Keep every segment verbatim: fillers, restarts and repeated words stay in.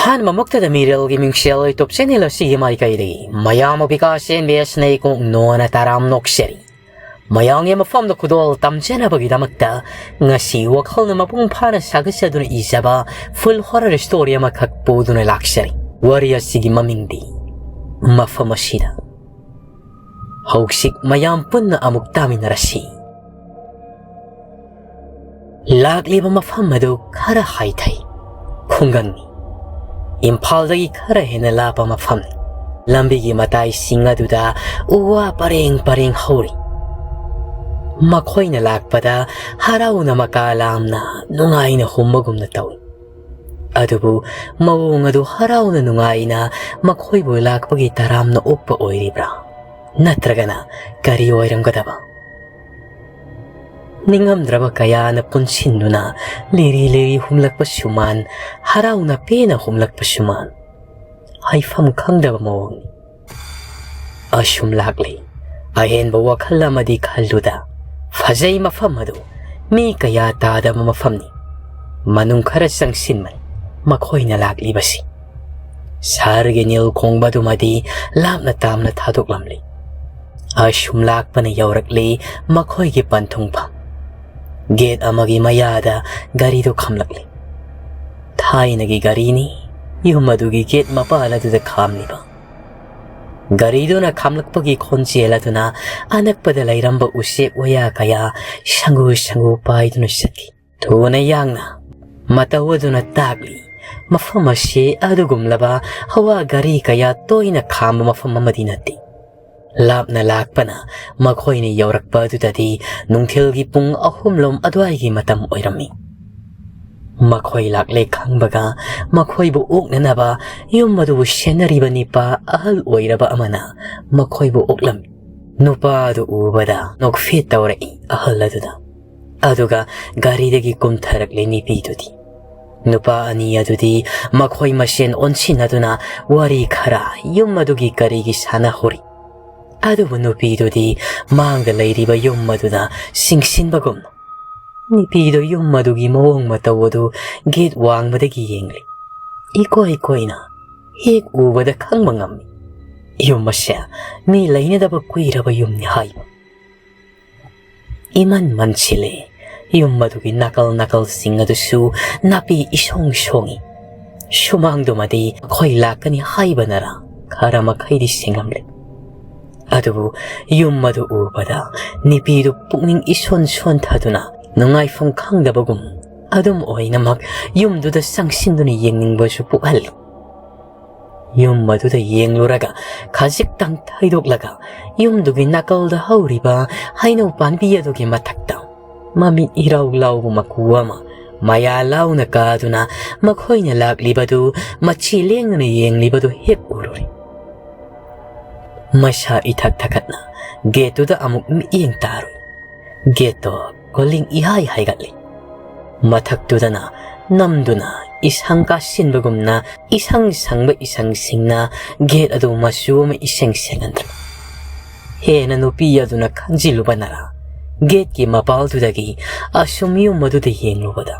ꯑꯍꯥꯟꯕꯃꯛꯇꯗ ꯃꯤꯔꯦꯜꯒꯤ ꯃꯤꯡꯁꯦꯜ YouTube channel ꯑꯁꯤꯒꯤ ꯃꯥꯏꯀꯩꯗꯒꯤ ꯃꯌꯥꯝ ꯑꯣ ꯕꯤꯀꯥꯁ ꯑꯦꯟ ꯕꯤ ꯑꯦꯁꯅ ꯏꯀꯣꯛ ꯅꯣꯟꯅ ꯇꯔꯥꯝ ꯅꯣꯛꯆꯔꯤ꯫ ꯃꯌꯥꯝꯒꯤ ꯃꯐꯝꯗ ꯈꯨꯗꯣꯜ ꯇꯝꯖꯅꯕꯒꯤꯗꯃꯛꯇ ꯉꯁꯤ ꯋꯥꯈꯜꯅ ꯃꯄꯨꯡ ꯐꯥꯅ ꯁꯥꯒꯠꯆꯗꯨꯅ ꯏꯖꯕ full horror story ꯑꯃꯈꯛ ꯄꯨꯗꯨꯅ ꯂꯥꯛꯆꯔꯤ꯫ ꯋꯥꯔꯤ ꯑꯁꯤꯒꯤ ꯃꯃꯤꯡꯗꯤ ꯃꯐꯝ ꯑꯁꯤꯗ꯫ ꯍꯧꯖꯤꯛ ꯃꯌꯥꯝ ꯄꯨꯟꯅ ꯑꯃꯨꯛ ꯇꯥꯃꯤꯟꯅꯔꯁꯤ꯫ ꯂꯥꯛꯂꯤꯕ ꯃꯐꯝ ꯑꯗꯨ ꯈꯔ ꯍꯥꯏꯊꯩ꯫ ꯈꯨꯡꯒꯪꯅꯤ꯫ ꯏꯝꯐꯥꯜꯗꯒꯤ ꯈꯔ ꯍꯦꯟꯅ ꯂꯥꯞꯄ ꯃꯐꯝꯅꯤ꯫ ꯂꯝꯕꯤꯒꯤ ꯃꯇꯥꯏꯁꯤꯡ ꯑꯗꯨꯗ ꯎ ꯋꯥ ꯄꯔꯦꯡ ꯄꯔꯦꯡ ꯍꯧꯔꯤ꯫ ꯃꯈꯣꯏꯅ ꯂꯥꯛꯄꯗ ꯍꯔꯥꯎꯅ ꯃꯀꯥ ꯂꯥꯝꯅ ꯅꯨꯡꯉꯥꯏꯅ ꯍꯨꯝꯕꯒꯨꯝꯅ ꯇꯧꯏ꯫ ꯑꯗꯨꯕꯨ ꯃꯑꯣꯡ ꯑꯗꯨ ꯍꯔꯥꯎꯅ ꯅꯨꯡꯉꯥꯏꯅ ꯃꯈꯣꯏꯕꯨ ꯂꯥꯛꯄꯒꯤ ꯇꯔꯥꯝꯅ ꯑꯣꯛꯄ ꯑꯣꯏꯔꯤꯕ꯭ꯔꯥ? ꯅꯠꯇ꯭ꯔꯒꯅ ꯀꯔꯤ ꯑꯣꯏꯔꯝꯒꯗꯕ? ꯅꯤꯡꯉꯝꯗ꯭ꯔꯕ ꯀꯌꯥꯅ ꯄꯨꯟꯁꯤꯟꯗꯨꯅ ꯂꯤꯔꯤ ꯂꯤꯔꯤ ꯍꯨꯝꯂꯛꯄ ꯁꯨꯃꯥꯟ, ꯍꯔꯥꯎꯅ ꯄꯦꯟꯅ ꯍꯨꯝꯂꯛꯄ ꯁꯨꯃꯥꯟ꯫ ꯍꯥꯏꯐꯝ ꯈꯪꯗꯕ ꯃꯑꯣꯡꯅꯤ꯫ ꯑꯁꯨꯝ ꯂꯥꯛꯂꯤ꯫ ꯑꯍꯦꯟꯕ ꯋꯥꯈꯜ ꯑꯃꯗꯤ ꯈꯜꯂꯨꯗ꯫ ꯐꯖꯩ ꯃꯐꯝ ꯑꯗꯨ꯫ ꯃꯤ ꯀꯌꯥ ꯇꯥꯗꯕ ꯃꯐꯝꯅꯤ꯫ ꯃꯅꯨꯡ ꯈꯔ ꯆꯪꯁꯤꯟꯕꯅꯤ ꯃꯈꯣꯏꯅ ꯂꯥꯛꯂꯤꯕꯁꯤ꯫ ꯁꯍꯔꯒꯤ ꯅꯤꯜ ꯈꯣꯡꯕꯗꯨꯃꯗꯤ ꯂꯥꯞꯅ ꯇꯥꯝꯅ ꯊꯥꯗꯣꯛꯂꯝꯂꯤ꯫ ꯑꯁꯨꯝ ꯂꯥꯛꯄꯅ ꯌꯧꯔꯛꯂꯤ ꯃꯈꯣꯏꯒꯤ ꯄꯟꯊꯨꯡꯐꯝ꯫ ꯒꯦꯠ ꯑꯃꯒꯤ ꯃꯌꯥꯗ ꯒꯥꯔꯤꯗꯨ ꯈꯥꯝꯂꯛꯂꯤ꯫ ꯊꯥꯏꯅꯒꯤ ꯒꯥꯔꯤꯅꯤ꯫ ꯌꯨꯝ ꯑꯗꯨꯒꯤ ꯒꯦꯠ ꯃꯄꯥꯜ ꯑꯗꯨꯗ ꯈꯥꯝꯂꯤꯕ꯫ ꯒꯥꯔꯤꯗꯨꯅ ꯈꯥꯝꯂꯛꯄꯒꯤ ꯈꯣꯟꯖꯦꯜ ꯑꯗꯨꯅ ꯑꯅꯛꯄꯗ ꯂꯩꯔꯝꯕ ꯎꯆꯦꯛ ꯋꯥꯌꯥ ꯀꯌꯥ ꯁꯪꯒꯨ ꯁꯪꯒꯨ ꯄꯥꯏꯗꯨꯅ ꯆꯠꯈꯤ꯫ ꯊꯨꯅ ꯌꯥꯡꯅ ꯃꯇꯧ ꯑꯗꯨꯅ ꯇꯥꯛꯂꯤ, ꯃꯐꯝ ꯑꯁꯤ ꯑꯗꯨꯒꯨꯝꯂꯕ ꯍꯋꯥ ꯒꯥꯔꯤ ꯀꯌꯥ ꯇꯣꯏꯅ ꯈꯥꯝꯕ ꯃꯐꯝ ꯑꯃꯗꯤ ꯅꯠꯇꯦ꯫ ꯂꯥꯞꯅ ꯂꯥꯛꯄꯅ ꯃꯈꯣꯏꯅ ꯌꯧꯔꯛꯄ ꯑꯗꯨꯗꯗꯤ ꯅꯨꯡꯊꯤꯜꯒꯤ ꯄꯨꯡ ꯑꯍꯨꯝꯂꯣꯝ ꯑꯗꯨꯋꯥꯏꯒꯤ ꯃꯇꯝ ꯑꯣꯏꯔꯝꯃꯤ꯫ ꯃꯈꯣꯏ ꯂꯥꯛꯂꯦ ꯈꯪꯕꯒ ꯃꯈꯣꯏꯕꯨ ꯑꯣꯛꯅꯅꯕ ꯌꯨꯝ ꯑꯗꯨꯕꯨ ꯁꯦꯟꯅꯔꯤꯕ ꯅꯤꯄꯥ ꯑꯍꯜ ꯑꯣꯏꯔꯕ ꯑꯃꯅ ꯃꯈꯣꯏꯕꯨ ꯑꯣꯛꯂꯝꯃꯤ꯫ ꯅꯨꯄꯥ ꯑꯗꯨ ꯎꯕꯗ ꯅꯣꯛꯐꯦꯠ ꯇꯧꯔꯛꯏ ꯑꯍꯜ ꯑꯗꯨꯗ꯫ ꯑꯗꯨꯒ ꯒꯥꯔꯤꯗꯒꯤ ꯀꯨꯝꯊꯔꯛꯂꯦ ꯅꯨꯄꯤꯗꯨꯗꯤ꯫ ꯅꯨꯄꯥ ꯑꯅꯤ ꯑꯗꯨꯗꯤ ꯃꯈꯣꯏ ꯃꯁꯦꯟ ꯑꯣꯟꯁꯤꯟꯅꯗꯨꯅ ꯋꯥꯔꯤ ꯈꯔ ꯌꯨꯝ ꯑꯗꯨꯒꯤ ꯀꯔꯤꯒꯤ ꯁꯥꯟꯅꯍꯧꯔꯤ꯫ ꯑꯗꯨꯕꯨ ꯅꯨꯄꯤꯗꯨꯗꯤ ꯃꯥꯡꯗ ꯂꯩꯔꯤꯕ ꯌꯨꯝ ꯑꯗꯨꯗ ꯆꯤꯡꯁꯤꯟꯕꯒꯨꯝ ꯅꯨꯄꯤꯗꯨ ꯌꯨꯝ ꯑꯗꯨꯒꯤ ꯃꯑꯣꯡ ꯃꯇꯧ ꯑꯗꯨ ꯒꯦꯠ ꯋꯥꯡꯃꯗꯒꯤ ꯌꯦꯡꯂꯤ꯫ ꯏꯀꯣꯏ ꯀꯣꯏꯅ ꯍꯦꯛ ꯎꯕꯗ ꯈꯪꯕ ꯉꯝꯃꯤ꯫ ꯌꯨꯝ ꯑꯁꯦ ꯃꯤ ꯂꯩꯅꯗꯕ ꯀꯨꯏꯔꯕ ꯌꯨꯝꯅꯤ ꯍꯥꯏꯕ꯫ ꯏꯃꯟ ꯃꯟꯁꯤꯜꯂꯦ꯫ ꯌꯨꯝ ꯑꯗꯨꯒꯤ ꯅꯥꯀꯜ ꯅꯥꯀꯜꯁꯤꯡ ꯑꯗꯨꯁꯨ ꯅꯥꯄꯤ ꯏꯁꯣꯡ ꯁꯣꯡꯏ꯫ ꯁꯨꯃꯥꯡꯗꯨꯃꯗꯤ ꯑꯩꯈꯣꯏ ꯂꯥꯛꯀꯅꯤ ꯍꯥꯏꯕꯅꯔꯥ ꯈꯔ ꯃꯈꯩꯗꯤ ꯁꯦꯡꯂꯝꯂꯦ꯫ ꯑꯗꯨꯕꯨ ꯌꯨꯝ ꯑꯗꯨ ꯎꯕꯗ ꯅꯨꯄꯤꯗꯨ ꯄꯨꯛꯅꯤꯡ ꯏꯁꯣꯟ ꯁꯣꯟꯊꯗꯨꯅ ꯅꯨꯡꯉꯥꯏꯐꯝ ꯈꯪꯗꯕꯒꯨꯝ ꯑꯗꯨꯝ ꯑꯣꯏꯅꯃꯛ ꯌꯨꯝꯗꯨꯗ ꯆꯪꯁꯤꯟꯗꯨꯅ ꯌꯦꯡꯅꯤꯡꯕꯁꯨ ꯄꯣꯛꯍꯜꯂꯤ꯫ ꯌꯨꯝ ꯑꯗꯨꯗ ꯌꯦꯡꯂꯨꯔꯒ ꯈꯖꯤꯛꯇꯪ ꯊꯩꯗꯣꯛꯂꯒ ꯌꯨꯝꯗꯨꯒꯤ ꯅꯥꯀꯜꯗ ꯍꯧꯔꯤꯕ ꯍꯩꯅꯧ ꯄꯥꯝꯕꯤ ꯑꯗꯨꯒꯤ ꯃꯊꯛꯇ ꯃꯃꯤꯠ ꯏꯔꯥꯎ ꯂꯥꯎꯕ ꯃꯀꯨ ꯑꯃ ꯃꯌꯥ ꯂꯥꯎꯅ ꯀꯥꯗꯨꯅ ꯃꯈꯣꯏꯅ ꯂꯥꯛꯂꯤꯕꯗꯨ ꯃꯆꯤ ꯂꯦꯡꯗꯅ ꯌꯦꯡꯂꯤꯕꯗꯨ ꯍꯦꯛ ꯎꯔꯨꯔꯦ꯫ ꯃꯁꯥ ꯏꯊꯛ ꯊꯛꯀꯠꯅ ꯒꯦꯠꯇꯨꯗ ꯑꯃꯨꯛ ꯃꯤꯠꯌꯦꯡ ꯇꯥꯔꯨꯏ꯫ ꯒꯦꯠꯇꯣ ꯀꯣꯂꯤꯡ ꯏꯍꯥꯏ ꯍꯥꯏꯒꯠꯂꯤ꯫ ꯃꯊꯛꯇꯨꯗꯅ ꯅꯝꯗꯨꯅ ꯏꯁꯪ ꯀꯥꯁꯤꯟꯕꯒꯨꯝꯅ ꯏꯁꯪ ꯁꯪꯕ ꯏꯁꯪꯁꯤꯡꯅ ꯒꯦꯠ ꯑꯗꯨ ꯃꯆꯨ ꯑꯃ ꯏꯁꯦꯡ ꯁꯦꯡꯍꯟꯗ꯭ꯔꯦ꯫ ꯍꯦꯟꯅ ꯅꯨꯄꯤ ꯑꯗꯨꯅ ꯈꯟꯖꯤꯜꯂꯨꯕꯅꯔ ꯒꯦꯠꯀꯤ ꯃꯄꯥꯜꯗꯨꯗꯒꯤ ꯑꯁꯨꯝ ꯌꯨꯝ ꯑꯗꯨꯗ ꯌꯦꯡꯂꯨꯕꯗ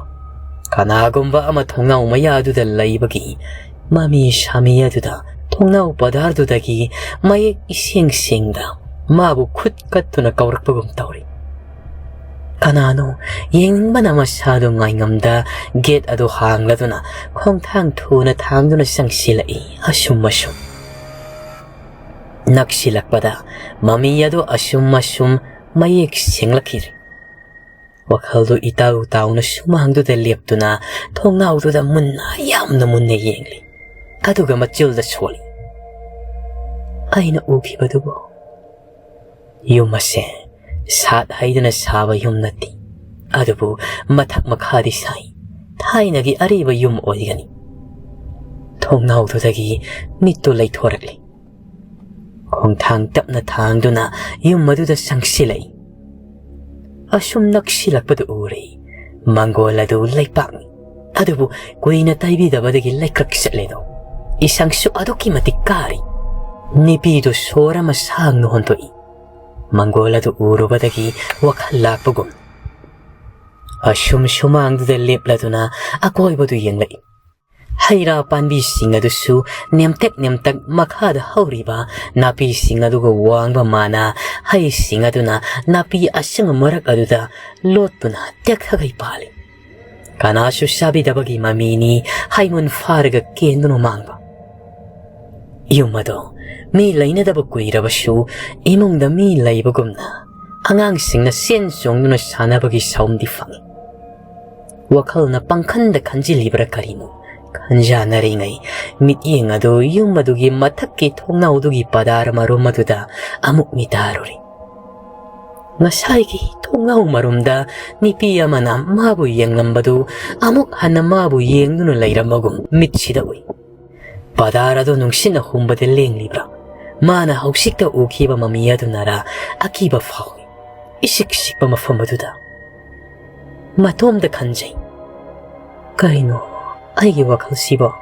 ꯀꯅꯥꯒꯨꯝꯕ ꯑꯃ ꯊꯣꯡꯅꯥꯎ ꯃꯌꯥꯗꯨꯗ ꯂꯩꯕꯒꯤ ꯃꯃꯤ ꯁꯥꯃꯤ ꯑꯗꯨꯗ ꯊꯣꯡꯅꯥꯎ ꯄꯗꯥꯔꯗꯨꯗꯒꯤ ꯃꯌꯦꯛ ꯏꯁꯦꯡ ꯁꯦꯡꯗ ꯃꯥꯕꯨ ꯈꯨꯠ ꯀꯠꯇꯨꯅ ꯀꯧꯔꯛꯄꯒꯨꯝ ꯇꯧꯔꯤ꯫ ꯀꯅꯥꯅꯣ ꯌꯦꯡꯅꯤꯡꯕꯅ ꯃꯁꯥꯗꯨ ꯉꯥꯏꯉꯝꯗ ꯒꯦꯠ ꯑꯗꯨ ꯍꯥꯡꯂꯗꯨꯅ ꯈꯣꯡꯊꯥꯡ ꯊꯨꯅ ꯊꯥꯡꯗꯨꯅ ꯆꯪꯁꯤꯜꯂꯛꯏ꯫ ꯑꯁꯨꯝ ꯑꯁꯨꯝ ꯅꯛꯁꯤꯜꯂꯛꯄꯗ ꯃꯃꯤ ꯑꯗꯨ ꯑꯁꯨꯝ ꯑꯁꯨꯝ ꯃꯌꯦꯛ ꯁꯦꯡꯂꯛꯈꯤꯗ꯭ꯔꯦ꯫ ꯋꯥꯈꯜꯗꯨ ꯏꯇꯥꯎ ꯇꯥꯎꯅ ꯁꯨꯃꯥꯡꯗꯨꯗ ꯂꯦꯞꯇꯨꯅ ꯊꯣꯡꯅꯥꯎꯗꯨꯗ ꯃꯨꯟꯅ, ꯌꯥꯝꯅ ꯃꯨꯟꯅ ꯌꯦꯡꯂꯤ꯫ ꯑꯗꯨꯒ ꯃꯆꯤꯜꯗ ꯁꯣꯜꯂꯤ꯫ ꯑꯩꯅ ꯎꯈꯤꯕꯗꯨꯕꯨ ꯌꯨꯝ ꯑꯁꯦ ꯁꯥꯠ ꯍꯩꯗꯨꯅ ꯁꯥꯕ ꯌꯨꯝ ꯅꯠꯇꯦ꯫ ꯑꯗꯨꯕꯨ ꯃꯊꯛ ꯃꯈꯥꯗꯤ ꯁꯥꯏ꯫ ꯊꯥꯏꯅꯒꯤ ꯑꯔꯤꯕ ꯌꯨꯝ ꯑꯣꯏꯒꯅꯤ꯫ ꯊꯣꯡꯅꯥꯎꯗꯨꯗꯒꯤ ꯃꯤꯠꯇꯨ ꯂꯩꯊꯣꯔꯛꯂꯤ꯫ ꯈꯣꯡꯊꯥꯡ ꯇꯞꯅ ꯊꯥꯡꯗꯨꯅ ꯌꯨꯝ ꯑꯗꯨꯗ ꯆꯪꯁꯤꯜꯂꯛꯏ꯫ ꯑꯁꯨꯝ ꯅꯛꯁꯤꯜꯂꯛꯄꯗꯨ ꯎꯔꯦ꯫ ꯃꯪꯒꯣꯜ ꯑꯗꯨ ꯂꯩꯄꯥꯛꯅꯤ꯫ ꯑꯗꯨꯕꯨ ꯀꯨꯏꯅ ꯇꯩꯕꯤꯗꯕꯗꯒꯤ ꯂꯩꯀ꯭ꯔꯛ ꯆꯠꯂꯦꯗꯣ꯫ ꯏꯁꯪꯁꯨ ꯑꯗꯨꯛꯀꯤ ꯃꯇꯤꯛ ꯀꯥꯔꯤ꯫ ꯅꯨꯄꯤꯗꯨ ꯁꯣꯔ ꯑꯃ ꯁꯥꯡꯅ ꯍꯣꯟꯗꯣꯛꯏ꯫ ꯃꯪꯒꯣꯜ ꯑꯗꯨ ꯎꯔꯨꯕꯗꯒꯤ ꯋꯥꯈꯜ ꯂꯥꯛꯄꯒꯨꯝ ꯑꯁꯨꯝ ꯁꯨꯃꯥꯡꯗꯨꯗ ꯂꯦꯞꯂꯗꯨꯅ ꯑꯀꯣꯏꯕꯗꯨ ꯌꯦꯡꯂꯛꯏ꯫ ꯍꯩ ꯔꯥ ꯄꯥꯝꯕꯤꯁꯤꯡ ꯑꯗꯨꯁꯨ ꯅꯦꯝꯇꯛ ꯅꯦꯝꯇꯛ ꯃꯈꯥꯗ ꯍꯧꯔꯤꯕ ꯅꯥꯄꯤꯁꯤꯡ ꯑꯗꯨꯒ ꯋꯥꯡꯕ ꯃꯥꯅ ꯍꯩꯁꯤꯡ ꯑꯗꯨꯅ ꯅꯥꯄꯤ ꯑꯁꯪꯕ ꯃꯔꯛ ꯑꯗꯨꯗ ꯂꯣꯠꯇꯨꯅ ꯇꯦꯛꯊꯒꯩ ꯄꯥꯜꯂꯤ꯫ ꯀꯅꯥꯁꯨ ꯆꯥꯕꯤꯗꯕꯒꯤ ꯃꯃꯤꯅꯤ ꯍꯩꯃꯨꯟ ꯐꯥꯔꯒ ꯀꯦꯟꯗꯨꯅ ꯃꯥꯡꯕ꯫ ꯌꯨꯝ ꯑꯗꯣ ꯃꯤ ꯂꯩꯅꯗꯕ ꯀꯨꯏꯔꯕꯁꯨ ꯏꯃꯨꯡꯗ ꯃꯤ ꯂꯩꯕꯒꯨꯝꯅ ꯑꯉꯥꯡꯁꯤꯡꯅ ꯆꯦꯟ ꯆꯣꯡꯗꯨꯅ ꯁꯥꯟꯅꯕꯒꯤ ꯁꯥꯎꯝꯗꯤ ꯐꯪꯏ꯫ ꯋꯥꯈꯜꯅ ꯄꯪꯈꯟꯗ ꯈꯟꯖꯤꯜꯂꯤꯕ꯭ꯔꯥ ꯀꯔꯤꯅꯣ ꯈꯟꯖꯥꯟꯅꯔꯤꯉꯩ ꯃꯤꯠꯌꯦꯡ ꯑꯗꯨ ꯌꯨꯝ ꯑꯗꯨꯒꯤ ꯃꯊꯛꯀꯤ ꯊꯣꯡꯅꯥꯎꯗꯨꯒꯤ ꯄꯗꯥꯔ ꯃꯔꯨꯝ ꯑꯗꯨꯗ ꯑꯃꯨꯛ ꯃꯤꯇꯥꯔꯨꯔꯤ꯫ ꯉꯁꯥꯏꯒꯤ ꯊꯣꯡꯅꯥꯎ ꯃꯔꯨꯝꯗ ꯅꯨꯄꯤ ꯑꯃꯅ ꯃꯥꯕꯨ ꯌꯦꯡꯂꯝꯕꯗꯨ ꯑꯃꯨꯛ ꯍꯟꯅ ꯃꯥꯕꯨ ꯌꯦꯡꯗꯨꯅ ꯂꯩꯔꯝꯕꯒꯨꯝ ꯃꯤꯠꯁꯤꯗ ꯎꯏ꯫ ꯄꯗꯥꯔ ꯑꯗꯨ ꯅꯨꯡꯁꯤꯠꯅ ꯍꯨꯝꯕꯗ ꯂꯦꯡꯂꯤꯕ꯭ꯔꯥ? ꯃꯥꯅ ꯍꯧꯖꯤꯛꯇ ꯎꯈꯤꯕ ꯃꯃꯤ ꯑꯗꯨꯅꯔꯥ ꯑꯀꯤꯕ ꯐꯥꯎꯏ꯫ ꯏꯁꯤꯛ ꯁꯤꯛꯄ ꯃꯐꯝ ꯑꯗꯨꯗ ꯃꯇꯣꯝꯇ ꯈꯟꯖꯩ, "ꯀꯩꯅꯣ ꯑꯩꯒꯤ ꯋꯥꯈꯜꯁꯤꯕꯣ?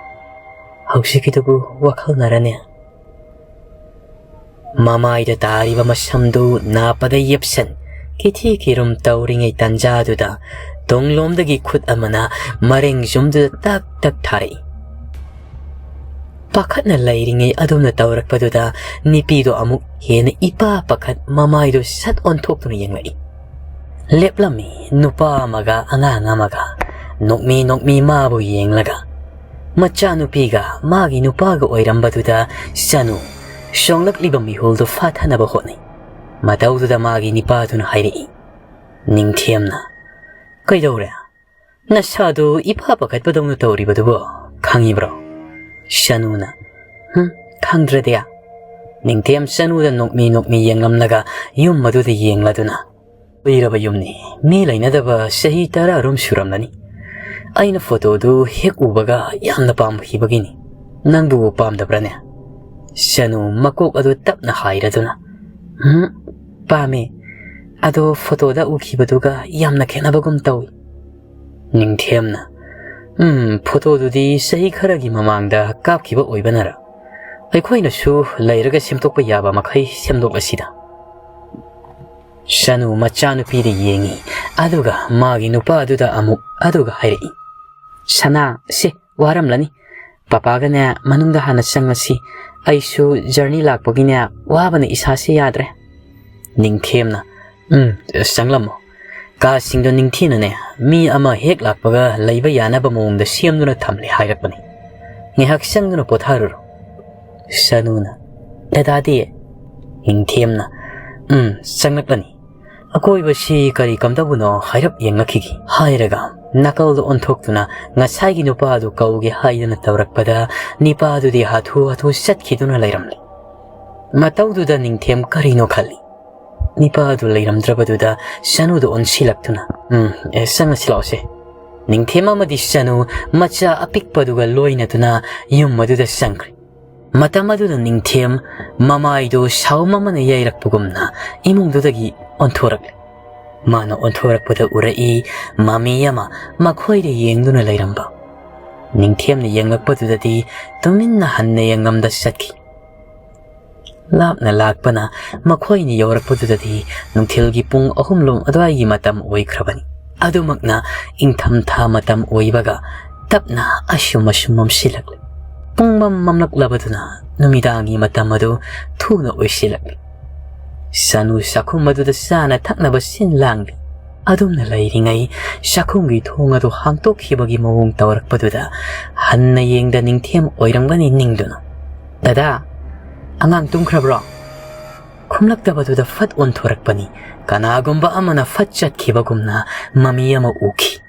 ꯍꯧꯖꯤꯛꯀꯤꯗꯨꯕꯨ ꯋꯥꯈꯜꯅꯔꯅꯦ?" ꯃꯃꯥꯏꯗ ꯇꯥꯔꯤꯕ ꯃꯁꯝꯗꯨ ꯅꯥꯞꯄꯗ ꯌꯦꯞꯁꯟ, ꯀꯤꯊꯤ ꯀꯤꯔꯨꯝ ꯇꯧꯔꯤꯉꯩ ꯇꯟꯖꯥꯗꯨꯗ ꯇꯨꯡꯂꯣꯝꯗꯒꯤ ꯈꯨꯠ ꯑꯃꯅ ꯃꯔꯦꯡ ꯖꯨꯝꯗꯨꯗ ꯇꯛ ꯇꯛ ꯊꯥꯔꯛꯏ꯫ ꯄꯥꯈꯠꯅ ꯂꯩꯔꯤꯉꯩ ꯑꯗꯨꯝꯅ ꯇꯧꯔꯛꯄꯗꯨꯗ ꯅꯨꯄꯤꯗꯣ ꯑꯃꯨꯛ ꯍꯦꯟꯅ ꯏꯄꯥ ꯄꯥꯈꯠ ꯃꯃꯥꯏꯗꯣ ꯁꯠ ꯑꯣꯟꯊꯣꯛꯇꯨꯅ ꯌꯦꯡꯂꯛꯏ꯫ ꯂꯦꯞꯂꯝꯃꯤ ꯅꯨꯄꯥ ꯑꯃꯒ ꯑꯉꯥꯡ ꯑꯃꯒ ꯅꯣꯛꯃꯤ ꯅꯣꯛꯃꯤ ꯃꯥꯕꯨ ꯌꯦꯡꯂꯒ꯫ ꯃꯆꯥꯅꯨꯄꯤꯒ ꯃꯥꯒꯤ ꯅꯨꯄꯥꯒ ꯑꯣꯏꯔꯝꯕꯗꯨꯗ ꯆꯅꯨ ꯁꯣꯡꯂꯛꯂꯤꯕ ꯃꯤꯍꯨꯜꯗꯨ ꯐꯥꯊꯅꯕ ꯍꯣꯠꯅꯩ꯫ ꯃꯇꯧꯗꯨꯗ ꯃꯥꯒꯤ ꯅꯤꯄꯥꯗꯨꯅ ꯍꯥꯏꯔꯛꯏ, "ꯅꯤꯡꯊꯦꯝꯅ, ꯀꯩꯗꯧꯔꯦ? ꯅꯁꯥꯗꯨ ꯏꯄꯥ ꯄꯥꯈꯠꯄꯗꯧꯅ ꯇꯧꯔꯤꯕꯗꯨꯕꯨ ꯈꯪꯉꯤꯕ꯭ꯔꯣ?" ꯁꯅꯨꯅ, "ꯍꯨꯝ, ꯈꯪꯗ꯭ꯔꯗꯤ?" ꯅꯤꯡꯊꯦꯝ ꯆꯅꯨꯗ ꯅꯣꯛꯃꯤ ꯅꯣꯛꯃꯤ ꯌꯦꯡꯂꯝꯂꯒ ꯌꯨꯝ ꯑꯗꯨꯗ ꯌꯦꯡꯂꯗꯨꯅ, "ꯀꯨꯏꯔꯕ ꯌꯨꯝꯅꯤ, ꯃꯤ ꯂꯩꯅꯗꯕ ꯆꯍꯤ ꯇꯔꯥ ꯔꯣꯝ ꯁꯨꯔꯝꯂꯅꯤ꯫ ꯑꯩꯅ ꯐꯣꯇꯣꯗꯨ ꯍꯦꯛ ꯎꯕꯒ ꯌꯥꯝꯅ ꯄꯥꯝꯈꯤꯕꯒꯤꯅꯤ꯫ ꯅꯪꯕꯨ ꯄꯥꯝꯗꯕ꯭ꯔꯥꯅꯦ?" ꯁꯅꯨ ꯃꯀꯣꯛ ꯑꯗꯨ ꯇꯞꯅ ꯍꯥꯏꯔꯗꯨꯅ, "ꯎꯝ, ꯄꯥꯝꯃꯤ꯫ ꯑꯗꯣ ꯐꯣꯇꯣꯗ ꯎꯈꯤꯕꯗꯨꯒ ꯌꯥꯝꯅ ꯈꯦꯠꯅꯕꯒꯨꯝ ꯇꯧꯏ꯫" ꯅꯤꯡꯊꯦꯝꯅ, "ꯎꯝ, ꯐꯣꯇꯣꯗꯨꯗꯤ ꯆꯍꯤ ꯈꯔꯒꯤ ꯃꯃꯥꯡꯗ ꯀꯥꯞꯈꯤꯕ ꯑꯣꯏꯕꯅꯔ? ꯑꯩꯈꯣꯏꯅꯁꯨ ꯂꯩꯔꯒ ꯁꯦꯝꯗꯣꯛꯄ ꯌꯥꯕ ꯃꯈꯩ ꯁꯦꯝꯗꯣꯛꯂꯁꯤꯗ꯫" ꯁꯅꯨ ꯃꯆꯥꯅꯨꯄꯤꯗ ꯌꯦꯡꯉꯤ, ꯑꯗꯨꯒ ꯃꯥꯒꯤ ꯅꯨꯄꯥꯗꯨꯗ ꯑꯃꯨꯛ ꯑꯗꯨꯒ ꯍꯥꯏꯔꯛꯏ, "ꯁꯅꯥ, ꯁꯦ, "ꯋꯥꯔꯝꯂꯅꯤ꯫ ꯄꯄꯥꯒꯅꯦ ꯃꯅꯨꯡꯗ ꯍꯥꯟꯅ ꯆꯪꯉꯁꯤ꯫ ꯑꯩꯁꯨ ꯖꯔꯅꯤ ꯂꯥꯛꯄꯒꯤꯅꯦ ꯋꯥꯕꯅ ꯏꯁꯥꯁꯦ ꯌꯥꯗ꯭ꯔꯦ꯫" ꯅꯤꯡꯊꯦꯝꯅ, "ꯎꯝ, ꯆꯪꯂꯝꯃꯣ꯫ ꯀꯥꯁꯤꯡꯗꯣ ꯅꯤꯡꯊꯤꯅꯅꯦ ꯃꯤ ꯑꯃ ꯍꯦꯛ ꯂꯥꯛꯄꯒ ꯂꯩꯕ ꯌꯥꯅꯕ ꯃꯑꯣꯡꯗ ꯁꯦꯝꯗꯨꯅ ꯊꯝꯂꯦ ꯍꯥꯏꯔꯛꯄꯅꯤ꯫ ꯉꯥꯏꯍꯥꯛ ꯆꯪꯗꯨꯅ ꯄꯣꯊꯥꯔꯨꯔꯣ꯫" ꯁꯅꯨꯅ, "ꯗꯗꯥꯗꯤ?" ꯅꯤꯡꯊꯦꯝꯅ, "ꯎꯝ, ꯆꯪꯂꯛꯂꯅꯤ꯫ ꯑꯀꯣꯏꯕꯁꯤ ꯀꯔꯤ ꯀꯝꯗꯧꯕꯅꯣ ꯍꯥꯏꯔꯞ ꯌꯦꯡꯂꯛꯈꯤꯒꯦ" ꯍꯥꯏꯔꯒ ꯅꯥꯀꯜꯗ ꯑꯣꯟꯊꯣꯛꯇꯨꯅ ꯉꯁꯥꯏꯒꯤ ꯅꯨꯄꯥꯗꯨ ꯀꯧꯒꯦ ꯍꯥꯏꯗꯅ ꯇꯧꯔꯛꯄꯗ ꯅꯤꯄꯥꯗꯨꯗꯤ ꯍꯥꯊꯨ ꯍꯥꯊꯨ ꯆꯠꯈꯤꯗꯨꯅ ꯂꯩꯔꯝꯂꯦ꯫ ꯃꯇꯧꯗꯨꯗ ꯅꯤꯡꯊꯦꯝ ꯀꯔꯤꯅꯣ ꯈꯜꯂꯤ꯫ ꯅꯤꯄꯥꯗꯨ ꯂꯩꯔꯝꯗ꯭ꯔꯕꯗꯨꯗ ꯁꯅꯨꯗ ꯑꯣꯟꯁꯤꯜꯂꯛꯇꯨꯅ, "ꯎꯝ, ꯑꯦ, ꯆꯪꯉꯁꯤ ꯂꯥꯛꯑꯣꯁꯦ꯫" ꯅꯤꯡꯊꯦꯝ ꯑꯃꯗꯤ ꯁꯅꯨ ꯃꯆꯥ ꯑꯄꯤꯛꯄꯗꯨꯒ ꯂꯣꯏꯅꯗꯨꯅ ꯌꯨꯝ ꯑꯗꯨꯗ ꯆꯪꯈ꯭ꯔꯦ꯫ ꯃꯇꯝ ꯑꯗꯨꯗ ꯅꯤꯡꯊꯦꯝ ꯃꯃꯥꯏꯗꯨ ꯁꯥꯎꯝ ꯑꯃꯅ ꯌꯩꯔꯛꯄꯒꯨꯝꯅ ꯏꯃꯨꯡꯗꯨꯗꯒꯤ ꯑꯣꯟꯊꯣꯔꯛꯂꯦ꯫ ꯃꯥꯅ ꯑꯣꯟꯊꯣꯔꯛꯄꯗ ꯎꯔꯛꯏ ꯃꯃꯤ ꯑꯃ ꯃꯈꯣꯏꯗ ꯌꯦꯡꯗꯨꯅ ꯂꯩꯔꯝꯕ꯫ ꯅꯤꯡꯊꯦꯝꯅ ꯌꯦꯡꯂꯛꯄꯗꯨꯗꯗꯤ ꯇꯨꯃꯤꯟꯅ ꯍꯟꯅ ꯌꯦꯡꯉꯝꯗ ꯆꯠꯈꯤ꯫ ꯂꯥꯞꯅ ꯂꯥꯛꯄꯅ ꯃꯈꯣꯏꯅ ꯌꯧꯔꯛꯄꯗꯨꯗꯗꯤ ꯅꯨꯡꯊꯤꯜꯒꯤ ꯄꯨꯡ ꯑꯍꯨꯝ ꯂꯣꯝ ꯑꯗꯨꯋꯥꯏꯒꯤ ꯃꯇꯝ ꯑꯣꯏꯈ꯭ꯔꯕꯅꯤ꯫ ꯑꯗꯨꯃꯛꯅ ꯏꯪꯊꯝꯊꯥ ꯃꯇꯝ ꯑꯣꯏꯕꯒ ꯇꯞꯅ ꯑꯁꯨꯝ ꯑꯁꯨꯝ ꯃꯝꯁꯤꯜꯂꯛꯂꯦ꯫ ꯄꯨꯡꯃꯝ ꯃꯝꯂꯛꯂꯕꯗꯨꯅ ꯅꯨꯃꯤꯗꯥꯡꯒꯤ ꯃꯇꯝ ꯑꯗꯨ ꯊꯨꯅ ꯑꯣꯏꯁꯤꯜꯂꯛꯂꯦ꯫ ꯁꯅꯨ ꯆꯥꯛꯈꯨꯝ ꯑꯗꯨꯗ ꯆꯥꯅ ꯊꯛꯅꯕ ꯁꯤꯟ ꯂꯥꯡꯂꯤ꯫ ꯑꯗꯨꯝꯅ ꯂꯩꯔꯤꯉꯩ ꯆꯥꯛꯈꯨꯝꯒꯤ ꯊꯣꯡ ꯑꯗꯨ ꯍꯥꯡꯇꯣꯛꯈꯤꯕꯒꯤ ꯃꯑꯣꯡ ꯇꯧꯔꯛꯄꯗꯨꯗ ꯍꯟꯅ ꯌꯦꯡꯗ ꯅꯤꯡꯊꯦꯝ ꯑꯣꯏꯔꯝꯒꯅꯤ ꯅꯤꯡꯗꯨꯅ, "ꯗꯗꯥ, ꯑꯉꯥꯡ ꯇꯨꯝꯈ꯭ꯔꯕ꯭ꯔꯣ?" ꯈꯨꯝꯂꯛꯇꯕꯗꯨꯗ ꯐꯠ ꯑꯣꯟꯊꯣꯔꯛꯄꯅꯤ꯫ ꯀꯅꯥꯒꯨꯝꯕ ꯑꯃꯅ ꯐꯠ ꯆꯠꯈꯤꯕꯒꯨꯝꯅ ꯃꯃꯤ ꯑꯃ ꯎꯈꯤ꯫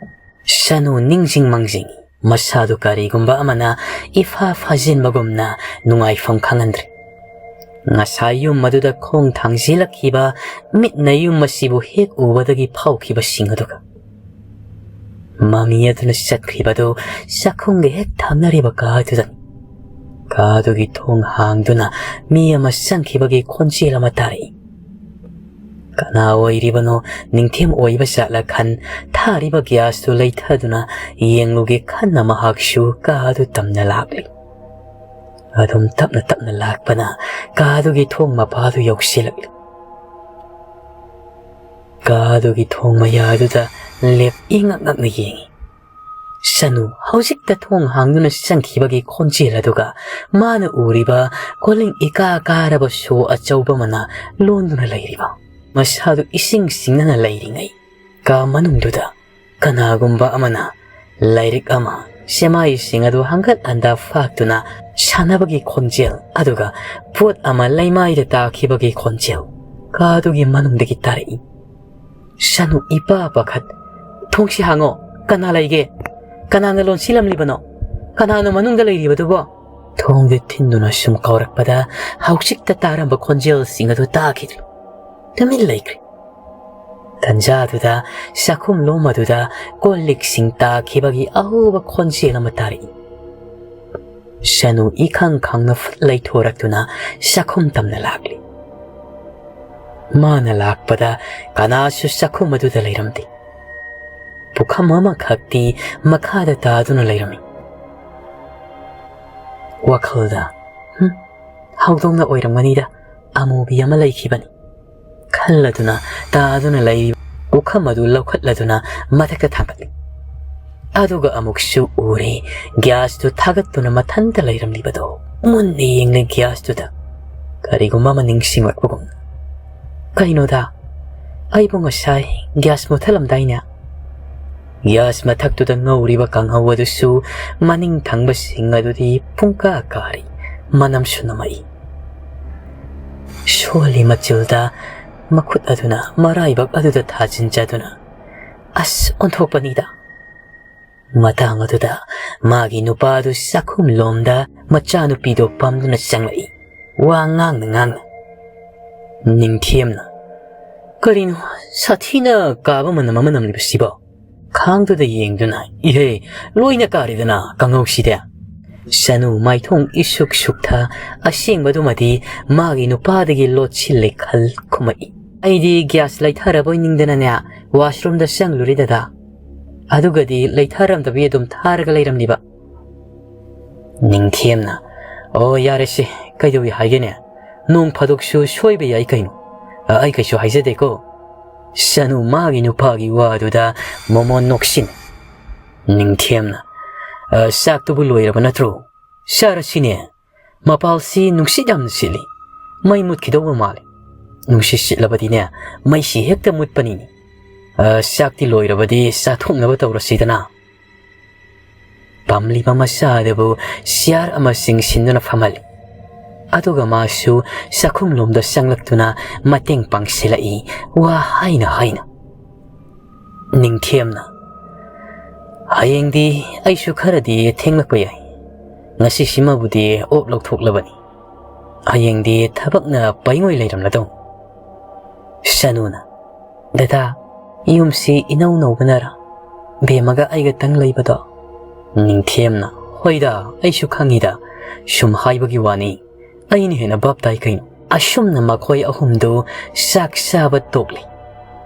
ꯁꯅꯨ ꯅꯤꯡꯁꯤꯡ ꯃꯥꯡꯖꯤꯡ, ꯃꯁꯥꯗꯨ ꯀꯔꯤꯒꯨꯝꯕ ꯑꯃꯅ ꯏꯐꯥ ꯐꯥꯖꯤꯟꯕꯒꯨꯝꯅ ꯅꯨꯡꯉꯥꯏꯐꯝ ꯈꯪꯍꯟꯗ꯭ꯔꯦ꯫ ꯉꯁꯥꯏ ꯌꯨꯝ ꯑꯗꯨꯗ ꯈꯣꯡ ꯊꯥꯡꯖꯤꯜꯂꯛꯈꯤꯕ ꯃꯤꯠꯅ ꯌꯨꯝ ꯑꯁꯤꯕꯨ ꯍꯦꯛ ꯎꯕꯗꯒꯤ ꯐꯥꯎꯈꯤꯕꯁꯤꯡ ꯑꯗꯨꯒ ꯃꯃꯤ ꯑꯗꯨꯅ ꯆꯠꯈ꯭ꯔꯤꯕꯗꯨ ꯆꯥꯛꯈꯨꯝꯒ ꯍꯦꯛ ꯊꯪꯅꯔꯤꯕ ꯀꯥ ꯑꯗꯨꯗꯅꯤ꯫ ꯀꯥ ꯑꯗꯨꯒꯤ ꯊꯣꯡ ꯍꯥꯡꯗꯨꯅ ꯃꯤ ꯑꯃ ꯆꯪꯈꯤꯕꯒꯤ ꯈꯣꯟꯖꯦꯜ ꯑꯃ ꯇꯥꯔꯛꯏ꯫ ꯀꯅꯥ ꯑꯣꯏꯔꯤꯕꯅꯣ ꯅꯤꯡꯊꯦꯝ ꯑꯣꯏꯕ ꯖꯥꯠꯂ ꯈꯟ ꯊꯥꯔꯤꯕ ꯒ꯭ꯌꯥꯁꯇꯨ ꯂꯩꯊꯗꯨꯅ ꯌꯦꯡꯂꯨꯒꯦ ꯈꯟꯅ ꯃꯍꯥꯛꯁꯨ ꯀꯥ ꯑꯗꯨ ꯇꯝꯅ ꯂꯥꯛꯂꯤ꯫ ꯑꯗꯨꯝ ꯇꯞꯅ ꯇꯞꯅ ꯂꯥꯛꯄꯅ ꯀꯥ ꯑꯗꯨꯒꯤ ꯊꯣꯡ ꯃꯄꯥꯗꯨ ꯌꯧꯁꯤꯜꯂꯛꯂꯤ꯫ ꯀꯥ ꯑꯗꯨꯒꯤ ꯊꯣꯡ ꯃꯌꯥꯗꯨꯗ ꯂꯦꯞ ꯏꯉꯛ ꯉꯛꯅ ꯌꯦꯡꯏ꯫ ꯁꯅꯨ ꯍꯧꯖꯤꯛꯇ ꯊꯣꯡ ꯍꯥꯡꯗꯨꯅ ꯆꯪꯈꯤꯕꯒꯤ ꯈꯣꯟꯖꯦꯜ ꯑꯗꯨꯒ ꯃꯥꯅ ꯎꯔꯤꯕ ꯀꯣꯂꯤꯡ ꯏꯀꯥ ꯀꯥꯔꯕ ꯁꯣ ꯑꯆꯧꯕ ꯑꯃꯅ ꯂꯣꯟꯗꯨꯅ ꯂꯩꯔꯤꯕ ꯃꯁꯥꯗꯨ ꯏꯁꯤꯡ ꯆꯤꯡꯅꯅ ꯂꯩꯔꯤꯉꯩ, ꯀꯥ ꯃꯅꯨꯡꯗꯨꯗ ꯀꯅꯥꯒꯨꯝꯕ ꯑꯃꯅ ꯂꯥꯏꯔꯤꯛ ꯑꯃ ꯆꯦꯃꯥꯏꯁꯤꯡ ꯑꯗꯨ ꯍꯪꯒꯠ ꯍꯟꯗ ꯐꯥꯛꯇꯨꯅ ꯁꯥꯟꯅꯕꯒꯤ ꯈꯣꯟꯖꯦꯜ ꯑꯗꯨꯒ ꯄꯣꯠ ꯑꯃ ꯂꯩꯃꯥꯏꯗ ꯇꯥꯈꯤꯕꯒꯤ ꯈꯣꯟꯖꯦꯜ ꯀꯥꯗꯨꯒꯤ ꯃꯅꯨꯡꯗꯒꯤ ꯇꯥꯔꯛꯏ꯫ ꯁꯅꯨ ꯏꯄꯥ ꯄꯥꯈꯠ, "ꯊꯣꯡꯁꯤ ꯍꯥꯡꯉꯣ, ꯀꯅꯥ ꯂꯩꯒꯦ? ꯀꯅꯥꯅ ꯂꯣꯟꯁꯤꯜꯂꯝꯂꯤꯕꯅꯣ? ꯀꯅꯥꯅꯣ ꯃꯅꯨꯡꯗ ꯂꯩꯔꯤꯕꯗꯨꯕꯣ?" ꯊꯣꯡꯗ ꯊꯤꯟꯗꯨꯅ ꯁꯨꯝ ꯀꯧꯔꯛꯄꯗ ꯍꯧꯖꯤꯛꯇ ꯇꯥꯔꯝꯕ ꯈꯣꯟꯖꯦꯜꯁꯤꯡ ꯑꯗꯨ ꯇꯥꯈꯤꯗ꯭ꯔꯦ꯫ ꯇꯨꯃꯤꯟ ꯂꯩꯈ꯭ꯔꯦ꯫ ꯇꯟꯖꯥꯗꯨꯗ ꯆꯥꯛꯈꯨꯝ ꯂꯣꯝ ꯑꯗꯨꯗ ꯀꯣꯜ ꯂꯤꯛꯁꯤꯡ ꯇꯥꯈꯤꯕꯒꯤ ꯑꯍꯧꯕ ꯈꯣꯟꯖꯦꯜ ꯑꯃ ꯇꯥꯔꯛꯏ꯫ ꯁꯅꯨ ꯏꯈꯪ ꯈꯪꯅ ꯐꯨꯠ ꯂꯩꯊꯣꯔꯛꯇꯨꯅ ꯆꯥꯛꯈꯨꯝ ꯇꯝꯅ ꯂꯥꯛꯂꯤ꯫ ꯃꯥꯅ ꯂꯥꯛꯄꯗ ꯀꯅꯥꯁꯨ ꯆꯥꯛꯈꯨꯝ ꯑꯗꯨꯗ ꯂꯩꯔꯝꯗꯦ꯫ ꯄꯨꯈꯝ ꯑꯃꯈꯛꯇꯤ ꯃꯈꯥꯗ ꯇꯥꯗꯨꯅ ꯂꯩꯔꯝꯃꯤ꯫ ꯋꯥꯈꯜꯗ, "ꯍꯨꯝ, ꯍꯧꯗꯣꯡꯅ ꯑꯣꯏꯔꯝꯒꯅꯤꯗ, ꯑꯃꯨꯕꯤ ꯑꯃ ꯂꯩꯈꯤꯕꯅꯤ" ꯈꯜꯂꯗꯨꯅ ꯇꯥꯗꯨꯅ ꯂꯩꯔꯤꯕ ꯄꯨꯈꯝ ꯑꯗꯨ ꯂꯧꯈꯠꯂꯗꯨꯅ ꯃꯊꯛꯇ ꯊꯥꯡꯒꯠꯂꯤ꯫ ꯑꯗꯨꯒ ꯑꯃꯨꯛꯁꯨ ꯎꯔꯦ, ꯒ꯭ꯌꯥꯁꯇꯨ ꯊꯥꯒꯠꯇꯨꯅ ꯃꯊꯟꯇ ꯂꯩꯔꯝꯂꯤꯕꯗꯣ꯫ ꯃꯨꯟꯅ ꯌꯦꯡꯂꯦ ꯒ꯭ꯌꯥꯁꯇꯨꯗ, ꯀꯔꯤꯒꯨꯝꯕ ꯑꯃ ꯅꯤꯡꯁꯤꯡꯂꯛꯄꯒꯨꯝꯅ꯫ "ꯀꯩꯅꯣꯗ, ꯑꯩꯕꯨ ꯉꯁꯥꯏ ꯒ꯭ꯌꯥꯁ ꯃꯨꯠꯊꯠꯂꯝꯗꯥꯏꯅꯦ?" ꯒ꯭ꯌꯥꯁ ꯃꯊꯛꯇꯨꯗ ꯉꯧꯔꯤꯕ ꯀꯥꯡꯍꯧ ꯑꯗꯨꯁꯨ ꯃꯅꯤꯡ ꯊꯪꯕꯁꯤꯡ ꯑꯗꯨꯗꯤ ꯄꯨꯡꯀꯥ ꯀꯥꯔꯤ, ꯃꯅꯝꯁꯨ ꯅꯝꯃꯛꯏ꯫ ꯁꯣꯜꯂꯤ ꯃꯆꯤꯜꯗ ꯃꯈꯨꯠ ꯑꯗꯨꯅ ꯃꯔꯥꯏꯕꯛ ꯑꯗꯨꯗ ꯊꯥꯖꯤꯟꯖꯗꯨꯅ, "ꯑꯁ, ꯑꯣꯟꯊꯣꯛꯄꯅꯤꯗ!" ꯃꯇꯥꯡ ꯑꯗꯨꯗ ꯃꯥꯒꯤ ꯅꯨꯄꯥꯗꯨ ꯆꯥꯛꯈꯨꯝ ꯂꯣꯝꯗ ꯃꯆꯥꯅꯨꯄꯤꯗꯨ ꯄꯝꯗꯨꯅ ꯆꯪꯂꯛꯏ, ꯋꯥ ꯉꯥꯡꯅ ꯉꯥꯡꯅ꯫ ꯅꯤꯡꯊꯦꯝꯅ, "ꯀꯔꯤꯅꯣ ꯁꯥꯊꯤꯅ ꯀꯥꯕ ꯃꯅꯝ ꯑꯃ ꯅꯝꯂꯤꯕꯁꯤꯕꯣ?" ꯈꯥꯡꯗꯨꯗ ꯌꯦꯡꯗꯨꯅ, "ꯏꯍꯦ, ꯂꯣꯏꯅ ꯀꯥꯔꯦꯗꯅ ꯀꯥꯡꯍꯧꯁꯤꯗꯤ!" ꯁꯅꯨ ꯃꯥꯏꯊꯣꯡ ꯏꯁꯨꯛ ꯁꯨꯛꯊ, ꯑꯁꯦꯡꯕꯗꯨꯃꯗꯤ ꯃꯥꯒꯤ ꯅꯨꯄꯥꯗꯒꯤ ꯂꯣꯠꯁꯤꯜꯂꯦ ꯈꯜ ꯈꯨꯝꯃꯛꯏ꯫ "ꯑꯩꯗꯤ ꯒ꯭ꯌꯥꯁ ꯂꯩꯊꯔꯕꯣꯏ ꯅꯤꯡꯗꯅꯅꯦ, ꯋꯥꯁꯔꯨꯝꯗ ꯆꯪꯂꯨꯔꯦ ꯗꯗꯥ꯫ ꯑꯗꯨꯒꯗꯤ ꯂꯩꯊꯔꯝꯗꯕꯤ ꯑꯗꯨꯝ ꯊꯥꯔꯒ ꯂꯩꯔꯝꯂꯤꯕ꯫" ꯅꯤꯡꯊꯦꯝꯅ, "ꯑꯣ, ꯌꯥꯔꯦꯁꯦ, ꯀꯩꯗꯧꯏ ꯍꯥꯏꯒꯦꯅꯦ? ꯅꯣꯡ ꯐꯥꯗꯣꯛꯁꯨ ꯁꯣꯏꯕ ꯌꯥꯏ ꯀꯩꯅꯣ꯫ ꯑ, ꯑꯩ ꯀꯩꯁꯨ ꯍꯥꯏꯖꯗꯦꯀꯣ꯫" ꯁꯅꯨ ꯃꯥꯒꯤ ꯅꯨꯄꯥꯒꯤ ꯋꯥꯗꯨꯗ ꯃꯣꯃꯣꯟ ꯅꯣꯛꯁꯤꯟ꯫ ꯅꯤꯡꯊꯦꯝꯅ, "ꯑ, ꯆꯥꯛꯇꯨꯕꯨ ꯂꯣꯏꯔꯕ ꯅꯠꯇ꯭ꯔꯣ? ꯆꯥꯔꯁꯤꯅꯦ꯫ ꯃꯄꯥꯜꯁꯤ ꯅꯨꯡꯁꯤꯠ ꯌꯥꯝꯅ ꯁꯤꯠꯂꯤ꯫ ꯃꯩ ꯃꯨꯠꯈꯤꯗꯧꯕ ꯃꯥꯜꯂꯤ꯫ ꯅꯨꯡꯁꯤꯠ ꯁꯤꯠꯂꯕꯗꯤꯅꯦ, ꯃꯩꯁꯤ ꯍꯦꯛꯇ ꯃꯨꯠꯄꯅꯤꯅꯦ꯫ ꯑ, ꯆꯥꯛꯇꯤ ꯂꯣꯏꯔꯕꯗꯤ ꯆꯥꯊꯣꯛꯅꯕ ꯇꯧꯔꯁꯤꯗꯅ꯫" ꯄꯥꯝꯂꯤꯕ ꯃꯆꯥ ꯑꯗꯨꯕꯨ ꯆꯤꯌꯥꯔ ꯑꯃ ꯆꯤꯡꯁꯤꯟꯗꯨꯅ ꯐꯝꯍꯜꯂꯤ꯫ ꯑꯗꯨꯒ ꯃꯥꯁꯨ ꯆꯥꯛꯈꯨꯝꯂꯣꯝꯗ ꯆꯪꯂꯛꯇꯨꯅ ꯃꯇꯦꯡ ꯄꯥꯡꯁꯤꯜꯂꯛꯏ, ꯋꯥ ꯍꯥꯏꯅ ꯍꯥꯏꯅ꯫ ꯅꯤꯡꯊꯦꯝꯅ, "ꯍꯌꯦꯡꯗꯤ ꯑꯩꯁꯨ ꯈꯔꯗꯤ ꯊꯦꯡꯂꯛꯄ ꯌꯥꯏ꯫ ꯉꯁꯤꯁꯤꯃꯕꯨꯗꯤ ꯑꯣꯞ ꯂꯧꯊꯣꯛꯂꯕꯅꯤ꯫ ꯍꯌꯦꯡꯗꯤ ꯊꯕꯛꯅ ꯄꯩꯉꯣꯏ ꯂꯩꯔꯝꯂꯗꯧ꯫" ꯁꯅꯨꯅ, "ꯗꯗꯥ, ꯌꯨꯝꯁꯤ ꯏꯅꯧ ꯅꯧꯕꯅꯔ ꯕꯦꯝꯃꯒ ꯑꯩꯒꯇꯪ ꯂꯩꯕꯗꯣ?" ꯅꯤꯡꯊꯦꯝꯅ, "ꯍꯣꯏꯗ, ꯑꯩꯁꯨ ꯈꯪꯉꯤꯗ, ꯁꯨꯝ ꯍꯥꯏꯕꯒꯤ ꯋꯥꯅꯤ꯫ ꯑꯩꯅ ꯍꯦꯟꯅ ꯚꯥꯞ ꯇꯥꯏ ꯀꯩꯅꯣ꯫" ꯑꯁꯨꯝꯅ ꯃꯈꯣꯏ ꯑꯍꯨꯝꯗꯨ ꯆꯥꯛ ꯆꯥꯕ ꯇꯣꯛꯂꯤ꯫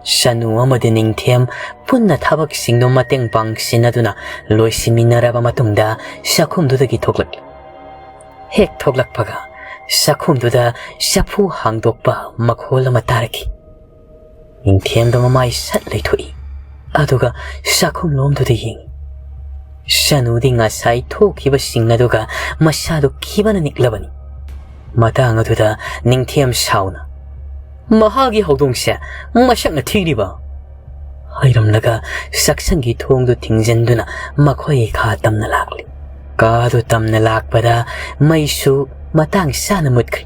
ꯁꯅꯨ ꯑꯃꯗꯤ ꯅꯤꯡꯊꯦꯝ ꯄꯨꯟꯅ ꯊꯕꯛꯁꯤꯡꯗꯨ ꯃꯇꯦꯡ ꯄꯥꯡꯁꯤꯟꯅꯗꯨꯅ ꯂꯣꯏꯁꯤꯟꯃꯤꯟꯅꯔꯕ ꯃꯇꯨꯡꯗ ꯆꯥꯛꯈꯨꯝꯗꯨꯗꯒꯤ ꯊꯣꯛꯂꯛꯂꯤ꯫ ꯍꯦꯛ ꯊꯣꯛꯂꯛꯄꯒ ꯆꯥꯛꯈꯨꯝꯗꯨꯗ ꯆꯐꯨ ꯍꯥꯡꯗꯣꯛꯄ ꯃꯈꯣꯜ ꯑꯃ ꯇꯥꯔꯛꯈꯤ꯫ ꯅꯤꯡꯊꯦꯝꯗ ꯃꯃꯥꯏ ꯁꯠ ꯂꯩꯊꯣꯛꯏ, ꯑꯗꯨꯒ ꯆꯥꯛꯈꯨꯝꯂꯣꯝꯗꯨꯗ ꯌꯦꯡꯏ꯫ ꯁꯅꯨꯗꯤ ꯉꯁꯥꯏ ꯊꯣꯛꯈꯤꯕꯁꯤꯡ ꯑꯗꯨꯒ ꯃꯁꯥꯗꯨ ꯀꯤꯕꯅ ꯅꯤꯛꯂꯕꯅꯤ꯫ ꯃꯇꯥꯡ ꯑꯗꯨꯗ ꯅꯤꯡꯊꯦꯝ ꯁꯥꯎꯅ, "ꯃꯍꯥꯛꯀꯤ ꯍꯧꯗꯣꯡꯁꯦ ꯃꯁꯛꯅ ꯊꯤꯔꯤꯕ?" ꯍꯥꯏꯔꯝꯂꯒ ꯆꯥꯛꯁꯪꯒꯤ ꯊꯣꯡꯗꯨ ꯊꯤꯡꯖꯤꯟꯗꯨꯅ ꯃꯈꯣꯏ ꯈꯥ ꯇꯝꯅ ꯂꯥꯛꯂꯤ꯫ ꯀꯥꯗꯨ ꯇꯝꯅ ꯂꯥꯛꯄꯗ ꯃꯩꯁꯨ ꯃꯇꯥꯡ ꯆꯥꯅ ꯃꯨꯠꯈ꯭ꯔꯦ꯫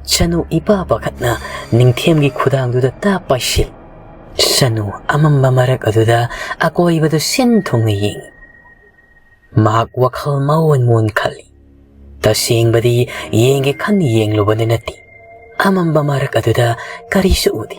ꯁꯅꯨ ꯏꯄꯥ ꯄꯥꯈꯠꯅ ꯅꯤꯡꯊꯦꯝꯒꯤ ꯈꯨꯗꯥꯡꯗꯨꯗ ꯇꯥꯞ ꯄꯥꯏꯁꯤꯜ꯫ ꯁꯅꯨ ꯑꯃꯝꯕ ꯃꯔꯛ ꯑꯗꯨꯗ ꯑꯀꯣꯏꯕꯗꯨ ꯁꯤꯟ ꯊꯨꯡꯅ ꯌꯦꯡꯏ꯫ ꯃꯍꯥꯛ ꯋꯥꯈꯜ ꯃꯑꯣꯟ ꯃꯑꯣꯟ ꯈꯜꯂꯤ꯫ ꯇꯁꯦꯡꯕꯗꯤ ꯌꯦꯡꯒꯦ ꯈꯟꯅ ꯌꯦꯡꯂꯨꯕꯗꯤ ꯅꯠꯇꯦ꯫ ꯑꯃꯝꯕ ꯃꯔꯛ ꯑꯗꯨꯗ ꯀꯔꯤꯁꯨ ꯎꯗꯦ꯫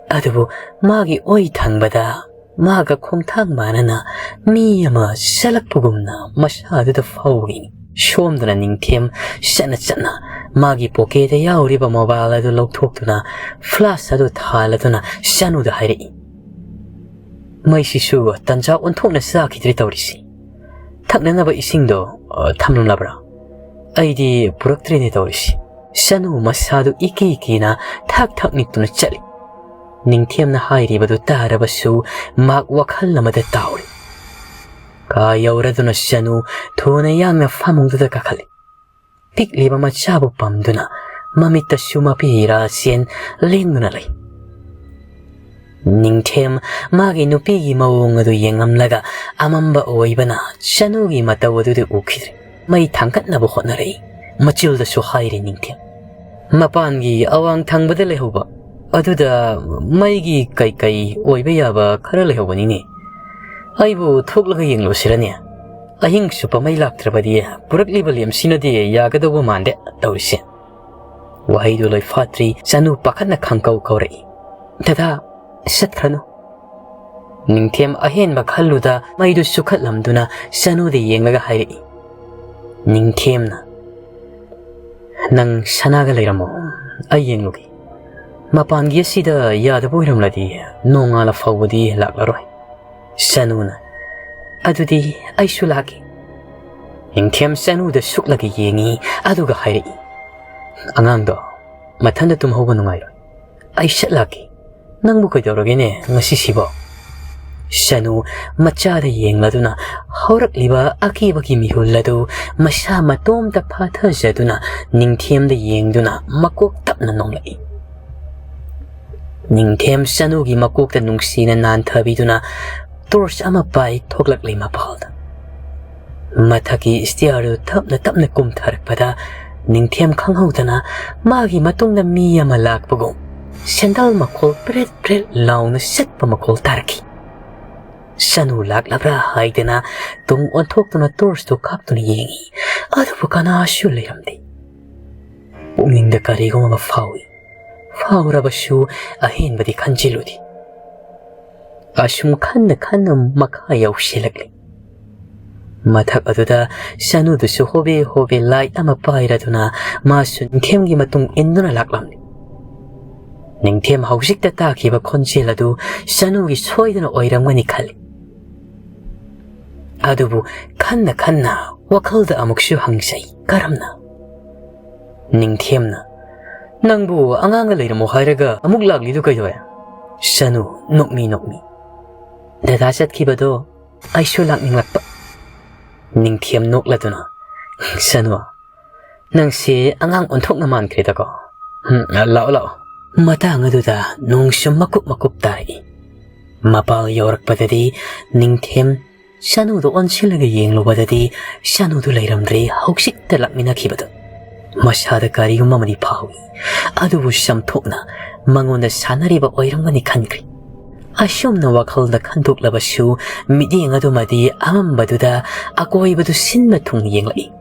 ꯑꯗꯨꯕꯨ ꯃꯥꯒꯤ ꯑꯣꯏ ꯊꯪꯕꯗ ꯃꯥꯒ ꯈꯣꯡꯊꯥꯡ ꯃꯥꯟꯅꯅ ꯃꯤ ꯑꯃ ꯆꯠꯂꯛꯄꯒꯨꯝꯅ ꯃꯁꯥꯗꯨꯗ ꯐꯥꯎꯏ꯫ ꯁꯣꯝꯗꯅ ꯅꯤꯡꯊꯦꯝ ꯆꯠꯅ ꯆꯠꯅ ꯃꯥꯒꯤ ꯄꯣꯀꯦꯠꯇ ꯌꯥꯎꯔꯤꯕ ꯃꯣꯕꯥꯏꯜ ꯑꯗꯨ ꯂꯧꯊꯣꯛꯇꯨꯅ ꯐ꯭ꯂꯥꯁ ꯑꯗꯨ ꯊꯥꯜꯂꯗꯨꯅ ꯁꯅꯨꯗ ꯍꯥꯏꯔꯛꯏ, "ꯃꯩꯁꯤꯁꯨ ꯇꯟꯖꯥ ꯑꯣꯟꯊꯣꯛꯅ ꯆꯥꯈꯤꯗ꯭ꯔꯦ ꯇꯧꯔꯤꯁꯤ꯫ ꯊꯛꯅꯅꯕ ꯏꯁꯤꯡꯗꯣ, ꯑ, ꯊꯝꯂꯝꯂꯕ꯭ꯔꯥ? ꯑꯩꯗꯤ ꯄꯨꯔꯛꯇ꯭ꯔꯦꯅꯦ ꯇꯧꯔꯤꯁꯤ꯫" ꯁꯅꯨ ꯃꯁꯥꯗꯨ ꯏꯀꯤ ꯀꯤꯅ ꯊꯛ ꯊꯛ ꯅꯤꯛꯇꯨꯅ ꯆꯠꯂꯤ꯫ ꯅꯤꯡꯊꯦꯝꯅ ꯍꯥꯏꯔꯤꯕꯗꯨ ꯇꯥꯔꯕꯁꯨ ꯃꯍꯥꯛ ꯋꯥꯈꯜ ꯑꯃꯗ ꯇꯥꯎꯔꯤ꯫ ꯀꯥ ꯌꯧꯔꯗꯨꯅ ꯆꯅꯨ ꯊꯨꯅ ꯌꯥꯡꯅ ꯐꯃꯨꯡꯗꯨꯗ ꯀꯥꯈꯠꯂꯤ꯫ ꯄꯤꯛꯂꯤꯕ ꯃꯆꯥꯕꯨ ꯄꯝꯗꯨꯅ ꯃꯃꯤꯠꯇꯁꯨ ꯃꯄꯤ ꯏꯔꯥ ꯆꯦꯟ ꯂꯦꯡꯗꯨꯅ ꯂꯩ꯫ ꯅꯤꯡꯊꯦꯝ ꯃꯥꯒꯤ ꯅꯨꯄꯤꯒꯤ ꯃꯑꯣꯡ ꯑꯗꯨ ꯌꯦꯡꯂꯝꯂꯒ ꯑꯃꯝꯕ ꯑꯣꯏꯕꯅ ꯆꯅꯨꯒꯤ ꯃꯇꯧ ꯑꯗꯨꯗꯤ ꯎꯈꯤꯗ꯭ꯔꯦ꯫ ꯃꯩ ꯊꯥꯡꯒꯠꯅꯕ ꯍꯣꯠꯅꯔꯛꯏ꯫ ꯃꯆꯤꯜꯗꯁꯨ ꯍꯥꯏꯔꯤ ꯅꯤꯡꯊꯦꯝ꯫ ꯃꯄꯥꯟꯒꯤ ꯑꯋꯥꯡ ꯊꯪꯕꯗ ꯂꯩꯍꯧꯕ ꯑꯗꯨꯗ ꯃꯩꯒꯤ ꯀꯩꯀꯩ ꯑꯣꯏꯕ ꯌꯥꯕ ꯈꯔ ꯂꯩꯍꯧꯕꯅꯤꯅꯦ꯫ ꯑꯩꯕꯨ ꯊꯣꯛꯂꯒ ꯌꯦꯡꯂꯨꯁꯤꯔꯅꯦ? ꯑꯍꯤꯡ ꯆꯨꯞꯄ ꯃꯩ ꯂꯥꯛꯇ꯭ꯔꯕꯗꯤ ꯄꯨꯔꯛꯂꯤꯕ ꯂꯦꯝꯁꯤꯅꯗꯤ ꯌꯥꯒꯗꯧꯕ ꯃꯥꯟꯗꯦ ꯇꯧꯔꯤꯁꯦ꯫ ꯋꯥꯍꯩꯗꯨ ꯂꯣꯏꯐꯥꯠꯇ꯭ꯔꯤ ꯆꯅꯨ ꯄꯥꯈꯠꯅ ꯈꯪꯀꯧ ꯀꯧꯔꯛꯏ꯫ "ꯗꯗꯥ, ꯆꯠꯈ꯭ꯔꯅꯨ꯫" ꯅꯤꯡꯊꯦꯝ ꯑꯍꯦꯟꯕ ꯈꯜꯂꯨꯗ ꯃꯩꯗꯨ ꯆꯨꯈꯠꯂꯝꯗꯨꯅ ꯆꯅꯨꯗ ꯌꯦꯡꯂꯒ ꯍꯥꯏꯔꯛꯏ꯫ ꯅꯤꯡꯊꯦꯝꯅ, "ꯅꯪ ꯁꯅꯥꯒ ꯂꯩꯔꯝꯃꯣ, ꯑꯩ ꯌꯦꯡꯂꯨꯒꯦ꯫ ꯃꯄꯥꯟꯒꯤ ꯑꯁꯤꯗ ꯌꯥꯗꯕ ꯑꯣꯏꯔꯝꯂꯗꯤ ꯅꯣꯡꯉꯥꯜꯂ ꯐꯥꯎꯕꯗꯤ ꯂꯥꯛꯂꯔꯣꯏ꯫" ꯆꯅꯨꯅ, "ꯑꯗꯨꯗꯤ ꯑꯩꯁꯨ ꯂꯥꯛꯀꯦ꯫" ꯅꯤꯡꯊꯦꯝ ꯆꯅꯨꯗ ꯁꯨꯛꯂꯒ ꯌꯦꯡꯉꯤ, ꯑꯗꯨꯒ ꯍꯥꯏꯔꯛꯏ, "ꯑꯉꯥꯡꯗꯣ ꯃꯊꯟꯗ ꯇꯨꯝꯍꯧꯕ ꯅꯨꯡꯉꯥꯏꯔꯣꯏ꯫ ꯑꯩ ꯁꯠ ꯂꯥꯛꯀꯦ꯫ ꯅꯪꯕꯨ ꯀꯩꯗꯧꯔꯒꯦꯅꯦ ꯉꯁꯤꯁꯤꯕꯣ?" ꯆꯅꯨ ꯃꯆꯥꯗ ꯌꯦꯡꯂꯗꯨꯅ ꯍꯧꯔꯛꯂꯤꯕ ꯑꯀꯤꯕꯒꯤ ꯃꯤꯍꯨꯜ ꯑꯗꯨ ꯃꯁꯥ ꯃꯇꯣꯝꯇ ꯐꯥꯊꯖꯗꯨꯅ ꯅꯤꯡꯊꯦꯝꯗ ꯌꯦꯡꯗꯨꯅ ꯃꯀꯣꯛ ꯇꯞꯅ ꯅꯣꯝꯂꯛꯏ꯫ ꯅꯤꯡꯊꯦꯝ ꯆꯅꯨꯒꯤ ꯃꯀꯣꯛꯇ ꯅꯨꯡꯁꯤꯅ ꯅꯥꯟꯊꯕꯤꯗꯨꯅ ꯇꯣꯔꯆ ꯑꯃ ꯄꯥꯏ ꯊꯣꯛꯂꯛꯂꯤ ꯃꯄꯥꯜꯗ꯫ ꯃꯊꯛꯀꯤ ꯁ꯭ꯇꯤꯌꯔꯗꯨ ꯇꯞꯅ ꯇꯞꯅ ꯀꯨꯝꯊꯔꯛꯄꯗ ꯅꯤꯡꯊꯦꯝ ꯈꯪꯍꯧꯗꯅ ꯃꯥꯒꯤ ꯃꯇꯨꯡꯗ ꯃꯤ ꯑꯃ ꯂꯥꯛꯄꯒꯨꯝ ꯁꯦꯟꯗꯜ ꯃꯈꯣꯜ ꯄ꯭ꯔꯦꯠ ꯄ꯭ꯔꯦꯠ ꯂꯥꯎꯅ ꯆꯠꯄ ꯃꯈꯣꯜ ꯇꯥꯔꯛꯈꯤ꯫ ꯆꯅꯨ ꯂꯥꯛꯂꯕ꯭ꯔꯥ ꯍꯥꯏꯗꯅ ꯇꯨꯡ ꯑꯣꯟꯊꯣꯛꯇꯨꯅ ꯇꯣꯔꯆꯇꯨ ꯀꯥꯞꯇꯨꯅ ꯌꯦꯡꯉꯤ, ꯑꯗꯨꯕꯨ ꯀꯅꯥꯁꯨ ꯂꯩꯔꯝꯗꯦ꯫ ꯄꯨꯛꯅꯤꯡꯗ ꯀꯔꯤꯒꯨꯝ ꯑꯃ ꯐꯥꯎꯏ꯫ ꯐꯥꯎꯔꯕꯁꯨ ꯑꯍꯦꯟꯕꯗꯤ ꯈꯟꯖꯤꯜꯂꯨꯗꯦ꯫ ꯑꯁꯨꯝ ꯈꯟꯅ ꯈꯟꯅ ꯃꯈꯥ ꯌꯧꯁꯤꯜꯂꯛꯂꯤ꯫ ꯃꯊꯛ ꯑꯗꯨꯗ ꯆꯅꯨꯗꯨꯁꯨ ꯍꯣꯕꯦ ꯍꯣꯕꯦ ꯂꯥꯏꯠ ꯑꯃ ꯄꯥꯏꯔꯗꯨꯅ ꯃꯥꯁꯨ ꯅꯤꯡꯊꯦꯝꯒꯤ ꯃꯇꯨꯡ ꯏꯟꯗꯨꯅ ꯂꯥꯛꯂꯝꯂꯤ꯫ ꯅꯤꯡꯊꯦꯝ ꯍꯧꯖꯤꯛꯇ ꯇꯥꯈꯤꯕ ꯈꯣꯟꯖꯦꯜ ꯑꯗꯨ ꯆꯅꯨꯒꯤ ꯁꯣꯏꯗꯅ ꯑꯣꯏꯔꯝꯒꯅꯤ ꯈꯜꯂꯤ꯫ ꯑꯗꯨꯕꯨ ꯈꯟꯅ ꯈꯟꯅ ꯋꯥꯈꯜꯗ ꯑꯃꯨꯛꯁꯨ ꯍꯪꯖꯩ, ꯀꯔꯝꯅ? ꯅꯤꯡꯊꯦꯝꯅ, "ꯅꯪꯕꯨ ꯑꯉꯥꯡꯒ ꯂꯩꯔꯝꯃꯣ ꯍꯥꯏꯔꯒ ꯑꯃꯨꯛ ꯂꯥꯛꯂꯤꯗꯨ ꯀꯩꯗꯧꯋꯦ?" ꯆꯅꯨ ꯅꯣꯛꯃꯤ ꯅꯣꯛꯃꯤ, "ꯗꯗꯥ ꯆꯠꯈꯤꯕꯗꯣ ꯑꯩꯁꯨ ꯂꯥꯛꯅꯤꯡꯂꯛꯄ꯫ ꯅꯤꯡꯊꯦꯝ ꯅꯣꯛꯂꯗꯨꯅ, "ꯁꯅꯨ, ꯅꯪꯁꯦ ꯑꯉꯥꯡ ꯑꯣꯟꯊꯣꯛꯅ ꯃꯥꯟꯈ꯭ꯔꯦꯗꯀꯣ꯫ ꯎꯝ, ꯂꯥꯛꯑꯣ, ꯂꯥꯛꯑꯣ꯫" ꯃꯇꯥꯡ ꯑꯗꯨꯗ ꯅꯣꯡꯁꯨ ꯃꯀꯨꯞ ꯃꯀꯨꯞ ꯇꯥꯔꯛꯏ꯫ ꯃꯄꯥꯜ ꯌꯧꯔꯛꯄꯗꯗꯤ ꯅꯤꯡꯊꯦꯝ ꯁꯅꯨꯗꯨ ꯑꯣꯟꯁꯤꯜꯂꯒ ꯌꯦꯡꯂꯨꯕꯗꯗꯤ ꯁꯅꯨꯗꯨ ꯂꯩꯔꯝꯗ꯭ꯔꯦ, ꯍꯧꯖꯤꯛꯇ ꯂꯥꯛꯃꯤꯟꯅꯈꯤꯕꯗꯨ꯫ ꯃꯁꯥꯗ ꯀꯔꯤꯒꯨꯝꯕ ꯑꯃꯗꯤ ꯐꯥꯎꯏ, ꯑꯗꯨꯕꯨ ꯁꯝꯊꯣꯛꯅ ꯃꯉꯣꯟꯗ ꯁꯥꯟꯅꯔꯤꯕ ꯑꯣꯏꯔꯝꯒꯅꯤ ꯈꯟꯈ꯭ꯔꯦ꯫ ꯑꯁꯨꯝꯅ ꯋꯥꯈꯜꯗ ꯈꯟꯗꯣꯛꯂꯕꯁꯨ ꯃꯤꯠꯌꯦꯡ ꯑꯗꯨꯃꯗꯤ ꯑꯃꯝꯕꯗꯨꯗ ꯑꯀꯣꯏꯕꯗꯨ ꯁꯤꯟꯕ ꯊꯨꯡꯅ ꯌꯦꯡꯂꯛꯏ꯫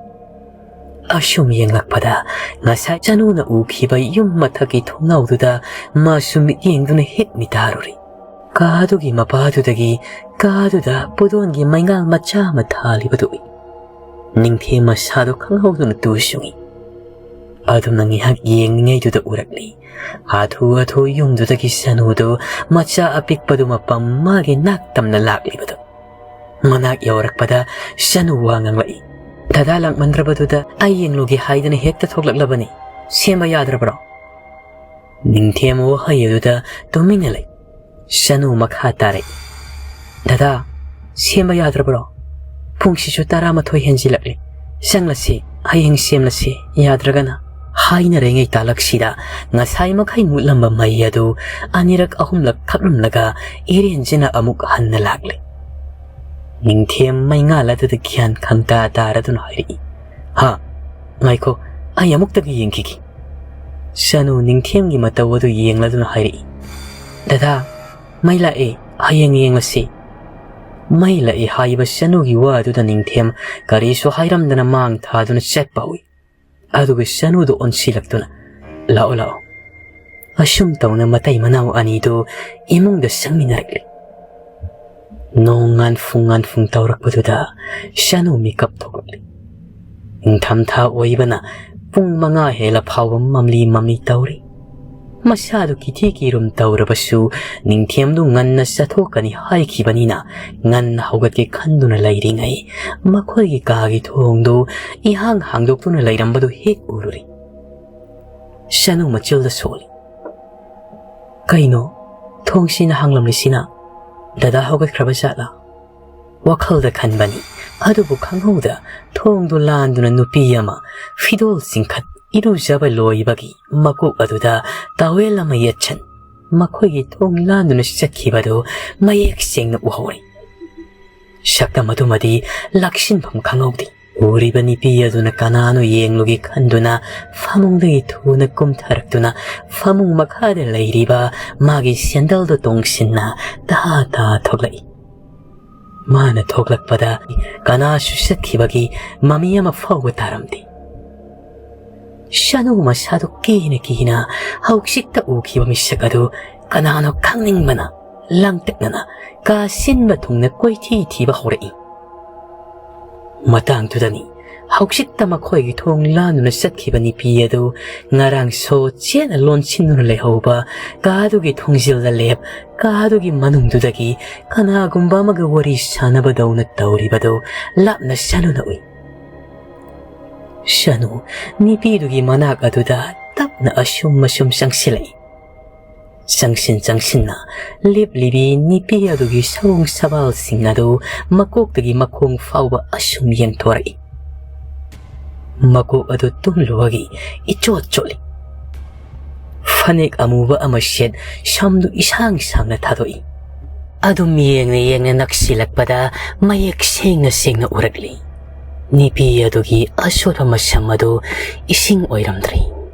ꯑꯁꯨꯝ ꯌꯦꯡꯂꯛꯄꯗ ꯉꯁꯥꯏ ꯁꯅꯨꯅ ꯎꯈꯤꯕ ꯌꯨꯝ ꯃꯊꯛꯀꯤ ꯊꯣꯡꯅꯥꯎꯗꯨꯗ ꯃꯥꯁꯨ ꯃꯤꯠꯌꯦꯡꯗꯨꯅ ꯍꯦꯛ ꯃꯤꯇꯥꯔꯨꯔꯦ꯫ ꯀꯥꯗꯨꯒꯤ ꯃꯄꯥꯗꯨꯗꯒꯤ ꯀꯥꯗꯨꯗ ꯄꯨꯗꯣꯟꯒꯤ ꯃꯩꯉꯥꯜ ꯃꯆꯥ ꯑꯃ ꯊꯥꯜꯂꯤꯕꯗꯨ ꯎꯏ꯫ ꯅꯤꯡꯊꯦꯝ ꯃꯁꯥꯗꯨ ꯈꯪꯍꯧꯗꯅ ꯇꯨ ꯆꯨꯡꯏ꯫ ꯑꯗꯨꯝꯅ ꯉꯥꯏꯍꯥꯛ ꯌꯦꯡꯂꯤꯉꯩꯗꯨꯗ ꯎꯔꯛꯂꯤ꯫ ꯍꯥꯊꯨ ꯍꯥꯊꯨ ꯌꯨꯝꯗꯨꯗꯒꯤ ꯁꯅꯨꯗꯨ ꯃꯆꯥ ꯑꯄꯤꯛꯄꯗꯨ ꯃꯄꯝ ꯃꯥꯒꯤ ꯅꯥꯛ ꯇꯝꯅ ꯂꯥꯛꯂꯤꯕꯗꯨ꯫ ꯃꯅꯥꯛ ꯌꯧꯔꯛꯄꯗ ꯁꯅꯨ ꯋꯥ ꯉꯥꯡꯂꯛꯏ꯫ "ꯗꯗꯥ ꯂꯥꯛꯃꯟꯗ꯭ꯔꯕꯗꯨꯗ ꯑꯩ ꯌꯦꯡꯂꯨꯒꯦ ꯍꯥꯏꯗꯅ ꯍꯦꯛꯇ ꯊꯣꯛꯂꯛꯂꯕꯅꯤ꯫ ꯁꯦꯝꯕ ꯌꯥꯗ꯭ꯔꯕ꯭ꯔꯣ?" ꯅꯤꯡꯊꯦꯝ ꯋꯥꯍꯩ ꯑꯗꯨꯗ ꯇꯨꯃꯤꯟꯅ ꯂꯩ꯫ ꯁꯅꯨ ꯃꯈꯥ ꯇꯥꯔꯛꯏ꯫ "ꯗꯗꯥ, ꯁꯦꯝꯕ ꯌꯥꯗ꯭ꯔꯕ꯭ꯔꯣ? ꯄꯨꯡꯁꯤꯁꯨ ꯇꯔꯥꯃꯥꯊꯣꯏ ꯍꯦꯟꯖꯤꯜꯂꯛꯂꯦ꯫ ꯆꯪꯂꯁꯤ, ꯍꯌꯦꯡ ꯁꯦꯝꯂꯁꯤ, ꯌꯥꯗ꯭ꯔꯒꯅ?" ꯍꯥꯏꯅꯔꯤꯉꯩ ꯇꯥꯂꯛꯁꯤꯗ ꯉꯁꯥꯏ ꯃꯈꯩ ꯃꯨꯠꯂꯝꯕ ꯃꯩ ꯑꯗꯨ ꯑꯅꯤꯔꯛ ꯑꯍꯨꯝꯂꯛ ꯈꯞꯂꯝꯂꯒ ꯏꯔꯦꯟꯖꯅ ꯑꯃꯨꯛ ꯍꯟꯅ ꯂꯥꯛꯂꯦ꯫ ꯅꯤꯡꯊꯦꯝ ꯃꯩꯉꯥꯜ ꯑꯗꯨꯗ ꯒ꯭ꯌꯥꯟ ꯈꯪꯇꯥ ꯇꯥꯔꯗꯨꯅ ꯍꯥꯏꯔꯛꯏ꯫ "ꯍꯥ? ꯉꯥꯏꯈꯣ, ꯑꯩ ꯑꯃꯨꯛꯇꯒ ꯌꯦꯡꯈꯤꯒꯦ꯫" ꯁꯅꯨ ꯅꯤꯡꯊꯦꯝꯒꯤ ꯃꯇꯧ ꯑꯗꯨ ꯌꯦꯡꯂꯗꯨꯅ ꯍꯥꯏꯔꯛꯏ꯫ "ꯗꯗꯥ, ꯃꯩ ꯂꯥꯛꯑꯦ, ꯍꯌꯦꯡ ꯌꯦꯡꯂꯁꯤ꯫" ꯃꯩ ꯂꯥꯛꯑꯦ ꯍꯥꯏꯕ ꯁꯅꯨꯒꯤ ꯋꯥ ꯑꯗꯨꯗ ꯅꯤꯡꯊꯦꯝ ꯀꯔꯤꯁꯨ ꯍꯥꯏꯔꯝꯗꯅ ꯃꯥꯡ ꯊꯥꯗꯨꯅ ꯆꯠꯄ ꯍꯧꯏ꯫ ꯑꯗꯨꯒ ꯁꯅꯨꯗꯨ ꯑꯣꯟꯁꯤꯜꯂꯛꯇꯨꯅ, "ꯂꯥꯛꯑꯣ, ꯂꯥꯛꯑꯣ꯫" ꯑꯁꯨꯝ ꯇꯧꯅ ꯃꯇꯩ ꯃꯅꯥꯎ ꯑꯅꯤꯗꯨ ꯏꯃꯨꯡꯗ ꯆꯪꯃꯤꯟꯅꯔꯛꯂꯤ꯫ ꯅꯣꯡ ꯉꯥꯟꯐꯨꯡ ꯉꯥꯟꯐꯨꯡ ꯇꯧꯔꯛꯄꯗꯨꯗ ꯁꯅꯨ ꯃꯤꯀꯞ ꯊꯣꯛꯂꯛꯂꯤ꯫ ꯅꯤꯡꯊꯝꯊꯥ ꯑꯣꯏꯕꯅ ꯄꯨꯡ ꯃꯉꯥ ꯍꯦꯜꯂ ꯐꯥꯎꯕ ꯃꯝꯂꯤ ꯃꯝꯂꯤ ꯇꯧꯔꯤ꯫ ꯃꯁꯥꯗꯨ ꯀꯤꯊꯤ ꯀꯤꯔꯨꯝ ꯇꯧꯔꯕꯁꯨ ꯅꯤꯡꯊꯦꯝꯗꯨ ꯉꯟꯅ ꯆꯠꯊꯣꯛꯀꯅꯤ ꯍꯥꯏꯈꯤꯕꯅꯤꯅ ꯉꯟꯅ ꯍꯧꯒꯠꯀꯦ ꯈꯟꯗꯨꯅ ꯂꯩꯔꯤꯉꯩ ꯃꯈꯣꯏꯒꯤ ꯀꯥꯒꯤ ꯊꯣꯡꯗꯨ ꯏꯍꯥꯡ ꯍꯥꯡꯗꯣꯛꯇꯨꯅ ꯂꯩꯔꯝꯕꯗꯨ ꯍꯦꯛ ꯎꯔꯨꯔꯦ꯫ ꯁꯅꯨ ꯃꯆꯤꯜꯗ ꯁꯣꯜꯂꯤ꯫ "ꯀꯩꯅꯣ, ꯊꯣꯡꯁꯤꯅ ꯍꯥꯡꯂꯝꯂꯤꯁꯤꯅ? ꯗꯗꯥ ꯍꯧꯒꯠꯈ꯭ꯔꯕ ꯖꯥꯠꯂꯥ?" ꯋꯥꯈꯜꯗ ꯈꯟꯕꯅꯤ꯫ ꯑꯗꯨꯕꯨ ꯈꯪꯍꯧꯗ ꯊꯣꯡꯗꯨ ꯂꯥꯟꯗꯨꯅ ꯅꯨꯄꯤ ꯑꯃ ꯐꯤꯗꯣꯜ ꯆꯤꯡꯈꯠ ꯏꯔꯨꯖꯕ ꯂꯣꯏꯕꯒꯤ ꯃꯀꯣꯛ ꯑꯗꯨꯗ ꯇꯥꯋꯦꯜ ꯑꯃ ꯌꯦꯠꯁꯟ ꯃꯈꯣꯏꯒꯤ ꯊꯣꯡ ꯂꯥꯟꯗꯨꯅ ꯆꯠꯈꯤꯕꯗꯨ ꯃꯌꯦꯛ ꯁꯦꯡꯅ ꯎꯍꯧꯔꯤ꯫ ꯁꯛꯇꯝ ꯑꯗꯨꯃꯗꯤ ꯂꯥꯛꯁꯤꯟꯐꯝ ꯈꯪꯍꯧꯗꯦ꯫ ꯎꯔꯤꯕ ꯅꯨꯄꯤ ꯑꯗꯨꯅ ꯀꯅꯥꯅꯣ ꯌꯦꯡꯂꯨꯒꯦ ꯈꯟꯗꯨꯅ ꯐꯃꯨꯡꯗꯒꯤ ꯊꯨꯅ ꯀꯨꯝꯊꯔꯛꯇꯨꯅ ꯐꯃꯨꯡ ꯃꯈꯥꯗ ꯂꯩꯔꯤꯕ ꯃꯥꯒꯤ ꯁꯦꯟꯗꯜꯗꯨ ꯇꯣꯡꯁꯤꯟꯅ ꯇꯍꯥ ꯇꯍꯥ ꯊꯣꯛꯂꯛꯏ꯫ ꯃꯥꯅ ꯊꯣꯛꯂꯛꯄꯗ ꯀꯅꯥꯁꯨ ꯆꯠꯈꯤꯕꯒꯤ ꯃꯃꯤ ꯑꯃ ꯐꯥꯎꯕ ꯇꯥꯔꯝꯗꯦ꯫ ꯁꯅꯨ ꯃꯁꯥꯗꯨ ꯀꯤꯅ ꯀꯤꯅ ꯍꯧꯖꯤꯛꯇ ꯎꯈꯤꯕ ꯃꯤꯁꯛ ꯑꯗꯨ ꯀꯅꯥꯅꯣ ꯈꯪꯅꯤꯡꯕꯅ ꯂꯥꯡꯇꯛꯅꯅ ꯀꯥ ꯁꯤꯟꯕ ꯊꯨꯡꯅ ꯀꯣꯏꯊꯤ ꯊꯤꯕ ꯍꯧꯔꯛꯏ꯫ ꯃꯇꯥꯡꯗꯨꯗꯅꯤ ꯍꯧꯖꯤꯛꯇ ꯃꯈꯣꯏꯒꯤ ꯊꯣꯡ ꯂꯥꯟꯗꯨꯅ ꯆꯠꯈꯤꯕ ꯅꯨꯄꯤ ꯑꯗꯨ ꯉꯔꯥꯡ ꯁꯣ ꯆꯦꯠꯅ ꯂꯣꯟꯁꯤꯟꯗꯨꯅ ꯂꯩꯍꯧꯕ ꯀꯥꯗꯨꯒꯤ ꯊꯣꯡꯖꯤꯜꯗ ꯂꯦꯞ ꯀꯥꯗꯨꯒꯤ ꯃꯅꯨꯡꯗꯨꯗꯒꯤ ꯀꯅꯥꯒꯨꯝꯕ ꯑꯃꯒ ꯋꯥꯔꯤ ꯁꯥꯟꯅꯕꯗꯧꯅ ꯇꯧꯔꯤꯕꯗꯨ ꯂꯥꯞꯅ ꯁꯅꯨꯅ ꯎꯏ꯫ ꯁꯅꯨ ꯅꯨꯄꯤꯗꯨꯒꯤ ꯃꯅꯥꯛ ꯑꯗꯨꯗ ꯇꯞꯅ ꯑꯁꯨꯝ ꯑꯁꯨꯝ ꯆꯪꯁꯤꯜꯂꯛꯏ꯫ ꯆꯪꯁꯤꯟ ꯆꯪꯁꯤꯟꯅ ꯂꯦꯞꯂꯤꯕꯤ ꯅꯨꯄꯤ ꯑꯗꯨꯒꯤ ꯁꯑꯣꯡ ꯁꯕꯥꯜꯁꯤꯡ ꯑꯗꯨ ꯃꯀꯣꯛꯇꯒꯤ ꯃꯈꯣꯡ ꯐꯥꯎꯕ ꯑꯁꯨꯝ ꯌꯦꯡꯊꯣꯔꯛꯏ꯫ ꯃꯀꯣꯛ ꯑꯗꯨ ꯇꯨꯝꯂꯨꯕꯒꯤ ꯏꯆꯣꯠ ꯆꯣꯠꯂꯤ꯫ ꯐꯅꯦꯛ ꯑꯃꯨꯕ ꯑꯃ ꯁꯦꯠ, ꯁꯝꯗꯨ ꯏꯁꯥꯡ ꯁꯥꯡꯅ ꯊꯥꯗꯣꯛꯏ꯫ ꯑꯗꯨꯝ ꯌꯦꯡꯅ ꯌꯦꯡꯅ ꯅꯛꯁꯤꯜꯂꯛꯄꯗ ꯃꯌꯦꯛ ꯁꯦꯡꯅ ꯁꯦꯡꯅ ꯎꯔꯛꯂꯤ꯫ ꯅꯨꯄꯤ ꯑꯗꯨꯒꯤ ꯑꯁꯣꯠꯄ ꯃꯁꯝ ꯑꯗꯨ ꯏꯁꯤꯡ ꯑꯣꯏꯔꯝꯗ꯭ꯔꯦ꯫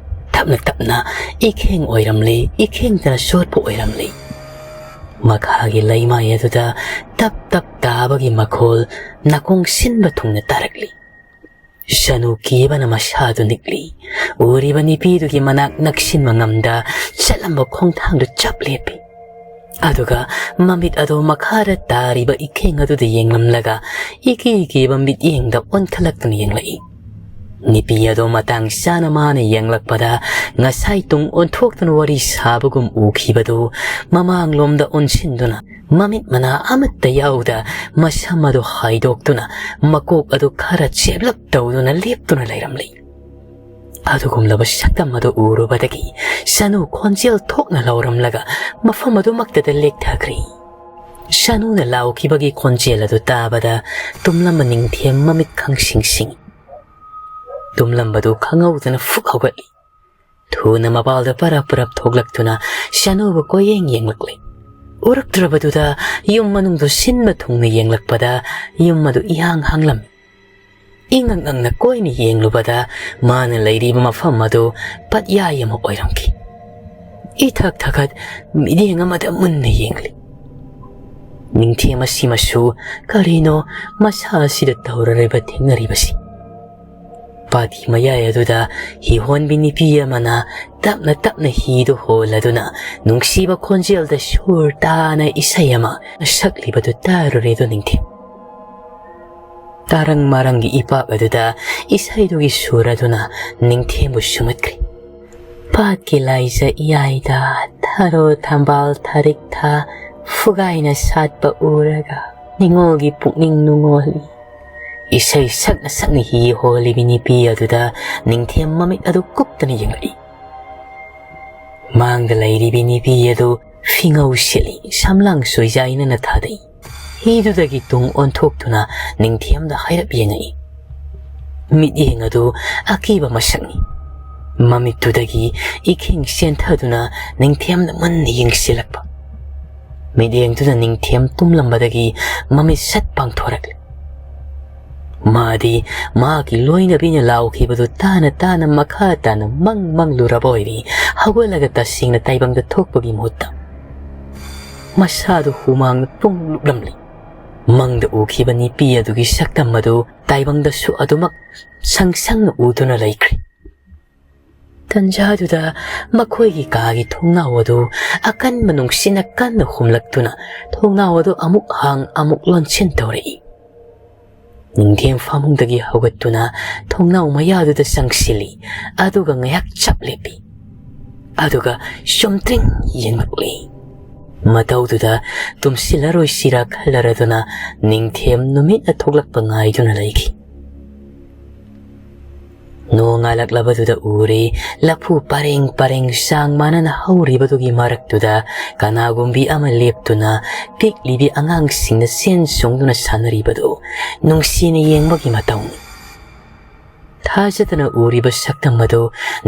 ꯇꯞꯅ ꯇꯞꯅ ꯏꯈꯦꯡ ꯑꯣꯏꯔꯝꯂꯦ, ꯏꯈꯦꯡꯗꯅ ꯁꯣꯠꯄ ꯑꯣꯏꯔꯝꯂꯦ꯫ ꯃꯈꯥꯒꯤ ꯂꯩꯃꯥꯏ ꯑꯗꯨꯗ ꯇꯞ ꯇꯞ ꯇꯥꯕꯒꯤ ꯃꯈꯣꯜ ꯅꯥꯀꯣꯡ ꯁꯤꯟꯕ ꯊꯨꯡꯅ ꯇꯥꯔꯛꯂꯤ꯫ ꯁꯅꯨ ꯀꯤꯕꯅ ꯃꯁꯥꯗꯨ ꯅꯤꯛꯂꯤ꯫ ꯎꯔꯤꯕ ꯅꯨꯄꯤꯗꯨꯒꯤ ꯃꯅꯥꯛ ꯅꯛꯁꯤꯟꯕ ꯉꯝꯗ ꯆꯠꯂꯝꯕ ꯈꯣꯡꯊꯥꯡꯗꯨ ꯆꯞ ꯂꯦꯞꯄꯤ꯫ ꯑꯗꯨꯒ ꯃꯃꯤꯠ ꯑꯗꯨ ꯃꯈꯥꯗ ꯇꯥꯔꯤꯕ ꯏꯈꯦꯡ ꯑꯗꯨꯗ ꯌꯦꯡꯂꯝꯂꯒ ꯏꯀꯤ ꯀꯤꯕ ꯃꯤꯠꯌꯦꯡꯗ ꯑꯣꯟꯈꯠꯂꯛꯇꯨꯅ ꯌꯦꯡꯂꯛꯏ꯫ ꯅꯨꯄꯤ ꯑꯗꯨ ꯃꯇꯥꯡ ꯆꯥꯅ ꯃꯥꯅ ꯌꯦꯡꯂꯛꯄꯗ ꯉꯁꯥꯏ ꯇꯨꯡ ꯑꯣꯟꯊꯣꯛꯇꯨꯅ ꯋꯥꯔꯤ ꯁꯥꯕꯒꯨꯝ ꯎꯈꯤꯕꯗꯨ ꯃꯃꯥꯡꯂꯣꯝꯗ ꯑꯣꯟꯁꯤꯟꯗꯨꯅ ꯃꯃꯤꯠ ꯃꯅꯥ ꯑꯃꯠꯇ ꯌꯥꯎꯗ ꯃꯁꯝ ꯑꯗꯨ ꯍꯥꯏꯗꯣꯛꯇꯨꯅ ꯃꯀꯣꯛ ꯑꯗꯨ ꯈꯔ ꯆꯦꯞꯂꯞ ꯇꯧꯗꯨꯅ ꯂꯦꯞꯇꯨꯅ ꯂꯩꯔꯝꯂꯤ꯫ ꯑꯗꯨꯒꯨꯝꯂꯕ ꯁꯛꯇꯝ ꯑꯗꯨ ꯎꯔꯨꯕꯗꯒꯤ ꯁꯅꯨ ꯈꯣꯟꯖꯦꯜ ꯊꯣꯛꯅ ꯂꯥꯎꯔꯝꯂꯒ ꯃꯐꯝ ꯑꯗꯨꯃꯛꯇꯗ ꯂꯦꯛꯊꯈ꯭ꯔꯦ꯫ ꯁꯥꯅꯨꯅ ꯂꯥꯎꯈꯤꯕꯒꯤ ꯈꯣꯟꯖꯦꯜ ꯑꯗꯨ ꯇꯥꯕꯗ ꯇꯨꯝꯂꯝꯕ ꯅꯤꯡꯊꯦꯝ ꯃꯃꯤꯠ ꯈꯪꯁꯤꯡ ꯁꯤꯡꯏ꯫ ꯇꯨꯝꯂꯝꯕꯗꯨ ꯈꯪꯍꯧꯗꯅ ꯐꯨꯛ ꯍꯧꯒꯠꯂꯤ꯫ ꯊꯨꯅ ꯃꯄꯥꯜꯗ ꯄꯔꯞ ꯄꯔꯞ ꯊꯣꯛꯂꯛꯇꯨꯅ ꯁꯥꯅꯨꯕꯨ ꯀꯣꯏꯌꯦꯡ ꯌꯦꯡꯂꯛꯂꯦ꯫ ꯎꯔꯛꯇ꯭ꯔꯕꯗꯨꯗ ꯌꯨꯝ ꯃꯅꯨꯡꯗꯨ ꯁꯤꯟꯕ ꯊꯨꯡꯅ ꯌꯦꯡꯂꯛꯄꯗ ꯌꯨꯝ ꯑꯗꯨ ꯏꯍꯥꯡ ꯍꯥꯡꯂꯝꯃꯤ꯫ ꯏꯉꯛ ꯉꯛꯅ ꯀꯣꯏꯅ ꯌꯦꯡꯂꯨꯕꯗ ꯃꯥꯅ ꯂꯩꯔꯤꯕ ꯃꯐꯝ ꯑꯗꯨ ꯄꯠꯌꯥꯏ ꯑꯃ ꯑꯣꯏꯔꯝꯈꯤ꯫ ꯏꯊꯛ ꯊꯛꯀꯠ ꯃꯤꯠꯌꯦꯡ ꯑꯃꯗ ꯃꯨꯟꯅ ꯌꯦꯡꯂꯤ꯫ ꯅꯤꯡꯊꯦꯝ ꯑꯁꯤꯃꯁꯨ ꯀꯔꯤꯅꯣ ꯃꯁꯥ ꯑꯁꯤꯗ ꯇꯧꯔꯔꯤꯕ ꯊꯦꯡꯅꯔꯤꯕꯁꯤ? ꯄꯥꯠꯀꯤ ꯃꯌꯥꯏ ꯑꯗꯨꯗ ꯍꯤꯍꯣꯟꯕꯤ ꯅꯨꯄꯤ ꯑꯃꯅ ꯇꯞꯅ ꯇꯞꯅ ꯍꯤꯗꯨ ꯍꯣꯜꯂꯗꯨꯅ ꯅꯨꯡꯁꯤꯕ ꯈꯣꯟꯖꯦꯜꯗ ꯁꯨꯔ ꯇꯥꯅ ꯏꯁꯩ ꯑꯃ ꯁꯛꯂꯤꯕꯗꯨ ꯇꯥꯔꯨꯔꯦꯗꯣ ꯅꯤꯡꯊꯦꯝ꯫ ꯇꯥꯔꯪ ꯃꯥꯔꯪꯒꯤ ꯏꯄꯥꯛ ꯑꯗꯨꯗ ꯏꯁꯩꯗꯨꯒꯤ ꯁꯨꯔ ꯑꯗꯨꯅ ꯅꯤꯡꯊꯦꯝꯕꯨ ꯁꯨꯝꯍꯠꯈ꯭ꯔꯦ꯫ ꯄꯥꯠꯀꯤ ꯂꯥꯏꯖ ꯏꯌꯥꯏꯗ ꯊꯔꯣ ꯊꯝꯕꯥꯜ ꯊꯥꯔꯤꯛ ꯊꯥ ꯐꯨꯒꯥꯏꯅ ꯁꯥꯠꯄ ꯎꯔꯒ ꯅꯤꯉꯣꯜꯒꯤ ꯄꯨꯛꯅꯤꯡ ꯅꯨꯡꯉꯣꯜꯂꯤ꯫ ꯏꯁꯩ ꯁꯛꯅ ꯁꯛꯅ ꯍꯤ ꯍꯣꯜꯂꯤꯕꯤ ꯅꯨꯄꯤ ꯑꯗꯨꯗ ꯅꯤꯡꯊꯦꯝ ꯃꯃꯤꯠ ꯑꯗꯨ ꯀꯨꯞꯇꯅ ꯌꯦꯡꯂꯛꯏ꯫ ꯃꯥꯡꯗ ꯂꯩꯔꯤꯕꯤ ꯅꯨꯄꯤ ꯑꯗꯨ ꯐꯤꯉꯧ ꯁꯦꯠꯂꯤ, ꯁꯝꯂꯥꯡ ꯁꯣꯏꯖꯥꯏꯅꯅ ꯊꯥꯗꯩ꯫ ꯍꯤꯗꯨꯗꯒꯤ ꯇꯨꯡ ꯑꯣꯟꯊꯣꯛꯇꯨꯅ ꯅꯤꯡꯊꯦꯝꯗ ꯍꯥꯏꯔꯞ ꯌꯦꯡꯉꯛꯏ꯫ ꯃꯤꯠꯌꯦꯡ ꯑꯗꯨ ꯑꯀꯤꯕ ꯃꯁꯛꯅꯤ꯫ ꯃꯃꯤꯠꯇꯨꯗꯒꯤ ꯏꯈꯤꯡ ꯆꯦꯟꯊꯗꯨꯅ ꯅꯤꯡꯊꯦꯝꯗ ꯃꯨꯟꯅ ꯌꯦꯡꯁꯤꯜꯂꯛꯄ꯫ ꯃꯤꯠꯌꯦꯡꯗꯨꯗ ꯅꯤꯡꯊꯦꯝ ꯇꯨꯝꯂꯝꯕꯗꯒꯤ ꯃꯃꯤꯠ ꯁꯠ ꯄꯥꯡꯊꯣꯔꯛꯂꯦ꯫ ꯃꯥꯗꯤ ꯃꯍꯥꯛꯀꯤ ꯂꯣꯏꯅꯕꯤꯅ ꯂꯥꯎꯈꯤꯕꯗꯨ ꯇꯥꯅ ꯇꯥꯅ ꯃꯈꯥ ꯇꯥꯅ ꯃꯪ ꯃꯪꯂꯨꯔꯕ ꯑꯣꯏꯔꯤ꯫ ꯍꯧꯒꯠꯂꯒ ꯇꯁꯦꯡꯅ ꯇꯥꯏꯕꯪꯗ ꯊꯣꯛꯄꯒꯤ ꯃꯍꯨꯠꯇ ꯃꯁꯥꯗꯨ ꯍꯨꯃꯥꯡꯅ ꯄꯨꯡ ꯂꯨꯞꯂꯝꯂꯤ꯫ ꯃꯪꯗ ꯎꯈꯤꯕ ꯅꯨꯄꯤ ꯑꯗꯨꯒꯤ ꯁꯛꯇꯝ ꯑꯗꯨ ꯇꯥꯏꯕꯪꯗꯁꯨ ꯑꯗꯨꯃꯛ ꯁꯪ ꯁꯪꯅ ꯎꯗꯨꯅ ꯂꯩꯈ꯭ꯔꯦ꯫ ꯇꯟꯖꯥꯗꯨꯗ ꯃꯈꯣꯏꯒꯤ ꯀꯥꯒꯤ ꯊꯣꯡꯅꯥꯎ ꯑꯗꯨ ꯑꯀꯟꯕ ꯅꯨꯡꯁꯤꯠꯅ ꯀꯟꯅ ꯍꯨꯝꯂꯛꯇꯨꯅ ꯊꯣꯡꯅꯥꯎ ꯑꯗꯨ ꯑꯃꯨꯛ ꯍꯥꯡ ꯑꯃꯨꯛ ꯂꯣꯟꯁꯤꯟ ꯇꯧꯔꯛꯏ꯫ ꯅꯤꯡꯊꯦꯝ ꯐꯃꯨꯡꯗꯒꯤ ꯍꯧꯒꯠꯇꯨꯅ ꯊꯣꯡꯅꯥꯎ ꯃꯌꯥꯗꯨꯗ ꯆꯪꯁꯤꯜꯂꯤ, ꯑꯗꯨꯒ ꯉꯥꯏꯍꯥꯛ ꯆꯞ ꯂꯦꯞꯄꯤ꯫ ꯑꯗꯨꯒ ꯆꯨꯝꯇ꯭ꯔꯤꯡ ꯌꯦꯡꯂꯛꯂꯤ꯫ ꯃꯇꯧꯗꯨꯗ ꯇꯨꯝꯁꯤꯜꯂꯔꯣꯏꯁꯤꯔꯥ ꯈꯜꯂꯔꯗꯨꯅ ꯅꯤꯡꯊꯦꯝ ꯅꯨꯃꯤꯠꯅ ꯊꯣꯛꯂꯛꯄ ꯉꯥꯏꯗꯨꯅ ꯂꯩꯈꯤ꯫ ꯅꯣꯡꯉꯥꯜꯂꯛꯂꯕꯗꯨꯗ ꯎꯔꯦ, ꯂꯐꯨ ꯄꯔꯦꯡ ꯄꯔꯦꯡ ꯆꯥꯡ ꯃꯥꯟꯅꯅ ꯍꯧꯔꯤꯕꯗꯨꯒꯤ ꯃꯔꯛꯇꯨꯗ ꯀꯅꯥꯒꯨꯝꯕꯤ ꯑꯃ ꯂꯦꯞꯇꯨꯅ ꯄꯤꯛꯂꯤꯕꯤ ꯑꯉꯥꯡꯁꯤꯡꯅ ꯆꯦꯟ ꯆꯣꯡꯗꯨꯅ ꯁꯥꯟꯅꯔꯤꯕꯗꯨ ꯅꯨꯡꯁꯤꯅ ꯌꯦꯡꯕꯒꯤ ꯃꯇꯧꯅꯤ꯫ ꯊꯥꯖꯗꯅ ꯎꯔꯤꯕ ꯁꯛꯇꯝ ꯑꯗꯨ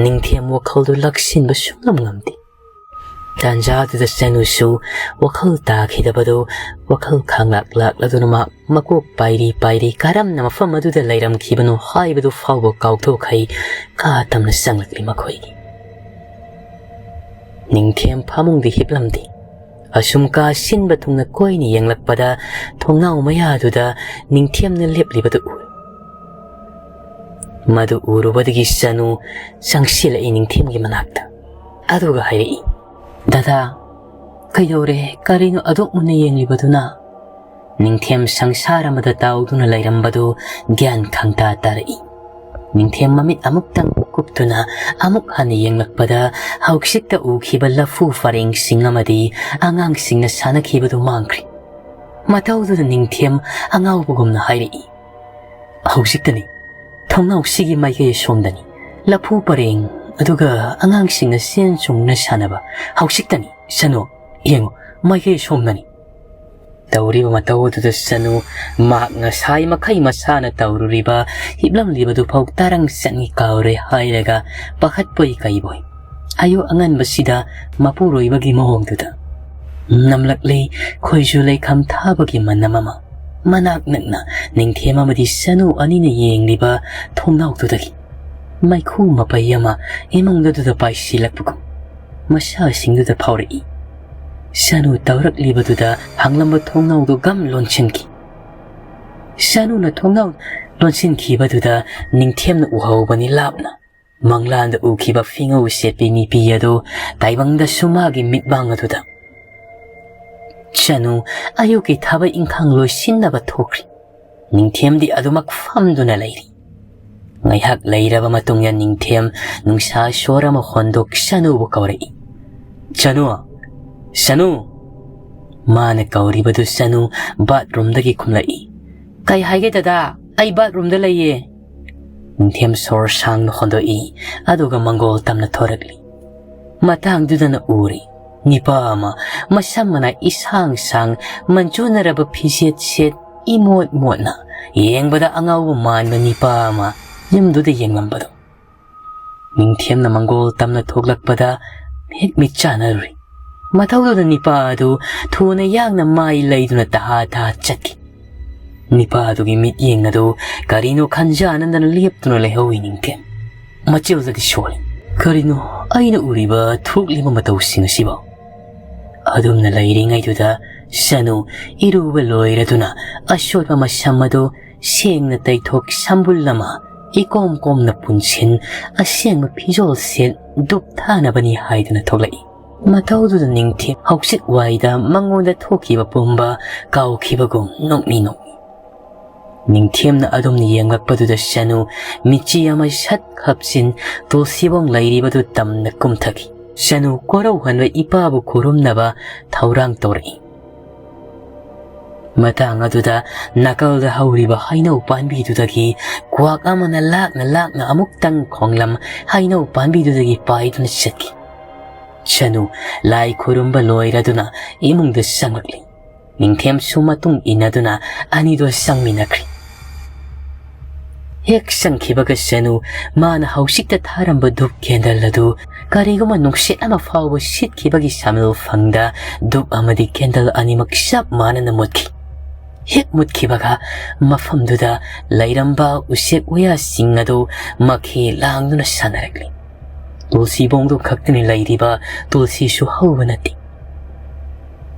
ꯅꯤꯡꯊꯦꯝ ꯋꯥꯈꯜꯗꯨ ꯂꯥꯛꯁꯤꯟꯕ ꯁꯨꯡꯉꯝ ꯉꯝꯗꯦ꯫ ꯇꯥꯟꯖꯥꯗꯨꯗ ꯆꯅꯨꯁꯨ ꯋꯥꯈꯜ ꯇꯥꯈꯤꯗꯕꯗꯨ ꯋꯥꯈꯜ ꯈꯥꯡꯂꯥꯛ ꯂꯥꯛꯂꯗꯨꯅ ꯃꯍꯥꯛ ꯃꯀꯣꯛ ꯄꯥꯏꯔꯤ ꯄꯥꯏꯔꯤ ꯀꯔꯝꯅ ꯃꯐꯝ ꯑꯗꯨꯗ ꯂꯩꯔꯝꯈꯤꯕꯅꯣ ꯍꯥꯏꯕꯗꯨ ꯐꯥꯎꯕ ꯀꯥꯎꯊꯣꯛꯈꯩ ꯀꯥ ꯇꯝꯅ ꯆꯪꯂꯛꯂꯤ ꯃꯈꯣꯏꯒꯤ꯫ ꯅꯤꯡꯊꯦꯝ ꯐꯃꯨꯡꯗ ꯍꯤꯞꯂꯝꯗꯦ꯫ ꯑꯁꯨꯝ ꯀꯥ ꯁꯤꯟꯕ ꯊꯨꯡꯅ ꯀꯣꯏꯅ ꯌꯦꯡꯂꯛꯄꯗ ꯊꯣꯡꯅꯥꯎ ꯃꯌꯥꯗꯨꯗ ꯅꯤꯡꯊꯦꯝꯅ ꯂꯦꯞꯂꯤꯕꯗꯨ ꯎꯏ꯫ ꯃꯗꯨ ꯎꯔꯨꯕꯗꯒꯤ ꯆꯅꯨ ꯆꯪꯁꯤꯜꯂꯛꯏ ꯅꯤꯡꯊꯦꯝꯒꯤ ꯃꯅꯥꯛꯇ꯫ ꯑꯗꯨꯒ ꯍꯥꯏꯔꯛꯏ, "ꯗꯗꯥ, ꯀꯩꯗꯧꯔꯦ? ꯀꯔꯤꯅꯣ ꯑꯗꯨꯛ ꯃꯨꯟꯅ ꯌꯦꯡꯂꯤꯕꯗꯨꯅ?" ꯅꯤꯡꯊꯦꯝ ꯁꯪꯁꯥꯔ ꯑꯃꯗ ꯇꯥꯎꯗꯨꯅ ꯂꯩꯔꯝꯕꯗꯨ ꯒ꯭ꯌꯥꯟ ꯈꯪꯇꯥ ꯇꯥꯔꯛꯏ꯫ ꯅꯤꯡꯊꯦꯝ ꯃꯃꯤꯠ ꯑꯃꯨꯛꯇꯪ ꯀꯨꯞꯇꯨꯅ ꯑꯃꯨꯛ ꯍꯟꯅ ꯌꯦꯡꯂꯛꯄꯗ ꯍꯧꯖꯤꯛꯇ ꯎꯈꯤꯕ ꯂꯐꯨ ꯄꯔꯦꯡꯁꯤꯡ ꯑꯃꯗꯤ ꯑꯉꯥꯡꯁꯤꯡꯅ ꯁꯥꯟꯅꯈꯤꯕꯗꯨ ꯃꯥꯡꯈ꯭ꯔꯦ꯫ ꯃꯇꯧꯗꯨꯗ ꯅꯤꯡꯊꯦꯝ ꯑꯉꯥꯎꯕꯒꯨꯝꯅ ꯍꯥꯏꯔꯛꯏ, "ꯍꯧꯖꯤꯛꯇꯅꯤ꯫ ꯊꯣꯡꯅꯥꯎꯁꯤꯒꯤ ꯃꯥꯏꯀꯩ ꯑꯁꯣꯝꯗꯅꯤ꯫ ꯂꯐꯨ ꯄꯔꯦꯡ, ꯑꯗꯨꯒ ꯑꯉꯥꯡꯁꯤꯡꯅ ꯆꯦꯟ ꯆꯣꯡꯗꯨꯅ ꯁꯥꯟꯅꯕ꯫ ꯍꯧꯖꯤꯛꯇꯅꯤ꯫ ꯆꯅꯨ, ꯌꯦꯡꯉꯨ, ꯃꯥꯏꯀꯩ ꯑꯁꯣꯝꯗꯅꯤ꯫" ꯇꯧꯔꯤꯕ ꯃꯇꯧ ꯑꯗꯨꯗ ꯆꯅꯨ ꯃꯍꯥꯛ ꯉꯁꯥꯏ ꯃꯈꯩ ꯃꯁꯥꯅ ꯇꯧꯔꯨꯔꯤꯕ, ꯍꯤꯞꯂꯝꯂꯤꯕꯗꯨ ꯐꯥꯎ ꯇꯔꯪ ꯆꯠꯉꯩ ꯀꯥꯎꯔꯦ ꯍꯥꯏꯔꯒ ꯄꯥꯈꯠꯄꯣꯏ ꯀꯩꯕꯣꯏ, ꯑꯌꯨꯛ ꯑꯉꯟꯕꯁꯤꯗ ꯃꯄꯨꯔꯣꯏꯕꯒꯤ ꯃꯑꯣꯡꯗꯨꯗ ꯅꯝꯂꯛꯂꯤ ꯈꯣꯏꯖꯨ ꯂꯩꯈꯥꯝ ꯊꯥꯕꯒꯤ ꯃꯅꯝ ꯑꯃ꯫ ꯃꯅꯥꯛ ꯅꯛꯅ ꯅꯤꯡꯊꯦꯝ ꯑꯃꯗꯤ ꯆꯅꯨ ꯑꯅꯤꯅ ꯌꯦꯡꯂꯤꯕ ꯊꯣꯡꯅꯥꯎꯗꯨꯗꯒꯤ ꯃꯩꯈꯨ ꯃꯄꯩ ꯑꯃ ꯏꯃꯨꯡꯗꯨꯗ ꯄꯥꯏꯁꯤꯜꯂꯛꯄꯒꯨꯝ ꯃꯁꯥꯁꯤꯡꯗꯨꯗ ꯐꯥꯎꯔꯛꯏ꯫ ꯆꯅꯨ ꯇꯧꯔꯛꯂꯤꯕꯗꯨꯗ ꯍꯥꯡꯂꯝꯕ ꯊꯣꯡꯅꯥꯎꯗꯨ ꯒꯝ ꯂꯣꯟꯁꯤꯟꯈꯤ꯫ ꯆꯅꯨꯅ ꯊꯣꯡꯅꯥꯎ ꯂꯣꯟꯁꯤꯟꯈꯤꯕꯗꯨꯗ ꯅꯤꯡꯊꯦꯝꯅ ꯎꯍꯧꯕꯅꯤ ꯂꯥꯞꯅ꯫ ꯃꯪꯂꯥꯟꯗ ꯎꯈꯤꯕ ꯐꯤꯉꯧ ꯁꯦꯠꯄꯤ ꯅꯨꯄꯤ ꯑꯗꯨ ꯇꯥꯏꯕꯪꯗꯁꯨ ꯃꯥꯒꯤ ꯃꯤꯠꯃꯥꯡ ꯑꯗꯨꯗ꯫ ꯆꯅꯨ ꯑꯌꯨꯛꯀꯤ ꯊꯕꯛ ꯏꯪꯈꯥꯡ ꯂꯣꯏꯁꯤꯟꯅꯕ ꯊꯣꯛꯈ꯭ꯔꯤ꯫ ꯅꯤꯡꯊꯦꯝꯗꯤ ꯑꯗꯨꯃꯛ ꯐꯝꯗꯨꯅ ꯂꯩꯔꯤ꯫ ꯉꯥꯏꯍꯥꯛ ꯂꯩꯔꯕ ꯃꯇꯨꯡꯗ ꯅꯤꯡꯊꯦꯝ ꯅꯨꯡꯁꯥ ꯁꯣꯔ ꯑꯃ ꯍꯣꯟꯗꯣꯛ ꯆꯅꯨꯕꯨ ꯀꯧꯔꯛꯏ꯫ "ꯆꯅꯨ! ꯆꯅꯨ!" ꯃꯥꯅ ꯀꯧꯔꯤꯕꯗꯨ ꯆꯅꯨ ꯕꯥꯠꯔꯨꯝꯗꯒꯤ ꯈꯨꯝꯂꯛꯏ꯫ "ꯀꯩ ꯍꯥꯏꯒꯦ ꯗꯗꯥ? ꯑꯩ ꯕꯥꯠꯔꯨꯝꯗ ꯂꯩꯌꯦ꯫" ꯅꯤꯡꯊꯦꯝ ꯁꯣꯔ ꯁꯥꯡꯅ ꯍꯣꯟꯗꯣꯛꯏ, ꯑꯗꯨꯒ ꯃꯪꯒꯣꯜ ꯇꯝꯅ ꯊꯣꯔꯛꯂꯤ꯫ ꯃꯇꯥꯡꯗꯨꯗꯅ ꯎꯔꯤ, ꯅꯤꯄꯥ ꯑꯃ ꯃꯁꯝ ꯃꯅꯥ ꯏꯁꯥꯡ ꯁꯥꯡ, ꯃꯟꯖꯨꯅꯔꯕ ꯐꯤꯖꯦꯠ ꯁꯦꯠ, ꯏꯃꯣꯠ ꯃꯣꯠꯅ, ꯌꯦꯡꯕꯗ ꯑꯉꯥꯎꯕ ꯃꯥꯟꯕ ꯅꯤꯄꯥ ꯑꯃ ꯌꯨꯝꯗꯨꯗ ꯌꯦꯡꯂꯝꯕꯗꯣ꯫ ꯅꯤꯡꯊꯦꯝꯅ ꯃꯪꯒꯣꯜ ꯇꯝꯅ ꯊꯣꯛꯂꯛꯄꯗ ꯍꯦꯛ ꯃꯤꯠ ꯆꯥꯟꯅꯔꯨꯔꯤ꯫ ꯃꯊꯧꯗꯨꯗ ꯅꯤꯄꯥ ꯑꯗꯨ ꯊꯨꯅ ꯌꯥꯡꯅ ꯃꯥꯏ ꯂꯩꯗꯨꯅ ꯇꯍꯥ ꯇꯍꯥ ꯆꯠꯈꯤ꯫ ꯅꯤꯄꯥ ꯑꯗꯨꯒꯤ ꯃꯤꯠꯌꯦꯡ ꯑꯗꯨ ꯀꯔꯤꯅꯣ ꯈꯟꯖꯥꯅꯗꯅ ꯂꯦꯞꯇꯨꯅ ꯂꯩꯍꯧꯏ ꯅꯤꯡꯊꯦꯝ꯫ ꯃꯆꯤꯜꯗꯗꯤ ꯁꯣꯜꯂꯤ꯫ ꯀꯔꯤꯅꯣ ꯑꯩꯅ ꯎꯔꯤꯕ ꯊꯣꯛꯂꯤꯕ ꯃꯇꯧꯁꯤꯡ ꯑꯁꯤꯕꯣ? ꯑꯗꯨꯝꯅ ꯂꯩꯔꯤꯉꯩꯗꯨꯗ ꯁꯅꯨ ꯏꯔꯨꯕ ꯂꯣꯏꯔꯗꯨꯅ ꯑꯁꯣꯠꯄ ꯃꯁꯝ ꯑꯗꯨ ꯁꯦꯡꯅ ꯇꯩꯊꯣꯛ ꯁꯝꯕꯨꯜ ꯑꯃ ꯏꯀꯣꯝ ꯀꯣꯝꯅ ꯄꯨꯟꯁꯤꯟ ꯑꯁꯦꯡꯕ ꯐꯤꯖꯣꯜ ꯁꯦꯠ ꯗꯨꯞ ꯊꯥꯅꯕꯅꯤ ꯍꯥꯏꯗꯨꯅ ꯊꯣꯛꯂꯛꯏ꯫ ꯃꯇꯧꯗꯨꯗ ꯅꯤꯡꯊꯦꯝ ꯍꯧꯖꯤꯛ ꯋꯥꯏꯗ ꯃꯉꯣꯟꯗ ꯊꯣꯛꯈꯤꯕ ꯄꯨꯝꯕ ꯀꯥꯎꯈꯤꯕꯒꯨꯝ ꯅꯣꯛꯃꯤ ꯅꯣꯛꯃꯤ꯫ ꯅꯤꯡꯊꯦꯝꯅ ꯑꯗꯨꯝꯅ ꯌꯦꯡꯂꯛꯄꯗꯨꯗ ꯁꯅꯨ ꯃꯤꯠꯆꯤ ꯑꯃ ꯁꯠ ꯈꯞꯆꯤꯟ ꯇꯨꯜꯁꯤꯕꯣꯡ ꯂꯩꯔꯤꯕꯗꯨ ꯇꯝꯅ ꯀꯨꯝꯊꯈꯤ꯫ ꯁꯅꯨ ꯀꯣꯔꯧꯍꯟꯕ ꯏꯄꯥꯕꯨ ꯈꯨꯔꯨꯝꯅꯕ ꯊꯧꯔꯥꯡ ꯇꯧꯔꯛꯏ꯫ ꯃꯇꯥꯡ ꯑꯗꯨꯗ ꯅꯥꯀꯜꯗ ꯍꯧꯔꯤꯕ ꯍꯩꯅꯧ ꯄꯥꯝꯕꯤꯗꯨꯗꯒꯤ ꯀ꯭ꯋꯥꯛ ꯑꯃꯅ ꯂꯥꯛꯅ ꯂꯥꯛꯅ ꯑꯃꯨꯛꯇꯪ ꯈꯣꯡꯂꯝ ꯍꯩꯅꯧ ꯄꯥꯝꯕꯤꯗꯨꯗꯒꯤ ꯄꯥꯏꯗꯨꯅ ꯆꯠꯈꯤ꯫ ꯁꯅꯨ ꯂꯥꯏ ꯈꯨꯔꯨꯝꯕ ꯂꯣꯏꯔꯗꯨꯅ ꯏꯃꯨꯡꯗ ꯆꯪꯂꯛꯂꯤ꯫ ꯅꯤꯡꯊꯦꯝꯁꯨ ꯃꯇꯨꯡ ꯏꯟꯅꯗꯨꯅ ꯑꯅꯤꯗꯣ ꯆꯪꯃꯤꯟꯅꯈ꯭ꯔꯤ꯫ ꯍꯦꯛ ꯆꯪꯈꯤꯕꯒ ꯁꯅꯨ ꯃꯥꯅ ꯍꯧꯖꯤꯛꯇ ꯊꯥꯔꯝꯕ ꯙꯨꯞ ꯀꯦꯟꯗꯜ ꯑꯗꯨ ꯀꯔꯤꯒꯨꯝꯕ ꯅꯨꯡꯁꯤꯠ ꯑꯃ ꯐꯥꯎꯕ ꯁꯤꯠꯈꯤꯕꯒꯤ ꯁꯥꯃꯤꯜ ꯐꯪꯗ ꯙꯨꯞ ꯑꯃꯗꯤ ꯀꯦꯟꯗꯜ ꯑꯅꯤꯃꯛ ꯆꯞ ꯃꯥꯟꯅꯅ ꯃꯨꯠꯈꯤ꯫ ꯍꯦꯛ ꯃꯨꯠꯈꯤꯕꯒ ꯃꯐꯝꯗꯨꯗ ꯂꯩꯔꯝꯕ ꯎꯆꯦꯛ ꯋꯥꯌꯥꯁꯤꯡ ꯑꯗꯨ ꯃꯈꯦ ꯂꯥꯡꯗꯨꯅ ꯁꯥꯟꯅꯔꯛꯂꯤ꯫ ꯇꯨꯜꯁꯤꯕꯣꯡꯗꯨ ꯈꯛꯇꯅꯤ ꯂꯩꯔꯤꯕ, ꯇꯨꯜꯁꯤꯁꯨ ꯍꯧꯕ ꯅꯠꯇꯦ꯫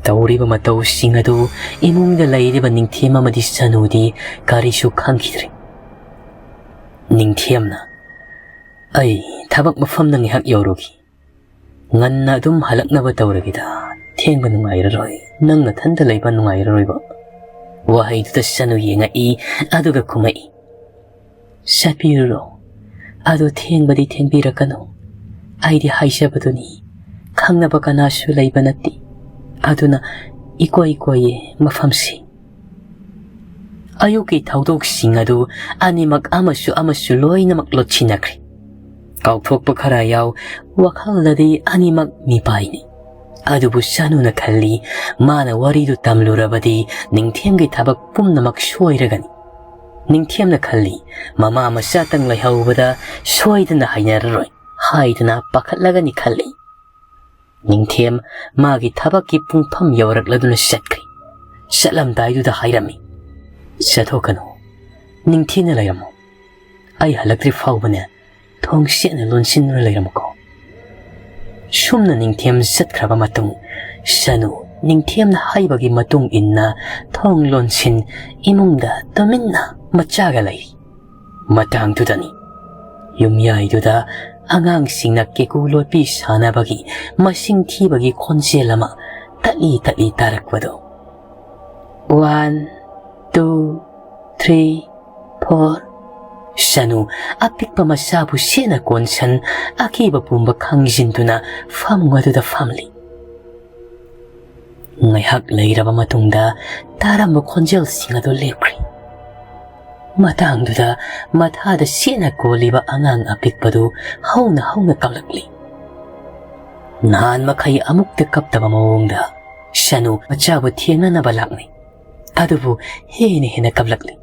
ꯇꯧꯔꯤꯕ ꯃꯇꯧꯁꯤꯡ ꯑꯗꯨ ꯏꯃꯨꯡꯗ ꯂꯩꯔꯤꯕ ꯅꯤꯡꯊꯦꯝ ꯑꯃꯗꯤ ꯁꯅꯨꯗꯤ ꯀꯔꯤꯁꯨ ꯈꯪꯈꯤꯗ꯭ꯔꯦ꯫ ꯅꯤꯡꯊꯦꯝꯅ, "ꯑꯩ ꯊꯕꯛ ꯃꯐꯝꯗ ꯉꯥꯏꯍꯥꯛ ꯌꯧꯔꯨꯈꯤ꯫ ꯉꯟꯅ ꯑꯗꯨꯝ ꯍꯜꯂꯛꯅꯕ ꯇꯧꯔꯒꯦꯗ꯫ ꯊꯦꯡꯕ ꯅꯨꯡꯉꯥꯏꯔꯔꯣꯏ꯫ ꯅꯪ ꯅꯊꯟꯇ ꯂꯩꯕ ꯅꯨꯡꯉꯥꯏꯔꯔꯣꯏꯕ"꯫ ꯋꯥꯍꯩꯗꯨꯗ ꯁꯅꯨ ꯌꯦꯡꯉꯛꯏ, ꯑꯗꯨꯒ ꯈꯨꯝꯃꯛꯏ, "ꯆꯠꯄꯤꯔꯨꯔꯣ꯫ ꯑꯗꯨ ꯊꯦꯡꯕꯗꯤ ꯊꯦꯡꯕꯤꯔꯛꯀꯅꯨ꯫ ꯑꯩꯗꯤ ꯍꯥꯏꯖꯕꯗꯨꯅꯤ, ꯈꯪꯅꯕ ꯀꯅꯥꯁꯨ ꯂꯩꯕ ꯅꯠꯇꯦ꯫ ꯑꯗꯨꯅ ꯏꯀꯣꯏ ꯀꯣꯏꯌꯦ ꯃꯐꯝꯁꯤ"꯫ ꯑꯌꯨꯛꯀꯤ ꯊꯧꯗꯣꯛꯁꯤꯡ ꯑꯗꯨ ꯑꯅꯤꯃꯛ ꯑꯃꯁꯨ ꯑꯃꯁꯨ ꯂꯣꯏꯅꯃꯛ ꯂꯣꯠꯁꯤꯟꯅꯈ꯭ꯔꯦ꯫ ꯀꯥꯎꯊꯣꯛꯄ ꯈꯔ ꯌꯥꯎ, ꯋꯥꯈꯜꯗꯗꯤ ꯑꯅꯤꯃꯛ ꯃꯤꯄꯥꯏꯅꯤ꯫ ꯑꯗꯨꯕꯨ ꯁꯅꯨꯅ ꯈꯜꯂꯤ, ꯃꯥꯅ ꯋꯥꯔꯤꯗꯨ ꯇꯝꯂꯨꯔꯕꯗꯤ ꯅꯤꯡꯊꯦꯝꯒꯤ ꯊꯕꯛ ꯄꯨꯝꯅꯃꯛ ꯁꯣꯏꯔꯒꯅꯤ꯫ ꯅꯤꯡꯊꯦꯝꯅ ꯈꯜꯂꯤ, ꯃꯃꯥ ꯃꯆꯥꯇꯪ ꯂꯩꯍꯧꯕꯗ ꯁꯣꯏꯗꯅ ꯍꯩꯅꯔꯔꯣꯏ ꯍꯥꯏꯗꯅ ꯄꯥꯈꯠꯂꯒꯅꯤ ꯈꯜꯂꯤ꯫ ꯅꯤꯡꯊꯦꯝ ꯃꯥꯒꯤ ꯊꯕꯛꯀꯤ ꯄꯨꯡꯐꯝ ꯌꯧꯔꯛꯂꯗꯨꯅ ꯆꯠꯈ꯭ꯔꯦ꯫ ꯆꯠꯂꯝꯗꯥꯏꯗꯨꯗ ꯍꯥꯏꯔꯝꯃꯤ, "ꯆꯠꯊꯣꯛꯀꯅꯨ, ꯅꯤꯡꯊꯤꯅ ꯂꯩꯔꯝꯃꯨ꯫ ꯑꯩ ꯍꯜꯂꯛꯇ꯭ꯔꯤ ꯐꯥꯎꯕꯅꯦ ꯊꯣꯡ ꯆꯦꯠꯅ ꯂꯣꯟꯁꯤꯟꯗꯨꯅ ꯂꯩꯔꯝꯃꯨꯀꯣ"꯫ ꯁꯨꯝꯅ ꯅꯤꯡꯊꯦꯝ ꯆꯠꯈ꯭ꯔꯕ ꯃꯇꯨꯡ, ꯁꯅꯨ ꯅꯤꯡꯊꯦꯝꯅ ꯍꯥꯏꯕꯒꯤ ꯃꯇꯨꯡ ꯏꯟꯅ ꯊꯣꯡ ꯂꯣꯟꯁꯤꯟ, ꯏꯃꯨꯡꯗ ꯇꯨꯃꯤꯟꯅ ꯃꯆꯥꯒ ꯂꯩꯔꯤ꯫ ꯃꯇꯥꯡꯗꯨꯗꯅꯤ ꯌꯨꯝꯌꯥꯏꯗꯨꯗ ꯑꯉꯥꯡꯁꯤꯡꯅ ꯀꯦꯀꯨ ꯂꯣꯠꯄꯤ ꯁꯥꯟꯅꯕꯒꯤ ꯃꯁꯤꯡ ꯊꯤꯕꯒꯤ ꯈꯣꯟꯖꯦꯜ ꯑꯃ ꯇꯠꯂꯤ ꯇꯠꯂꯤ ꯇꯥꯔꯛꯄꯗꯣ꯫ "One, two, three, four"꯫ ꯁꯅꯨ ꯑꯄꯤꯛꯄ ꯃꯆꯥꯕꯨ ꯁꯦꯠꯅ ꯀꯣꯟꯁꯟ, ꯑꯀꯤꯕ ꯄꯨꯝꯕ ꯈꯪꯖꯤꯟꯗꯨꯅ ꯐꯃꯨꯡ ꯑꯗꯨꯗ ꯐꯝꯂꯤ꯫ ꯉꯥꯏꯍꯥꯛ ꯂꯩꯔꯕ ꯃꯇꯨꯡꯗ ꯇꯥꯔꯝꯕ ꯈꯣꯟꯖꯦꯜꯁꯤꯡ ꯑꯗꯨ ꯂꯦꯞꯈ꯭ꯔꯦ꯫ ꯃꯇꯥꯡꯗꯨꯗ ꯃꯊꯥꯗ ꯁꯦꯠꯅ ꯀꯣꯜꯂꯤꯕ ꯑꯉꯥꯡ ꯑꯄꯤꯛꯄꯗꯨ ꯍꯧꯅ ꯍꯧꯅ ꯀꯞꯂꯛꯂꯤ꯫ ꯅꯍꯥꯟ ꯃꯈꯩ ꯑꯃꯨꯛꯇ ꯀꯞꯇꯕ ꯃꯑꯣꯡꯗ ꯁꯅꯨ ꯃꯆꯥꯕꯨ ꯊꯦꯡꯅꯅꯕ ꯂꯥꯛꯅꯩ꯫ ꯑꯗꯨꯕꯨ ꯍꯦꯟꯅ ꯍꯦꯟꯅ ꯀꯞꯂꯛꯂꯤ꯫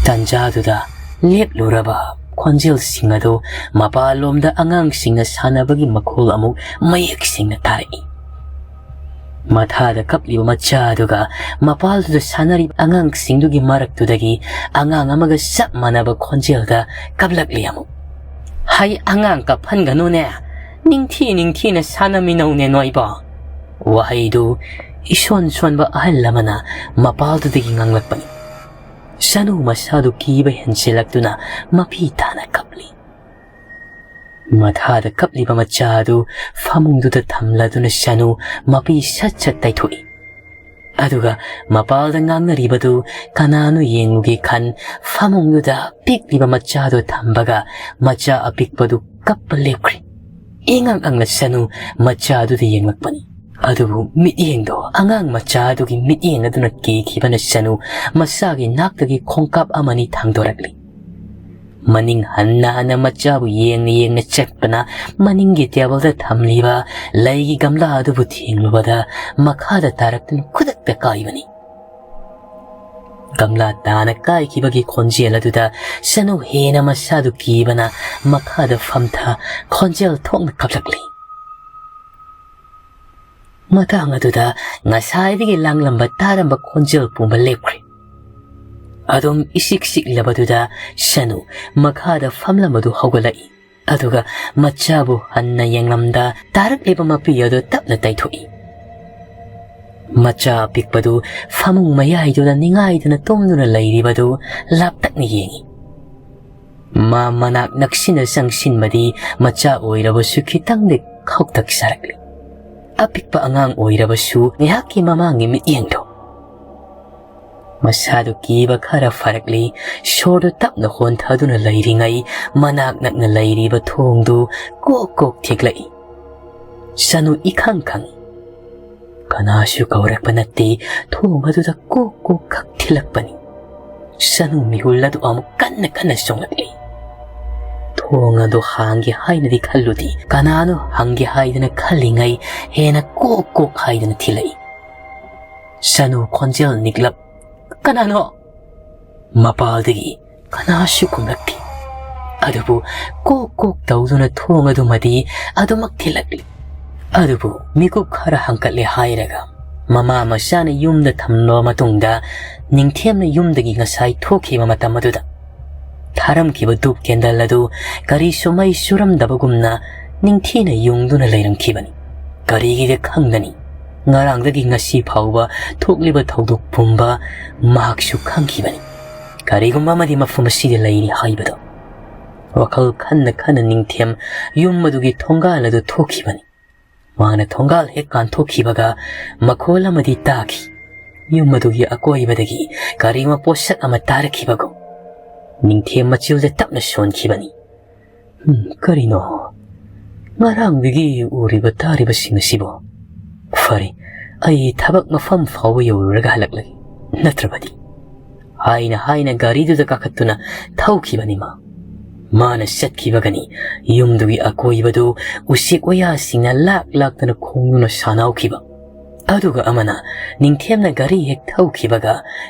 ꯇꯟꯖꯥꯗꯨꯗ ꯂꯦꯞꯂꯨꯔꯕ ꯈꯣꯟꯖꯦꯜꯁꯤꯡ ꯑꯗꯨ ꯃꯄꯥꯟꯂꯣꯝꯗ ꯑꯉꯥꯡꯁꯤꯡꯅ ꯁꯥꯟꯅꯕꯒꯤ ꯃꯈꯣꯜ ꯑꯃꯨꯛ ꯃꯌꯦꯛ ꯁꯦꯡꯅ ꯇꯥꯔꯛꯏ꯫ ꯃꯊꯥꯗ ꯀꯞꯂꯤꯕ ꯃꯆꯥ ꯑꯗꯨꯒ ꯃꯄꯥꯜꯗꯨꯗ ꯁꯥꯟꯅꯔꯤꯕ ꯑꯉꯥꯡꯁꯤꯡꯗꯨꯒꯤ ꯃꯔꯛꯇꯨꯗꯒꯤ ꯑꯉꯥꯡ ꯑꯃꯒ ꯆꯞ ꯃꯥꯟꯅꯕ ꯈꯣꯟꯖꯦꯜꯗ ꯀꯞꯂꯛꯂꯤ ꯑꯃꯨꯛ꯫ "ꯍꯩ, ꯑꯉꯥꯡ ꯀꯞꯍꯟꯒꯅꯨꯅꯦ, ꯅꯤꯡꯊꯤ ꯅꯤꯡꯊꯤꯅ ꯁꯥꯟꯅꯃꯤꯟꯅꯧꯅꯦ ꯅꯣꯏꯕꯣ"꯫ ꯋꯥꯍꯩꯗꯨ ꯏꯁꯣꯟ ꯁꯣꯟꯕ ꯑꯍꯜ ꯑꯃꯅ ꯃꯄꯥꯜꯗꯨꯗꯒꯤ ꯉꯥꯡꯂꯛꯄꯅꯤ꯫ ꯁꯅꯨ ꯃꯁꯥꯗꯨ ꯀꯤꯕ ꯍꯦꯟꯖꯤꯜꯂꯛꯇꯨꯅ ꯃꯄꯤ ꯇꯥꯅ ꯀꯞꯂꯤ꯫ ꯃꯊꯥꯗ ꯀꯞꯂꯤꯕ ꯃꯆꯥ ꯑꯗꯨ ꯐꯃꯨꯡꯗꯨꯗ ꯊꯝꯂꯗꯨꯅ ꯁꯅꯨ ꯃꯄꯤ ꯁꯠ ꯁꯠ ꯇꯩꯊꯣꯛꯏ꯫ ꯑꯗꯨꯒ ꯃꯄꯥꯜꯗ ꯉꯥꯡꯅꯔꯤꯕꯗꯨ ꯀꯅꯥꯅꯣ ꯌꯦꯡꯂꯨꯒꯦ ꯈꯟ ꯐꯃꯨꯡꯗꯨꯗ ꯄꯤꯛꯂꯤꯕ ꯃꯆꯥꯗꯨ ꯊꯝꯕꯒ ꯃꯆꯥ ꯑꯄꯤꯛꯄꯗꯨ ꯀꯞꯄ ꯂꯦꯞꯈ꯭ꯔꯦ꯫ ꯏꯉꯛ ꯉꯛꯅ ꯁꯅꯨ ꯃꯆꯥꯗꯨꯗ ꯌꯦꯡꯂꯛꯄꯅꯤ꯫ ꯑꯗꯨꯕꯨ ꯃꯤꯠꯌꯦꯡꯗꯣ ꯑꯉꯥꯡ ꯃꯆꯥ ꯑꯗꯨꯒꯤ ꯃꯤꯠꯌꯦꯡ ꯑꯗꯨꯅ ꯀꯤꯈꯤꯕꯅ ꯁꯅꯨ ꯃꯁꯥꯒꯤ ꯅꯥꯛꯇꯒꯤ ꯈꯣꯡꯀꯥꯞ ꯑꯃꯅꯤ ꯊꯥꯡꯗꯣꯔꯛꯂꯤ꯫ ꯃꯅꯤꯡ ꯍꯟꯅ ꯍꯟꯅ ꯃꯆꯥꯕꯨ ꯌꯦꯡꯅ ꯌꯦꯡꯅ ꯆꯠꯄꯅ ꯃꯅꯤꯡꯒꯤ ꯇꯦꯕꯜꯗ ꯊꯝꯂꯤꯕ ꯂꯩꯒꯤ ꯒꯝꯂꯥ ꯑꯗꯨꯕꯨ ꯊꯦꯡꯂꯨꯕꯗ ꯃꯈꯥꯗ ꯇꯥꯔꯛꯇꯨꯅ ꯈꯨꯗꯛꯇ ꯀꯥꯏꯕꯅꯤ꯫ ꯒꯝꯂꯥ ꯇꯥꯅ ꯀꯥꯏꯈꯤꯕꯒꯤ ꯈꯣꯟꯖꯦꯜ ꯑꯗꯨꯗ ꯁꯅꯨ ꯍꯦꯟꯅ ꯃꯁꯥꯗꯨ ꯀꯤꯕꯅ ꯃꯈꯥꯗ ꯐꯝꯊ ꯈꯣꯟꯖꯦꯜ ꯊꯣꯛꯅ ꯀꯞꯂꯛꯂꯤ꯫ ꯃꯇꯥꯡ ꯑꯗꯨꯗ ꯉꯁꯥꯏꯗꯒꯤ ꯂꯥꯡꯂꯝꯕ ꯇꯥꯔꯝꯕ ꯈꯣꯟꯖꯦꯜ ꯄꯨꯝꯕ ꯂꯦꯞꯈ꯭ꯔꯦ꯫ ꯑꯗꯨꯝ ꯏꯁꯤꯛ ꯁꯤꯛꯂꯕꯗꯨꯗ ꯁꯅꯨ ꯃꯈꯥꯗ ꯐꯝꯂꯝꯕꯗꯨ ꯍꯧꯒꯠꯂꯛꯏ꯫ ꯑꯗꯨꯒ ꯃꯆꯥꯕꯨ ꯍꯟꯅ ꯌꯦꯡꯂꯝꯗ ꯇꯥꯔꯛꯂꯤꯕ ꯃꯄꯤ ꯑꯗꯨ ꯇꯞꯅ ꯇꯩꯊꯣꯛꯏ꯫ ꯃꯆꯥ ꯑꯄꯤꯛꯄꯗꯨ ꯐꯃꯨꯡ ꯃꯌꯥꯏꯗꯨꯗ ꯅꯤꯡꯉꯥꯏꯗꯅ ꯇꯨꯝꯗꯨꯅ ꯂꯩꯔꯤꯕꯗꯨ ꯂꯥꯞꯇꯛꯅ ꯌꯦꯡꯏ꯫ ꯃꯥ ꯃꯅꯥꯛ ꯅꯛꯁꯤꯟꯅ ꯆꯪꯁꯤꯟꯕꯗꯤ ꯃꯆꯥ ꯑꯣꯏꯔꯕꯁꯨ ꯈꯤꯇꯪꯗꯤ ꯈꯧꯇꯛ ꯁꯥꯔꯛꯂꯤ꯫ ꯑꯄꯤꯛꯄ ꯑꯉꯥꯡ ꯑꯣꯏꯔꯕꯁꯨ ꯉꯥꯏꯍꯥꯛꯀꯤ ꯃꯃꯥꯡꯒꯤ ꯃꯤꯠꯌꯦꯡꯗꯣ꯫ ꯃꯁꯥꯗꯨ ꯀꯤꯕ ꯈꯔ ꯐꯔꯛꯂꯤ꯫ ꯁꯣꯔꯗꯨ ꯇꯞꯅ ꯍꯣꯟꯊꯗꯨꯅ ꯂꯩꯔꯤꯉꯩ ꯃꯅꯥꯛ ꯅꯛꯅ ꯂꯩꯔꯤꯕ ꯊꯣꯡꯗꯨ ꯀꯣꯛ ꯀꯣꯛ ꯊꯤꯛꯂꯛꯏ꯫ ꯁꯅꯨ ꯏꯈꯪ ꯈꯪꯏ꯫ ꯀꯅꯥꯁꯨ ꯀꯧꯔꯛꯄ ꯅꯠꯇꯦ, ꯊꯣꯡ ꯑꯗꯨꯗ ꯀꯣꯛ ꯀꯣꯛ ꯈꯛ ꯊꯤꯜꯂꯛꯄꯅꯤ꯫ ꯁꯅꯨ ꯃꯤꯍꯨꯜ ꯑꯗꯨ ꯑꯃꯨꯛ ꯀꯟꯅ ꯀꯟꯅ ꯆꯣꯡꯂꯛꯂꯤ꯫ ꯊꯣꯡ ꯑꯗꯨ ꯍꯥꯡꯒꯦ ꯍꯥꯏꯅꯗꯤ ꯈꯜꯂꯨꯗꯦ, ꯀꯅꯥꯅꯣ ꯍꯪꯒꯦ ꯍꯥꯏꯗꯅ ꯈꯜꯂꯤꯉꯩ ꯍꯦꯟꯅ ꯀꯣꯛ ꯀꯣꯛ ꯍꯥꯏꯗꯅ ꯊꯤꯜꯂꯛꯏ꯫ ꯁꯅꯨ ꯈꯣꯟꯖꯦꯜ ꯅꯤꯛꯂꯞ, "ꯀꯅꯥꯅꯣ?" ꯃꯄꯥꯜꯗꯒꯤ ꯀꯅꯥꯁꯨ ꯈꯨꯝꯂꯛꯇꯦ꯫ ꯑꯗꯨꯕꯨ ꯀꯣꯛ ꯀꯣꯛ ꯇꯧꯗꯨꯅ ꯊꯣꯡ ꯑꯗꯨꯃꯗꯤ ꯑꯗꯨꯃꯛ ꯊꯤꯜꯂꯛꯂꯤ꯫ ꯑꯗꯨꯕꯨ ꯃꯤꯀꯨꯞ ꯈꯔ ꯍꯥꯡꯀꯠꯂꯦ ꯍꯥꯏꯔꯒ ꯃꯃꯥ ꯃꯆꯥꯅ ꯌꯨꯝꯗ ꯊꯝꯂꯕ ꯃꯇꯨꯡꯗ ꯅꯤꯡꯊꯦꯝꯅ ꯌꯨꯝꯗꯒꯤ ꯉꯁꯥꯏ ꯊꯣꯛꯈꯤꯕ ꯃꯇꯝ ꯑꯗꯨꯗ ꯊꯥꯔꯝꯈꯤꯕ ꯙꯨꯞ ꯀꯦꯟꯗꯜ ꯑꯗꯨ ꯀꯔꯤꯁꯨ ꯃꯩ ꯆꯨꯔꯝꯗꯕꯒꯨꯝꯅ ꯅꯤꯡꯊꯤꯅ ꯌꯨꯡꯗꯨꯅ ꯂꯩꯔꯝꯈꯤꯕꯅꯤ꯫ ꯀꯔꯤꯒꯤꯗ ꯈꯪꯒꯅꯤ? ꯉꯔꯥꯡꯗꯒꯤ ꯉꯁꯤ ꯐꯥꯎꯕ ꯊꯣꯛꯂꯤꯕ ꯊꯧꯗꯣꯛ ꯄꯨꯝꯕ ꯃꯍꯥꯛꯁꯨ ꯈꯪꯈꯤꯕꯅꯤ꯫ ꯀꯔꯤꯒꯨꯝꯕ ꯑꯃꯗꯤ ꯃꯐꯝ ꯑꯁꯤꯗ ꯂꯩꯔꯤ ꯍꯥꯏꯕꯗꯣ꯫ ꯋꯥꯈꯜ ꯈꯟꯅ ꯈꯟꯅ ꯅꯤꯡꯊꯦꯝ ꯌꯨꯝ ꯑꯗꯨꯒꯤ ꯊꯣꯡꯒꯥꯜ ꯑꯗꯨ ꯊꯣꯛꯈꯤꯕꯅꯤ꯫ ꯃꯍꯥꯛꯅ ꯊꯣꯡꯒꯥꯜ ꯍꯦꯛ ꯀꯥꯟꯊꯣꯛꯈꯤꯕꯒ ꯃꯈꯣꯜ ꯑꯃꯗꯤ ꯇꯥꯈꯤ꯫ ꯌꯨꯝ ꯑꯗꯨꯒꯤ ꯑꯀꯣꯏꯕꯗꯒꯤ ꯀꯔꯤꯒꯨꯝꯕ ꯄꯣꯠꯁꯛ ꯑꯃ ꯇꯥꯔꯛꯈꯤꯕꯒꯨꯝ ꯅꯤꯡꯊꯦꯝ ꯃꯆꯤꯜꯗ ꯇꯞꯅ ꯁꯣꯟꯈꯤꯕꯅꯤ꯫ "ꯎꯝ, ꯀꯔꯤꯅꯣ? ꯉꯔꯥꯡꯗꯒꯤ ꯎꯔꯤꯕ ꯇꯥꯔꯤꯕꯁꯤꯡ ꯑꯁꯤꯕꯣ?" "ꯐꯔꯦ, ꯑꯩ ꯊꯕꯛ ꯃꯐꯝ ꯐꯥꯎꯕ ꯌꯧꯔꯨꯔꯒ ꯍꯜꯂꯛꯂꯒꯦ, ꯅꯠꯇ꯭ꯔꯕꯗꯤ," ꯍꯥꯏꯅ ꯍꯥꯏꯅ ꯒꯥꯔꯤꯗꯨꯗ ꯀꯥꯈꯠꯇꯨꯅ ꯊꯧꯈꯤꯕꯅꯤ ꯃꯥ꯫ ꯃꯥꯅ ꯆꯠꯈꯤꯕꯒꯅꯤ ꯌꯨꯝꯗꯨꯒꯤ ꯑꯀꯣꯏꯕꯗꯨ ꯎꯆꯦꯛ ꯋꯥꯌꯥꯁꯤꯡꯅ ꯂꯥꯛ ꯂꯥꯛꯇꯅ ꯈꯣꯡꯗꯨꯅ ꯁꯥꯟꯅꯍꯧꯈꯤꯕ꯫ ꯑꯗꯨꯒ ꯑꯃꯅ ꯅꯤꯡꯊꯦꯝꯅ ꯒꯥꯔꯤ ꯍꯦꯛ ꯊꯧꯈꯤꯕꯒ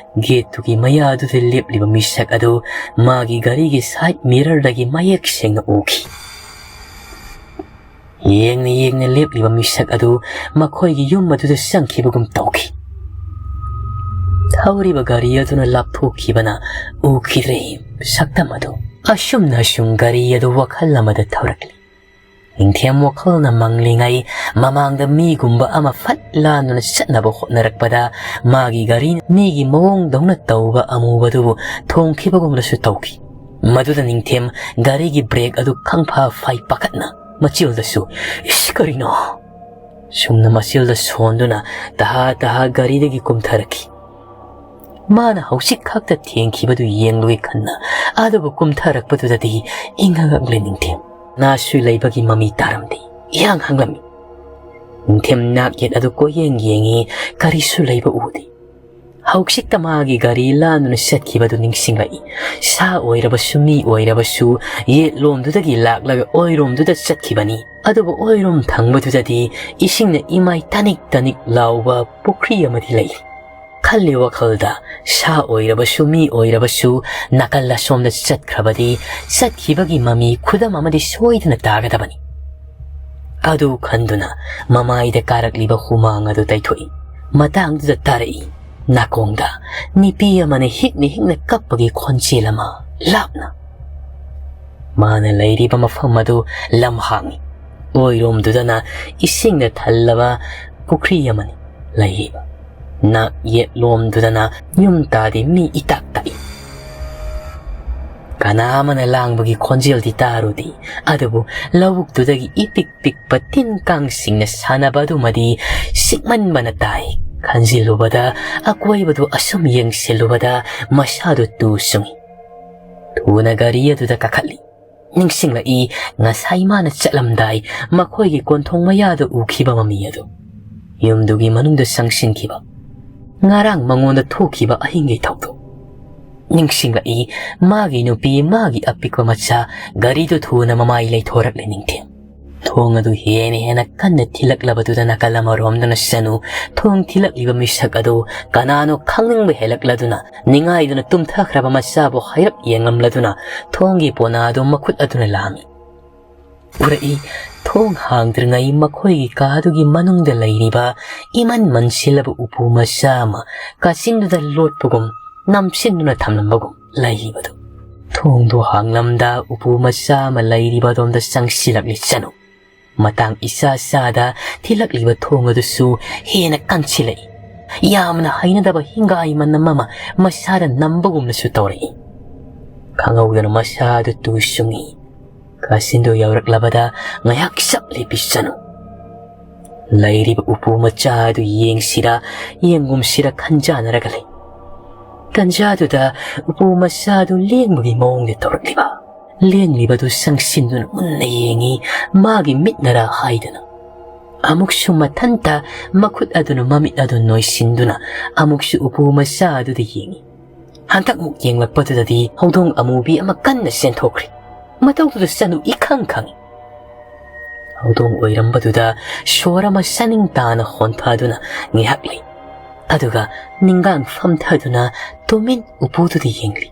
ꯒꯦꯠꯇꯨꯒꯤ ꯃꯌꯥꯗꯨꯗ ꯂꯦꯞꯂꯤꯕ ꯃꯤꯁꯛ ꯑꯗꯨ ꯃꯥꯒꯤ ꯒꯥꯔꯤꯒꯤ ꯁꯥꯏꯠ ꯃꯤꯔꯔꯗꯒꯤ ꯃꯌꯦꯛ ꯁꯦꯡꯅ ꯎꯈꯤ꯫ ꯌꯦꯡꯅ ꯌꯦꯡꯅ ꯂꯦꯞꯂꯤꯕ ꯃꯤꯁꯛ ꯑꯗꯨ ꯃꯈꯣꯏꯒꯤ ꯌꯨꯝ ꯑꯗꯨꯗ ꯆꯪꯈꯤꯕꯒꯨꯝ ꯇꯧꯈꯤ꯫ ꯊꯧꯔꯤꯕ ꯒꯥꯔꯤ ꯑꯗꯨꯅ ꯂꯥꯞꯊꯣꯛꯈꯤꯕꯅ ꯎꯈꯤꯗ꯭ꯔꯦ ꯁꯛꯇꯝ ꯑꯗꯨ꯫ ꯑꯁꯨꯝꯅ ꯁꯨꯝ ꯒꯥꯔꯤ ꯑꯗꯨ ꯋꯥꯈꯜ ꯑꯃꯗ ꯊꯧꯔꯛꯂꯤ꯫ ꯅꯤꯡꯊꯦꯝ ꯋꯥꯈꯜꯅ ꯃꯪꯂꯤꯉꯩ ꯃꯃꯥꯡꯗ ꯃꯤꯒꯨꯝꯕ ꯑꯃ ꯐꯠ ꯂꯥꯟꯗꯨꯅ ꯆꯠꯅꯕ ꯍꯣꯠꯅꯔꯛꯄꯗ ꯃꯥꯒꯤ ꯒꯥꯔꯤꯅ ꯃꯤꯒꯤ ꯃꯑꯣꯡꯗꯧꯅ ꯇꯧꯕ ꯑꯃꯨꯕꯗꯨꯕꯨ ꯊꯣꯡꯈꯤꯕꯒꯨꯝꯅꯁꯨ ꯇꯧꯈꯤ꯫ ꯃꯗꯨꯗ ꯅꯤꯡꯊꯦꯝ ꯒꯥꯔꯤꯒꯤ ꯕ꯭ꯔꯦꯛ ꯑꯗꯨ ꯈꯪꯐꯥ ꯐꯥꯏ ꯄꯥꯈꯠꯅ ꯃꯆꯤꯜꯗꯁꯨ, "ꯏꯁ, ꯀꯔꯤꯅꯣ?" ꯁꯨꯝꯅ ꯃꯆꯤꯜꯗ ꯁꯣꯟꯗꯨꯅ ꯇꯍꯥ ꯇꯍꯥ ꯒꯥꯔꯤꯗꯒꯤ ꯀꯨꯝꯊꯔꯛꯈꯤ꯫ ꯃꯥꯅ ꯍꯧꯖꯤꯛ ꯈꯛꯇ ꯊꯦꯡꯈꯤꯕꯗꯨ ꯌꯦꯡꯂꯨꯏ ꯈꯟꯅ, ꯑꯗꯨꯕꯨ ꯀꯨꯝꯊꯔꯛꯄꯗꯨꯗꯗꯤ ꯏꯪꯉꯛꯂꯦ ꯅꯤꯡꯊꯦꯝ꯫ ꯅꯥꯁꯨ ꯂꯩꯕꯒꯤ ꯃꯃꯤ ꯇꯥꯔꯝꯗꯦ꯫ ꯏꯍꯥꯡ ꯍꯥꯡꯂꯝꯃꯤ꯫ ꯅꯤꯡꯊꯦꯝ ꯅꯥꯛ ꯌꯦꯠ ꯑꯗꯨ ꯀꯣꯏꯌꯦꯡ ꯌꯦꯡꯉꯤ, ꯀꯔꯤꯁꯨ ꯂꯩꯕ ꯎꯗꯦ꯫ ꯍꯧꯖꯤꯛꯇ ꯃꯥꯒꯤ ꯒꯥꯔꯤ ꯂꯥꯟꯗꯨꯅ ꯆꯠꯈꯤꯕꯗꯨ ꯅꯤꯡꯁꯤꯡꯂꯛꯏ꯫ ꯁꯥ ꯑꯣꯏꯔꯕꯁꯨ ꯃꯤ ꯑꯣꯏꯔꯕꯁꯨ ꯌꯦꯠꯂꯣꯝꯗꯨꯗꯒꯤ ꯂꯥꯛꯂꯒ ꯑꯣꯏꯔꯣꯝꯗꯨꯗ ꯆꯠꯈꯤꯕꯅꯤ꯫ ꯑꯗꯨꯕꯨ ꯑꯣꯏꯔꯣꯝ ꯊꯪꯕꯗꯨꯗꯗꯤ ꯏꯁꯤꯡꯅ ꯏꯃꯥꯏ ꯇꯥꯅꯤꯛ ꯇꯥꯅꯤꯛ ꯂꯥꯎꯕ ꯄꯨꯈ꯭ꯔꯤ ꯑꯃꯗꯤ ꯂꯩ꯫ ꯈꯜꯂꯤ ꯋꯥꯈꯜꯗ, ꯁꯥ ꯑꯣꯏꯔꯕꯁꯨ ꯃꯤ ꯑꯣꯏꯔꯕꯁꯨ ꯅꯥꯀꯜ ꯑꯁꯣꯝꯗ ꯆꯠꯈ꯭ꯔꯕꯗꯤ ꯆꯠꯈꯤꯕꯒꯤ ꯃꯃꯤ ꯈꯨꯗꯝ ꯑꯃꯗꯤ ꯁꯣꯏꯗꯅ ꯇꯥꯒꯗꯕꯅꯤ꯫ ꯑꯗꯨ ꯈꯟꯗꯨꯅ ꯃꯃꯥꯏꯗ ꯀꯥꯔꯛꯂꯤꯕ ꯍꯨꯃꯥꯡ ꯑꯗꯨ ꯇꯩꯊꯣꯛꯏ꯫ ꯃꯇꯥꯡꯗꯨꯗ ꯇꯥꯔꯛꯏ ꯅꯥꯀꯣꯡꯗ ꯅꯨꯄꯤ ꯑꯃꯅ ꯍꯤꯛꯅ ꯍꯤꯛꯅ ꯀꯞꯄꯒꯤ ꯈꯣꯟꯖꯦꯜ ꯑꯃ ꯂꯥꯞꯅ꯫ ꯃꯥꯅ ꯂꯩꯔꯤꯕ ꯃꯐꯝ ꯑꯗꯨ ꯂꯝꯍꯥꯡꯏ꯫ ꯑꯣꯏꯔꯣꯝꯗꯨꯗꯅ ꯏꯁꯤꯡꯅ ꯊꯜꯂꯕ ꯄꯨꯈ꯭ꯔꯤ ꯑꯃꯅꯤ ꯂꯩꯔꯤꯕ꯫ ꯅꯥꯛ ꯌꯦꯠꯂꯣꯝꯗꯨꯗꯅ ꯌꯨꯝ ꯇꯥꯗꯦ, ꯃꯤ ꯏꯇꯥꯛ ꯇꯥꯛꯏ꯫ ꯀꯅꯥ ꯑꯃꯅ ꯂꯥꯡꯕꯒꯤ ꯈꯣꯟꯖꯦꯜꯗꯤ ꯇꯥꯔꯨꯗꯦ, ꯑꯗꯨꯕꯨ ꯂꯧꯕꯨꯛꯇꯨꯗꯒꯤ ꯏꯄꯤꯛ ꯄꯤꯛꯄ ꯇꯤꯟ ꯀꯥꯡꯁꯤꯡꯅ ꯁꯥꯟꯅꯕ ꯑꯗꯨꯃꯗꯤ ꯁꯤꯛꯃꯟꯕꯅ ꯇꯥꯏ꯫ ꯈꯟꯖꯤꯜꯂꯨꯕꯗ, ꯑꯀꯣꯏꯕꯗꯨ ꯑꯁꯨꯝ ꯌꯦꯡꯁꯤꯜꯂꯨꯕꯗ ꯃꯁꯥꯗꯨ ꯇꯨ ꯆꯨꯡꯏ꯫ ꯊꯨꯅ ꯒꯥꯔꯤ ꯑꯗꯨꯗ ꯀꯥꯈꯠꯂꯤ꯫ ꯅꯤꯡꯁꯤꯡꯂꯛꯏ ꯉꯁꯥꯏ ꯃꯥꯅ ꯆꯠꯂꯝꯗꯥꯏ ꯃꯈꯣꯏꯒꯤ ꯀꯣꯟꯊꯣꯡ ꯃꯌꯥꯗ ꯎꯈꯤꯕ ꯃꯃꯤ ꯑꯗꯨ꯫ ꯌꯨꯝꯗꯨꯒꯤ ꯃꯅꯨꯡꯗ ꯆꯪꯁꯤꯟꯈꯤꯕ꯫ ꯉꯔꯥꯡ ꯃꯉꯣꯟꯗ ꯊꯣꯛꯈꯤꯕ ꯑꯍꯤꯡꯒꯤ ꯊꯧꯗꯣꯛ꯫ ꯅꯤꯡꯁꯤꯡꯂꯛꯏ, ꯃꯥꯒꯤ ꯅꯨꯄꯤ, ꯃꯥꯒꯤ ꯑꯄꯤꯛꯄ ꯃꯆꯥ, ꯒꯥꯔꯤꯗꯨ ꯊꯨꯅ ꯃꯃꯥꯏ ꯂꯩꯊꯣꯔꯛꯂꯦ ꯅꯤꯡꯊꯦꯝ꯫ ꯊꯣꯡ ꯑꯗꯨ ꯍꯦꯟꯅ ꯍꯦꯟꯅ ꯀꯟꯅ ꯊꯤꯜꯂꯛꯂꯕꯗꯨꯗ ꯅꯥꯀꯜ ꯑꯃꯔꯣꯝꯗꯅ ꯁꯅꯨ ꯊꯣꯡ ꯊꯤꯜꯂꯛꯂꯤꯕ ꯃꯤꯁꯛ ꯑꯗꯨ ꯀꯅꯥꯅꯣ ꯈꯪꯅꯤꯡꯕ ꯍꯦꯜꯂꯛꯂꯗꯨꯅ ꯅꯤꯡꯉꯥꯏꯗꯨꯅ ꯇꯨꯝꯊꯈ꯭ꯔꯕ ꯃꯆꯥꯕꯨ ꯍꯥꯏꯔꯞ ꯌꯦꯡꯂꯝꯂꯗꯨꯅ ꯊꯣꯡꯒꯤ ꯄꯣꯅꯥ ꯑꯗꯨ ꯃꯈꯨꯠ ꯑꯗꯨꯅ ꯂꯥꯝꯃꯤ꯫ ꯎꯔꯛꯏ, ꯊꯣꯡ ꯍꯥꯡꯗ꯭ꯔꯤꯉꯩ ꯃꯈꯣꯏꯒꯤ ꯀꯥꯗꯨꯒꯤ ꯃꯅꯨꯡꯗ ꯂꯩꯔꯤꯕ ꯏꯃꯟ ꯃꯟꯁꯤꯜꯂꯕ ꯎꯄꯨ ꯃꯆꯥ ꯑꯃ ꯀꯥꯆꯤꯟꯗꯨꯗ ꯂꯣꯠꯄꯒꯨꯝ ꯅꯝꯁꯤꯟꯗꯨꯅ ꯊꯝꯂꯝꯕꯒꯨꯝ ꯂꯩꯔꯤꯕꯗꯨ꯫ ꯊꯣꯡꯗꯨ ꯍꯥꯡꯂꯝꯗ ꯎꯄꯨ ꯃꯆꯥ ꯑꯃ ꯂꯩꯔꯤꯕ ꯑꯗꯣꯝꯗ ꯆꯪꯁꯤꯜꯂꯛꯂꯤ ꯆꯅꯨ꯫ ꯃꯇꯥꯡ ꯏꯆꯥ ꯆꯥꯗ ꯊꯤꯜꯂꯛꯂꯤꯕ ꯊꯣꯡ ꯑꯗꯨꯁꯨ ꯍꯦꯟꯅ ꯀꯟꯁꯤꯜꯂꯛꯏ꯫ ꯌꯥꯝꯅ ꯍꯩꯅꯗꯕ ꯍꯤꯡꯒꯥꯏ ꯃꯅꯝ ꯑꯃ ꯃꯁꯥꯗ ꯅꯝꯕꯒꯨꯝꯅꯁꯨ ꯇꯧꯔꯛꯏ꯫ ꯈꯪꯍꯧꯗꯅ ꯃꯁꯥꯗꯨ ꯇꯨ ꯆꯨꯡꯏ꯫ ꯀꯥꯆꯤꯟꯗꯨ ꯌꯧꯔꯛꯂꯕꯗ ꯉꯥꯏꯍꯥꯛ ꯆꯞ ꯂꯦꯞꯄꯤ ꯆꯅꯨ꯫ ꯂꯩꯔꯤꯕ ꯎꯄꯨ ꯃꯆꯥ ꯑꯗꯨ ꯌꯦꯡꯁꯤꯔꯥ ꯌꯦꯡꯒꯨꯝꯁꯤꯔꯥ ꯈꯟꯖꯥꯟꯅꯔꯒ ꯂꯩ꯫ ꯇꯟꯖꯥꯗꯨꯗ ꯎꯄꯨ ꯃꯆꯥ ꯑꯗꯨ ꯂꯦꯡꯕꯒꯤ ꯃꯑꯣꯡꯗ ꯇꯧꯔꯛꯂꯤꯕ꯫ ꯂꯦꯡꯂꯤꯕꯗꯨ ꯆꯪꯁꯤꯟꯗꯨꯅ ꯃꯨꯟꯅ ꯌꯦꯡꯏ, ꯃꯥꯒꯤ ꯃꯤꯠꯅꯔꯥ ꯍꯥꯏꯗꯅ꯫ ꯑꯃꯨꯛꯁꯨ ꯃꯊꯟꯇ ꯃꯈꯨꯠ ꯑꯗꯨꯅ ꯃꯃꯤꯠ ꯑꯗꯨ ꯅꯣꯏꯁꯤꯟꯗꯨꯅ ꯑꯃꯨꯛꯁꯨ ꯎꯄꯨ ꯃꯆꯥ ꯑꯗꯨꯗ ꯌꯦꯡꯏ꯫ ꯍꯟꯗꯛꯃꯨꯛ ꯌꯦꯡꯂꯛꯄꯗꯨꯗꯗꯤ ꯍꯧꯗꯣꯡ ꯑꯃꯨꯕꯤ ꯑꯃ ꯀꯟꯅ ꯆꯦꯟꯊꯣꯛꯈ꯭ꯔꯦ꯫ ꯃꯇꯧꯗꯨꯗ ꯆꯅꯨ ꯏꯈꯪ ꯈꯪꯏ꯫ ꯍꯧꯗꯣꯡ ꯑꯣꯏꯔꯝꯕꯗꯨꯗ ꯁꯣꯔ ꯑꯃ ꯆꯥꯅꯤꯡ ꯇꯥꯅ ꯍꯣꯟꯊꯗꯨꯅ ꯉꯥꯏꯍꯥꯛ ꯂꯩ꯫ ꯑꯗꯨꯒ ꯅꯤꯡꯒꯥꯡ ꯐꯝꯊꯗꯨꯅ ꯇꯨꯃꯤꯟ ꯎꯄꯨꯗꯨꯗ ꯌꯦꯡꯂꯤ꯫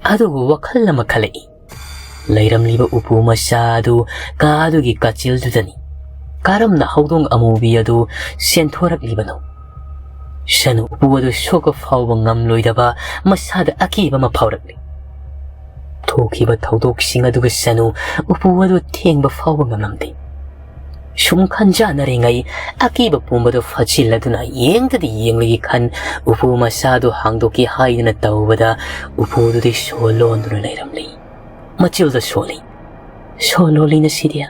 ꯑꯗꯨꯕꯨ ꯋꯥꯈꯜ ꯑꯃ ꯈꯜꯂꯛꯏ꯫ ꯂꯩꯔꯝꯂꯤꯕ ꯎꯄꯨ ꯃꯆꯥ ꯑꯗꯨ ꯀꯥ ꯑꯗꯨꯒꯤ ꯀꯥꯆꯤꯜꯗꯨꯗꯅꯤ꯫ ꯀꯔꯝꯅ ꯍꯧꯗꯣꯡ ꯑꯃꯨꯕꯤ ꯑꯗꯨ ꯆꯦꯟꯊꯣꯔꯛꯂꯤꯕꯅꯣ? ꯁꯅꯨ ꯎꯄꯨ ꯑꯗꯨ ꯁꯣꯛꯄ ꯐꯥꯎꯕ ꯉꯝꯂꯣꯏꯗꯕ ꯃꯁꯥꯗ ꯑꯀꯤꯕ ꯑꯃ ꯐꯥꯎꯔꯛꯂꯤ꯫ ꯊꯣꯛꯈꯤꯕ ꯊꯧꯗꯣꯛꯁꯤꯡ ꯑꯗꯨꯒ ꯁꯅꯨ ꯎꯄꯨ ꯑꯗꯨ ꯊꯦꯡꯕ ꯐꯥꯎꯕ ꯉꯝꯂꯝꯗꯦ꯫ ꯁꯨꯝ ꯈꯟꯖꯥꯟꯅꯔꯤꯉꯩ ꯑꯀꯤꯕ ꯄꯨꯝꯕꯗꯨ ꯐꯥꯖꯤꯜꯂꯗꯨꯅ ꯌꯦꯡꯗꯗꯤ ꯌꯦꯡꯂꯒꯤ ꯈꯟ ꯎꯄꯨ ꯃꯆꯥꯗꯨ ꯍꯥꯡꯗꯣꯛꯀꯦ ꯍꯥꯏꯗꯨꯅ ꯇꯧꯕꯗ ꯎꯄꯨꯗꯨꯗꯤ ꯁꯣ ꯂꯣꯟꯗꯨꯅ ꯂꯩꯔꯝꯂꯤ꯫ ꯃꯆꯤꯜꯗ ꯁꯣꯜꯂꯤ꯫ ꯁꯣ ꯂꯣꯜꯂꯤ ꯅꯁꯤꯗꯤ꯫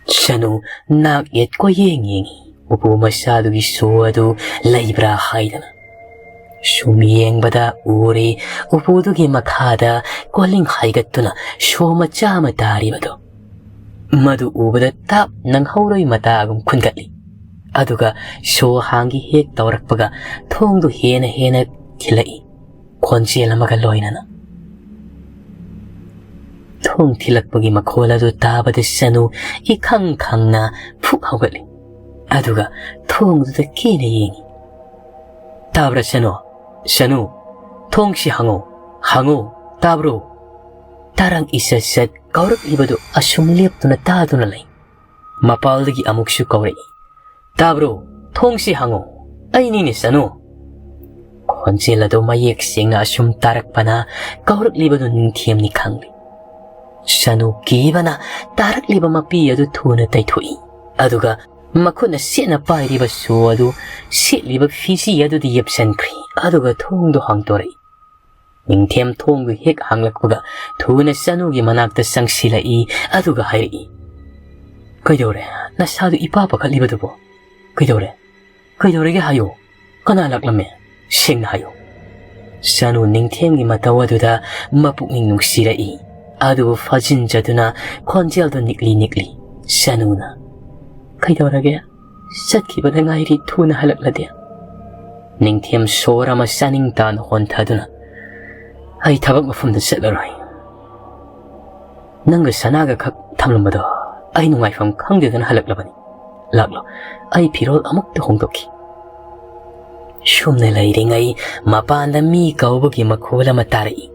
ꯁꯅꯨ ꯅꯥꯛ ꯌꯦꯠ ꯀꯣꯏꯌꯦꯡ ꯌꯦꯡꯉꯤ꯫ ꯎꯄꯨ ꯃꯆꯥꯗꯨꯒꯤ ꯁꯣ ꯑꯗꯨ ꯂꯩꯕ꯭ꯔꯥ ꯍꯥꯏꯗꯅ꯫ ꯁꯨꯝ ꯌꯦꯡꯕꯗ ꯎꯔꯦ, ꯎꯄꯨꯗꯨꯒꯤ ꯃꯈꯥꯗ ꯀꯣꯂꯤꯡ ꯍꯥꯏꯒꯠꯇꯨꯅ ꯁꯣ ꯃꯆꯥ ꯑꯃ ꯇꯥꯔꯤꯕꯗꯨ꯫ ꯃꯗꯨ ꯎꯕꯗ ꯇꯥꯞ ꯅꯪꯍꯧꯔꯣꯏ ꯃꯇꯥꯒꯨꯝ ꯈꯨꯟꯒꯠꯂꯤ꯫ ꯑꯗꯨꯒ ꯁꯣ ꯍꯥꯡꯒꯦ ꯍꯦꯛ ꯇꯧꯔꯛꯄꯒ ꯊꯣꯡꯗꯨ ꯍꯦꯟꯅ ꯍꯦꯟꯅ ꯊꯤꯜꯂꯛꯏ, ꯈꯣꯟꯖꯦꯜ ꯑꯃꯒ ꯂꯣꯏꯅꯅ꯫ ꯊꯣꯡ ꯊꯤꯜꯂꯛꯄꯒꯤ ꯃꯈꯣꯜ ꯑꯗꯨ ꯇꯥꯕꯗ ꯁꯅꯨ ꯏꯈꯪ ꯈꯪꯅ ꯐꯨꯛ ꯍꯧꯒꯠꯂꯤ꯫ ꯑꯗꯨꯒ ꯊꯣꯡꯗꯨꯗ ꯀꯦꯅ ꯌꯦꯡꯉꯤ꯫ "ꯇꯥꯕ꯭ꯔꯥ ꯁꯅꯨ? ꯁꯅꯨ, ꯊꯣꯡꯁꯤ ꯍꯥꯡꯉꯨ, ꯍꯥꯡꯉꯨ, ꯇꯥꯕ꯭ꯔꯣ?" ꯇꯔꯪ ꯏꯁꯠ ꯁꯠ ꯀꯧꯔꯛꯂꯤꯕꯗꯨ ꯑꯁꯨꯝ ꯂꯦꯞꯇꯨꯅ ꯇꯥꯗꯨꯅ ꯂꯩ꯫ ꯃꯄꯥꯜꯗꯒꯤ ꯑꯃꯨꯛꯁꯨ ꯀꯧꯔꯛꯏ, "ꯇꯥꯕ꯭ꯔꯣ? ꯊꯣꯡꯁꯤ ꯍꯥꯡꯉꯨ, ꯑꯩꯅꯤꯅꯦ ꯁꯅꯨ!" ꯈꯣꯟꯖꯦꯜ ꯑꯗꯨ ꯃꯌꯦꯛ ꯁꯦꯡꯅ ꯑꯁꯨꯝ ꯇꯥꯔꯛꯄꯅ ꯀꯧꯔꯛꯂꯤꯕꯗꯨ ꯅꯤꯡꯊꯦꯝꯅꯤ ꯈꯪꯂꯤ꯫ ꯁꯅꯨ ꯀꯤꯕꯅ ꯇꯥꯔꯛꯂꯤꯕ ꯃꯄꯤ ꯑꯗꯨ ꯊꯨꯅ ꯇꯩꯊꯣꯛꯏ꯫ ꯑꯗꯨꯒ ꯃꯈꯨꯠꯅ ꯁꯦꯠꯅ ꯄꯥꯏꯔꯤꯕ ꯁꯣ ꯑꯗꯨ ꯁꯦꯠꯂꯤꯕ ꯐꯤꯖꯤ ꯑꯗꯨꯗ ꯌꯦꯞꯁꯟꯈ꯭ꯔꯤ꯫ ꯑꯗꯨꯒ ꯊꯣꯡꯗꯨ ꯍꯥꯡꯗꯣꯔꯛꯏ꯫ ꯅꯤꯡꯊꯦꯝ ꯊꯣꯡꯗꯨ ꯍꯦꯛ ꯍꯥꯡꯂꯛꯄꯒ ꯊꯨꯅ ꯁꯅꯨꯒꯤ ꯃꯅꯥꯛꯇ ꯆꯪꯁꯤꯜꯂꯛꯏ꯫ ꯑꯗꯨꯒ ꯍꯥꯏꯔꯛꯏ, "ꯀꯩꯗꯧꯔꯦ? ꯅꯁꯥꯗꯨ ꯏꯄꯥ ꯄꯥꯈꯠꯂꯤꯕꯗꯨꯕꯣ? ꯀꯩꯗꯧꯔꯦ? ꯀꯩꯗꯧꯔꯒꯦ ꯍꯥꯏꯌꯨ꯫ ꯀꯅꯥ ꯂꯥꯛꯂꯝꯃꯦ? ꯁꯦꯡꯅ ꯍꯥꯏꯌꯨ꯫" ꯁꯅꯨ ꯅꯤꯡꯊꯦꯝꯒꯤ ꯃꯇꯧ ꯑꯗꯨꯗ ꯃꯄꯨꯛꯅꯤꯡ ꯅꯨꯡꯁꯤꯔꯛꯏ꯫ ꯑꯗꯨꯕꯨ ꯐꯥꯖꯤꯟꯖꯗꯨꯅ ꯈꯣꯟꯖꯦꯜꯗꯨ ꯅꯤꯛꯂꯤ ꯅꯤꯛꯂꯤ꯫ ꯁꯅꯨꯅ, "ꯀꯩꯗꯧꯔꯒꯦ? ꯆꯠꯈꯤꯕꯗ ꯉꯥꯏꯔꯤ, ꯊꯨꯅ ꯍꯜꯂꯛꯂꯗꯤ꯫" ꯅꯤꯡꯊꯦꯝ ꯁꯣꯔ ꯑꯃ ꯆꯥꯅꯤꯡ ꯇꯥꯅ ꯍꯣꯟꯊꯗꯨꯅ, "ꯑꯩ ꯊꯕꯛ ꯃꯐꯝꯗ ꯆꯠꯂꯔꯣꯏ꯫ ꯅꯪꯒ ꯁꯅꯥꯒ ꯈꯛ ꯊꯝꯂꯝꯕꯗꯣ ꯑꯩ ꯅꯨꯡꯉꯥꯏꯐꯝ ꯈꯪꯗꯗꯅ ꯍꯜꯂꯛꯂꯕꯅꯤ꯫ ꯂꯥꯛꯂꯣ, ꯑꯩ ꯐꯤꯔꯣꯜ ꯑꯃꯨꯛꯇ ꯍꯣꯡꯗꯣꯛꯈꯤ꯫" ꯁꯨꯝꯅ ꯂꯩꯔꯤꯉꯩ ꯃꯄꯥꯟꯗ ꯃꯤ ꯀꯧꯕꯒꯤ ꯃꯈꯣꯜ ꯑꯃ ꯇꯥꯔꯛꯏ꯫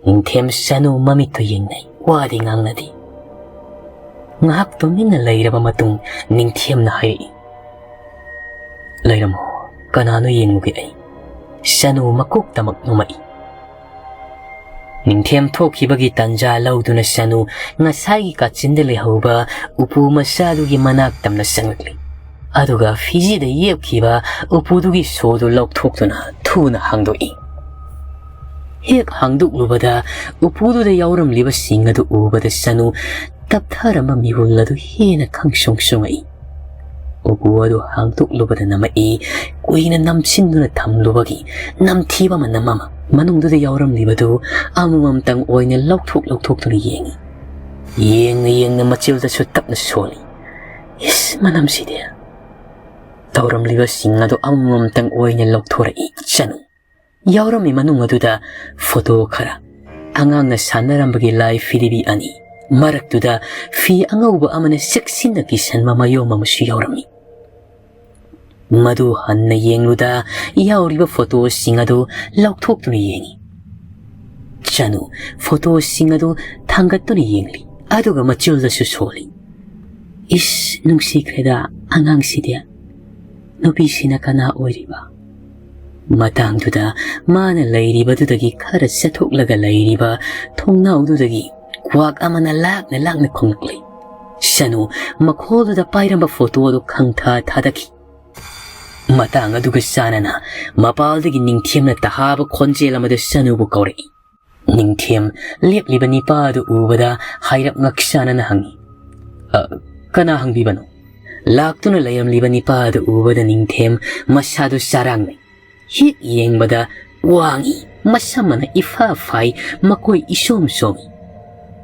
ꯅꯤꯡꯊꯦꯝ ꯁꯅꯨ ꯃꯃꯤꯠꯇꯨ ꯌꯦꯡꯅꯩ, ꯋꯥꯗꯤ ꯉꯥꯡꯅꯗꯦ꯫ ꯉꯥꯏꯍꯥꯛ ꯇꯨꯃꯤꯟꯅ ꯂꯩꯔꯕ ꯃꯇꯨꯡ ꯅꯤꯡꯊꯦꯝꯅ ꯍꯥꯏꯔꯛꯏ, "ꯂꯩꯔꯝꯃꯣ, ꯀꯅꯥꯅꯣ ꯌꯦꯡꯂꯨꯒꯦ ꯑꯩ꯫" ꯁꯅꯨ ꯃꯀꯣꯛꯇꯃꯛ ꯅꯣꯝꯃꯛꯏ꯫ ꯅꯤꯡꯊꯦꯝ ꯊꯣꯛꯈꯤꯕꯒꯤ ꯇꯥꯟꯖꯥ ꯂꯧꯗꯨꯅ ꯁꯅꯨ ꯉꯁꯥꯏꯒꯤ ꯀꯥꯆꯤꯟꯗ ꯂꯩꯍꯧꯕ ꯎꯄꯨ ꯃꯆꯥꯗꯨꯒꯤ ꯃꯅꯥꯛ ꯇꯝꯅ ꯆꯪꯂꯛꯂꯤ꯫ ꯑꯗꯨꯒ ꯐꯤꯖꯤꯗ ꯌꯦꯞꯈꯤꯕ ꯎꯄꯨꯗꯨꯒꯤ ꯁꯣꯗꯨ ꯂꯧꯊꯣꯛꯇꯨꯅ ꯊꯨꯅ ꯍꯥꯡꯗꯣꯛꯏ꯫ ꯍꯦꯛ ꯍꯥꯡꯗꯣꯛꯂꯨꯕꯗ ꯎꯄꯨꯗꯨꯗ ꯌꯥꯎꯔꯝꯂꯤꯕꯁꯤꯡ ꯑꯗꯨ ꯎꯕꯗ ꯁꯅꯨ ꯇꯞꯊꯔꯝꯕ ꯃꯤꯍꯨꯜ ꯑꯗꯨ ꯍꯦꯟꯅ ꯈꯪꯁꯨꯡ ꯁꯨꯡꯉꯛꯏ꯫ ꯎꯄꯨ ꯑꯗꯨ ꯍꯥꯡꯗꯣꯛꯂꯨꯕꯗ ꯅꯝꯃꯛꯏ, ꯀꯨꯏꯅ ꯅꯝꯁꯤꯟꯗꯨꯅ ꯊꯝꯂꯨꯕꯒꯤ ꯅꯝꯊꯤꯕ ꯃꯅꯝ ꯑꯃ꯫ ꯃꯅꯨꯡꯗꯨꯗ ꯌꯥꯎꯔꯝꯂꯤꯕꯗꯨ ꯑꯃꯃꯝꯇꯪ ꯑꯣꯏꯅ ꯂꯧꯊꯣꯛ ꯂꯧꯊꯣꯛꯇꯨꯅ ꯌꯦꯡꯏ꯫ ꯌꯦꯡꯅ ꯌꯦꯡꯅ ꯃꯆꯤꯜꯗꯁꯨ ꯇꯞꯅ ꯁꯣꯜꯂꯤ꯫ "ꯏꯁ, ꯃꯅꯝꯁꯤꯗꯤ!" ꯇꯧꯔꯝꯂꯤꯕꯁꯤꯡ ꯑꯗꯨ ꯑꯃꯃꯝꯇꯪ ꯑꯣꯏꯅ ꯂꯧꯊꯣꯔꯛꯏ ꯆꯅꯨ꯫ ꯌꯥꯎꯔꯝꯃꯤ ꯃꯅꯨꯡ ꯑꯗꯨꯗ ꯐꯣꯇꯣ ꯈꯔ, ꯑꯉꯥꯡꯅ ꯁꯥꯟꯅꯔꯝꯕꯒꯤ ꯂꯥꯏ ꯐꯤꯗꯤꯕꯤ ꯑꯅꯤ, ꯃꯔꯛꯇꯨꯗ ꯐꯤ ꯑꯉꯧꯕ ꯑꯃꯅ ꯆꯦꯛꯁꯤꯟꯅ ꯀꯤꯁꯟꯕ ꯃꯌꯣꯝ ꯑꯃꯁꯨ ꯌꯥꯎꯔꯝꯃꯤ꯫ ꯃꯗꯨ ꯍꯟꯅ ꯌꯦꯡꯂꯨꯗ, ꯌꯥꯎꯔꯤꯕ ꯐꯣꯇꯣꯁꯤꯡ ꯑꯗꯨ ꯂꯧꯊꯣꯛꯇꯨꯅ ꯌꯦꯡꯏ꯫ ꯆꯅꯨ ꯐꯣꯇꯣꯁꯤꯡ ꯑꯗꯨ ꯊꯥꯡꯒꯠꯇꯨꯅ ꯌꯦꯡꯂꯤ, ꯑꯗꯨꯒ ꯃꯆꯤꯜꯗꯁꯨ ꯁꯣꯜꯂꯤ꯫ "ꯏꯁ, ꯅꯨꯡꯁꯤꯈ꯭ꯔꯦꯗ ꯑꯉꯥꯡꯁꯤꯗꯤ꯫ ꯅꯨꯄꯤꯁꯤꯅ ꯀꯅꯥ ꯑꯣꯏꯔꯤꯕ?" ꯃꯇꯥꯡꯗꯨꯗ ꯃꯥꯅ ꯂꯩꯔꯤꯕꯗꯨꯗꯒꯤ ꯈꯔ ꯆꯠꯊꯣꯛꯂꯒ ꯂꯩꯔꯤꯕ ꯊꯣꯡꯅꯥꯎꯗꯨꯗꯒꯤ ꯀ꯭ꯋꯥꯛ ꯑꯃꯅ ꯂꯥꯛꯅ ꯂꯥꯛꯅ ꯈꯣꯡꯂꯛꯂꯤ꯫ ꯆꯅꯨ ꯃꯈꯣꯜꯗꯨꯗ ꯄꯥꯏꯔꯝꯕ ꯐꯣꯇꯣ ꯑꯗꯨ ꯈꯪꯊꯥ ꯊꯥꯗꯈꯤ꯫ ꯃꯇꯥꯡ ꯑꯗꯨꯒ ꯆꯥꯟꯅꯅ ꯃꯄꯥꯜꯗꯒꯤ ꯅꯤꯡꯊꯦꯝꯅ ꯇꯍꯥꯕ ꯈꯣꯟꯖꯦꯜ ꯑꯃꯗ ꯆꯅꯨꯕꯨ ꯀꯧꯔꯛꯏ꯫ ꯅꯤꯡꯊꯦꯝ ꯂꯦꯞꯂꯤꯕ ꯅꯤꯄꯥ ꯑꯗꯨ ꯎꯕꯗ ꯍꯥꯏꯔꯞ ꯉꯛꯁꯥꯅꯅ ꯍꯪꯉꯤ, "ꯑ, ꯀꯅꯥ ꯍꯪꯕꯤꯕꯅꯣ?" ꯂꯥꯛꯇꯨꯅ ꯂꯩꯔꯝꯂꯤꯕ ꯅꯤꯄꯥ ꯑꯗꯨ ꯎꯕꯗ ꯅꯤꯡꯊꯦꯝ ꯃꯁꯥꯗꯨ ꯆꯔꯥꯡꯅꯩ꯫ ꯍꯦꯛ ꯌꯦꯡꯕꯗ ꯋꯥꯡꯏ, ꯃꯁꯝ ꯑꯃꯅ ꯏꯐꯥ ꯐꯥꯏ, ꯃꯀꯣꯏ ꯏꯁꯣꯝ ꯁꯣꯝꯃꯤ꯫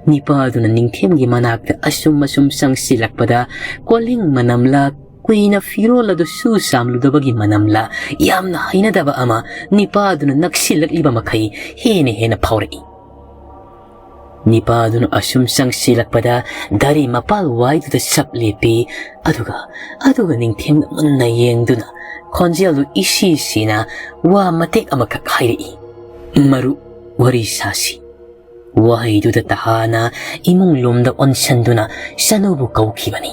ꯅꯤꯄꯥ ꯑꯗꯨꯅ ꯅꯤꯡꯊꯦꯝꯒꯤ ꯃꯅꯥꯛꯇ ꯑꯁꯨꯝ ꯑꯁꯨꯝ ꯆꯪꯁꯤꯜꯂꯛꯄꯗ ꯀꯣꯂꯤꯡ ꯃꯅꯝꯂꯥ, ꯀꯨꯏꯅ ꯐꯤꯔꯣꯜ ꯑꯗꯨ ꯁꯨ ꯆꯥꯝꯂꯨꯗꯕꯒꯤ ꯃꯅꯝꯂꯥ, ꯌꯥꯝꯅ ꯍꯩꯅꯗꯕ ꯑꯃ ꯅꯤꯄꯥ ꯑꯗꯨꯅ ꯅꯛꯁꯤꯜꯂꯛꯂꯤꯕ ꯃꯈꯩ ꯍꯦꯟꯅ ꯍꯦꯟꯅ ꯐꯥꯎꯔꯛꯏ꯫ ꯅꯤꯄꯥ ꯑꯗꯨꯅ ꯑꯁꯨꯝ ꯆꯪꯁꯤꯜꯂꯛꯄꯗ ꯗꯥꯔꯤ ꯃꯄꯥꯜ ꯋꯥꯏꯗꯨꯗ ꯁꯞ ꯂꯦꯞꯄꯤ꯫ ꯑꯗꯨꯒ, ꯑꯗꯨꯒ ꯅꯤꯡꯊꯦꯝꯅ ꯃꯨꯟꯅ ꯌꯦꯡꯗꯨꯅ ꯈꯣꯟꯖꯦꯜꯗꯨ ꯏꯁꯤ ꯁꯤꯅ ꯋꯥ ꯃꯇꯦꯛ ꯑꯃꯈꯛ ꯍꯥꯏꯔꯛꯏ, "ꯃꯔꯨꯞ, ꯋꯥꯔꯤ ꯁꯥꯁꯤ"꯫ ꯋꯥꯍꯩꯗꯨꯗ ꯇꯍꯥꯅ ꯏꯃꯨꯡ ꯂꯣꯝꯗ ꯑꯣꯟꯁꯟꯗꯨꯅ ꯆꯅꯨꯕꯨ ꯀꯧꯈꯤꯕꯅꯤ꯫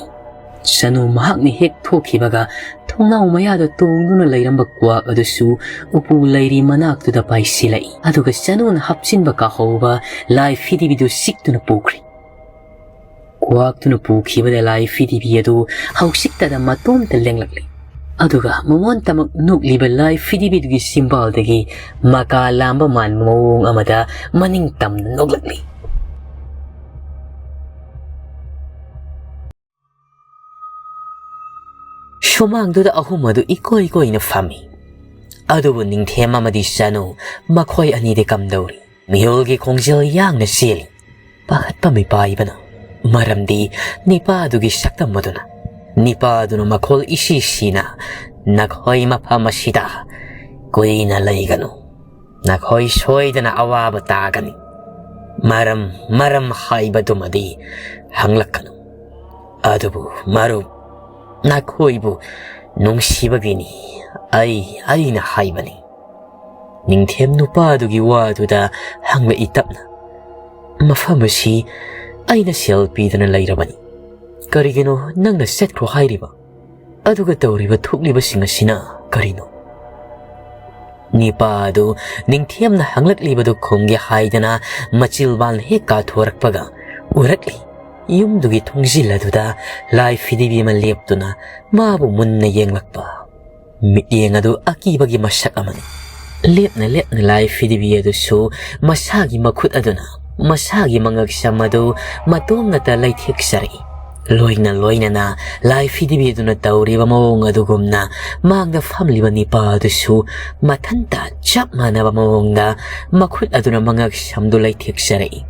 ꯆꯅꯨ ꯃꯍꯥꯛꯅ ꯍꯦꯛ ꯊꯣꯛꯈꯤꯕꯒ ꯊꯣꯡꯅꯥꯎ ꯃꯌꯥꯗ ꯇꯣꯡꯗꯨꯅ ꯂꯩꯔꯝꯕ ꯀ꯭ꯋꯥꯛ ꯑꯗꯨꯁꯨ ꯎꯄꯨ ꯂꯩꯔꯤ ꯃꯅꯥꯛꯇꯨꯗ ꯄꯥꯏꯁꯤꯜꯂꯛꯏ, ꯑꯗꯨꯒ ꯆꯅꯨꯅ ꯍꯥꯞꯆꯤꯟꯕ ꯀꯥꯍꯧꯕ ꯂꯥꯏ ꯐꯤꯗꯤꯕꯤꯗꯨ ꯁꯤꯛꯇꯨꯅ ꯄꯨꯈ꯭ꯔꯦ꯫ ꯀ꯭ꯋꯥꯛꯇꯨꯅ ꯄꯨꯈꯤꯕꯗ ꯂꯥꯏ ꯐꯤꯗꯤꯕꯤ ꯑꯗꯨ ꯍꯧꯖꯤꯛꯇꯗ ꯃꯇꯣꯝꯇ ꯂꯦꯡꯂꯛꯂꯤ꯫ ꯑꯗꯨꯒ ꯃꯉꯣꯟꯇꯃꯛ ꯅꯣꯛꯂꯤꯕ ꯂꯥꯏ ꯐꯤꯗꯤꯕꯤꯗꯨꯒꯤ ꯆꯤꯝꯕꯥꯜꯗꯒꯤ ꯃꯀꯥ ꯂꯥꯝꯕ ꯃꯥꯟꯕ ꯃꯑꯣꯡ ꯑꯃꯗ ꯃꯅꯤꯡ ꯇꯝꯅ ꯅꯣꯛꯂꯛꯂꯤ꯫ ꯁꯨꯃꯥꯡꯗꯨꯗ ꯑꯍꯨꯝ ꯑꯗꯨ ꯏꯀꯣꯏ ꯀꯣꯏꯅ ꯐꯝꯃꯤ꯫ ꯑꯗꯨꯕꯨ ꯅꯤꯡꯊꯦꯝ ꯑꯃꯗꯤ ꯆꯅꯨ, ꯃꯈꯣꯏ ꯑꯅꯤꯗꯤ ꯀꯝꯗꯧꯔꯤ? ꯃꯤꯍꯨꯜꯒꯤ ꯈꯣꯡꯖꯦꯜ ꯌꯥꯡꯅ ꯆꯦꯜꯂꯤ꯫ ꯄꯥꯈꯠꯄ ꯃꯤꯄꯥꯏꯕꯅ ꯃꯔꯝꯗꯤ ꯅꯤꯄꯥꯗꯨꯒꯤ ꯁꯛꯇꯝ ꯑꯗꯨꯅ, ꯅꯤꯄꯥꯗꯨꯅ ꯃꯈꯣꯜ ꯏꯁꯤ ꯁꯤꯅ, "ꯅꯈꯣꯏ ꯃꯐꯝ ꯑꯁꯤꯗ ꯀꯨꯏꯅ ꯂꯩꯒꯅꯨ꯫ ꯅꯈꯣꯏ ꯁꯣꯏꯗꯅ ꯑꯋꯥꯕ ꯇꯥꯒꯅꯤ꯫ ꯃꯔꯝ, ꯃꯔꯝ ꯍꯥꯏꯕꯗꯨꯃꯗꯤ ꯍꯪꯂꯛꯀꯅꯨ꯫ ꯑꯗꯨꯕꯨ ꯃꯔꯨꯞ, ꯅꯈꯣꯏꯕꯨ ꯅꯨꯡꯁꯤꯕꯒꯤꯅꯤ ꯑꯩ, ꯑꯩꯅ ꯍꯥꯏꯕꯅꯤ꯫" ꯅꯤꯡꯊꯦꯝ ꯅꯨꯄꯥꯗꯨꯒꯤ ꯋꯥꯗꯨꯗ ꯍꯪꯂꯛꯏ ꯇꯞꯅ, "ꯃꯐꯝ ꯑꯁꯤ ꯑꯩꯅ ꯁꯦꯜ ꯄꯤꯗꯨꯅ ꯂꯩꯔꯕꯅꯤ꯫ ꯀꯔꯤꯒꯤꯅꯣ ꯅꯪꯅ ꯆꯠꯈ꯭ꯔꯣ ꯍꯥꯏꯔꯤꯕ? ꯑꯗꯨꯒ ꯇꯧꯔꯤꯕ ꯊꯣꯛꯂꯤꯕꯁꯤꯡ ꯑꯁꯤꯅ ꯀꯔꯤꯅꯣ?" ꯅꯤꯄꯥ ꯑꯗꯨ ꯅꯤꯡꯊꯦꯝꯅ ꯍꯪꯂꯛꯂꯤꯕꯗꯨ ꯈꯨꯝꯒꯦ ꯍꯥꯏꯗꯅ ꯃꯆꯤꯜꯕꯥꯜ ꯍꯦꯛ ꯀꯥꯊꯣꯔꯛꯄꯒ ꯎꯔꯛꯂꯤ꯫ ꯌꯨꯝꯗꯨꯒꯤ ꯊꯣꯡꯖꯤꯜ ꯑꯗꯨꯗ ꯂꯥꯏ ꯐꯤꯗꯤꯕꯤ ꯑꯃ ꯂꯦꯞꯇꯨꯅ ꯃꯥꯕꯨ ꯃꯨꯟꯅ ꯌꯦꯡꯂꯛꯄ꯫ ꯃꯤꯠꯌꯦꯡ ꯑꯗꯨ ꯑꯀꯤꯕꯒꯤ ꯃꯁꯛ ꯑꯃꯅꯤ꯫ ꯂꯦꯞꯅ ꯂꯦꯞꯅ ꯂꯥꯏ ꯐꯤꯗꯤꯕꯤ ꯑꯗꯨꯁꯨ ꯃꯁꯥꯒꯤ ꯃꯈꯨꯠ ꯑꯗꯨꯅ ꯃꯁꯥꯒꯤ ꯃꯉꯛꯁꯝ ꯑꯗꯨ ꯃꯇꯣꯝꯅꯇ ꯂꯩꯊꯦꯛꯆꯔꯛꯏ꯫ ꯂꯣꯏꯅ ꯂꯣꯏꯅꯅ ꯂꯥꯏ ꯐꯤꯗꯤꯕꯤ ꯑꯗꯨꯅ ꯇꯧꯔꯤꯕ ꯃꯑꯣꯡ ꯑꯗꯨꯒꯨꯝꯅ ꯃꯥꯡꯗ ꯐꯝꯂꯤꯕ ꯅꯤꯄꯥ ꯑꯗꯨꯁꯨ ꯃꯊꯟꯇ ꯆꯞ ꯃꯥꯟꯅꯕ ꯃꯑꯣꯡꯗ ꯃꯈꯨꯠ ꯑꯗꯨꯅ ꯃꯉꯛꯁꯝꯗꯨ ꯂꯩꯊꯦꯛꯆꯔꯛꯏ꯫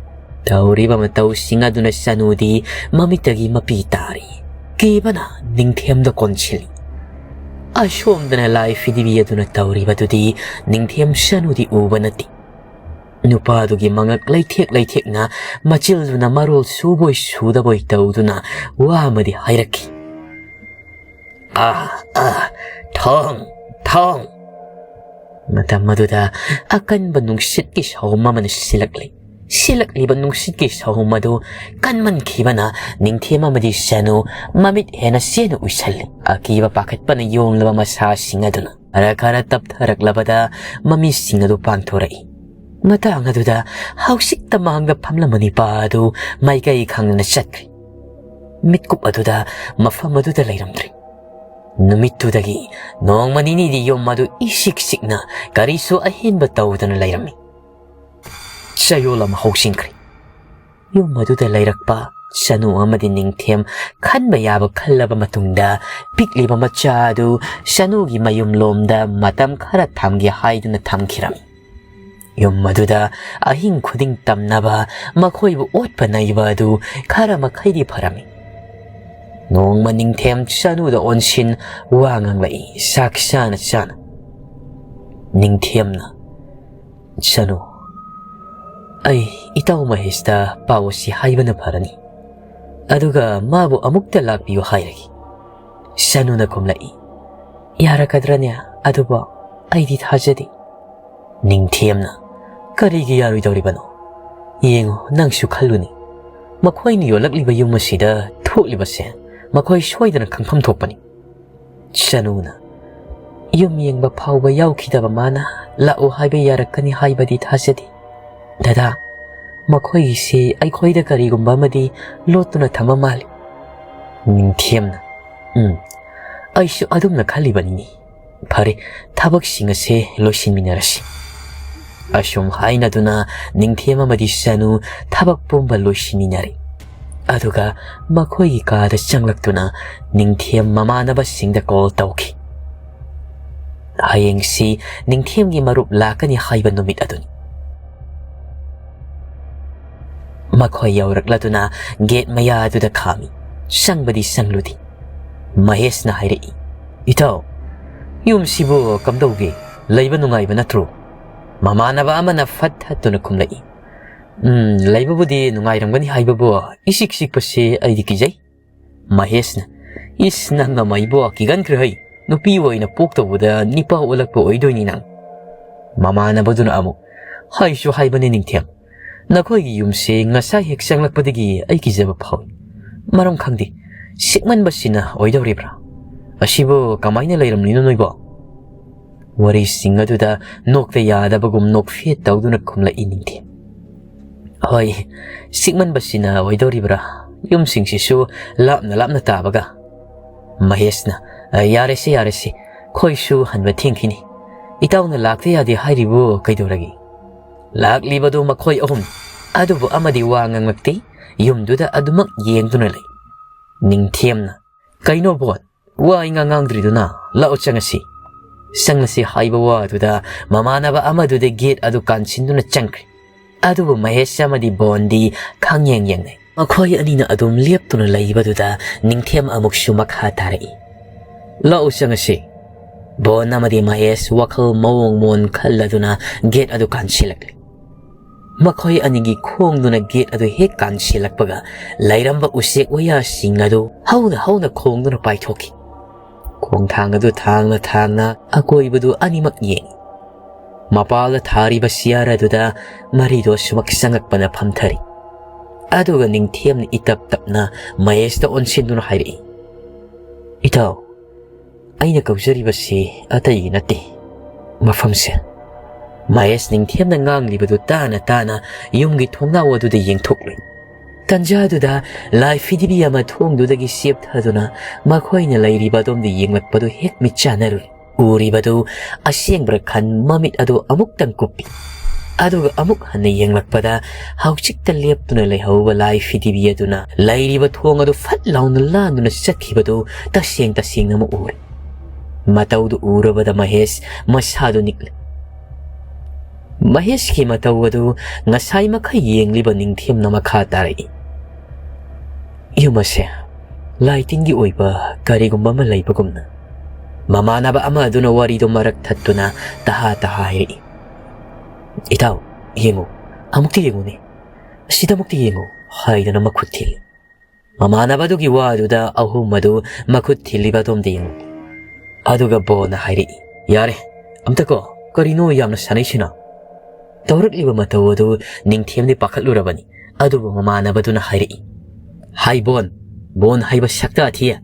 ꯇꯧꯔꯤꯕ ꯃꯇꯧꯁꯤꯡ ꯑꯗꯨꯅ ꯆꯅꯨꯗꯤ ꯃꯃꯤꯠꯇꯒꯤ ꯃꯄꯤ ꯇꯥꯔꯤ꯫ ꯀꯤꯕꯅ ꯅꯤꯡꯊꯦꯝꯗ ꯀꯣꯟꯁꯤꯜꯂꯤ꯫ ꯑꯁꯣꯝꯗꯅ ꯂꯥꯏ ꯐꯤꯗꯤꯕꯤ ꯑꯗꯨꯅ ꯇꯧꯔꯤꯕꯗꯨꯗꯤ ꯅꯤꯡꯊꯦꯝ ꯆꯅꯨꯗꯤ ꯎꯕ ꯅꯠꯇꯦ꯫ ꯅꯨꯄꯥꯗꯨꯒꯤ ꯃꯉꯛ ꯂꯩꯊꯦꯛ ꯂꯩꯊꯦꯛꯅ ꯃꯆꯤꯜꯗꯨꯅ ꯃꯔꯣꯜ ꯁꯨꯕꯣꯏ ꯁꯨꯗꯕꯣꯏ ꯇꯧꯗꯨꯅ ꯋꯥ ꯑꯃꯗꯤ ꯍꯥꯏꯔꯛꯈꯤ꯫ "ꯑꯥ, ꯑꯥ, ꯊꯣꯡ, ꯊꯣꯡ!" ꯃꯇꯝ ꯑꯗꯨꯗ ꯑꯀꯟꯕ ꯅꯨꯡꯁꯤꯠꯀꯤ ꯁꯍꯨꯝ ꯑꯃꯅ ꯁꯤꯜꯂꯛꯂꯤ꯫ ꯁꯤꯜꯂꯛꯂꯤꯕ ꯅꯨꯡꯁꯤꯠꯀꯤ ꯁꯍꯨꯝ ꯑꯗꯨ ꯀꯟꯃꯟꯈꯤꯕꯅ ꯅꯤꯡꯊꯦꯝ ꯑꯃꯗꯤ ꯆꯅꯨ ꯃꯃꯤꯠ ꯍꯦꯟꯅ ꯆꯦꯅ ꯎꯏꯁꯜꯂꯤ꯫ ꯑꯀꯤꯕ ꯄꯥꯈꯠꯄꯅ ꯌꯣꯝꯂꯕ ꯃꯁꯥꯁꯤꯡ ꯑꯗꯨꯅ ꯈꯔ ꯈꯔ ꯇꯞꯊꯔꯛꯂꯕꯗ ꯃꯃꯤꯁꯤꯡ ꯑꯗꯨ ꯄꯥꯡꯊꯣꯔꯛꯏ꯫ ꯃꯇꯥꯡ ꯑꯗꯨꯗ ꯍꯧꯖꯤꯛꯇ ꯃꯥꯡꯗ ꯐꯝꯂꯝꯕ ꯅꯤꯄꯥ ꯑꯗꯨ ꯃꯥꯏꯀꯩ ꯈꯪꯗꯅ ꯆꯠꯈ꯭ꯔꯦ꯫ ꯃꯤꯠꯀꯨꯞ ꯑꯗꯨꯗ ꯃꯐꯝ ꯑꯗꯨꯗ ꯂꯩꯔꯝꯗ꯭ꯔꯦ꯫ ꯅꯨꯃꯤꯠꯇꯨꯗꯒꯤ ꯅꯣꯡꯃ ꯅꯤꯅꯤꯗꯤ ꯌꯨꯝ ꯑꯗꯨ ꯏꯁꯤꯛ ꯁꯤꯛꯅ ꯀꯔꯤꯁꯨ ꯑꯍꯦꯟꯕ ꯇꯧꯗꯅ ꯂꯩꯔꯝꯃꯤ꯫ ꯆꯌꯣꯜ ꯑꯃ ꯍꯧꯁꯤꯟꯈ꯭ꯔꯦ꯫ ꯌꯨꯝ ꯑꯗꯨꯗ ꯂꯩꯔꯛꯄ ꯆꯅꯨ ꯑꯃꯗꯤ ꯅꯤꯡꯊꯦꯝ ꯈꯟꯕ ꯌꯥꯕ ꯈꯜꯂꯕ ꯃꯇꯨꯡꯗ ꯄꯤꯛꯂꯤꯕ ꯃꯆꯥ ꯑꯗꯨ ꯆꯅꯨꯒꯤ ꯃꯌꯨꯝꯂꯣꯝꯗ ꯃꯇꯝ ꯈꯔ ꯊꯝꯒꯦ ꯍꯥꯏꯗꯨꯅ ꯊꯝꯈꯤꯔꯝꯃꯤ꯫ ꯌꯨꯝ ꯑꯗꯨꯗ ꯑꯍꯤꯡ ꯈꯨꯗꯤꯡ ꯇꯝꯅꯕ, ꯃꯈꯣꯏꯕꯨ ꯑꯣꯠꯄ ꯅꯩꯕ ꯑꯗꯨ ꯈꯔ ꯃꯈꯩꯗꯤ ꯐꯔꯝꯃꯤ꯫ ꯅꯣꯡꯃ ꯅꯤꯡꯊꯦꯝ ꯆꯅꯨꯗ ꯑꯣꯟꯁꯤꯟ ꯋꯥ ꯉꯥꯡꯂꯛꯏ, ꯆꯥꯛ ꯆꯥꯅ ꯆꯥꯅ꯫ ꯅꯤꯡꯊꯦꯝꯅ, "ꯆꯅꯨ, ꯑꯩ ꯏꯇꯥꯎ ꯃꯍꯦꯁꯇ ꯄꯥꯎ ꯑꯁꯤ ꯍꯥꯏꯕꯅ ꯐꯔꯅꯤ, ꯑꯗꯨꯒ ꯃꯥꯕꯨ ꯑꯃꯨꯛꯇ ꯂꯥꯛꯄꯤꯌꯨ ꯍꯥꯏꯔꯒꯦ"꯫ ꯆꯅꯨꯅ ꯈꯨꯝꯂꯛꯏ, "ꯌꯥꯔꯛꯀꯗ꯭ꯔꯅꯦ? ꯑꯗꯨꯕꯨ ꯑꯩꯗꯤ ꯊꯥꯖꯗꯦ"꯫ ꯅꯤꯡꯊꯦꯝꯅ, "ꯀꯔꯤꯒꯤ ꯌꯥꯔꯣꯏꯗꯧꯔꯤꯕꯅꯣ? ꯌꯦꯡꯉꯨ, ꯅꯪꯁꯨ ꯈꯜꯂꯨꯅꯦ, ꯃꯈꯣꯏꯅ ꯌꯣꯜꯂꯛꯂꯤꯕ ꯌꯨꯝ ꯑꯁꯤꯗ ꯊꯣꯛꯂꯤꯕꯁꯦ ꯃꯈꯣꯏ ꯁꯣꯏꯗꯅ ꯈꯪꯐꯝ ꯊꯣꯛꯄꯅꯤ"꯫ ꯆꯅꯨꯅ, "ꯌꯨꯝ ꯌꯦꯡꯕ ꯐꯥꯎꯕ ꯌꯥꯎꯈꯤꯗꯕ ꯃꯥꯅ ꯂꯥꯛꯎ ꯍꯥꯏꯕ ꯌꯥꯔꯛꯀꯅꯤ ꯍꯥꯏꯕꯗꯤ ꯊꯥꯖꯗꯦ꯫ ꯗꯗꯥ, ꯃꯈꯣꯏꯒꯤꯁꯤ ꯑꯩꯈꯣꯏꯗ ꯀꯔꯤꯒꯨꯝꯕ ꯑꯃꯗꯤ ꯂꯣꯠꯇꯨꯅ ꯊꯝꯕ ꯃꯥꯜꯂꯤ"꯫ ꯅꯤꯡꯊꯦꯝꯅ, "ꯎꯝ, ꯑꯩꯁꯨ ꯑꯗꯨꯝꯅ ꯈꯜꯂꯤꯕꯅꯤꯅꯦ꯫ ꯐꯔꯦ, ꯊꯕꯛꯁꯤꯡ ꯑꯁꯦ ꯂꯣꯏꯁꯤꯟꯃꯤꯟꯅꯔꯁꯤ"꯫ ꯑꯁꯨꯝ ꯍꯥꯏꯅꯗꯨꯅ ꯅꯤꯡꯊꯦꯝ ꯑꯃꯗꯤ ꯆꯅꯨ ꯊꯕꯛ ꯄꯨꯝꯕ ꯂꯣꯏꯁꯤꯟꯃꯤꯟꯅꯔꯦ꯫ ꯑꯗꯨꯒ ꯃꯈꯣꯏꯒꯤ ꯀꯥꯗ ꯆꯪꯂꯛꯇꯨꯅ ꯅꯤꯡꯊꯦꯝ ꯃꯃꯥꯟꯅꯕꯁꯤꯡꯗ ꯀꯣꯜ ꯇꯧꯈꯤ꯫ ꯍꯌꯦꯡꯁꯤ ꯅꯤꯡꯊꯦꯝꯒꯤ ꯃꯔꯨꯞ ꯂꯥꯛꯀꯅꯤ ꯍꯥꯏꯕ ꯅꯨꯃꯤꯠ ꯑꯗꯨꯅꯤ꯫ ꯃꯈꯣꯏ ꯌꯧꯔꯛꯂꯗꯨꯅ ꯒꯦꯠ ꯃꯌꯥ ꯑꯗꯨꯗ ꯈꯥꯝꯃꯤ꯫ ꯆꯪꯕꯗꯤ ꯆꯪꯂꯨꯗꯦ꯫ ꯃꯍꯦꯁꯅ ꯍꯥꯏꯔꯛꯏ, "ꯏꯇꯥꯎ, ꯌꯨꯝꯁꯤꯕꯨ ꯀꯝꯗꯧꯒꯦ? ꯂꯩꯕ ꯅꯨꯡꯉꯥꯏꯕ ꯅꯠꯇ꯭ꯔꯣ? ꯃꯃꯥꯟꯅꯕ ꯑꯃꯅ ꯐꯠ ꯍꯠꯇꯨꯅ ꯈꯨꯝꯂꯛꯏ꯫ "ꯎꯝ, ꯂꯩꯕꯕꯨꯗꯤ ꯅꯨꯡꯉꯥꯏꯔꯝꯒꯅꯤ ꯍꯥꯏꯕꯕꯨ ꯏꯆꯤꯛ ꯆꯤꯛꯄꯁꯦ ꯑꯩꯗꯤ ꯀꯤꯖꯩ"꯫ ꯃꯍꯦꯁꯅ, "ꯏꯁ, ꯅꯪ ꯑꯃ ꯑꯩꯕꯨ ꯀꯤꯒꯟꯈ꯭ꯔꯦ ꯍꯩ꯫ ꯅꯨꯄꯤ ꯑꯣꯏꯅ ꯄꯣꯛꯇꯧꯕꯗ ꯅꯤꯄꯥ ꯑꯣꯜꯂꯛꯄ ꯑꯣꯏꯗꯣꯏꯅꯤ ꯅꯪ"꯫ ꯃꯃꯥꯟꯅꯕꯗꯨꯅ ꯑꯃꯨꯛ, "ꯍꯥꯏꯁꯨ ꯍꯥꯏꯕꯅꯤ ꯅꯤꯡꯊꯦꯝ, ꯅꯈꯣꯏꯒꯤ ꯌꯨꯝꯁꯦ ꯉꯁꯥꯏ ꯍꯦꯛ ꯆꯪꯂꯛꯄꯗꯒꯤ ꯑꯩ ꯀꯤꯖꯕ ꯐꯥꯎꯏ꯫ ꯃꯔꯝ ꯈꯪꯗꯦ, ꯁꯤꯛꯃꯟꯕꯁꯤꯅ ꯑꯣꯏꯗꯧꯔꯤꯕ꯭ꯔꯥ? ꯑꯁꯤꯕꯨ ꯀꯃꯥꯏꯅ ꯂꯩꯔꯝꯂꯤꯅꯣ ꯅꯣꯏꯕꯣ?" ꯋꯥꯔꯤꯁꯤꯡ ꯑꯗꯨꯗ ꯅꯣꯛꯇ ꯌꯥꯗꯕꯒꯨꯝ ꯅꯣꯛꯐꯦꯠ ꯇꯧꯗꯨꯅ ꯈꯨꯝꯂꯛꯏ ꯅꯤꯡꯊꯦꯝ꯫ "ꯍꯣꯏ, ꯁꯤꯛꯃꯟꯕꯁꯤꯅ ꯑꯣꯏꯗꯧꯔꯤꯕ꯭ꯔꯥ? ꯌꯨꯝꯁꯤꯡꯁꯤꯁꯨ ꯂꯥꯞꯅ ꯂꯥꯞꯅ ꯇꯥꯕꯒ"꯫ ꯃꯍꯦꯁꯅ, "ꯑ, ꯌꯥꯔꯦꯁꯦ, ꯌꯥꯔꯦꯁꯦ, ꯑꯩꯈꯣꯏꯁꯨ ꯍꯟꯕ ꯊꯦꯡꯈꯤꯅꯤ꯫ ꯏꯇꯥꯎꯅ ꯂꯥꯛꯇ ꯌꯥꯗꯦ ꯍꯥꯏꯔꯤꯕꯨ ꯀꯩꯗꯧꯔꯒꯦ? ꯂꯥꯛꯂꯤꯕꯗꯨ ꯃꯈꯣꯏ ꯑꯍꯨꯝ, ꯑꯗꯨꯕꯨ ꯑꯃꯗꯤ ꯋꯥ ꯉꯥꯡꯂꯛꯇꯦ, ꯌꯨꯝꯗꯨꯗ ꯑꯗꯨꯃꯛ ꯌꯦꯡꯗꯨꯅ ꯂꯩ"꯫ ꯅꯤꯡꯊꯦꯝꯅ, "ꯀꯩꯅꯣ ꯕꯣꯟ, ꯋꯥ ꯏꯉꯥꯡ ꯉꯥꯡꯗ꯭ꯔꯤꯗꯨꯅ? ꯂꯥꯛꯑꯣ ꯆꯪꯉꯁꯤ"꯫ ꯆꯪꯂꯁꯤ ꯍꯥꯏꯕ ꯋꯥꯗꯨꯗ ꯃꯃꯥꯟꯅꯕ ꯑꯃꯗꯨꯗꯤ ꯒꯦꯠ ꯑꯗꯨ ꯀꯥꯟꯁꯤꯟꯗꯨꯅ ꯆꯪꯈ꯭ꯔꯦ꯫ ꯑꯗꯨꯕꯨ ꯃꯍꯦꯁ ꯑꯃꯗꯤ ꯕꯣꯟꯗꯤ ꯈꯪꯌꯦꯡ ꯌꯦꯡꯅꯩ꯫ ꯃꯈꯣꯏ ꯑꯅꯤꯅ ꯑꯗꯨꯝ ꯂꯦꯞꯇꯨꯅ ꯂꯩꯕꯗꯨꯗ ꯅꯤꯡꯊꯦꯝ ꯑꯃꯨꯛꯁꯨ ꯃꯈꯥ ꯇꯥꯔꯛꯏ, "ꯂꯥꯛꯎ ꯆꯪꯉꯁꯤ꯫" ꯕꯣꯟ ꯑꯃꯗꯤ ꯃꯍꯦꯁ ꯋꯥꯈꯜ ꯃꯑꯣꯡ ꯃꯑꯣꯡ ꯈꯜꯂꯗꯨꯅ ꯒꯦꯠ ꯑꯗꯨ ꯀꯥꯟꯁꯤꯜꯂꯛꯂꯤ꯫ ꯃꯈꯣꯏ ꯑꯅꯤꯒꯤ ꯈꯣꯡꯗꯨꯅ ꯒꯦꯠ ꯑꯗꯨ ꯍꯦꯛ ꯀꯥꯟꯁꯤꯜꯂꯛꯄꯒ ꯂꯩꯔꯝꯕ ꯎꯆꯦꯛ ꯋꯥꯌꯥꯁꯤꯡ ꯑꯗꯨ ꯍꯧꯅ ꯍꯧꯅ ꯈꯣꯡꯗꯨꯅ ꯄꯥꯏꯊꯣꯛꯈꯤ꯫ ꯈꯣꯡꯊꯥꯡ ꯑꯗꯨ ꯊꯥꯡꯅ ꯊꯥꯡꯅ ꯑꯀꯣꯏꯕꯗꯨ ꯑꯅꯤꯃꯛ ꯌꯦꯡꯏ꯫ ꯃꯄꯥꯜꯗ ꯊꯥꯔꯤꯕ ꯆꯤꯌꯥꯔ ꯑꯗꯨꯗ ꯃꯔꯤꯗꯣ ꯁꯨꯃꯛ ꯆꯪꯉꯛꯄꯅ ꯐꯝꯊꯔꯤ꯫ ꯑꯗꯨꯒ ꯅꯤꯡꯊꯦꯝꯅ ꯏꯇꯞ ꯇꯞꯅ ꯃꯍꯦꯁꯇ ꯑꯣꯟꯁꯤꯟꯗꯨꯅ ꯍꯥꯏꯔꯛꯏ, "ꯏꯇꯥꯎ, ꯑꯩꯅ ꯀꯧꯖꯔꯤꯕꯁꯤ ꯑꯇꯩꯒꯤ ꯅꯠꯇꯦ꯫ ꯃꯐꯝꯁꯦ꯫" ꯃꯍꯦꯁ ꯅꯤꯡꯊꯦꯝꯅ ꯉꯥꯡꯂꯤꯕꯗꯨ ꯇꯥꯅ ꯇꯥꯅ ꯌꯨꯝꯒꯤ ꯊꯣꯡꯅꯥꯎ ꯑꯗꯨꯗ ꯌꯦꯡꯊꯣꯛꯂꯨꯏ꯫ ꯇꯟꯖꯥꯗꯨꯗ ꯂꯥꯏ ꯐꯤꯗꯤꯕꯤ ꯑꯃ ꯊꯣꯡꯗꯨꯗꯒꯤ ꯆꯦꯞꯊꯗꯨꯅ ꯃꯈꯣꯏꯅ ꯂꯩꯔꯤꯕ ꯑꯗꯣꯝꯗ ꯌꯦꯡꯂꯛꯄꯗꯨ ꯍꯦꯛ ꯃꯤꯠ ꯆꯥꯅꯔꯨꯏ꯫ ꯎꯔꯤꯕꯗꯨ ꯑꯁꯦꯡꯕ꯭ꯔꯥ ꯈꯟ ꯃꯃꯤꯠ ꯑꯗꯨ ꯑꯃꯨꯛꯇꯪ ꯀꯨꯞꯄꯤ꯫ ꯑꯗꯨꯒ ꯑꯃꯨꯛ ꯍꯟꯅ ꯌꯦꯡꯂꯛꯄꯗ ꯍꯧꯖꯤꯛꯇ ꯂꯦꯞꯇꯨꯅ ꯂꯩꯍꯧꯕ ꯂꯥꯏ ꯐꯤꯗꯤꯕꯤ ꯑꯗꯨꯅ ꯂꯩꯔꯤꯕ ꯊꯣꯡ ꯑꯗꯨ ꯐꯠ ꯂꯥꯎꯅ ꯂꯥꯟꯗꯨꯅ ꯆꯠꯈꯤꯕꯗꯨ ꯇꯁꯦꯡ ꯇꯁꯦꯡꯅ ꯑꯃꯨꯛ ꯎꯔꯦ꯫ ꯃꯇꯧꯗꯨ ꯎꯔꯕꯗ ꯃꯍꯦꯁ ꯃꯁꯥꯗꯨ ꯅꯤꯛꯂꯦ꯫ ꯃꯍꯦꯁꯀꯤ ꯃꯇꯧ ꯑꯗꯨ ꯉꯁꯥꯏ ꯃꯈꯩ ꯌꯦꯡꯂꯤꯕ ꯅꯤꯡꯊꯦꯝꯅ ꯃꯈꯥ ꯇꯥꯔꯛꯏ, "ꯌꯨꯝ ꯑꯁꯦ ꯂꯥꯏꯇꯤꯟꯒꯤ ꯑꯣꯏꯕ ꯀꯔꯤꯒꯨꯝꯕ ꯑꯃ ꯂꯩꯕꯒꯨꯝꯅ꯫" ꯃꯃꯥꯟꯅꯕ ꯑꯃ ꯑꯗꯨꯅ ꯋꯥꯔꯤꯗꯨ ꯃꯔꯛ ꯊꯠꯇꯨꯅ ꯇꯍꯥ ꯇꯍꯥ ꯍꯥꯏꯔꯛꯏ, "ꯏꯇꯥꯎ, ꯌꯦꯡꯉꯨ, ꯑꯃꯨꯛꯇ ꯌꯦꯡꯉꯨꯅꯦ, ꯑꯁꯤꯗ ꯑꯃꯨꯛꯇ ꯌꯦꯡꯉꯨ" ꯍꯥꯏꯗꯨꯅ ꯃꯈꯨꯠ ꯊꯤꯜꯂꯤ꯫ ꯃꯃꯥꯟꯅꯕꯗꯨꯒꯤ ꯋꯥꯗꯨꯗ ꯑꯍꯨꯝ ꯑꯗꯨ ꯃꯈꯨꯠ ꯊꯤꯜꯂꯤꯕ ꯑꯗꯣꯝꯗ ꯌꯦꯡꯉꯨ꯫ ꯑꯗꯨꯒ ꯕꯣꯟꯅ ꯍꯥꯏꯔꯛꯏ, "ꯌꯥꯔꯦ, ꯑꯝꯇꯀꯣ, ꯀꯔꯤꯅꯣ ꯌꯥꯝꯅ ꯁꯥꯟꯅꯩꯁꯤꯅ?" ꯇꯧꯔꯛꯂꯤꯕ ꯃꯇꯧ ꯑꯗꯨ ꯅꯤꯡꯊꯦꯝꯗꯤ ꯄꯥꯈꯠꯂꯨꯔꯕꯅꯤ꯫ ꯑꯗꯨꯕꯨ ꯃꯃꯥꯟꯅꯕꯗꯨꯅ ꯍꯥꯏꯔꯛꯏ, "ꯍꯥꯏ ꯕꯣꯟ, ꯕꯣꯟ ꯍꯥꯏꯕ ꯁꯛꯇꯥ ꯊꯤ,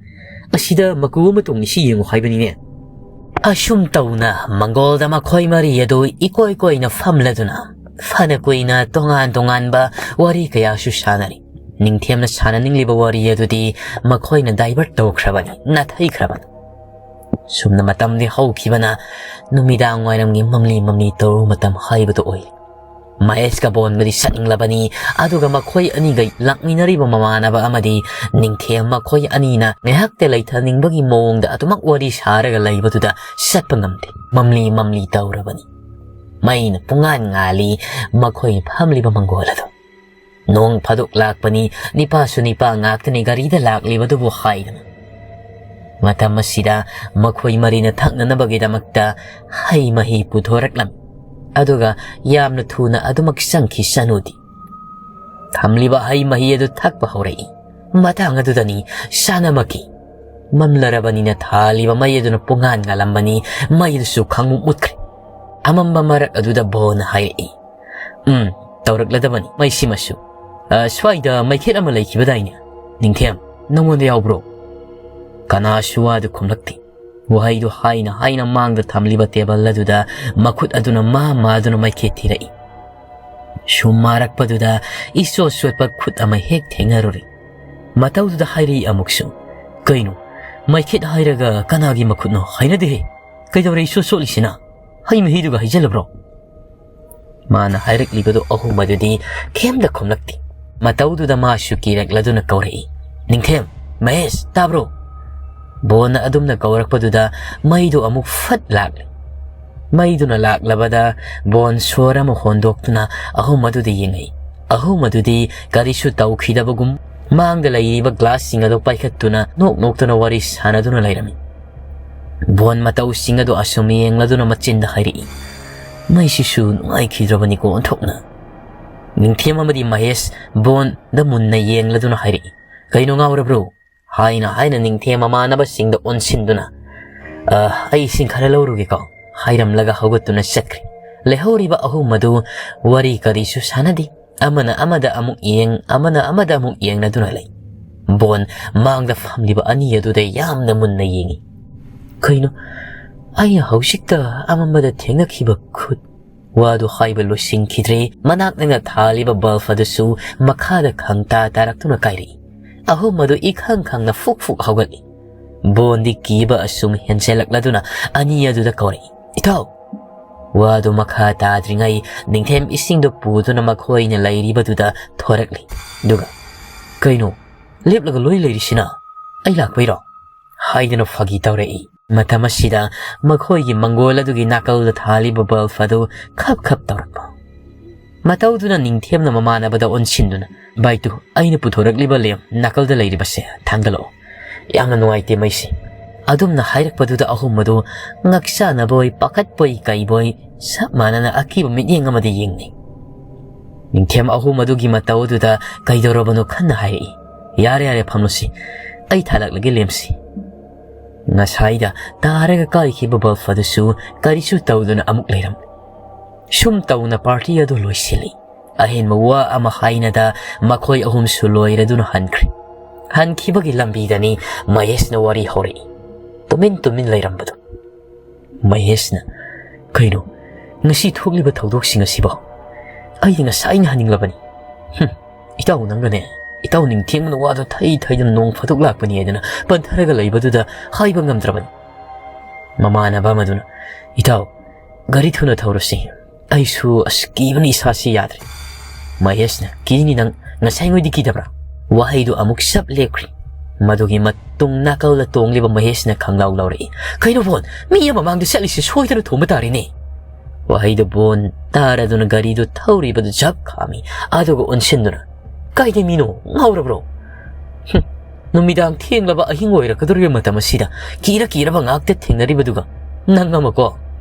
ꯑꯁꯤꯗ ꯃꯀꯨ ꯑꯃ ꯇꯣꯡꯂꯤꯁꯤ ꯌꯦꯡꯉꯨ ꯍꯥꯏꯕꯅꯤꯅꯦ꯫" ꯑꯁꯨꯝ ꯇꯧꯅ ꯃꯪꯒꯣꯜꯗ ꯃꯈꯣꯏ ꯃꯔꯤ ꯑꯗꯨ ꯏꯀꯣꯏ ꯀꯣꯏꯅ ꯐꯝꯂꯗꯨꯅ ꯐꯅ ꯀꯨꯏꯅ ꯇꯣꯉꯥꯟ ꯇꯣꯉꯥꯟꯕ ꯋꯥꯔꯤ ꯀꯌꯥꯁꯨ ꯁꯥꯟꯅꯔꯤ꯫ ꯅꯤꯡꯊꯦꯝꯅ ꯁꯥꯟꯅꯅꯤꯡꯂꯤꯕ ꯋꯥꯔꯤ ꯑꯗꯨꯗꯤ ꯃꯈꯣꯏꯅ divert ꯇꯧꯈ꯭ꯔꯕꯅꯤ, ꯅꯥꯊꯩꯈ꯭ꯔꯕꯅꯤ꯫ ꯁꯨꯝꯅ ꯃꯇꯝꯗꯤ ꯍꯧꯈꯤꯕꯅ ꯅꯨꯃꯤꯗꯥꯡ ꯋꯥꯏꯔꯝꯒꯤ ꯃꯝꯂꯤ ꯃꯝꯂꯤ ꯇꯧꯔꯨ ꯃꯇꯝ ꯍꯥꯏꯕꯗꯨ ꯑꯣꯏ꯫ ꯃꯍꯦꯁꯀ ꯕꯣꯟꯒꯗꯤ ꯆꯠꯅꯤꯡꯂꯕꯅꯤ, ꯑꯗꯨꯒ ꯃꯈꯣꯏ ꯑꯅꯤꯒ ꯂꯥꯛꯃꯤꯟꯅꯔꯤꯕ ꯃꯃꯥꯟꯅꯕ ꯑꯃꯗꯤ ꯅꯤꯡꯊꯦꯝ ꯃꯈꯣꯏ ꯑꯅꯤꯅ ꯉꯥꯏꯍꯥꯛꯇ ꯂꯩꯊꯅꯤꯡꯕꯒꯤ ꯃꯑꯣꯡꯗ ꯑꯗꯨꯃꯛ ꯋꯥꯔꯤ ꯁꯥꯔꯒ ꯂꯩꯕꯗꯨꯗ ꯆꯠꯄ ꯉꯝꯗꯦ꯫ ꯃꯝꯂꯤ ꯃꯝꯂꯤ ꯇꯧꯔꯕꯅꯤ꯫ ꯃꯩꯅ ꯄꯨꯡꯉꯥꯟ ꯉꯥꯜꯂꯤ꯫ ꯃꯈꯣꯏ ꯐꯝꯂꯤꯕ ꯃꯪꯒꯣꯜ ꯑꯗꯨ꯫ ꯅꯣꯡ ꯐꯥꯗꯣꯛ ꯂꯥꯛꯄꯅꯤ, ꯅꯤꯄꯥꯁꯨ ꯅꯤꯄꯥ ꯉꯥꯛꯇꯅꯤ ꯒꯥꯔꯤꯗ ꯂꯥꯛꯂꯤꯕꯗꯨꯕꯨ ꯍꯥꯏꯗꯅ꯫ ꯃꯇꯝ ꯑꯁꯤꯗ ꯃꯈꯣꯏ ꯃꯔꯤꯅ ꯊꯛꯅꯅꯕꯒꯤꯗꯃꯛꯇ ꯍꯩ ꯃꯍꯤ ꯄꯨꯊꯣꯔꯛꯂꯝꯃꯤ꯫ ꯑꯗꯨꯒ ꯌꯥꯝꯅ ꯊꯨꯅ ꯑꯗꯨꯃꯛ ꯆꯪꯈꯤ ꯁꯅꯨꯗꯤ꯫ ꯊꯝꯂꯤꯕ ꯍꯩ ꯃꯍꯤ ꯑꯗꯨ ꯊꯛꯄ ꯍꯧꯔꯛꯏ꯫ ꯃꯇꯥꯡ ꯑꯗꯨꯗꯅꯤ ꯁꯅꯃꯛꯀꯤ ꯃꯝꯂꯔꯕꯅꯤꯅ ꯊꯥꯜꯂꯤꯕ ꯃꯩ ꯑꯗꯨꯅ ꯄꯨꯡꯉꯥꯟ ꯉꯥꯜꯂꯝꯕꯅꯤ꯫ ꯃꯩ ꯑꯗꯨꯁꯨ ꯈꯪꯃꯨꯠ ꯃꯨꯠꯈ꯭ꯔꯦ꯫ ꯑꯃꯝꯕ ꯃꯔꯛ ꯑꯗꯨꯗ ꯕꯣꯟꯅ ꯍꯥꯏꯔꯛꯏ, "ꯎꯝ, ꯇꯧꯔꯛꯂꯗꯕꯅꯤ ꯃꯩꯁꯤꯃꯁꯨ꯫ ꯑ, ꯁ꯭ꯋꯥꯏꯗ ꯃꯩꯈꯦꯠ ꯑꯃ ꯂꯩꯈꯤꯕꯗꯥꯏꯅꯦ, ꯅꯤꯡꯊꯦꯝ? ꯅꯉꯣꯟꯗ ꯌꯥꯎꯕ꯭ꯔꯣ?" ꯀꯅꯥꯁꯨ ꯋꯥꯗꯨ ꯈꯨꯝꯂꯛꯇꯦ꯫ ꯋꯥꯍꯩꯗꯨ ꯍꯥꯏꯅ ꯍꯥꯏꯅ ꯃꯥꯡꯗ ꯊꯝꯂꯤꯕ ꯇꯦꯕꯜ ꯑꯗꯨꯗ ꯃꯈꯨꯠ ꯑꯗꯨꯅ ꯃꯥ ꯃꯥꯗꯨꯅ ꯃꯩꯈꯦꯠ ꯊꯤꯔꯛꯏ꯫ ꯁꯨꯝ ꯃꯥꯔꯛꯄꯗꯨꯗ ꯏꯆꯣꯠ ꯆꯣꯠꯄ ꯈꯨꯠ ꯑꯃ ꯍꯦꯛ ꯊꯦꯡꯅꯔꯨꯔꯦ꯫ ꯃꯇꯧꯗꯨꯗ ꯍꯥꯏꯔꯛꯏ ꯑꯃꯨꯛꯁꯨ, "ꯀꯩꯅꯣ, ꯃꯩꯈꯦꯠ ꯍꯥꯏꯔꯒ ꯀꯅꯥꯒꯤ ꯃꯈꯨꯠꯅꯣ? ꯍꯩꯅꯗꯦꯍꯦ꯫ ꯀꯩꯗꯧꯔꯦ ꯏꯆꯣꯠ ꯆꯣꯠꯂꯤꯁꯤꯅ? ꯍꯩ ꯃꯍꯤꯗꯨꯒ ꯍꯩꯖꯜꯂꯕ꯭ꯔꯣ?" ꯃꯥꯅ ꯍꯥꯏꯔꯛꯂꯤꯕꯗꯨ ꯑꯍꯨꯝ ꯑꯗꯨꯗꯤ ꯀꯩꯝꯇ ꯈꯨꯝꯂꯛꯇꯦ꯫ ꯃꯇꯧꯗꯨꯗ ꯃꯥꯁꯨ ꯀꯤꯔꯛꯂꯗꯨꯅ ꯀꯧꯔꯛꯏ, "ꯅꯤꯡꯊꯦꯝ, ꯃꯍꯦꯁ, ꯇꯥꯕ꯭ꯔꯣ?" ꯕꯣꯟꯅ ꯑꯗꯨꯝꯅ ꯀꯧꯔꯛꯄꯗꯨꯗ ꯃꯩꯗꯨ ꯑꯃꯨꯛ ꯐꯠ ꯂꯥꯛꯂꯦ꯫ ꯃꯩꯗꯨꯅ ꯂꯥꯛꯂꯕꯗ ꯕꯣꯟ ꯁꯣꯔ ꯑꯃ ꯍꯣꯟꯗꯣꯛꯇꯨꯅ ꯑꯍꯨꯝ ꯑꯗꯨꯗ ꯌꯦꯡꯉꯛꯏ꯫ ꯑꯍꯨꯝ ꯑꯗꯨꯗꯤ ꯀꯔꯤꯁꯨ ꯇꯧꯈꯤꯗꯕꯒꯨꯝ ꯃꯥꯡꯗ ꯂꯩꯔꯤꯕ ꯒ꯭ꯂꯥꯁꯁꯤꯡ ꯑꯗꯨ ꯄꯥꯏꯈꯠꯇꯨꯅ ꯅꯣꯛ ꯅꯣꯛꯇꯨꯅ ꯋꯥꯔꯤ ꯁꯥꯟꯅꯗꯨꯅ ꯂꯩꯔꯝꯃꯤ꯫ ꯕꯣꯟ ꯃꯇꯧꯁꯤꯡ ꯑꯗꯨ ꯑꯁꯨꯝ ꯌꯦꯡꯂꯗꯨꯅ ꯃꯆꯤꯟꯗ ꯍꯥꯏꯔꯛꯏ, "ꯃꯩꯁꯤꯁꯨ ꯅꯨꯡꯉꯥꯏꯈꯤꯗ꯭ꯔꯕꯅꯤꯀꯣ ꯑꯣꯟꯊꯣꯛꯅ!" ꯅꯤꯡꯊꯦꯝ ꯑꯃꯗꯤ ꯃꯍꯦꯁ ꯕꯣꯟꯗ ꯃꯨꯟꯅ ꯌꯦꯡꯂꯗꯨꯅ ꯍꯥꯏꯔꯛꯏ, "ꯀꯩꯅꯣ, ꯉꯥꯎꯔꯕ꯭ꯔꯣ?" ꯍꯥꯏꯅ ꯍꯥꯏꯅ ꯅꯤꯡꯊꯦꯝ ꯃꯃꯥꯟꯅꯕꯁꯤꯡꯗ ꯑꯣꯟꯁꯤꯟꯗꯨꯅ, "ꯑ, ꯑꯩ ꯏꯁꯤꯡ ꯈꯔ ꯂꯧꯔꯨꯒꯦꯀꯣ" ꯍꯥꯏꯔꯝꯂꯒ ꯍꯧꯒꯠꯇꯨꯅ ꯆꯠꯈ꯭ꯔꯦ꯫ ꯂꯩꯍꯧꯔꯤꯕ ꯑꯍꯨꯝ ꯑꯗꯨ ꯋꯥꯔꯤ ꯀꯔꯤꯁꯨ ꯁꯥꯟꯅꯗꯦ꯫ ꯑꯃꯅ ꯑꯃꯗ ꯑꯃꯨꯛ ꯌꯦꯡ, ꯑꯃꯅ ꯑꯃꯗ ꯑꯃꯨꯛ ꯌꯦꯡꯅꯗꯨꯅ ꯂꯩ꯫ ꯕꯣꯟ ꯃꯥꯡꯗ ꯐꯝꯂꯤꯕ ꯑꯅꯤ ꯑꯗꯨꯗ ꯌꯥꯝꯅ ꯃꯨꯟꯅ ꯌꯦꯡꯏ꯫ "ꯀꯩꯅꯣ, ꯑꯩꯅ ꯍꯧꯖꯤꯛꯇ ꯑꯃꯝꯕꯗ ꯊꯦꯡꯅꯈꯤꯕ ꯈꯨꯠ?" ꯋꯥꯗꯨ ꯍꯥꯏꯕ ꯂꯣꯏꯁꯤꯟꯈꯤꯗ꯭ꯔꯦ꯫ ꯃꯅꯥꯛ ꯅꯛꯅ ꯊꯥꯜꯂꯤꯕ ꯕꯜꯕ ꯑꯗꯨꯁꯨ ꯃꯈꯥꯗ ꯈꯪꯇꯥ ꯇꯥꯔꯛꯇꯨꯅ ꯀꯥꯏꯔꯛꯏ꯫ ꯑꯍꯨꯝ ꯑꯗꯨ ꯏꯈꯪ ꯈꯪꯅ ꯐꯨꯛ ꯐꯨꯛ ꯍꯧꯒꯠꯂꯤ꯫ ꯕꯣꯟꯗꯤ ꯀꯤꯕ ꯑꯁꯨꯝ ꯍꯦꯟꯖꯜꯂꯛꯂꯗꯨꯅ ꯑꯅꯤ ꯑꯗꯨꯗ ꯀꯧꯔꯛꯏ, "ꯏꯇꯥꯎ!" ꯋꯥꯗꯨ ꯃꯈꯥ ꯇꯥꯗ꯭ꯔꯤꯉꯩ ꯅꯤꯡꯊꯦꯝ ꯏꯁꯤꯡꯗꯨ ꯄꯨꯗꯨꯅ ꯃꯈꯣꯏꯅ ꯂꯩꯔꯤꯕꯗꯨꯗ ꯊꯣꯔꯛꯂꯤ꯫ ꯑꯗꯨꯒ, "ꯀꯩꯅꯣ, ꯂꯦꯞꯂꯒ ꯂꯣꯏ ꯂꯩꯔꯤꯁꯤꯅ? ꯑꯩ ꯂꯥꯛꯄꯩꯔꯣ?" ꯍꯥꯏꯗꯨꯅ ꯐꯥꯒꯤ ꯇꯧꯔꯛꯏ꯫ ꯃꯇꯝ ꯑꯁꯤꯗ ꯃꯈꯣꯏꯒꯤ ꯃꯪꯒꯣꯜ ꯑꯗꯨꯒꯤ ꯅꯥꯀꯜꯗ ꯊꯥꯜꯂꯤꯕ ꯕꯜꯕ ꯑꯗꯨ ꯈꯞ ꯈꯞ ꯇꯧꯔꯛꯄ꯫ ꯃꯇꯧꯗꯨꯅ ꯅꯤꯡꯊꯦꯝꯅ ꯃꯃꯥꯟꯅꯕꯗ ꯑꯣꯟꯁꯤꯟꯗꯨꯅ, "ꯚꯥꯏ ꯇꯨ, ꯑꯩꯅ ꯄꯨꯊꯣꯔꯛꯂꯤꯕ ꯂꯦꯝ ꯅꯥꯀꯜꯗ ꯂꯩꯔꯤꯕꯁꯦ ꯊꯥꯡꯒꯠꯂꯛꯑꯣ꯫ ꯌꯥꯝꯅ ꯅꯨꯡꯉꯥꯏꯇꯦ ꯃꯩꯁꯤ꯫" ꯑꯗꯨꯝꯅ ꯍꯥꯏꯔꯛꯄꯗꯨꯗ ꯑꯍꯨꯝ ꯑꯗꯨ ꯉꯛꯆꯥꯅꯕꯣꯏ, ꯄꯥꯈꯠꯄꯣꯏ, ꯀꯩꯕꯣꯏ, ꯆꯞ ꯃꯥꯟꯅꯅ ꯑꯀꯤꯕ ꯃꯤꯠꯌꯦꯡ ꯑꯃꯗ ꯌꯦꯡꯅꯩ꯫ ꯅꯤꯡꯊꯦꯝ ꯑꯍꯨꯝ ꯑꯗꯨꯒꯤ ꯃꯇꯧ ꯑꯗꯨꯗ ꯀꯩꯗꯧꯔꯕꯅꯣ ꯈꯟꯅ ꯍꯥꯏꯔꯛꯏ, "ꯌꯥꯔꯦ, ꯌꯥꯔꯦ, ꯐꯝꯂꯨꯁꯤ꯫ ꯑꯩ ꯊꯥꯂꯛꯂꯒꯦ ꯂꯦꯝꯁꯤ꯫" ꯉꯁꯥꯏꯗ ꯇꯥꯔꯒ ꯀꯥꯏꯈꯤꯕ ꯕꯜꯕ ꯑꯗꯨꯁꯨ ꯀꯔꯤꯁꯨ ꯇꯧꯗꯨꯅ ꯑꯃꯨꯛ ꯂꯩꯔꯝꯃꯤ꯫ ꯁꯨꯝ ꯇꯧꯅ ꯄꯥꯔꯇꯤ ꯑꯗꯨ ꯂꯣꯏꯁꯤꯜꯂꯤ꯫ ꯑꯍꯦꯟꯕ ꯋꯥ ꯑꯃ ꯍꯥꯏꯅꯗ ꯃꯈꯣꯏ ꯑꯍꯨꯝꯁꯨ ꯂꯣꯏꯔꯗꯨꯅ ꯍꯟꯈ꯭ꯔꯦ꯫ ꯍꯟꯈꯤꯕꯒꯤ ꯂꯝꯕꯤꯗꯅꯤ ꯃꯍꯦꯁꯅ ꯋꯥꯔꯤ ꯍꯧꯔꯛꯏ꯫ ꯇꯨꯃꯤꯟ ꯇꯨꯃꯤꯟ ꯂꯩꯔꯝꯕꯗꯨ꯫ ꯃꯍꯦꯁꯅ, "ꯀꯩꯅꯣ, ꯉꯁꯤ ꯊꯣꯛꯂꯤꯕ ꯊꯧꯗꯣꯛꯁꯤꯡ ꯑꯁꯤꯕꯣ? ꯑꯩꯗꯤ ꯉꯁꯥꯏꯅ ꯍꯟꯅꯤꯡꯂꯕꯅꯤ꯫ ꯍꯨꯝ, ꯏꯇꯥꯎ ꯅꯪꯒꯅꯦ, ꯏꯇꯥꯎ ꯅꯤꯡꯊꯦꯝꯅ ꯋꯥꯗꯣ ꯊꯩ ꯊꯩꯗꯨꯅ ꯅꯣꯡ ꯐꯥꯗꯣꯛ ꯂꯥꯛꯄꯅꯤ ꯍꯥꯏꯗꯅ ꯄꯟꯊꯔꯒ ꯂꯩꯕꯗꯨꯗ ꯍꯥꯏꯕ ꯉꯝꯗ꯭ꯔꯕꯅꯤ꯫" ꯃꯃꯥꯟꯅꯕ ꯑꯃꯗꯨꯅ, "ꯏꯇꯥꯎ, ꯒꯥꯔꯤ ꯊꯨꯅ ꯊꯧꯔꯁꯤ꯫ ꯑꯩꯁꯨ ꯑꯁ ꯀꯤꯕꯅ ꯏꯁꯥꯁꯤ ꯌꯥꯗ꯭ꯔꯦ꯫" ꯃꯍꯦꯁꯅ, "ꯀꯤꯅꯤ ꯅꯪ, ꯉꯁꯥꯏꯉꯣꯏꯗꯤ ꯀꯤꯗꯕ꯭ꯔꯥ?" ꯋꯥꯍꯩꯗꯨ ꯑꯃꯨꯛ ꯁꯞ ꯂꯦꯞꯈ꯭ꯔꯤ꯫ ꯃꯗꯨꯒꯤ ꯃꯇꯨꯡ ꯅꯥꯀꯜꯗ ꯇꯣꯡꯂꯤꯕ ꯃꯍꯦꯁꯅ ꯈꯪꯂꯥꯎ ꯂꯥꯎꯔꯛꯏ, "ꯀꯩꯅꯣ ꯕꯣꯟ, ꯃꯤ ꯑꯃ ꯃꯥꯡꯗ ꯆꯠꯂꯤꯁꯦ ꯁꯣꯏꯗꯅ ꯊꯣꯝꯕ ꯇꯥꯔꯦꯅꯦ꯫" ꯋꯥꯍꯩꯗꯨ ꯕꯣꯟ ꯇꯥꯔꯗꯨꯅ ꯒꯥꯔꯤꯗꯨ ꯊꯧꯔꯤꯕꯗꯨ ꯖꯛ ꯈꯥꯝꯃꯤ, ꯑꯗꯨꯒ ꯑꯣꯟꯁꯤꯟꯗꯨꯅ, "ꯀꯥꯏꯗꯩ ꯃꯤꯅꯣ? ꯉꯥꯎꯔꯕ꯭ꯔꯣ? ꯍꯨꯝ, ꯅꯨꯃꯤꯗꯥꯡ ꯊꯦꯡꯂꯕ ꯑꯍꯤꯡ ꯑꯣꯏꯔꯛꯀꯗꯧꯔꯤꯕ ꯃꯇꯝ ꯑꯁꯤꯗ ꯀꯤꯔ ꯀꯤꯔꯕ ꯉꯥꯛꯇ ꯊꯦꯡꯅꯔꯤꯕꯗꯨꯒ ꯅꯪ ꯑꯃꯀꯣ?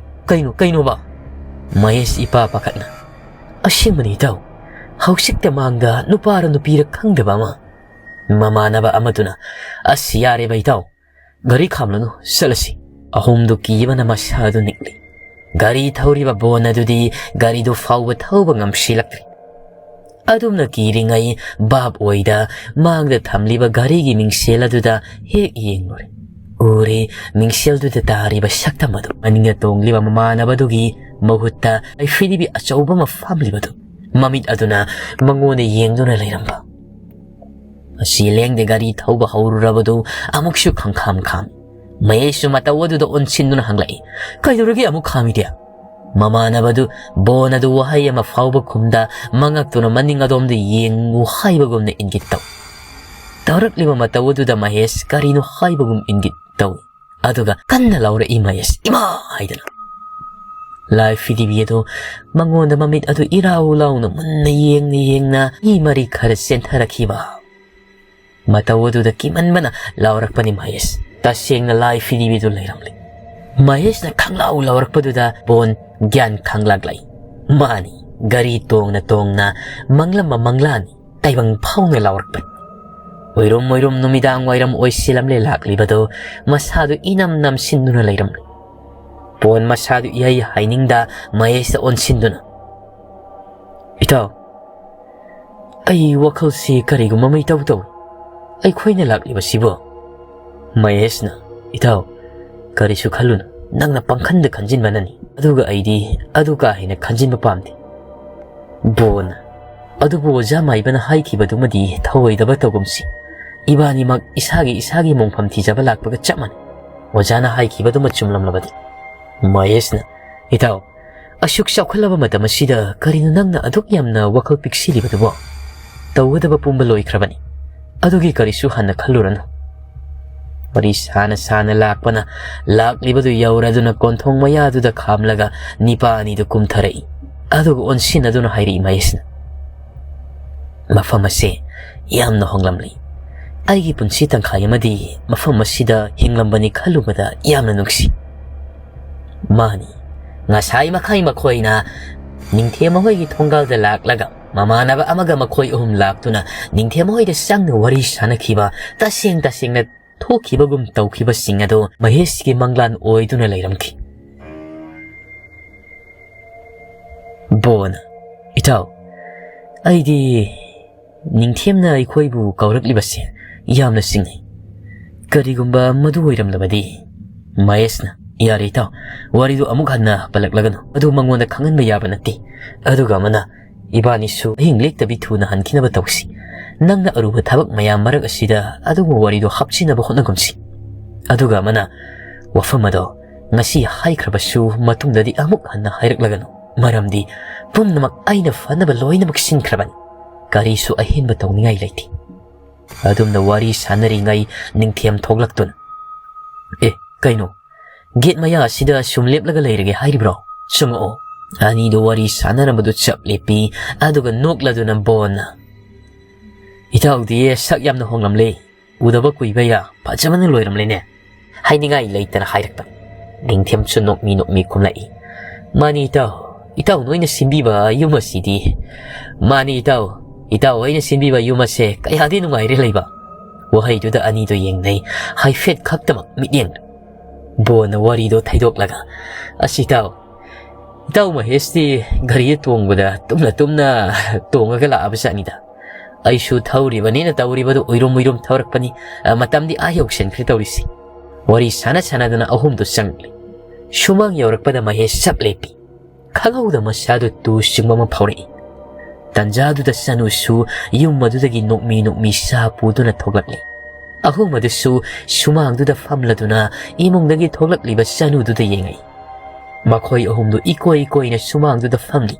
ꯀꯩꯅꯣ, ꯀꯩꯅꯣꯕ?" ꯃꯍꯦꯁ ꯏꯄꯥ ꯄꯥꯈꯠꯅ, "ꯑꯁꯦꯡꯕꯅꯤ ꯏꯇꯥꯎ, ꯍꯧꯖꯤꯛꯇ ꯃꯥꯡꯗ ꯅꯨꯄꯥꯔ ꯅꯨꯄꯤꯔ ꯈꯪꯗꯕ ꯑꯃ꯫" ꯃꯃꯥꯟꯅꯕ ꯑꯃꯗꯨꯅ, "ꯑꯁ ꯌꯥꯔꯦꯕ ꯏꯇꯥꯎ, ꯒꯥꯔꯤ ꯈꯥꯝꯂꯅꯨ, ꯆꯠꯂꯁꯤ꯫" ꯑꯍꯨꯝꯗꯨ ꯀꯤꯕꯅ ꯃꯁꯥꯗꯨ ꯅꯤꯛꯂꯤ꯫ ꯒꯥꯔꯤ ꯊꯧꯔꯤꯕ ꯕꯣꯟ ꯑꯗꯨꯗꯤ ꯒꯥꯔꯤꯗꯨ ꯐꯥꯎꯕ ꯊꯧꯕ ꯉꯝꯁꯤꯜꯂꯛꯇ꯭ꯔꯤ꯫ ꯑꯗꯨꯝꯅ ꯀꯤꯔꯤꯉꯩ ꯚꯥꯞ ꯑꯣꯏꯗ ꯃꯥꯡꯗ ꯊꯝꯂꯤꯕ ꯒꯥꯔꯤꯒꯤ ꯃꯤꯡꯁꯦꯜ ꯑꯗꯨꯗ ꯍꯦꯛ ꯌꯦꯡꯂꯨꯔꯦ꯫ ꯎꯔꯦ, ꯃꯤꯡꯁꯦꯜꯗꯨꯗ ꯇꯥꯔꯤꯕ ꯁꯛꯇꯝ ꯑꯗꯨ꯫ ꯃꯅꯤꯡꯗ ꯇꯣꯡꯂꯤꯕ ꯃꯃꯥꯟꯅꯕꯗꯨꯒꯤ ꯃꯍꯨꯠꯇ ꯐꯤꯔꯤꯕꯤ ꯑꯆꯧꯕ ꯑꯃ ꯐꯝꯂꯤꯕꯗꯨ꯫ ꯃꯃꯤꯠ ꯑꯗꯨꯅ ꯃꯉꯣꯟꯗ ꯌꯦꯡꯗꯨꯅ ꯂꯩꯔꯝꯕ꯫ ꯑꯁꯤ ꯂꯦꯡꯗꯦ ꯒꯥꯔꯤ ꯊꯧꯕ ꯍꯧꯔꯨꯔꯕꯗꯨ ꯑꯃꯨꯛꯁꯨ ꯈꯪꯈꯥꯝ ꯈꯥꯝꯃꯤ꯫ ꯃꯍꯦꯁꯁꯨ ꯃꯇꯧ ꯑꯗꯨꯗ ꯑꯣꯟꯁꯤꯟꯗꯨꯅ ꯍꯪꯂꯛꯏ, "ꯀꯩꯗꯧꯔꯒꯦ ꯑꯃꯨꯛ ꯈꯥꯝꯃꯤꯗꯤ?" ꯃꯃꯥꯟꯅꯕꯗꯨ ꯕꯣꯟ ꯑꯗꯨ ꯋꯥꯍꯩ ꯑꯃ ꯐꯥꯎꯕ ꯈꯨꯝꯗ ꯃꯉꯛꯇꯨꯅ ꯃꯅꯤꯡ ꯑꯗꯣꯝꯗ ꯌꯦꯡꯉꯨ ꯍꯥꯏꯕꯒꯨꯝꯅ ꯏꯪꯒꯤꯠ ꯇꯧꯏ꯫ ꯇꯧꯔꯛꯂꯤꯕ ꯃꯇꯧ ꯑꯗꯨꯗ ꯃꯍꯦꯁ ꯀꯔꯤꯅꯣ ꯍꯥꯏꯕꯒꯨꯝ ꯏꯪꯒꯤꯠ ꯇꯧꯏ꯫ ꯑꯗꯨꯒ ꯀꯟꯅ ꯂꯥꯎꯔꯛꯏ ꯃꯍꯦꯁ, "ꯏꯃꯥ!" ꯍꯥꯏꯗꯨꯅ꯫ ꯂꯥꯏ ꯐꯤꯗꯤꯕꯤ ꯑꯗꯨ ꯃꯉꯣꯟꯗ ꯃꯃꯤꯠ ꯑꯗꯨ ꯏꯔꯥꯎ ꯂꯥꯎꯅ ꯃꯨꯟꯅ ꯌꯦꯡꯅ ꯌꯦꯡꯅ ꯃꯤ ꯃꯔꯤ ꯈꯔ ꯆꯦꯟꯊꯔꯛꯈꯤꯕ꯫ ꯃꯇꯧ ꯑꯗꯨꯗ ꯀꯤꯃꯟꯕꯅ ꯂꯥꯎꯔꯛꯄꯅꯤ ꯃꯍꯦꯁ꯫ ꯇꯁꯦꯡꯅ ꯂꯥꯏ ꯐꯤꯗꯤꯕꯤꯗꯨ ꯂꯩꯔꯝꯂꯦ꯫ ꯃꯍꯦꯁꯅ ꯈꯪꯂꯥꯎ ꯂꯥꯎꯔꯛꯄꯗꯨꯗ ꯕꯣꯟ ꯒ꯭ꯌꯥꯟ ꯈꯪꯂꯛꯂꯦ꯫ ꯃꯥꯅꯤ, ꯒꯥꯔꯤ ꯇꯣꯡꯅ ꯇꯣꯡꯅ ꯃꯪꯂꯝꯕ ꯃꯪꯂꯥꯅꯤ꯫ ꯇꯥꯏꯕꯪ ꯐꯥꯎꯅ ꯂꯥꯎꯔꯛꯄꯅꯤ꯫ ꯑꯣꯏꯔꯨꯝ ꯑꯣꯏꯔꯨꯝ ꯅꯨꯃꯤꯗꯥꯡ ꯋꯥꯏꯔꯝ ꯑꯣꯏꯁꯤꯜꯂꯝꯂꯦ ꯂꯥꯛꯂꯤꯕꯗꯨ꯫ ꯃꯁꯥꯗꯨ ꯏꯅꯝ ꯅꯝꯁꯤꯟꯗꯨꯅ ꯂꯩꯔꯝꯂꯦ꯫ ꯕꯣꯟ ꯃꯁꯥꯗꯨ ꯏꯍꯩ ꯍꯩꯅꯤꯡꯗ ꯃꯍꯦꯁꯇ ꯑꯣꯟꯁꯤꯟꯗꯨꯅ, "ꯏꯇꯥꯎ, ꯑꯩ ꯋꯥꯈꯜꯁꯤ ꯀꯔꯤꯒꯨꯝꯕ ꯑꯃ ꯏꯇꯧ ꯇꯧꯏ꯫ ꯑꯩꯈꯣꯏꯅ ꯂꯥꯛꯂꯤꯕꯁꯤꯕꯨ?" ꯃꯍꯦꯁꯅ, "ꯏꯇꯥꯎ, ꯀꯔꯤꯁꯨ ꯈꯜꯂꯨꯅꯨ, ꯅꯪꯅ ꯄꯪꯈꯟꯗ ꯈꯟꯖꯤꯟꯕꯅꯅꯤ꯫ ꯑꯗꯨꯒ ꯑꯩꯗꯤ ꯑꯗꯨ ꯀꯥ ꯍꯦꯟꯅ ꯈꯟꯖꯤꯟꯕ ꯄꯥꯝꯗꯦ꯫" ꯕꯣꯟ, "ꯑꯗꯨꯕꯨ ꯑꯣꯖꯥ ꯃꯥꯏꯕꯅ ꯍꯥꯏꯈꯤꯕꯗꯨꯃꯗꯤ ꯊꯧꯑꯣꯏꯗꯕ ꯇꯧꯒꯨꯝꯁꯤ꯫ ꯏꯕꯥꯅꯤꯃꯛ ꯏꯁꯥꯒꯤ ꯏꯁꯥꯒꯤ ꯃꯣꯡꯐꯝ ꯊꯤꯖꯕ ꯂꯥꯛꯄꯒ ꯆꯞ ꯃꯥꯟꯅꯩ꯫ ꯑꯣꯖꯥꯅ ꯍꯥꯏꯈꯤꯕꯗꯨꯃ ꯆꯨꯝꯂꯝꯂꯕꯗꯤ꯫" ꯃꯍꯦꯁꯅ, "ꯏꯇꯥꯎ, ꯑꯁꯨꯛ ꯆꯥꯎꯈꯠꯂꯕ ꯃꯇꯝ ꯑꯁꯤꯗ ꯀꯔꯤꯅꯣ ꯅꯪꯅ ꯑꯗꯨꯛ ꯌꯥꯝꯅ ꯋꯥꯈꯜ ꯄꯤꯛꯁꯤꯜꯂꯤꯕꯗꯨꯕꯣ? ꯇꯧꯒꯗꯕ ꯄꯨꯝꯕ ꯂꯣꯏꯈ꯭ꯔꯕꯅꯤ꯫ ꯑꯗꯨꯒꯤ ꯀꯔꯤꯁꯨ ꯍꯟꯅ ꯈꯜꯂꯨꯔꯅꯨ꯫" ꯋꯥꯔꯤ ꯁꯥꯅ ꯁꯥꯅ ꯂꯥꯛꯄꯅ ꯂꯥꯛꯂꯤꯕꯗꯨ ꯌꯧꯔꯗꯨꯅ ꯀꯣꯟꯊꯣꯡ ꯃꯌꯥꯗꯨꯗ ꯈꯥꯝꯂꯒ ꯅꯤꯄꯥ ꯑꯅꯤꯗꯨ ꯀꯨꯝꯊꯔꯛꯏ꯫ ꯑꯗꯨꯒ ꯑꯣꯟꯁꯤꯟꯅꯗꯨꯅ ꯍꯥꯏꯔꯛꯏ ꯃꯍꯦꯁꯅ, "ꯃꯐꯝ ꯑꯁꯦ ꯌꯥꯝꯅ ꯍꯣꯡꯂꯝꯂꯤ꯫ ꯑꯩꯒꯤ ꯄꯨꯟꯁꯤ ꯇꯪꯈꯥꯏ ꯑꯃꯗꯤ ꯃꯐꯝ ꯑꯁꯤꯗ ꯍꯤꯡꯂꯝꯕꯅꯤ ꯈꯜꯂꯨꯕꯗ ꯌꯥꯝꯅ ꯅꯨꯡꯁꯤ꯫" ꯃꯥꯅꯤ, ꯉꯁꯥꯏ ꯃꯈꯩ ꯃꯈꯣꯏꯅ ꯅꯤꯡꯊꯦꯝ ꯃꯈꯣꯏꯒꯤ ꯊꯣꯡꯒꯥꯜꯗ ꯂꯥꯛꯂꯒ ꯃꯃꯥꯟꯅꯕ ꯑꯃꯒ ꯃꯈꯣꯏ ꯑꯍꯨꯝ ꯂꯥꯛꯇꯨꯅ ꯅꯤꯡꯊꯦꯝ ꯃꯈꯣꯏꯗ ꯆꯪꯅ ꯋꯥꯔꯤ ꯁꯥꯅꯈꯤꯕ, ꯇꯁꯦꯡ ꯇꯁꯦꯡꯅ ꯊꯣꯛꯈꯤꯕꯒꯨꯝ ꯇꯧꯈꯤꯕꯁꯤꯡ ꯑꯗꯨ ꯃꯍꯦꯁꯀꯤ ꯃꯪꯂꯥꯟ ꯑꯣꯏꯗꯨꯅ ꯂꯩꯔꯝꯈꯤ꯫ ꯕꯣꯟ, "ꯏꯇꯥꯎ, ꯑꯩꯗꯤ ꯅꯤꯡꯊꯦꯝꯅ ꯑꯩꯈꯣꯏꯕꯨ ꯀꯧꯔꯛꯂꯤꯕꯁꯦ ꯌꯥꯝꯅ ꯆꯤꯡꯅꯩ꯫ ꯀꯔꯤꯒꯨꯝꯕ ꯃꯗꯨ ꯑꯣꯏꯔꯝꯂꯕꯗꯤ꯫" ꯃꯍꯦꯁꯅ, "ꯌꯥꯔꯦ ꯏꯇꯥꯎ, ꯋꯥꯔꯤꯗꯨ ꯑꯃꯨꯛ ꯍꯟꯅ ꯄꯜꯂꯛꯂꯒꯅꯨ꯫ ꯑꯗꯨ ꯃꯉꯣꯟꯗ ꯈꯪꯍꯟꯕ ꯌꯥꯕ ꯅꯠꯇꯦ꯫ ꯑꯗꯨꯒ ꯑꯃꯅ ꯏꯕꯥꯅꯤꯁꯨ ꯑꯍꯤꯡ ꯂꯦꯛꯇꯕꯤ ꯊꯨꯅ ꯍꯟꯈꯤꯅꯕ ꯇꯧꯁꯤ꯫ ꯅꯪꯅ ꯑꯔꯨꯕ ꯊꯕꯛ ꯃꯌꯥꯝ ꯃꯔꯛ ꯑꯁꯤꯗ ꯑꯗꯨꯒꯨꯝꯕ ꯋꯥꯔꯤꯗꯨ ꯍꯥꯞꯆꯤꯟꯅꯕ ꯍꯣꯠꯅꯒꯨꯝꯁꯤ꯫" ꯑꯗꯨꯒ ꯑꯃꯅ ꯋꯥꯐꯝ ꯑꯗꯣ ꯉꯁꯤ ꯍꯥꯏꯈ꯭ꯔꯕꯁꯨ ꯃꯇꯨꯡꯗꯗꯤ ꯑꯃꯨꯛ ꯍꯟꯅ ꯍꯥꯏꯔꯛꯂꯒꯅꯨ꯫ ꯃꯔꯝꯗꯤ ꯄꯨꯝꯅꯃꯛ ꯑꯩꯅ ꯐꯅꯕ ꯂꯣꯏꯅꯃꯛ ꯁꯤꯟꯈ꯭ꯔꯕꯅꯤ꯫ ꯀꯔꯤꯁꯨ ꯑꯍꯦꯟꯕ ꯇꯧꯅꯤꯡꯉꯥꯏ ꯂꯩꯇꯦ꯫ ꯑꯗꯨꯝꯅ ꯋꯥꯔꯤ ꯁꯥꯟꯅꯔꯤꯉꯩ ꯅꯤꯡꯊꯦꯝ ꯊꯣꯛꯂꯛꯇꯨꯅ, "ꯑꯦ, ꯀꯩꯅꯣ? ꯒꯦꯠ ꯃꯌꯥ ꯑꯁꯤꯗ ꯁꯨꯝ ꯂꯦꯞꯂꯒ ꯂꯩꯔꯒꯦ ꯍꯥꯏꯔꯤꯕ꯭ꯔꯣ? ꯆꯪꯉꯛꯑꯣ꯫" ꯑꯅꯤꯗꯨ ꯋꯥꯔꯤ ꯁꯥꯟꯅꯔꯝꯕꯗꯨ ꯆꯞ ꯂꯦꯞꯄꯤ꯫ ꯑꯗꯨꯒ ꯅꯣꯛꯂꯗꯨꯅ ꯕꯣꯟꯅ, "ꯏꯇꯥꯎꯗꯤ ꯁꯛ ꯌꯥꯝꯅ ꯍꯣꯡꯂꯝꯂꯦ꯫ ꯎꯗꯕ ꯀꯨꯏꯕꯩꯔꯥ ꯐꯖꯕꯅ ꯂꯣꯏꯔꯝꯂꯦꯅꯦ꯫" ꯍꯥꯏꯅꯤꯡꯉꯥꯏ ꯂꯩꯇꯅ ꯍꯥꯏꯔꯛꯄꯅꯤ꯫ ꯅꯤꯡꯊꯦꯝꯁꯨ ꯅꯣꯛꯃꯤ ꯅꯣꯛꯃꯤ ꯈꯨꯝꯂꯛꯏ, "ꯃꯥꯅꯤ ꯏꯇꯥꯎ, ꯏꯇꯥꯎ ꯅꯣꯏꯅ ꯁꯤꯟꯕꯤꯕ ꯌꯨꯝ ꯑꯁꯤꯗꯤ꯫ ꯃꯥꯅꯤ ꯏꯇꯥꯎ, ꯏꯇꯥꯎ ꯑꯩꯅ ꯁꯤꯟꯕꯤꯕ ꯌꯨꯝ ꯑꯁꯦ ꯀꯌꯥꯗꯤ ꯅꯨꯡꯉꯥꯏꯔꯦ ꯂꯩꯕ꯫" ꯋꯥꯍꯩꯗꯨꯗ ꯑꯅꯤꯗꯣ ꯌꯦꯡꯅꯩ꯫ ꯍꯥꯏꯐꯦꯠ ꯈꯛꯇꯃꯛ ꯃꯤꯠꯌꯦꯡ꯫ ꯕꯣꯟꯅ ꯋꯥꯔꯤꯗꯣ ꯊꯩꯗꯣꯛꯂꯒ, "ꯑꯁ ꯏꯇꯥꯎ, ꯏꯇꯥꯎ ꯃꯍꯦꯁꯇꯤ ꯒꯥꯔꯤꯗ ꯇꯣꯡꯕꯗ ꯇꯨꯝꯅ ꯇꯨꯝꯅ ꯇꯣꯡꯉꯒ ꯂꯥꯛꯑꯕ ꯖꯥꯠꯅꯤꯗ꯫ ꯑꯩꯁꯨ ꯊꯧꯔꯤꯕꯅꯤꯅ ꯇꯧꯔꯤꯕꯗꯨ ꯎꯏꯔꯨꯝ ꯎꯏꯔꯨꯝ ꯊꯧꯔꯛꯄꯅꯤ꯫ ꯑ, ꯃꯇꯝꯗꯤ ꯑꯥ ꯌꯧꯁꯤꯟꯈ꯭ꯔꯦ ꯇꯧꯔꯤꯁꯤ꯫" ꯋꯥꯔꯤ ꯁꯥꯟꯅ ꯁꯥꯟꯅꯗꯨꯅ ꯑꯍꯨꯝꯗꯨ ꯆꯪꯂꯤ꯫ ꯁꯨꯃꯥꯡ ꯌꯧꯔꯛꯄꯗ ꯃꯍꯦꯁ ꯆꯞ ꯂꯦꯞꯄꯤ꯫ ꯈꯪꯍꯧꯗ ꯃꯁꯥꯗꯨ ꯇꯨ ꯆꯤꯡꯕ ꯑꯃ ꯐꯥꯎꯔꯛꯏ꯫ ꯇꯟꯖꯥꯗꯨꯗ ꯆꯅꯨꯁꯨ ꯌꯨꯝ ꯑꯗꯨꯗꯒꯤ ꯅꯣꯛꯃꯤ ꯅꯣꯛꯃꯤ ꯆꯥ ꯄꯨꯗꯨꯅ ꯊꯣꯛꯂꯛꯂꯤ꯫ ꯑꯍꯨꯝ ꯑꯗꯨꯁꯨ ꯁꯨꯃꯥꯡꯗꯨꯗ ꯐꯝꯂꯗꯨꯅ ꯏꯃꯨꯡꯗꯒꯤ ꯊꯣꯛꯂꯛꯂꯤꯕ ꯆꯅꯨꯗꯨꯗ ꯌꯦꯡꯉꯛꯏ꯫ ꯃꯈꯣꯏ ꯑꯍꯨꯝꯗꯨ ꯏꯀꯣꯏ ꯀꯣꯏꯅ ꯁꯨꯃꯥꯡꯗꯨꯗ ꯐꯝꯂꯤ꯫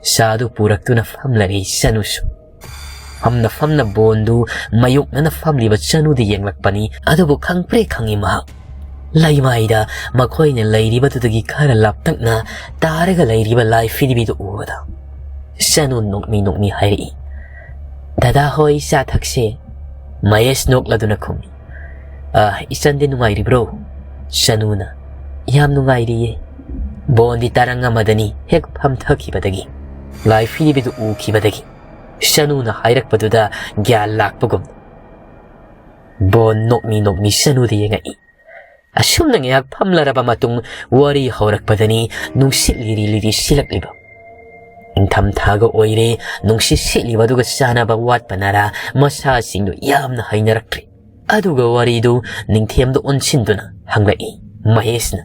ꯆꯥꯗꯨ ꯄꯨꯔꯛꯇꯨꯅ ꯐꯝꯂꯔꯦ ꯆꯅꯨꯁꯨ꯫ ꯐꯝꯅ ꯐꯝꯅ ꯕꯣꯟꯗꯨ ꯃꯥꯌꯣꯛꯅꯅ ꯐꯝꯂꯤꯕ ꯆꯅꯨꯗ ꯌꯦꯡꯂꯛꯄꯅꯤ, ꯑꯗꯨꯕꯨ ꯈꯪꯄ꯭ꯔꯦ ꯈꯪꯏ ꯃꯍꯥꯛ꯫ ꯂꯩꯃꯥꯏꯗ ꯃꯈꯣꯏꯅ ꯂꯩꯔꯤꯕꯗꯨꯗꯒꯤ ꯈꯔ ꯂꯥꯞꯇꯛꯅ ꯇꯥꯔꯒ ꯂꯩꯔꯤꯕ ꯂꯥꯏ ꯐꯤꯔꯤꯕꯤꯗꯨ ꯎꯕꯗ ꯆꯅꯨ ꯅꯣꯛꯃꯤ ꯅꯣꯛꯃꯤ ꯍꯥꯏꯔꯛꯏ, "ꯗꯗꯥ ꯍꯣꯏ ꯆꯥ ꯊꯛꯁꯦ꯫" ꯃꯍꯦꯁ ꯅꯣꯛꯂꯗꯨꯅ ꯈꯨꯝꯃꯤ, "ꯑ, ꯏꯆꯟꯗꯤ ꯅꯨꯡꯉꯥꯏꯔꯤꯕ꯭ꯔꯣ?" ꯆꯅꯨꯅ, "ꯌꯥꯝ ꯅꯨꯡꯉꯥꯏꯔꯤꯌꯦ꯫" ꯕꯣꯟꯗꯤ ꯇꯔꯪ ꯑꯃꯗꯅꯤ ꯍꯦꯛ ꯐꯝꯊꯈꯤꯕꯗꯒꯤ꯫ ꯂꯥꯏ ꯐꯤꯔꯤꯕꯤꯗꯨ ꯎꯈꯤꯕꯗꯒꯤ ꯆꯅꯨꯅ ꯍꯥꯏꯔꯛꯄꯗꯨꯗ ꯒ꯭ꯌꯥꯟ ꯂꯥꯛꯄꯒꯨꯝ ꯕꯣꯟ ꯅꯣꯛꯃꯤ ꯅꯣꯛꯃꯤ ꯆꯅꯨꯗ ꯌꯦꯡꯉꯛꯏ꯫ ꯑꯁꯨꯝꯅ ꯉꯥꯏꯍꯥꯛ ꯐꯝꯂꯔꯕ ꯃꯇꯨꯡ ꯋꯥꯔꯤ ꯍꯧꯔꯛꯄꯗꯅꯤ ꯅꯨꯡꯁꯤꯠ ꯂꯤꯔꯤ ꯂꯤꯔꯤ ꯁꯤꯜꯂꯛꯂꯤꯕ꯫ ꯅꯤꯡꯊꯝꯊꯥꯒ ꯑꯣꯏꯔꯦ, ꯅꯨꯡꯁꯤꯠ ꯁꯤꯠꯂꯤꯕ ꯑꯗꯨꯒ ꯆꯥꯟꯅꯕ ꯋꯥꯠꯄꯅꯔꯥ ꯃꯁꯥꯁꯤꯡꯗꯨ ꯌꯥꯝꯅ ꯍꯩꯅꯔꯛꯇ꯭ꯔꯤ꯫ ꯑꯗꯨꯒ ꯋꯥꯔꯤꯗꯨ ꯅꯤꯡꯊꯦꯝꯗ ꯑꯣꯟꯁꯤꯟꯗꯨꯅ ꯍꯪꯂꯛꯏ ꯃꯍꯦꯁꯅ,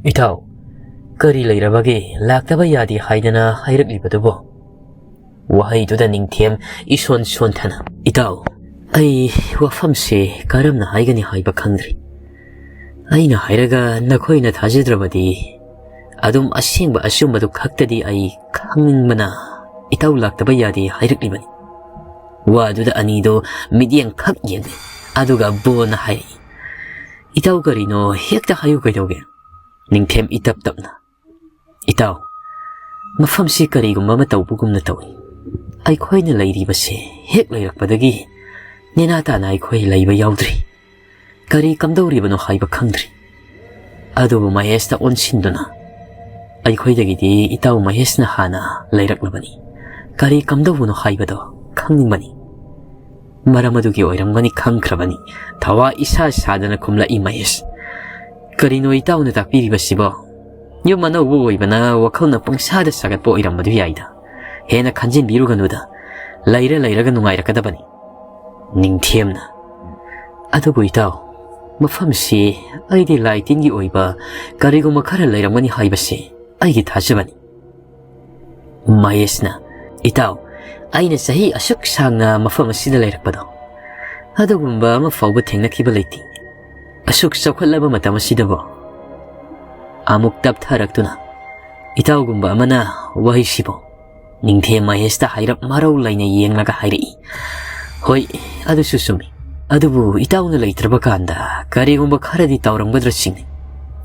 "ꯏꯇꯥꯎ, ꯀꯔꯤ ꯂꯩꯔꯕꯒꯦ ꯂꯥꯛꯇꯕ ꯌꯥꯗꯦ ꯍꯥꯏꯗꯅ ꯍꯥꯏꯔꯛꯂꯤꯕꯗꯨꯕꯣ?" ꯋꯥꯍꯩꯗꯨꯗ ꯅꯤꯡꯊꯦꯝ ꯏꯁꯣꯟ ꯁꯣꯟꯊꯅ, "ꯏꯇꯥꯎ, ꯑꯩ ꯋꯥꯐꯝꯁꯦ ꯀꯔꯝꯅ ꯍꯥꯏꯒꯅꯤ ꯍꯥꯏꯕ ꯈꯪꯗ꯭ꯔꯤ꯫ ꯑꯩꯅ ꯍꯥꯏꯔꯒ ꯅꯈꯣꯏꯅ ꯊꯥꯖꯗ꯭ꯔꯕꯗꯤ, ꯑꯗꯨꯝ ꯑꯁꯦꯡꯕ ꯑꯆꯨꯝꯕꯗꯨ ꯈꯛꯇꯗꯤ ꯑꯩ ꯈꯪꯅꯤꯡꯕꯅ ꯏꯇꯥꯎ ꯂꯥꯛꯇꯕ ꯌꯥꯗꯦ ꯍꯥꯏꯔꯛꯂꯤꯕꯅꯤ꯫ ꯋꯥꯗꯨꯗ ꯑꯅꯤꯗꯣ ꯃꯤꯠꯌꯦꯡ ꯈꯛ ꯌꯦꯡꯅꯩ꯫ ꯑꯗꯨꯒ ꯕꯣꯟꯅ ꯍꯥꯏꯔꯛꯏ, "ꯏꯇꯥꯎ, ꯀꯔꯤꯅꯣ? ꯍꯦꯛꯇ ꯍꯥꯏꯌꯨ ꯀꯩꯗꯧꯒꯦ?" ꯅꯤꯡꯊꯦꯝ ꯏꯇꯞ ꯇꯞꯅ, "ꯏꯇꯥꯎ, ꯃꯐꯝꯁꯤ ꯀꯔꯤꯒꯨꯝꯕ ꯑꯃ ꯇꯧꯕꯒꯨꯝꯅ ꯇꯧꯏ꯫ ꯑꯩꯈꯣꯏꯅ ꯂꯩꯔꯤꯕꯁꯦ ꯍꯦꯛ ꯂꯩꯔꯛꯄꯗꯒꯤ ꯅꯦꯅꯥ ꯇꯥꯅ ꯑꯩꯈꯣꯏ ꯂꯩꯕ ꯌꯥꯎꯗ꯭ꯔꯤ꯫ ꯀꯔꯤ ꯀꯝꯗꯧꯔꯤꯕꯅꯣ ꯍꯥꯏꯕ ꯈꯪꯗ꯭ꯔꯤ꯫ ꯑꯗꯨꯕꯨ ꯃꯍꯦꯁꯇ ꯑꯣꯟꯁꯤꯟꯗꯨꯅ, ꯑꯩꯈꯣꯏꯗꯒꯤꯗꯤ ꯏꯇꯥꯎ ꯃꯍꯦꯁꯅ ꯍꯥꯟꯅ ꯂꯩꯔꯛꯂꯕꯅꯤ꯫ ꯀꯔꯤ ꯀꯝꯗꯧꯕꯅꯣ ꯍꯥꯏꯕꯗꯣ ꯈꯪꯅꯤꯡꯕꯅꯤ꯫" ꯃꯔꯝ ꯑꯗꯨꯒꯤ ꯑꯣꯏꯔꯝꯒꯅꯤ ꯈꯪꯈ꯭ꯔꯕꯅꯤ꯫ ꯊꯋꯥ ꯏꯁꯥ ꯁꯥꯗꯅ ꯈꯨꯝꯂꯛꯏ ꯃꯍꯦꯁ, "ꯀꯔꯤꯅꯣ ꯏꯇꯥꯎꯅ ꯇꯥꯛꯄꯤꯔꯤꯕꯁꯤꯕꯣ? ꯌꯨꯝ ꯑꯅꯧꯕ ꯑꯣꯏꯕꯅ ꯋꯥꯈꯜꯅ ꯄꯪꯁꯥꯗ ꯁꯥꯒꯠꯄ ꯑꯣꯏꯔꯝꯕꯗꯨ ꯌꯥꯏꯗ꯫ ꯍꯦꯟꯅ ꯈꯟꯖꯤꯟꯕꯤꯔꯨꯒꯅꯨꯗ꯫ ꯂꯩꯔ ꯂꯩꯔꯒ ꯅꯨꯡꯉꯥꯏꯔꯛꯀꯗꯕꯅꯤ꯫" ꯅꯤꯡꯊꯦꯝꯅ, "ꯑꯗꯨꯕꯨ ꯏꯇꯥꯎ, ꯃꯐꯝꯁꯤ ꯑꯩꯗꯤ ꯂꯥꯏ ꯇꯤꯟꯒꯤ ꯑꯣꯏꯕ ꯀꯔꯤꯒꯨꯝꯕ ꯈꯔ ꯂꯩꯔꯝꯒꯅꯤ ꯍꯥꯏꯕꯁꯤ ꯑꯩꯒꯤ ꯊꯥꯖꯕꯅꯤ꯫" ꯃꯍꯦꯁꯅ, "ꯏꯇꯥꯎ, ꯑꯩꯅ ꯆꯍꯤ ꯑꯁꯨꯛ ꯁꯥꯡꯅ ꯃꯐꯝ ꯑꯁꯤꯗ ꯂꯩꯔꯛꯄꯗꯣ, ꯑꯗꯨꯒꯨꯝꯕ ꯑꯃ ꯐꯥꯎꯕ ꯊꯦꯡꯅꯈꯤꯕ ꯂꯩꯇꯦ꯫ ꯑꯁꯨꯛ ꯆꯥꯎꯈꯠꯂꯕ ꯃꯇꯝ ꯑꯁꯤꯗꯕꯨ꯫" ꯑꯃꯨꯛ ꯇꯞꯊꯔꯛꯇꯨꯅ, ꯏꯇꯥꯎꯒꯨꯝꯕ ꯑꯃꯅ ꯋꯥꯍꯩꯁꯤꯕꯨ ꯅꯤꯡꯊꯦꯝ ꯃꯍꯦꯁꯇ ꯍꯥꯏꯔꯞ ꯃꯔꯧ ꯂꯩꯅ ꯌꯦꯡꯂꯒ ꯍꯥꯏꯔꯛꯏ, "ꯍꯣꯏ, ꯑꯗꯨꯁꯨ ꯆꯨꯝꯃꯤ꯫ ꯑꯗꯨꯕꯨ ꯏꯇꯥꯎꯅ ꯂꯩꯇ꯭ꯔꯕ ꯀꯥꯟꯗ ꯀꯔꯤꯒꯨꯝꯕ ꯈꯔꯗꯤ ꯇꯧꯔꯝꯒꯗ꯭ꯔꯥ ꯆꯤꯡꯅꯩ꯫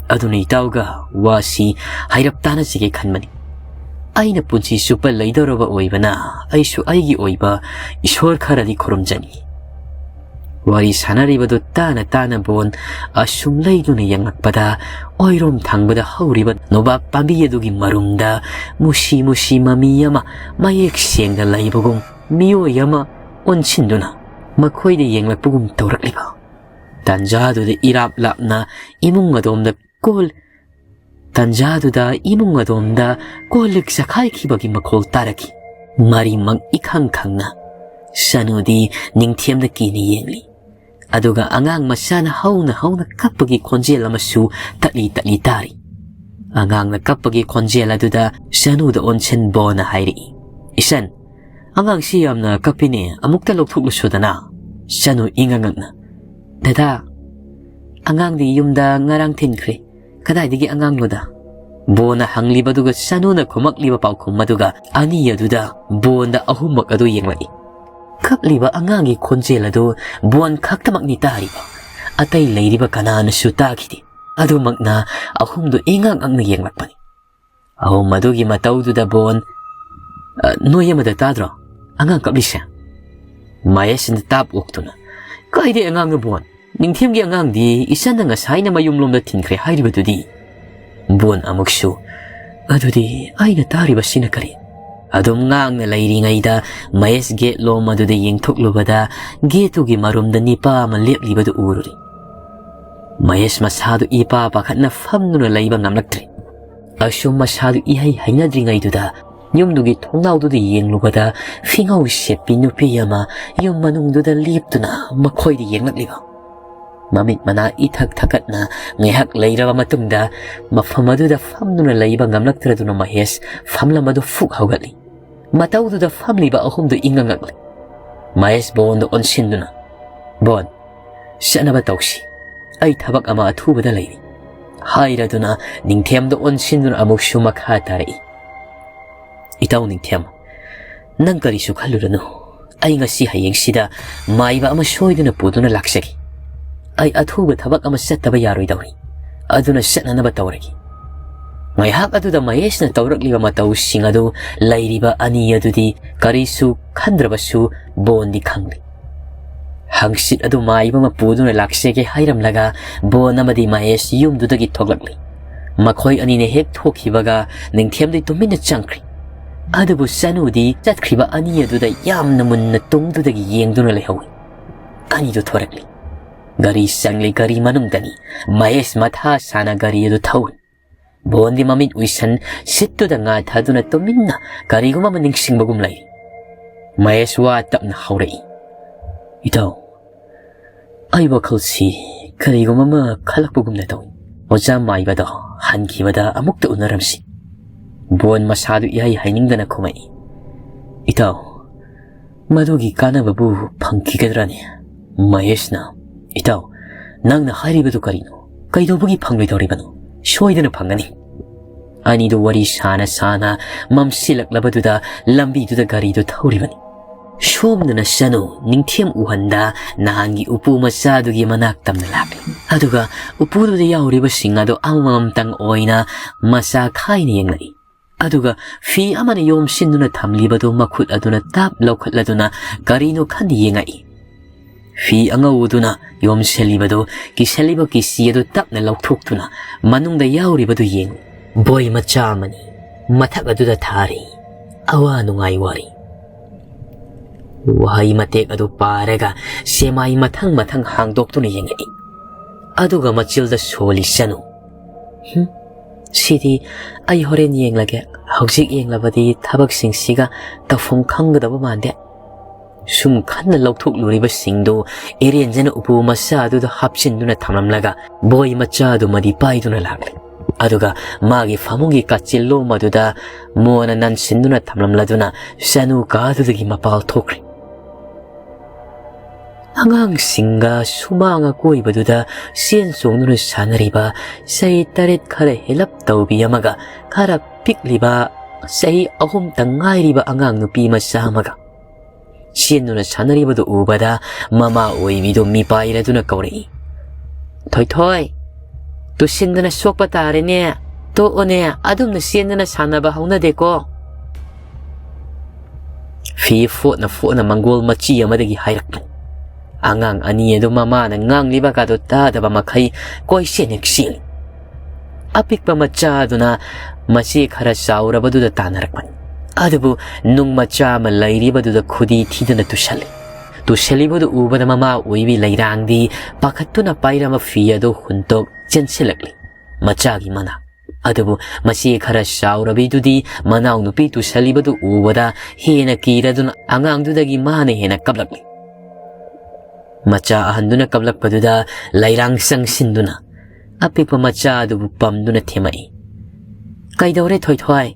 ꯑꯗꯨꯅ ꯏꯇꯥꯎꯒ ꯋꯥꯁꯤ ꯍꯥꯏꯔꯞ ꯇꯥꯟꯅꯖꯒꯦ ꯈꯟꯕꯅꯤ꯫ ꯑꯩꯅ ꯄꯨꯟꯁꯤ ꯆꯨꯞꯄ ꯂꯩꯗꯧꯔꯕ ꯑꯣꯏꯕꯅ ꯑꯩꯁꯨ ꯑꯩꯒꯤ ꯑꯣꯏꯕ ꯏꯁꯣꯔ ꯈꯔꯗꯤ ꯈꯨꯔꯨꯝꯖꯅꯤ꯫" ꯋꯥꯔꯤ ꯁꯥꯟꯅꯔꯤꯕꯗꯨ ꯇꯥꯅ ꯇꯥꯅ ꯕꯣꯟ ꯑꯁꯨꯝ ꯂꯩꯗꯨꯅ ꯌꯦꯡꯂꯛꯄꯗ, ꯑꯣꯏꯔꯣꯝ ꯊꯪꯕꯗ ꯍꯧꯔꯤꯕ ꯅꯣꯕꯥꯞ ꯄꯥꯝꯕꯤ ꯑꯗꯨꯒꯤ ꯃꯔꯨꯝꯗ ꯃꯨꯁꯤ ꯃꯨꯁꯤ ꯃꯃꯤ ꯑꯃ ꯃꯌꯦꯛ ꯁꯦꯡꯅ ꯂꯩꯕꯒꯨꯝ, ꯃꯤꯑꯣꯏ ꯑꯃ ꯑꯣꯟꯁꯤꯟꯗꯨꯅ ꯃꯈꯣꯏꯗ ꯌꯦꯡꯂꯛꯄꯒꯨꯝ ꯇꯧꯔꯛꯂꯤꯕ ꯇꯥꯟꯖꯥꯗꯨꯗ ꯏꯔꯥꯞ ꯂꯥꯞꯅ ꯏꯃꯨꯡ ꯑꯗꯣꯝꯗ ꯀꯣꯜ ꯇꯥꯟꯖꯥꯗꯨꯗ ꯏꯃꯨꯡ ꯑꯗꯣꯝꯗ ꯀꯣꯜ ꯂꯤꯛ ꯆꯈꯥꯏꯈꯤꯕꯒꯤ ꯃꯈꯣꯜ ꯇꯥꯔꯛꯈꯤ꯫ ꯃꯔꯤꯃꯛ ꯏꯈꯪ ꯈꯪꯅ ꯁꯅꯨꯗꯤ ꯅꯤꯡꯊꯦꯝꯗ ꯀꯤꯅ ꯌꯦꯡꯂꯤ꯫ ꯑꯗꯨꯒ ꯑꯉꯥꯡ ꯃꯆꯥꯅ ꯍꯧꯅ ꯍꯧꯅ ꯀꯞꯄꯒꯤ ꯈꯣꯟꯖꯦꯜ ꯑꯃꯁꯨ ꯇꯠꯂꯤ ꯇꯠꯂꯤ ꯇꯥꯔꯤ꯫ ꯑꯉꯥꯡꯅ ꯀꯞꯄꯒꯤ ꯈꯣꯟꯖꯦꯜ ꯑꯗꯨꯗ ꯁꯅꯨꯗ ꯑꯣꯟꯁꯤꯟ ꯕꯣꯟꯅ ꯍꯥꯏꯔꯛꯏ, "ꯏꯆꯟ, ꯑꯉꯥꯡꯁꯤ ꯌꯥꯝꯅ ꯀꯞꯄꯤꯅꯦ, ꯑꯃꯨꯛꯇ ꯂꯧꯊꯣꯛꯂꯨꯁꯨꯗꯅ?" ꯁꯅꯨ ꯏꯉꯛ ꯉꯛꯅ, "ꯗꯗꯥ, "ꯑꯉꯥꯡꯗꯤ ꯌꯨꯝꯗ ꯉꯔꯥꯡ ꯊꯤꯟꯈ꯭ꯔꯦ꯫ ꯀꯗꯥꯏꯗꯒꯤ ꯑꯉꯥꯡꯅꯣꯗ?" ꯕꯣꯟꯅ ꯍꯪꯂꯤꯕꯗꯨꯒ ꯆꯅꯨꯅ ꯈꯨꯝꯃꯛꯂꯤꯕ ꯄꯥꯎꯈꯨꯝ ꯑꯗꯨꯒ ꯑꯅꯤ ꯑꯗꯨꯗ ꯕꯣꯟꯗ ꯑꯍꯨꯝꯃꯛ ꯑꯗꯨ ꯌꯦꯡꯂꯛꯏ꯫ ꯀꯞꯂꯤꯕ ꯑꯉꯥꯡꯒꯤ ꯈꯣꯟꯖꯦꯜ ꯑꯗꯨ ꯕꯣꯟ ꯈꯛꯇꯃꯛꯅꯤ ꯇꯥꯔꯤꯕ꯫ ꯑꯇꯩ ꯂꯩꯔꯤꯕ ꯀꯅꯥꯅꯁꯨ ꯇꯥꯈꯤꯗꯦ꯫ ꯑꯗꯨꯃꯛꯅ ꯑꯍꯨꯝꯗꯨ ꯏꯉꯛ ꯉꯛꯅ ꯌꯦꯡꯂꯛꯄꯅꯤ꯫ ꯑꯍꯨꯝ ꯑꯗꯨꯒꯤ ꯃꯇꯧꯗꯨꯗ ꯕꯣꯟ, "ꯑ, ꯅꯣꯏ ꯑꯃꯗ ꯇꯥꯗ꯭ꯔꯣ ꯑꯉꯥꯡ ꯀꯞꯂꯤꯁꯦ?" ꯃꯍꯦꯁꯅ ꯇꯥꯞ ꯑꯣꯛꯇꯨꯅ, "ꯀꯥꯏꯗꯩ ꯑꯉꯥꯡꯅꯣ ꯕꯣꯟ? ꯅꯤꯡꯊꯦꯝꯒꯤ ꯑꯉꯥꯡꯗꯤ ꯏꯆꯟꯅ ꯉꯁꯥꯏꯅ ꯃꯌꯨꯝꯂꯣꯝꯗ ꯊꯤꯟꯈ꯭ꯔꯦ ꯍꯥꯏꯔꯤꯕꯗꯨꯗꯤ?" ꯕꯣꯟ ꯑꯃꯨꯛꯁꯨ, "ꯑꯗꯨꯗꯤ ꯑꯩꯅ ꯇꯥꯔꯤꯕꯁꯤꯅ ꯀꯔꯤ?" ꯑꯗꯨꯝ ꯉꯥꯡꯅ ꯂꯩꯔꯤꯉꯩꯗ ꯃꯍꯦꯁ ꯒꯦꯠ ꯂꯣꯝ ꯑꯗꯨꯗ ꯌꯦꯡꯊꯣꯛꯂꯨꯕꯗ ꯒꯦꯠꯇꯨꯒꯤ ꯃꯔꯨꯝꯗ ꯅꯤꯄꯥ ꯑꯃ ꯂꯦꯞꯂꯤꯕꯗꯨ ꯎꯔꯨꯔꯦ꯫ ꯃꯍꯦꯁ ꯃꯁꯥꯗꯨ ꯏꯄꯥ ꯄꯥꯈꯠꯅ ꯐꯝꯗꯨꯅ ꯂꯩꯕ ꯉꯝꯂꯛꯇ꯭ꯔꯦ꯫ ꯑꯁꯨꯝ ꯃꯁꯥꯗꯨ ꯏꯍꯩ ꯍꯩꯅꯗ꯭ꯔꯤꯉꯩꯗꯨꯗ ꯌꯨꯝꯗꯨꯒꯤ ꯊꯣꯡꯅꯥꯎꯗꯨꯗ ꯌꯦꯡꯂꯨꯕꯗ ꯐꯤꯉꯧ ꯁꯦꯠꯄꯤ ꯅꯨꯄꯤ ꯑꯃ ꯌꯨꯝ ꯃꯅꯨꯡꯗꯨꯗ ꯂꯦꯞꯇꯨꯅ ꯃꯈꯣꯏꯗ ꯌꯦꯡꯂꯛꯂꯤꯕ꯫ ꯃꯃꯤꯠ ꯃꯅꯥ ꯏꯊꯛ ꯊꯛꯀꯠꯅ ꯉꯥꯏꯍꯥꯛ ꯂꯩꯔꯕ ꯃꯇꯨꯡꯗ ꯃꯐꯝ ꯑꯗꯨꯗ ꯐꯝꯗꯨꯅ ꯂꯩꯕ ꯉꯝꯂꯛꯇ꯭ꯔꯗꯨꯅ ꯃꯍꯦꯁ ꯐꯝꯂꯝ ꯑꯗꯨ ꯐꯨꯛ ꯍꯧꯒꯠꯂꯤ꯫ ꯃꯇꯧꯗꯨꯗ ꯐꯝꯂꯤꯕ ꯑꯍꯨꯝꯗꯨ ꯏꯉꯛ ꯉꯛꯂꯤ꯫ ꯃꯍꯦꯁ ꯕꯣꯟꯗ ꯑꯣꯟꯁꯤꯟꯗꯨꯅ, "ꯕꯣꯟ, ꯆꯠꯅꯕ ꯇꯧꯁꯤ꯫ ꯑꯩ ꯊꯕꯛ ꯑꯃ ꯑꯊꯨꯕꯗ ꯂꯩꯔꯤ" ꯍꯥꯏꯔꯗꯨꯅ ꯅꯤꯡꯊꯦꯝꯗ ꯑꯣꯟꯁꯤꯟꯗꯨꯅ ꯑꯃꯨꯛꯁꯨ ꯃꯈꯥ ꯇꯥꯔꯛꯏ꯫ "ꯏꯇꯥꯎ ꯅꯤꯡꯊꯦꯝ, ꯅꯪ ꯀꯔꯤꯁꯨ ꯈꯜꯂꯨꯔꯅꯨ꯫ ꯑꯩ ꯉꯁꯤ ꯍꯌꯦꯡꯁꯤꯗ ꯃꯥꯏꯕ ꯑꯃ ꯁꯣꯏꯗꯅ ꯄꯨꯗꯨꯅ ꯂꯥꯛꯆꯒꯦ꯫ ꯑꯩ ꯑꯊꯨꯕ ꯊꯕꯛ ꯑꯃ ꯆꯠꯇꯕ ꯌꯥꯔꯣꯏꯗꯧꯔꯤ꯫ ꯑꯗꯨꯅ ꯆꯠꯅꯅꯕ ꯇꯧꯔꯒꯦ"꯫ ꯉꯥꯏꯍꯥꯛ ꯑꯗꯨꯗ ꯃꯍꯦꯁꯅ ꯇꯧꯔꯛꯂꯤꯕ ꯃꯇꯧꯁꯤꯡ ꯑꯗꯨ ꯂꯩꯔꯤꯕ ꯑꯅꯤ ꯑꯗꯨꯗꯤ ꯀꯔꯤꯁꯨ ꯈꯟꯗ꯭ꯔꯕꯁꯨ ꯕꯣꯟꯗꯤ ꯈꯪꯂꯤ꯫ ꯍꯪꯆꯤꯠ ꯑꯗꯨ ꯃꯥꯏꯕ ꯑꯃ ꯄꯨꯗꯨꯅ ꯂꯥꯛꯆꯒꯦ ꯍꯥꯏꯔꯝꯂꯒ ꯕꯣꯟ ꯑꯃꯗꯤ ꯃꯍꯦꯁ ꯌꯨꯝꯗꯨꯗꯒꯤ ꯊꯣꯛꯂꯛꯂꯤ꯫ ꯃꯈꯣꯏ ꯑꯅꯤꯅ ꯍꯦꯛ ꯊꯣꯛꯈꯤꯕꯒ ꯅꯤꯡꯊꯦꯝꯗꯤ ꯇꯨꯃꯤꯟꯅ ꯆꯪꯈ꯭ꯔꯤ꯫ ꯑꯗꯨꯕꯨ ꯆꯅꯨꯗꯤ ꯆꯠꯈ꯭ꯔꯤꯕ ꯑꯅꯤ ꯑꯗꯨꯗ ꯌꯥꯝꯅ ꯃꯨꯟꯅ ꯇꯨꯡꯗꯨꯗꯒꯤ ꯌꯦꯡꯗꯨꯅ ꯂꯩꯍꯧꯏ꯫ ꯑꯅꯤꯗꯨ ꯊꯣꯔꯛꯂꯤ꯫ ꯒꯥꯔꯤ ꯆꯪꯂꯤ, ꯒꯥꯔꯤ ꯃꯅꯨꯡꯗꯅꯤ꯫ ꯃꯍꯦꯁ ꯃꯊꯥ ꯁꯥꯅ ꯒꯥꯔꯤ ꯑꯗꯨ ꯊꯧꯔꯤ꯫ ꯕꯣꯟꯗꯤ ꯃꯃꯤꯠ ꯎꯏꯁꯟ ꯁꯤꯠꯇꯨꯗ ꯉꯥ ꯊꯥꯗꯨꯅ ꯇꯨꯃꯤꯟꯅ ꯀꯔꯤꯒꯨꯝꯕ ꯑꯃ ꯅꯤꯡꯁꯤꯡꯕꯒꯨꯝ ꯂꯩꯔꯤ꯫ ꯃꯍꯦꯁ ꯋꯥ ꯇꯞꯅ ꯍꯧꯔꯛꯏ, "ꯏꯇꯥꯎ, ꯑꯩ ꯋꯥꯈꯜꯁꯤ ꯀꯔꯤꯒꯨꯝꯕ ꯑꯃ ꯈꯜꯂꯛꯄꯒꯨꯝꯅ ꯇꯧꯏ꯫ ꯑꯣꯖꯥ ꯃꯥꯏꯕꯗꯣ ꯍꯟꯈꯤꯕꯗ ꯑꯃꯨꯛꯇ ꯎꯅꯔꯝꯁꯤ"꯫ ꯕꯣꯟ ꯃꯁꯥꯗꯨ ꯏꯍꯩ ꯍꯩꯅꯤꯡꯗꯅ ꯈꯨꯝꯃꯛꯏ, "ꯏꯇꯥꯎ, ꯃꯗꯨꯒꯤ ꯀꯥꯟꯅꯕꯕꯨ ꯐꯪꯈꯤꯒꯗ꯭ꯔꯅꯦ?" ꯃꯍꯦꯁꯅ, "ꯏꯇꯥꯎ, "ꯅꯪꯅ ꯍꯥꯏꯔꯤꯕꯗꯨ ꯀꯔꯤꯅꯣ? ꯀꯩꯗꯧꯕꯒꯤ ꯐꯪꯂꯣꯏꯗꯧꯔꯤꯕꯅꯣ? ꯁꯣꯏꯗꯅ ꯐꯪꯒꯅꯤ꯫" ꯑꯅꯤꯗꯨ ꯋꯥꯔꯤ ꯁꯥꯅ ꯁꯥꯅ ꯃꯝꯁꯤꯜꯂꯛꯂꯕꯗꯨꯗ ꯂꯝꯕꯤꯗꯨꯗ ꯒꯥꯔꯤꯗꯨ ꯊꯧꯔꯤꯕꯅꯤ꯫ ꯁꯣꯝꯗꯅ ꯆꯅꯨ ꯅꯤꯡꯊꯦꯝ ꯎꯍꯟꯗ ꯅꯍꯥꯟꯒꯤ ꯎꯄꯨ ꯃꯆꯥꯗꯨꯒꯤ ꯃꯅꯥꯛ ꯇꯝꯅ ꯂꯥꯛꯂꯤ꯫ ꯑꯗꯨꯒ ꯎꯄꯨꯗꯨꯗ ꯌꯥꯎꯔꯤꯕꯁꯤꯡ ꯑꯗꯨ ꯑꯃꯃꯝꯇꯪ ꯑꯣꯏꯅ ꯃꯆꯥ ꯈꯥꯏꯅ ꯌꯦꯡꯂꯛꯏ꯫ ꯑꯗꯨꯒ ꯐꯤ ꯑꯃꯅ ꯌꯣꯝꯁꯤꯟꯗꯨꯅ ꯊꯝꯂꯤꯕꯗꯨ ꯃꯈꯨꯠ ꯑꯗꯨꯅ ꯇꯞ ꯂꯧꯈꯠꯂꯗꯨꯅ ꯀꯔꯤꯅꯣ ꯈꯟꯅ ꯌꯦꯡꯉꯛꯏ꯫ ꯐꯤ ꯑꯉꯧꯕꯗꯨꯅ ꯌꯣꯝꯁꯤꯜꯂꯤꯕꯗꯨ ꯀꯤꯁꯜꯂꯤꯕ ꯀꯤꯁꯤ ꯑꯗꯨ ꯇꯞꯅ ꯂꯧꯊꯣꯛꯇꯨꯅ ꯃꯅꯨꯡꯗ ꯌꯥꯎꯔꯤꯕꯗꯨ ꯌꯦꯡꯉꯤ꯫ ꯕꯣꯏ ꯃꯆꯥ ꯑꯃꯅꯤ꯫ ꯃꯊꯛ ꯑꯗꯨꯗ ꯊꯥꯔꯤ꯫ ꯑꯋꯥ ꯅꯨꯡꯉꯥꯏ ꯋꯥꯔꯤ꯫ ꯋꯥꯍꯩ ꯃꯇꯦꯛ ꯑꯗꯨ ꯄꯥꯔꯒ ꯁꯦꯃꯥꯏ ꯃꯊꯪ ꯃꯊꯪ ꯍꯥꯡꯗꯣꯛꯇꯨꯅ ꯌꯦꯡꯉꯛꯏ꯫ ꯑꯗꯨꯒ ꯃꯆꯤꯜꯗ ꯁꯣꯜꯂꯤ ꯆꯅꯨ꯫ "ꯍꯨꯝ, ꯁꯤꯗꯤ ꯑꯩ ꯍꯣꯔꯦꯟ ꯌꯦꯡꯂꯒꯦ꯫ ꯍꯧꯖꯤꯛ ꯌꯦꯡꯂꯕꯗꯤ ꯊꯕꯛꯁꯤꯡꯁꯤꯒ ꯇꯧꯐꯝ ꯈꯪꯒꯗꯕ ꯃꯥꯟꯗꯦ꯫" ꯁꯨꯝ ꯈꯟꯅ ꯂꯧꯊꯣꯛꯂꯨꯔꯤꯕꯁꯤꯡꯗꯨ ꯏꯔꯦꯟꯖꯅ ꯎꯄꯨ ꯃꯆꯥ ꯑꯗꯨꯗ ꯍꯥꯞꯆꯤꯟꯗꯨꯅ ꯊꯝꯂꯝꯂꯒ ꯕꯣꯏ ꯃꯆꯥ ꯑꯗꯨꯃꯗꯤ ꯄꯥꯏꯗꯨꯅ ꯂꯥꯛꯂꯦ꯫ ꯑꯗꯨꯒ ꯃꯥꯒꯤ ꯐꯃꯨꯡꯒꯤ ꯀꯥꯆꯤꯜꯂꯣꯝ ꯑꯗꯨꯗ ꯃꯣꯟꯅ ꯅꯟꯁꯤꯟꯗꯨꯅ ꯊꯝꯂꯝꯂꯗꯨꯅ ꯆꯅꯨ ꯀꯥꯗꯨꯗꯒꯤ ꯃꯄꯥꯜ ꯊꯣꯛꯈ꯭ꯔꯦ꯫ ꯑꯉꯥꯡꯁꯤꯡꯒ ꯁꯨꯃꯥꯡ ꯑꯀꯣꯏꯕꯗꯨꯗ ꯆꯦꯟ ꯆꯣꯡꯗꯨꯅ ꯁꯥꯟꯅꯔꯤꯕ ꯆꯍꯤ ꯇꯔꯦꯠ ꯈꯔ ꯍꯦꯜꯂꯞ ꯇꯧꯕꯤ ꯑꯃꯒ ꯈꯔ ꯄꯤꯛꯂꯤꯕ ꯆꯍꯤ ꯑꯍꯨꯝꯇ ꯉꯥꯏꯔꯤꯕ ꯑꯉꯥꯡ ꯅꯨꯄꯤ ꯃꯆꯥ ꯑꯃꯒ ꯆꯦꯟꯗꯨꯅ ꯁꯥꯟꯅꯔꯤꯕꯗꯨ ꯎꯕꯗ ꯃꯃꯥ ꯑꯣꯏꯕꯤꯗꯨ ꯃꯤꯄꯥꯏꯔꯗꯨꯅ ꯀꯧꯔꯛꯏ꯫ "ꯊꯣꯏꯊꯣꯏ, ꯇꯨꯁꯤꯟꯗꯅ ꯁꯣꯛꯄ ꯇꯥꯔꯦꯅꯦ꯫ ꯇꯣꯛꯑꯣꯅꯦ, ꯑꯗꯨꯝꯅ ꯆꯦꯟꯗꯅ ꯁꯥꯟꯅꯕ ꯍꯧꯅꯗꯦꯀꯣ꯫" ꯐꯤ ꯐꯣꯠꯅ ꯐꯣꯠꯅ ꯃꯪꯒꯣꯜ ꯃꯆꯤ ꯑꯃꯗꯒꯤ ꯍꯥꯏꯔꯛꯄꯅꯤ꯫ ꯑꯉꯥꯡ ꯑꯅꯤ ꯑꯗꯨ ꯃꯃꯥꯅ ꯉꯥꯡꯂꯤꯕꯒꯗꯨ ꯇꯥꯗꯕ ꯃꯈꯩ ꯀꯣꯏꯆꯦꯟ ꯍꯦꯛ ꯆꯦꯜꯂꯤ꯫ ꯑꯄꯤꯛꯄ ꯃꯆꯥ ꯑꯗꯨꯅ ꯃꯆꯦ ꯈꯔ ꯆꯥꯎꯔꯕꯗꯨꯗ ꯇꯥꯟꯅꯔꯛꯄꯅꯤ꯫ ꯑꯗꯨꯕꯨ ꯅꯨꯡ ꯃꯆꯥ ꯑꯃ ꯂꯩꯔꯤꯕꯗꯨꯗ ꯈꯨꯗꯤ ꯊꯤꯗꯅ ꯇꯨꯁꯜꯂꯤ꯫ ꯇꯨꯁꯜꯂꯤꯕꯗꯨ ꯎꯕꯗ ꯃꯃꯥ ꯑꯣꯏꯕꯤ ꯂꯩꯔꯥꯡꯗꯤ ꯄꯥꯈꯠꯇꯨꯅ ꯄꯥꯏꯔꯝꯕ ꯐꯤ ꯑꯗꯨ ꯍꯨꯟꯇꯣꯛ ꯆꯦꯟꯁꯤꯜꯂꯛꯂꯤ꯫ ꯃꯆꯥꯒꯤ ꯃꯅꯥꯛ꯫ ꯑꯗꯨꯕꯨ ꯃꯆꯦ ꯈꯔ ꯆꯥꯎꯔꯕꯤꯗꯨꯗꯤ ꯃꯅꯥꯎꯅꯨꯄꯤ ꯇꯨꯁꯜꯂꯤꯕꯗꯨ ꯎꯕꯗ ꯍꯦꯟꯅ ꯀꯤꯔꯗꯨꯅ ꯑꯉꯥꯡꯗꯨꯗꯒꯤ ꯃꯥꯅ ꯍꯦꯟꯅ ꯀꯞꯂꯛꯂꯤ꯫ ꯃꯆꯥ ꯑꯍꯟꯗꯨꯅ ꯀꯞꯂꯛꯄꯗꯨꯗ ꯂꯩꯔꯥꯡ ꯆꯪꯁꯤꯟꯗꯨꯅ ꯑꯄꯤꯛꯄ ꯃꯆꯥ ꯑꯗꯨꯕꯨ ꯄꯝꯗꯨꯅ ꯊꯦꯝꯃꯛꯏ꯫ "ꯀꯩꯗꯧꯔꯦ ꯊꯣꯏꯊꯣꯏ?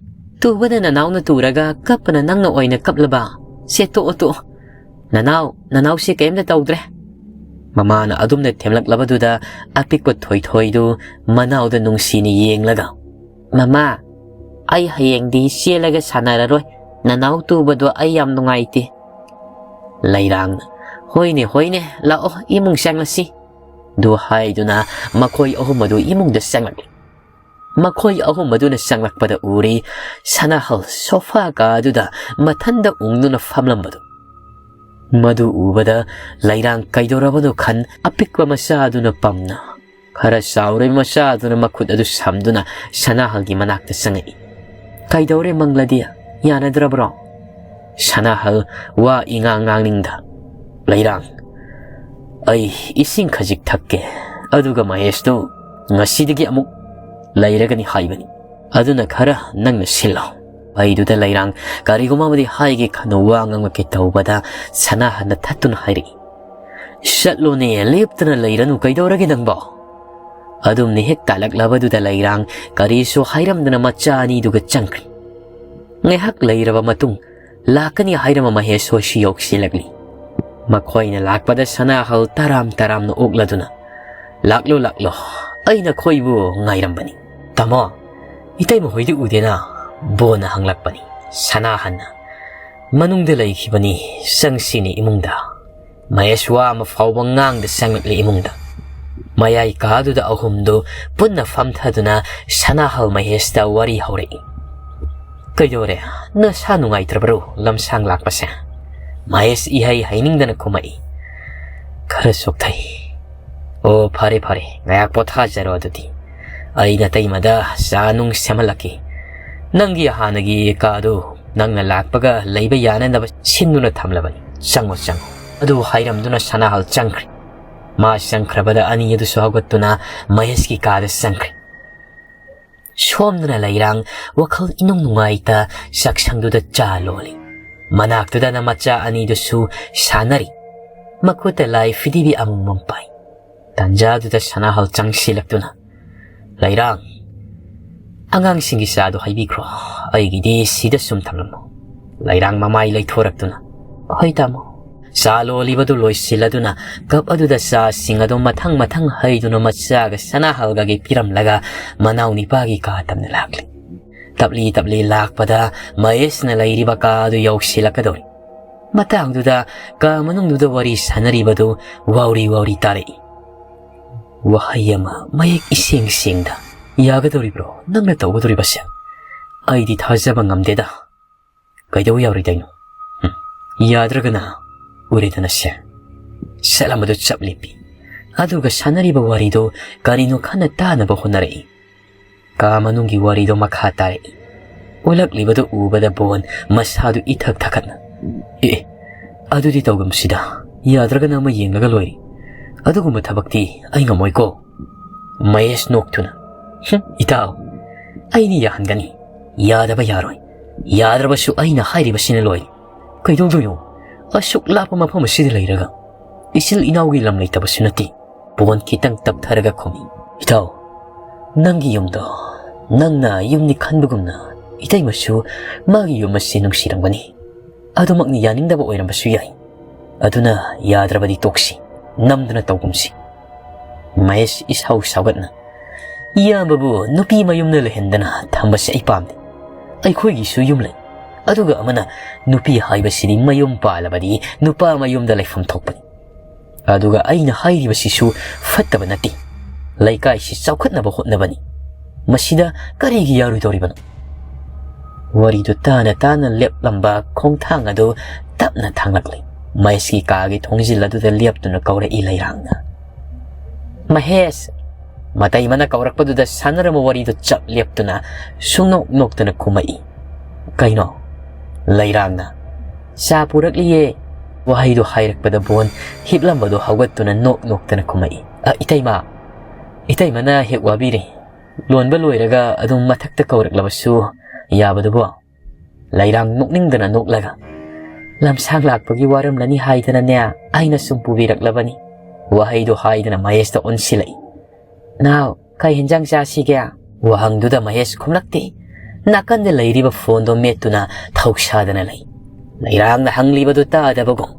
ꯇꯨꯕꯅ ꯅꯅꯥꯎꯅ ꯇꯨꯔꯒ ꯀꯞꯄꯅ ꯅꯪꯅ ꯑꯣꯏꯅ ꯀꯞꯂꯕ? ꯁꯦ, ꯇꯣꯛꯑꯣ, ꯇꯣꯛꯑꯣ꯫ ꯅꯅꯥꯎ, ꯅꯅꯥꯎꯁꯦ ꯀꯩꯝꯇ ꯇꯧꯗ꯭ꯔꯦ꯫" ꯃꯃꯥꯅ ꯑꯗꯨꯝꯅ ꯊꯦꯝꯂꯛꯂꯕꯗꯨꯗ ꯑꯄꯤꯛꯄ ꯊꯣꯏꯊꯣꯏꯗꯨ ꯃꯅꯥꯎꯗ ꯅꯨꯡꯁꯤꯅ ꯌꯦꯡꯂꯒ, "ꯃꯃꯥ, ꯑꯩ ꯍꯌꯦꯡꯗꯤ ꯆꯦꯜꯂꯒ ꯁꯥꯟꯅꯔꯔꯣꯏ, ꯅꯅꯥꯎ ꯇꯨꯕꯗꯣ ꯑꯩ ꯌꯥꯝ ꯅꯨꯡꯉꯥꯏꯇꯦ"꯫ ꯂꯩꯔꯥꯡꯅ, "ꯍꯣꯏꯅꯦ, ꯍꯣꯏꯅꯦ, ꯂꯥꯛꯑꯣ, ꯏꯃꯨꯡ ꯆꯪꯂꯁꯤ" ꯗꯨ ꯍꯥꯏꯗꯨꯅ ꯃꯈꯣꯏ ꯑꯍꯨꯝ ꯑꯗꯨ ꯏꯃꯨꯡꯗ ꯆꯪꯂꯛꯂꯤ꯫ ꯃꯈꯣꯏ ꯑꯍꯨꯝ ꯑꯗꯨꯅ ꯆꯪꯂꯛꯄꯗ ꯎꯔꯤ, ꯁꯅꯥꯍꯜ ꯁꯣꯐꯥ ꯀꯥꯗꯨꯗ ꯃꯊꯟꯗ ꯎꯪꯗꯨꯅ ꯐꯝꯂꯝꯕꯗꯨ꯫ ꯃꯗꯨ ꯎꯕꯗ ꯂꯩꯔꯥꯡ ꯀꯩꯗꯧꯔꯕꯅꯣ ꯈꯟ ꯑꯄꯤꯛꯄ ꯃꯆꯥꯗꯨꯅ ꯄꯝꯅ ꯈꯔ ꯆꯥꯎꯔꯕ ꯃꯆꯥꯗꯨꯅ ꯃꯈꯨꯠ ꯑꯗꯨ ꯁꯝꯗꯨꯅ ꯁꯅꯥꯍꯜꯒꯤ ꯃꯅꯥꯛꯇ ꯆꯪꯉꯛꯏ꯫ "ꯀꯩꯗꯧꯔꯦ ꯃꯪꯂꯗꯤ? ꯌꯥꯅꯗ꯭ꯔꯕ꯭ꯔꯣ?" ꯁꯅꯥꯍꯜ ꯋꯥ ꯏꯉꯥꯡ ꯉꯥꯡꯅꯤꯡꯗ, "ꯂꯩꯔꯥꯡ, ꯑꯩ ꯏꯁꯤꯡ ꯈꯖꯤꯛ ꯊꯛꯀꯦ, ꯑꯗꯨꯒ ꯃꯍꯦꯁꯇꯨ ꯉꯁꯤꯗꯒꯤ ꯑꯃꯨꯛ ꯂꯩꯔꯒꯅꯤ ꯍꯥꯏꯕꯅꯤ꯫ ꯑꯗꯨꯅ ꯈꯔ ꯅꯪꯅ ꯁꯤꯜꯂꯣ"꯫ ꯑꯩꯗꯨꯗ ꯂꯩꯔꯥꯡ ꯀꯔꯤꯒꯨꯝꯕ ꯑꯃꯗꯤ ꯍꯥꯏꯒꯦ ꯈꯟꯅ ꯋꯥ ꯉꯥꯡꯂꯛꯀꯦ ꯇꯧꯕꯗ ꯁꯅꯥꯍꯜꯅ ꯊꯠꯇꯨꯅ ꯍꯥꯏꯔꯛꯏ, "ꯆꯠꯂꯣꯅꯦ, ꯂꯦꯞꯇꯅ ꯂꯩꯔꯅꯨ, ꯀꯩꯗꯧꯔꯒꯦ ꯅꯪꯕꯣ?" ꯑꯗꯨꯝꯅ ꯍꯦꯛ ꯇꯥꯜꯂꯛꯂꯕꯗꯨꯗ ꯂꯩꯔꯥꯡ ꯀꯔꯤꯁꯨ ꯍꯥꯏꯔꯝꯗꯅ ꯃꯆꯥ ꯑꯅꯤꯗꯨꯒ ꯆꯪꯈ꯭ꯔꯦ꯫ ꯉꯥꯏꯍꯥꯛ ꯂꯩꯔꯕ ꯃꯇꯨꯡ ꯂꯥꯛꯀꯅꯤ ꯍꯥꯏꯔꯝꯕ ꯃꯍꯦꯁ ꯍꯣꯏꯁꯨ ꯌꯧꯁꯤꯜꯂꯛꯂꯤ꯫ ꯃꯈꯣꯏꯅ ꯂꯥꯛꯄꯗ ꯁꯅꯥꯍꯜ ꯇꯔꯥꯝ ꯇꯔꯥꯝꯅ ꯑꯣꯛꯂꯗꯨꯅ, "ꯂꯥꯛꯂꯣ, ꯂꯥꯛꯂꯣ, ꯑꯩ ꯅꯈꯣꯏꯕꯨ ꯉꯥꯏꯔꯝꯕꯅꯤ"꯫ "ꯇꯥꯃꯣ, ꯏꯇꯩꯃ ꯍꯣꯏꯗꯤ ꯎꯗꯦꯅ?" ꯕꯣꯟꯅ ꯍꯪꯂꯛꯄꯅꯤ꯫ ꯁꯅꯥꯍꯟꯅ, "ꯃꯅꯨꯡꯗ ꯂꯩꯈꯤꯕꯅꯤ, ꯆꯪꯁꯤꯅꯦ ꯏꯃꯨꯡꯗ"꯫ ꯃꯍꯦꯁ ꯋꯥ ꯑꯃ ꯐꯥꯎꯕ ꯉꯥꯡꯗ ꯆꯪꯂꯛꯂꯤ ꯏꯃꯨꯡꯗ꯫ ꯃꯌꯥꯏ ꯀꯥꯗꯨꯗ ꯑꯍꯨꯝꯗꯨ ꯄꯨꯟꯅ ꯐꯝꯊꯗꯨꯅ ꯁꯅꯥꯍꯜ ꯃꯍꯦꯁꯇ ꯋꯥꯔꯤ ꯍꯧꯔꯛꯏ꯫ "ꯀꯩꯗꯧꯔꯦ? ꯅꯁꯥ ꯅꯨꯡꯉꯥꯏꯇ꯭ꯔꯕꯔꯣ ꯂꯝꯁꯥꯡ ꯂꯥꯛꯄꯁꯦ?" ꯃꯍꯦꯁ ꯏꯍꯩ ꯍꯩꯅꯤꯡꯗꯅ ꯈꯨꯝꯃꯛꯏ, "ꯈꯔ ꯆꯣꯛꯊꯩ"꯫ "ꯑꯣ, ꯐꯔꯦ ꯐꯔꯦ, ꯉꯥꯏꯍꯥꯛ ꯄꯣꯊꯥꯖꯔꯣ ꯑꯗꯨꯗꯤ꯫ ꯑꯩ ꯅꯇꯩꯃꯗ ꯆꯥ ꯅꯨꯡ ꯁꯦꯝꯍꯜꯂꯛꯀꯦ꯫ ꯅꯪꯒꯤ ꯍꯥꯟꯅꯒꯤ ꯀꯥꯗꯨ ꯅꯪꯅ ꯂꯥꯛꯄꯒ ꯂꯩꯕ ꯌꯥꯅꯅꯕ ꯁꯤꯟꯗꯨꯅ ꯊꯝꯂꯕꯅꯤ꯫ ꯆꯪꯉꯣ, ꯆꯪꯉꯣ"꯫ ꯑꯗꯨ ꯍꯥꯏꯔꯝꯗꯨꯅ ꯁꯅꯥꯍꯜ ꯆꯪꯈ꯭ꯔꯦ꯫ ꯃꯥ ꯆꯪꯈ꯭ꯔꯕꯗ ꯑꯅꯤ ꯑꯗꯨꯁꯨ ꯍꯧꯒꯠꯇꯨꯅ ꯃꯍꯦꯁꯀꯤ ꯀꯥꯗ ꯆꯪꯈ꯭ꯔꯦ꯫ ꯁꯣꯝꯗꯅ ꯂꯩꯔꯥꯡ ꯋꯥꯈꯜ ꯏꯅꯨꯡ ꯅꯨꯡꯉꯥꯏꯇ ꯆꯥꯛꯁꯪꯗꯨꯗ ꯆꯥ ꯂꯣꯜꯂꯤ꯫ ꯃꯅꯥꯛꯇꯨꯗꯅ ꯃꯆꯥ ꯑꯅꯤꯗꯨꯁꯨ ꯁꯥꯟꯅꯔꯤ꯫ ꯃꯈꯨꯠꯇ ꯂꯥꯏ ꯐꯤꯗꯤꯕꯤ ꯑꯃꯃꯝ ꯄꯥꯏ꯫ ꯇꯥꯟꯖꯥꯗꯨꯗ ꯁꯅꯥꯍꯜ ꯆꯪꯁꯤꯜꯂꯛꯇꯨꯅ, "ꯂꯩꯔꯥꯡ, ꯑꯉꯥꯡꯁꯤꯡꯒꯤ ꯆꯥꯗꯣ ꯍꯩꯕꯤꯈ꯭ꯔꯣ, ꯑꯩꯒꯤꯗꯤ ꯁꯤꯗ ꯁꯨꯝ ꯊꯝꯂꯝꯃꯣ"꯫ ꯂꯩꯔꯥꯡ ꯃꯃꯥꯏ ꯂꯩꯊꯣꯔꯛꯇꯨꯅ, "ꯍꯣꯏ ꯇꯥꯃꯣ"꯫ ꯆꯥ ꯂꯣꯜꯂꯤꯕꯗꯨ ꯂꯣꯏꯁꯤꯜꯂꯗꯨꯅ ꯀꯞ ꯑꯗꯨꯗ ꯆꯥꯁꯤꯡ ꯑꯗꯨ ꯃꯊꯪ ꯃꯊꯪ ꯍꯩꯗꯨꯅ ꯃꯆꯥꯒ ꯁꯅꯥꯍꯜꯒꯒꯤ ꯄꯤꯔꯝꯂꯒ ꯃꯅꯥꯎ ꯅꯤꯄꯥꯒꯤ ꯀꯥ ꯇꯝꯅ ꯂꯥꯛꯂꯤ꯫ ꯇꯞꯂꯤ ꯇꯞꯂꯤ ꯂꯥꯛꯄꯗ ꯃꯍꯦꯁꯅ ꯂꯩꯔꯤꯕ ꯀꯥ ꯑꯗꯨ ꯌꯧꯁꯤꯜꯂꯛꯀꯗꯧꯔꯤ꯫ ꯃꯇꯥꯡꯗꯨꯗ ꯀꯥ ꯃꯅꯨꯡꯗꯨꯗ ꯋꯥꯔꯤ ꯁꯥꯟꯅꯔꯤꯕꯗꯨ ꯋꯥꯎꯔꯤ ꯋꯥꯎꯔꯤ ꯇꯥꯔꯛꯏ꯫ ꯋꯥꯍꯩ ꯑꯃ ꯃꯌꯦꯛ ꯏꯁꯦꯡ ꯁꯦꯡꯗ, "ꯌꯥꯒꯗꯧꯔꯤꯕ꯭ꯔꯣ ꯅꯪꯅ ꯇꯧꯒꯗꯧꯔꯤꯕꯁꯦ? ꯑꯩꯗꯤ ꯊꯥꯖꯕ ꯉꯝꯗꯦꯗ꯫ ꯀꯩꯗꯧ ꯌꯥꯔꯣꯏꯗꯣꯏꯅꯣ? ꯍꯨꯝ, ꯌꯥꯗ꯭ꯔꯒꯅ ꯎꯔꯦꯗꯅ ꯁꯦ꯫" ꯁꯦꯠ ꯑꯃꯗꯨ ꯆꯞ ꯂꯦꯞꯄꯤ꯫ ꯑꯗꯨꯒ ꯁꯥꯟꯅꯔꯤꯕ ꯋꯥꯔꯤꯗꯨ ꯀꯔꯤꯅꯣ ꯈꯟꯅ ꯇꯥꯅꯕ ꯍꯣꯠꯅꯔꯛꯏ꯫ ꯀꯥ ꯃꯅꯨꯡꯒꯤ ꯋꯥꯔꯤꯗꯣ ꯃꯈꯥ ꯇꯥꯔꯛꯏ꯫ ꯎꯠꯂꯛꯂꯤꯕꯗꯨ ꯎꯕꯗ ꯕꯣꯟ ꯃꯁꯥꯗꯨ ꯏꯊꯛ ꯊꯛꯀꯠꯅ, "ꯑꯦ, ꯑꯗꯨꯗꯤ ꯇꯧꯒꯨꯝꯁꯤꯗ, ꯌꯥꯗ꯭ꯔꯒꯅ ꯑꯃ ꯌꯦꯡꯂꯒ ꯂꯣꯏꯔꯦ꯫ ꯑꯗꯨꯒꯨꯝꯕ ꯊꯕꯛꯇꯤ ꯑꯩ ꯉꯝꯃꯣꯏꯀꯣ꯫" ꯃꯍꯦꯁ ꯅꯣꯛꯇꯨꯅ, "ꯍꯨꯝ, ꯏꯇꯥꯎ, ꯑꯩꯅ ꯌꯥꯍꯟꯒꯅꯤ꯫ ꯌꯥꯗꯕ ꯌꯥꯔꯣꯏ꯫ ꯌꯥꯗ꯭ꯔꯕꯁꯨ ꯑꯩꯅ ꯍꯥꯏꯔꯤꯕꯁꯤꯅ ꯂꯣꯏꯔꯦ꯫ ꯀꯩꯗꯧꯗꯣꯏꯅꯣ? ꯑꯁꯨꯛ ꯂꯥꯞꯄ ꯃꯐꯝ ꯑꯁꯤꯗ ꯂꯩꯔꯒ ꯏꯆꯤꯜ ꯏꯅꯥꯎꯒꯤ ꯂꯝ ꯂꯩꯇꯕꯁꯨ ꯅꯠꯇꯦ꯫" ꯕꯣꯟ ꯈꯤꯇꯪ ꯇꯞꯊꯔꯒ ꯈꯨꯝꯃꯤ, "ꯏꯇꯥꯎ, ꯅꯪꯒꯤ ꯌꯨꯝꯗꯣ ꯅꯪꯅ ꯌꯨꯝꯅꯤ ꯈꯟꯕꯒꯨꯝꯅ ꯏꯇꯩꯃꯁꯨ ꯃꯥꯒꯤ ꯌꯨꯝ ꯑꯁꯤ ꯅꯨꯡꯁꯤꯔꯝꯒꯅꯤ꯫ ꯑꯗꯨꯃꯛꯅ ꯌꯥꯅꯤꯡꯗꯕ ꯑꯣꯏꯔꯝꯕꯁꯨ ꯌꯥꯏ꯫ ꯑꯗꯨꯅ ꯌꯥꯗ꯭ꯔꯕꯗꯤ ꯇꯣꯛꯁꯤ, ꯅꯝꯗꯅ ꯇꯧꯒꯨꯝꯁꯤ꯫" ꯃꯍꯦꯁ ꯏꯁꯥꯎ ꯁꯥꯎꯒꯠꯅ, "ꯏꯌꯥꯝꯕꯕꯨ ꯅꯨꯄꯤ ꯃꯌꯨꯝꯗ ꯂꯩꯍꯟꯗꯅ ꯊꯝꯕꯁꯦ ꯑꯩ ꯄꯥꯝꯗꯦ꯫ ꯑꯩꯈꯣꯏꯒꯤꯁꯨ ꯌꯨꯝ ꯂꯩ꯫ ꯑꯗꯨꯒ ꯑꯃꯅ ꯅꯨꯄꯤ ꯍꯥꯏꯕꯁꯤꯗꯤ ꯃꯌꯨꯝ ꯄꯥꯜꯂꯕꯗꯤ ꯅꯨꯄꯥ ꯃꯌꯨꯝꯗ ꯂꯩꯐꯝ ꯊꯣꯛꯄꯅꯤ꯫ ꯑꯗꯨꯒ ꯑꯩꯅ ꯍꯥꯏꯔꯤꯕꯁꯤꯁꯨ ꯐꯠꯇꯕ ꯅꯠꯇꯦ꯫ ꯂꯩꯀꯥꯏꯁꯤ ꯆꯥꯎꯈꯠꯅꯕ ꯍꯣꯠꯅꯕꯅꯤ꯫ ꯃꯁꯤꯗ ꯀꯔꯤꯒꯤ ꯌꯥꯔꯣꯏꯗꯧꯔꯤꯕꯅꯣ?" ꯋꯥꯔꯤꯗꯨ ꯇꯥꯅ ꯇꯥꯅ ꯂꯦꯞꯂꯝꯕ ꯈꯣꯡꯊꯥꯡ ꯑꯗꯨ ꯇꯞꯅ ꯊꯥꯡꯂꯛꯂꯤ꯫ ꯃꯍꯦꯁꯀꯤ ꯀꯥꯒꯤ ꯊꯣꯡꯖꯤꯜ ꯑꯗꯨꯗ ꯂꯦꯞꯇꯨꯅ ꯀꯧꯔꯛꯏ ꯂꯩꯔꯥꯡꯅ, "ꯃꯍꯦꯁ!" ꯃꯇꯩꯃꯅ ꯀꯧꯔꯛꯄꯗꯨꯗ ꯁꯥꯟꯅꯔꯝꯕ ꯋꯥꯔꯤꯗꯨ ꯆꯞ ꯂꯦꯞꯇꯨꯅ ꯁꯨꯡꯅꯣꯛ ꯅꯣꯛꯇꯅ ꯈꯨꯝꯃꯛꯏ꯫ "ꯀꯩꯅꯣ?" ꯂꯩꯔꯥꯡꯅ, "ꯆꯥ ꯄꯨꯔꯛꯂꯤꯌꯦ꯫" ꯋꯥꯍꯩꯗꯨ ꯍꯥꯏꯔꯛꯄꯗ ꯕꯣꯟ ꯍꯤꯞꯂꯝꯕꯗꯨ ꯍꯧꯒꯠꯇꯨꯅ ꯅꯣꯛ ꯅꯣꯛꯇꯅ ꯈꯨꯝꯃꯛꯏ꯫ "ꯑ, ꯏꯇꯩꯃ, ꯏꯇꯩꯃꯅ ꯍꯦꯛ ꯋꯥꯕꯤꯔꯦ꯫ ꯂꯣꯟꯕ ꯂꯣꯏꯔꯒ ꯑꯗꯨꯝ ꯃꯊꯛꯇ ꯀꯧꯔꯛꯂꯕꯁꯨ ꯌꯥꯕꯗꯨꯕꯨ?" ꯂꯩꯔꯥꯡ ꯅꯣꯛꯅꯤꯡꯗꯅ ꯅꯣꯛꯂꯒ, "ꯂꯝꯁꯥꯡ ꯂꯥꯛꯄꯒꯤ ꯋꯥꯔꯝꯂꯅꯤ ꯍꯥꯏꯗꯅꯅꯦ ꯑꯩꯅ ꯁꯨꯝ ꯄꯨꯕꯤꯔꯛꯂꯕꯅꯤ꯫" ꯋꯥꯍꯩꯗꯨ ꯍꯥꯏꯗꯅ ꯃꯍꯦꯁꯇ ꯑꯣꯟꯁꯤꯜꯂꯛꯏ꯫ "ꯅꯥꯎ, ꯀꯩ ꯍꯦꯟꯖꯥꯡ ꯆꯥꯁꯤꯒꯦ?" ꯋꯥꯍꯪꯗꯨꯗ ꯃꯍꯦꯁ ꯈꯨꯝꯂꯛꯇꯦ꯫ ꯅꯥꯀꯟꯗ ꯂꯩꯔꯤꯕ ꯐꯣꯟꯗꯣ ꯃꯦꯠꯇꯨꯅ ꯊꯧꯁꯥꯗꯅ ꯂꯩ꯫ ꯂꯩꯔꯥꯡꯅ ꯍꯪꯂꯤꯕꯗꯨ ꯇꯥꯗꯕꯒꯨꯝ꯫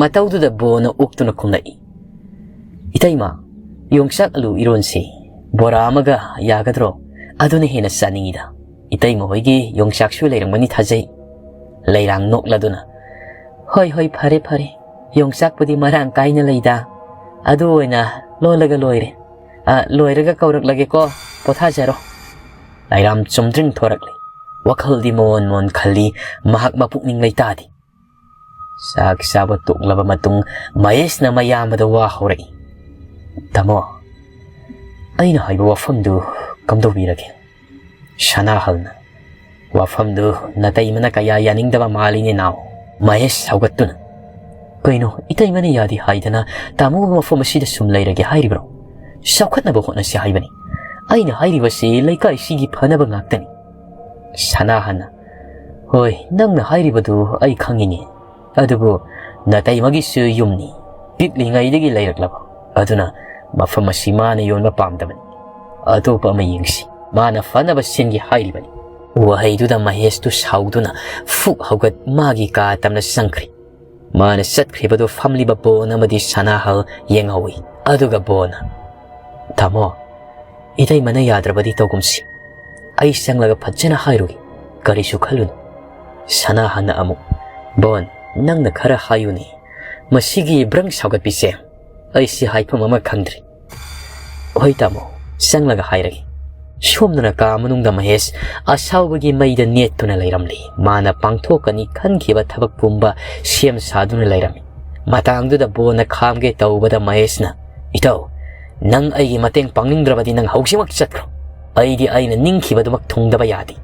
ꯃꯇꯧꯗꯨꯗ ꯕꯣꯅ ꯑꯣꯛꯇꯨꯅ ꯈꯨꯝꯂꯛꯏ, "ꯏꯇꯩꯃ, ꯌꯣꯡꯆꯥꯛ ꯑꯂꯨ ꯏꯔꯣꯟꯁꯤ꯫ ꯕꯣꯔꯥ ꯑꯃꯒ ꯌꯥꯒꯗ꯭ꯔꯣ? ꯑꯗꯨꯅ ꯍꯦꯟꯅ ꯆꯥꯅꯤꯡꯉꯤꯗ꯫ ꯏꯇꯩꯃ ꯍꯣꯏꯒꯤ ꯌꯣꯡꯆꯥꯛꯁꯨ ꯂꯩꯔꯝꯒꯅꯤ ꯊꯥꯖꯩ꯫" ꯂꯩꯔꯥꯡ ꯅꯣꯛꯂꯗꯨꯅ, "ꯍꯣꯏ, ꯍꯣꯏ, ꯐꯔꯦ, ꯐꯔꯦ꯫ ꯌꯣꯡꯆꯥꯛꯄꯨꯗꯤ ꯃꯔꯥꯡ ꯀꯥꯏꯅ ꯂꯩꯗ꯫ ꯑꯗꯨ ꯑꯣꯏꯅ ꯂꯣꯜꯂꯒ ꯂꯣꯏꯔꯦ꯫ ꯑ, ꯂꯣꯏꯔꯒ ꯀꯧꯔꯛꯂꯒꯦꯀꯣ꯫ ꯄꯣꯊꯥꯖꯔꯣ꯫" ꯂꯩꯔꯥꯝ ꯆꯨꯝꯗ꯭ꯔꯤꯡ ꯊꯣꯔꯛꯂꯤ꯫ ꯋꯥꯈꯜꯗꯤ ꯃꯣꯟ ꯃꯣꯟ ꯈꯜꯂꯤ, ꯃꯍꯥꯛ ꯃꯄꯨꯛꯅꯤꯡ ꯂꯩꯇꯥꯗꯦ꯫ ꯆꯥꯛ ꯆꯥꯕ ꯇꯣꯛꯂꯕ ꯃꯇꯨꯡ ꯃꯍꯦꯁꯅ ꯃꯌꯥꯝꯕꯗ ꯋꯥ ꯍꯧꯔꯛꯏ꯫ "ꯇꯥꯃꯣ, ꯑꯩꯅ ꯍꯥꯏꯕ ꯋꯥꯐꯝꯗꯨ ꯀꯝꯗꯧꯕꯤꯔꯒꯦ?" ꯁꯅꯥꯍꯜꯅ, "ꯋꯥꯐꯝꯗꯨ ꯅꯇꯩꯃꯅ ꯀꯌꯥ ꯌꯥꯅꯤꯡꯗꯕ ꯃꯥꯜꯂꯤꯅꯦ ꯅꯥꯎ꯫" ꯃꯍꯦꯁ ꯁꯥꯎꯒꯠꯇꯨꯅ, "ꯀꯩꯅꯣ, ꯏꯇꯩꯃꯅ ꯌꯥꯗꯦ ꯍꯥꯏꯗꯅ ꯇꯥꯃꯣꯒ ꯃꯐꯝ ꯑꯁꯤꯗ ꯁꯨꯝ ꯂꯩꯔꯒꯦ ꯍꯥꯏꯔꯤꯕ꯭ꯔꯣ? ꯆꯥꯎꯈꯠꯅꯕ ꯍꯣꯠꯅꯁꯤ ꯍꯥꯏꯕꯅꯤ꯫ ꯑꯩꯅ ꯍꯥꯏꯔꯤꯕꯁꯤ ꯂꯩꯀꯥꯏꯁꯤꯒꯤ ꯐꯅꯕ ꯉꯥꯛꯇꯅꯤ꯫" ꯁꯅꯥꯍꯟꯅ, "ꯍꯣꯏ, ꯅꯪꯅ ꯍꯥꯏꯔꯤꯕꯗꯨ ꯑꯩ ꯈꯪꯉꯤꯅꯦ꯫ ꯑꯗꯨꯕꯨ ꯅꯇꯩꯃꯒꯤꯁꯨ ꯌꯨꯝꯅꯤ, ꯄꯤꯛꯂꯤꯉꯩꯗꯒꯤ ꯂꯩꯔꯛꯂꯕ꯫ ꯑꯗꯨꯅ ꯃꯐꯝ ꯑꯁꯤ ꯃꯥꯅ ꯌꯣꯟꯕ ꯄꯥꯝꯗꯕꯅꯤ꯫ ꯑꯇꯣꯞꯄ ꯑꯃ ꯌꯦꯡꯁꯤ꯫ ꯃꯥꯅ ꯐꯅꯕ ꯁꯤꯟꯒꯦ ꯍꯥꯏꯔꯤꯕꯅꯤ꯫" ꯋꯥꯍꯩꯗꯨꯗ ꯃꯍꯦꯁꯇꯨ ꯁꯥꯎꯗꯨꯅ ꯐꯨꯛ ꯍꯧꯒꯠ ꯃꯥꯒꯤ ꯀꯥ ꯇꯝꯅ ꯆꯪꯈ꯭ꯔꯦ꯫ ꯃꯥꯅ ꯆꯠꯈ꯭ꯔꯤꯕꯗꯨ ꯐꯝꯂꯤꯕ ꯕꯣꯟ ꯑꯃꯗꯤ ꯁꯅꯥꯍꯜ ꯌꯦꯡꯍꯧꯏ꯫ ꯑꯗꯨꯒ ꯕꯣꯟꯅ, "ꯇꯥꯃꯣ, ꯏꯇꯩꯃꯅ ꯌꯥꯗ꯭ꯔꯕꯗꯤ ꯇꯧꯒꯨꯝꯁꯤ꯫ ꯑꯩ ꯆꯪꯂꯒ ꯐꯖꯅ ꯍꯥꯏꯔꯨꯒꯦ꯫ ꯀꯔꯤꯁꯨ ꯈꯜꯂꯨꯅꯨ꯫" ꯁꯅꯥꯍꯟꯅ ꯑꯃꯨꯛ, "ꯕꯣꯟ, ꯅꯪꯅ ꯈꯔ ꯍꯥꯏꯌꯨꯅꯦ꯫ ꯃꯁꯤꯒꯤ ꯕ꯭ꯔꯪ ꯁꯥꯎꯒꯠꯄꯤꯁꯦ ꯑꯩꯁꯤ ꯍꯥꯏꯐꯝ ꯑꯃ ꯈꯪꯗ꯭ꯔꯦ꯫" "ꯍꯣꯏ ꯇꯥꯃꯣ, ꯆꯪꯂꯒ ꯍꯥꯏꯔꯒꯦ꯫" ꯁꯣꯝꯗꯅ ꯀꯥ ꯃꯅꯨꯡꯗ ꯃꯍꯦꯁ ꯑꯁꯥꯎꯕꯒꯤ ꯃꯩꯗ ꯅꯦꯠꯇꯨꯅ ꯂꯩꯔꯝꯂꯤ꯫ ꯃꯥꯅ ꯄꯥꯡꯊꯣꯛꯀꯅꯤ ꯈꯟꯈꯤꯕ ꯊꯕꯛ ꯄꯨꯝꯕ ꯁꯦꯝ ꯁꯥꯗꯨꯅ ꯂꯩꯔꯝꯃꯤ꯫ ꯃꯇꯥꯡꯗꯨꯗ ꯕꯣꯟꯅ ꯈꯥꯝꯒꯦ ꯇꯧꯕꯗ ꯃꯍꯦꯁꯅ, "ꯏꯇꯥꯎ, ꯅꯪ ꯑꯩꯒꯤ ꯃꯇꯦꯡ ꯄꯥꯡꯅꯤꯡꯗ꯭ꯔꯕꯗꯤ ꯅꯪ ꯍꯧꯖꯤꯛꯃꯛ ꯆꯠꯈ꯭ꯔꯣ꯫ ꯑꯩꯗꯤ ꯑꯩꯅ ꯅꯤꯡꯈꯤꯕꯗꯨꯃꯛ ꯊꯨꯡꯗꯕ ꯌꯥꯗꯦ꯫"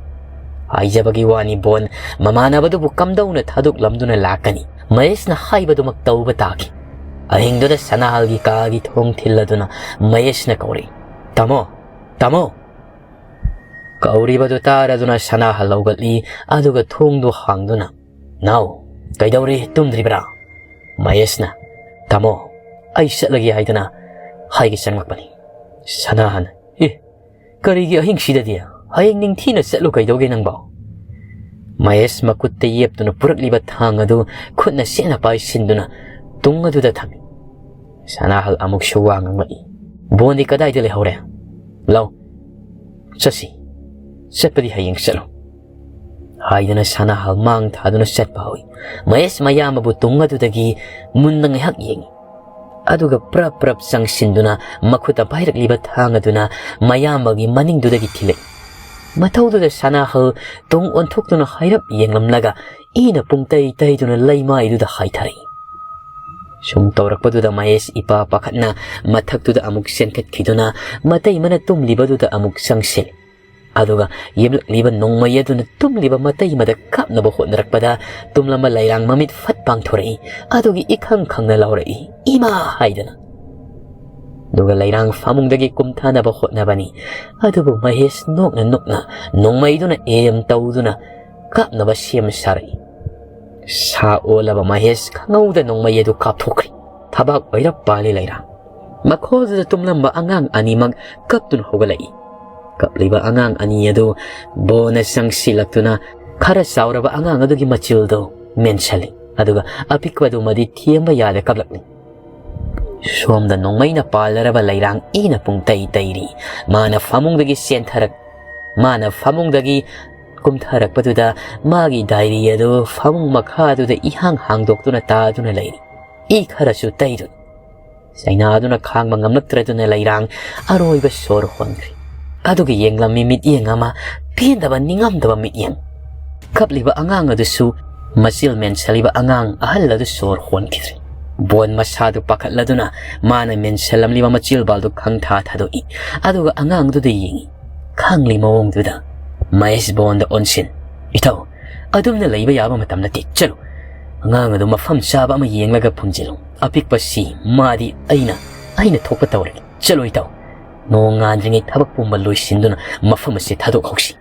ꯍꯥꯏꯖꯕꯒꯤ ꯋꯥꯅꯤ, ꯕꯣꯟ ꯃꯃꯥꯟꯅꯕꯗꯨꯕꯨ ꯀꯝꯗꯧꯅ ꯊꯥꯗꯣꯛꯂꯝꯗꯨꯅ ꯂꯥꯛꯀꯅꯤ? ꯃꯍꯦꯁꯅ ꯍꯥꯏꯕꯗꯨꯃꯛ ꯇꯧꯕ ꯇꯥꯈꯤ꯫ ꯑꯍꯤꯡꯗꯨꯗ ꯁꯅꯥꯍꯜꯒꯤ ꯀꯥꯒꯤ ꯊꯣꯡ ꯊꯤꯜꯂꯗꯨꯅ ꯃꯍꯦꯁꯅ ꯀꯧꯔꯛꯏ, "ꯇꯥꯃꯣ! ꯇꯥꯃꯣ!" ꯀꯧꯔꯤꯕꯗꯨ ꯇꯥꯔꯗꯨꯅ ꯁꯅꯥꯍꯜ ꯍꯧꯒꯠꯂꯤ, ꯑꯗꯨꯒ ꯊꯣꯡꯗꯨ ꯍꯥꯡꯗꯨꯅ, "ꯅꯥꯎ, ꯀꯩꯗꯧꯔꯦ? ꯇꯨꯝꯗ꯭ꯔꯤꯕ꯭ꯔꯥ?" ꯃꯍꯦꯁꯅ, "ꯇꯥꯃꯣ, ꯑꯩ ꯆꯠꯂꯒꯦ ꯍꯥꯏꯗꯅ ꯍꯥꯏꯒꯦ ꯆꯪꯂꯛꯄꯅꯤ꯫" ꯁꯅꯥꯍꯜ, "ꯑꯦ, ꯀꯔꯤꯒꯤ ꯑꯍꯤꯡꯁꯤꯗꯗꯤ? ꯍꯌꯦꯡ ꯅꯤꯡꯊꯤꯅ ꯆꯠꯂꯨ ꯀꯩꯗꯧꯒꯦ ꯅꯪꯕꯣ?" ꯃꯍꯦꯁ ꯃꯈꯨꯠꯇ ꯌꯦꯞꯇꯨꯅ ꯄꯨꯔꯛꯂꯤꯕ ꯊꯥꯡ ꯑꯗꯨ ꯈꯨꯠꯅ ꯁꯦꯠꯅ ꯄꯥꯏꯁꯤꯟꯗꯨꯅ ꯇꯨꯡ ꯑꯗꯨꯗ ꯊꯝꯃꯤ꯫ ꯁꯅꯥꯍꯜ ꯑꯃꯨꯛꯁꯨ ꯋꯥ ꯉꯥꯡꯂꯛꯏ, "ꯕꯣꯟꯗꯤ ꯀꯗꯥꯏꯗ ꯂꯩꯍꯧꯔꯦ? ꯂꯥꯎ, ꯆꯠꯁꯤ꯫ ꯆꯠꯄꯗꯤ ꯍꯌꯦꯡ ꯆꯠꯂꯨ," ꯍꯥꯏꯗꯨꯅ ꯁꯅꯥꯍꯜ ꯃꯥꯡ ꯊꯥꯗꯨꯅ ꯆꯠꯄ ꯍꯧꯏ꯫ ꯃꯍꯦꯁ ꯃꯌꯥꯝꯕꯕꯨ ꯇꯨꯡ ꯑꯗꯨꯗꯒꯤ ꯃꯨꯟꯅ ꯉꯥꯏꯍꯥꯛ ꯌꯦꯡꯏ꯫ ꯑꯗꯨꯒ ꯄ꯭ꯔꯞ ꯄ꯭ꯔꯞ ꯆꯪꯁꯤꯟꯗꯨꯅ ꯃꯈꯨꯠꯇ ꯄꯥꯏꯔꯛꯂꯤꯕ ꯊꯥꯡ ꯑꯗꯨꯅ ꯃꯌꯥꯝꯕꯒꯤ ꯃꯅꯤꯡꯗꯨꯗꯒꯤ ꯊꯤꯜꯂꯛꯏ꯫ ꯃꯊꯧꯗꯨꯗ ꯁꯅꯥꯍꯜ ꯇꯨꯡ ꯑꯣꯟꯊꯣꯛꯇꯨꯅ ꯍꯥꯏꯔꯞ ꯌꯦꯡꯂꯝꯂꯒ ꯏꯅ ꯄꯨꯡꯇꯩ ꯇꯩꯗꯨꯅ ꯂꯩꯃꯥꯏꯗꯨꯗ ꯍꯥꯏꯊꯔꯛꯏ꯫ ꯁꯨꯝ ꯇꯧꯔꯛꯄꯗꯨꯗ ꯃꯍꯦꯁ ꯏꯄꯥ ꯄꯥꯈꯠꯅ ꯃꯊꯛꯇꯨꯗ ꯑꯃꯨꯛ ꯆꯦꯟꯈꯠꯈꯤꯗꯨꯅ ꯃꯇꯩꯃꯅ ꯇꯨꯝꯂꯤꯕꯗꯨꯗ ꯑꯃꯨꯛ ꯆꯪꯁꯤꯜꯂꯤ꯫ ꯑꯗꯨꯒ ꯌꯦꯞꯂꯛꯂꯤꯕ ꯅꯣꯡꯃꯩ ꯑꯗꯨꯅ ꯇꯨꯝꯂꯤꯕ ꯃꯇꯩꯃꯗ ꯀꯥꯞꯅꯕ ꯍꯣꯠꯅꯔꯛꯄꯗ ꯇꯨꯝꯂꯝꯕ ꯂꯩꯔꯥꯡ ꯃꯃꯤꯠ ꯐꯠ ꯄꯥꯡꯊꯣꯔꯛꯏ꯫ ꯑꯗꯨꯒꯤ ꯏꯈꯪ ꯈꯪꯅ ꯂꯥꯎꯔꯛꯏ, "ꯏꯃꯥ!" ꯍꯥꯏꯗꯨꯅ꯫ ꯑꯗꯨꯒ ꯂꯩꯔꯥꯡ ꯐꯃꯨꯡꯗꯒꯤ ꯀꯨꯝꯊꯅꯕ ꯍꯣꯠꯅꯕꯅꯤ꯫ ꯑꯗꯨꯕꯨ ꯃꯍꯦꯁ ꯅꯣꯛꯅ ꯅꯣꯛꯅ ꯅꯣꯡꯃꯩꯗꯨꯅ ꯑꯦꯝ ꯇꯧꯗꯨꯅ ꯀꯥꯞꯅꯕ ꯁꯦꯝ ꯁꯥꯔꯛꯏ꯫ ꯁꯥ ꯑꯣꯜꯂꯕ ꯃꯍꯦꯁ ꯈꯪꯍꯧꯗ ꯅꯣꯡꯃꯩ ꯑꯗꯨ ꯀꯥꯞꯊꯣꯛꯈ꯭ꯔꯤ꯫ ꯊꯕꯥꯛ ꯑꯣꯏꯔꯞ ꯄꯥꯜꯂꯤ ꯂꯩꯔꯥꯡ꯫ ꯃꯈꯣꯜꯗꯨꯗ ꯇꯨꯝꯂꯝꯕ ꯑꯉꯥꯡ ꯑꯅꯤꯃꯛ ꯀꯞꯇꯨꯅ ꯍꯧꯒꯠꯂꯛꯏ꯫ ꯀꯞꯂꯤꯕ ꯑꯉꯥꯡ ꯑꯅꯤ ꯑꯗꯨ ꯕꯣꯟꯅ ꯆꯪꯁꯤꯜꯂꯛꯇꯨꯅ ꯈꯔ ꯆꯥꯎꯔꯕ ꯑꯉꯥꯡ ꯑꯗꯨꯒꯤ ꯃꯆꯤꯜꯗꯨ ꯃꯦꯟꯁꯤꯜꯂꯤ꯫ ꯑꯗꯨꯒ ꯑꯄꯤꯛꯄꯗꯨꯃꯗꯤ ꯊꯦꯝꯕ ꯌꯥꯗ ꯀꯞꯂꯛꯂꯤ꯫ ꯁꯣꯝꯗ ꯅꯣꯡꯃꯩꯅ ꯄꯥꯜꯂꯔꯕ ꯂꯩꯔꯥꯡ ꯏꯅ ꯄꯨꯡꯇꯩ ꯇꯩꯔꯤ꯫ ꯃꯥꯅ ꯐꯃꯨꯡꯗꯒꯤ ꯆꯦꯟꯊꯔꯛ-, ꯃꯥꯅ ꯐꯃꯨꯡꯗꯒꯤ ꯀꯨꯝꯊꯔꯛꯄꯗꯨꯗ ꯃꯥꯒꯤ ꯗꯥꯏꯔꯤ ꯑꯗꯨ ꯐꯃꯨꯡ ꯃꯈꯥꯗꯨꯗ ꯏꯍꯥꯡ ꯍꯥꯡꯗꯣꯛꯇꯨꯅ ꯇꯥꯗꯨꯅ ꯂꯩꯔꯤ꯫ ꯏ ꯈꯔꯁꯨ ꯇꯩꯗꯨꯅ꯫ ꯆꯩꯅꯥꯗꯨꯅ ꯈꯥꯡꯕ ꯉꯝꯂꯛꯇ꯭ꯔꯗꯨꯅ ꯂꯩꯔꯥꯡ ꯑꯔꯣꯏꯕ ꯁꯣꯔ ꯍꯣꯟꯈ꯭ꯔꯦ꯫ ꯑꯗꯨꯒ ꯌꯦꯡꯂꯝꯃꯤ ꯃꯤꯠꯌꯦꯡ ꯑꯃ, ꯄꯦꯟꯗꯕ ꯅꯤꯡꯉꯝꯗꯕ ꯃꯤꯠꯌꯦꯡ꯫ ꯀꯞꯂꯤꯕ ꯑꯉꯥꯡ ꯑꯗꯨꯁꯨ ꯃꯆꯤꯜ ꯃꯦꯟꯁꯤꯜꯂꯤꯕ ꯑꯉꯥꯡ ꯑꯍꯜ ꯑꯗꯨ ꯁꯣꯔ ꯍꯣꯟꯈꯤꯗ꯭ꯔꯦ꯫ ꯕꯣꯟ ꯃꯁꯥꯗꯨ ꯄꯥꯈꯠꯂꯗꯨꯅ ꯃꯥꯅ ꯃꯦꯟꯁꯤꯜꯂꯝꯂꯤꯕ ꯃꯆꯤꯜꯕꯥꯜꯗꯨ ꯈꯪꯊꯥ ꯊꯥꯗꯣꯛꯏ꯫ ꯑꯗꯨꯒ ꯑꯉꯥꯡꯗꯨꯗ ꯌꯦꯡꯏ꯫ ꯈꯪꯂꯤ ꯃꯑꯣꯡꯗꯨꯗ ꯃꯍꯦꯁ ꯕꯣꯟꯗ ꯑꯣꯟꯁꯤꯟ, "ꯏꯇꯥꯎ, ꯑꯗꯨꯝꯅ ꯂꯩꯕ ꯌꯥꯕ ꯃꯇꯝ ꯅꯠꯇꯦ꯫ ꯆꯠꯂꯨ꯫ ꯑꯉꯥꯡ ꯑꯗꯨ ꯃꯐꯝ ꯆꯥꯕ ꯑꯃ ꯌꯦꯡꯂꯒ ꯐꯨꯝꯖꯤꯜꯂꯨ꯫ ꯑꯄꯤꯛꯄꯁꯤ ꯃꯥꯗꯤ ꯑꯩꯅ, ꯑꯩꯅ ꯊꯣꯛꯄ ꯇꯧꯔꯒꯦ꯫ ꯆꯠꯂꯨ ꯏꯇꯥꯎ꯫ ꯅꯣꯡ ꯉꯥꯟꯗ꯭ꯔꯤꯉꯩ ꯊꯕꯛ ꯄꯨꯝꯕ ꯂꯣꯏꯁꯤꯟꯗꯨꯅ ꯃꯐꯝ ꯑꯁꯤ ꯊꯥꯗꯣꯛꯍꯧꯁꯤ꯫"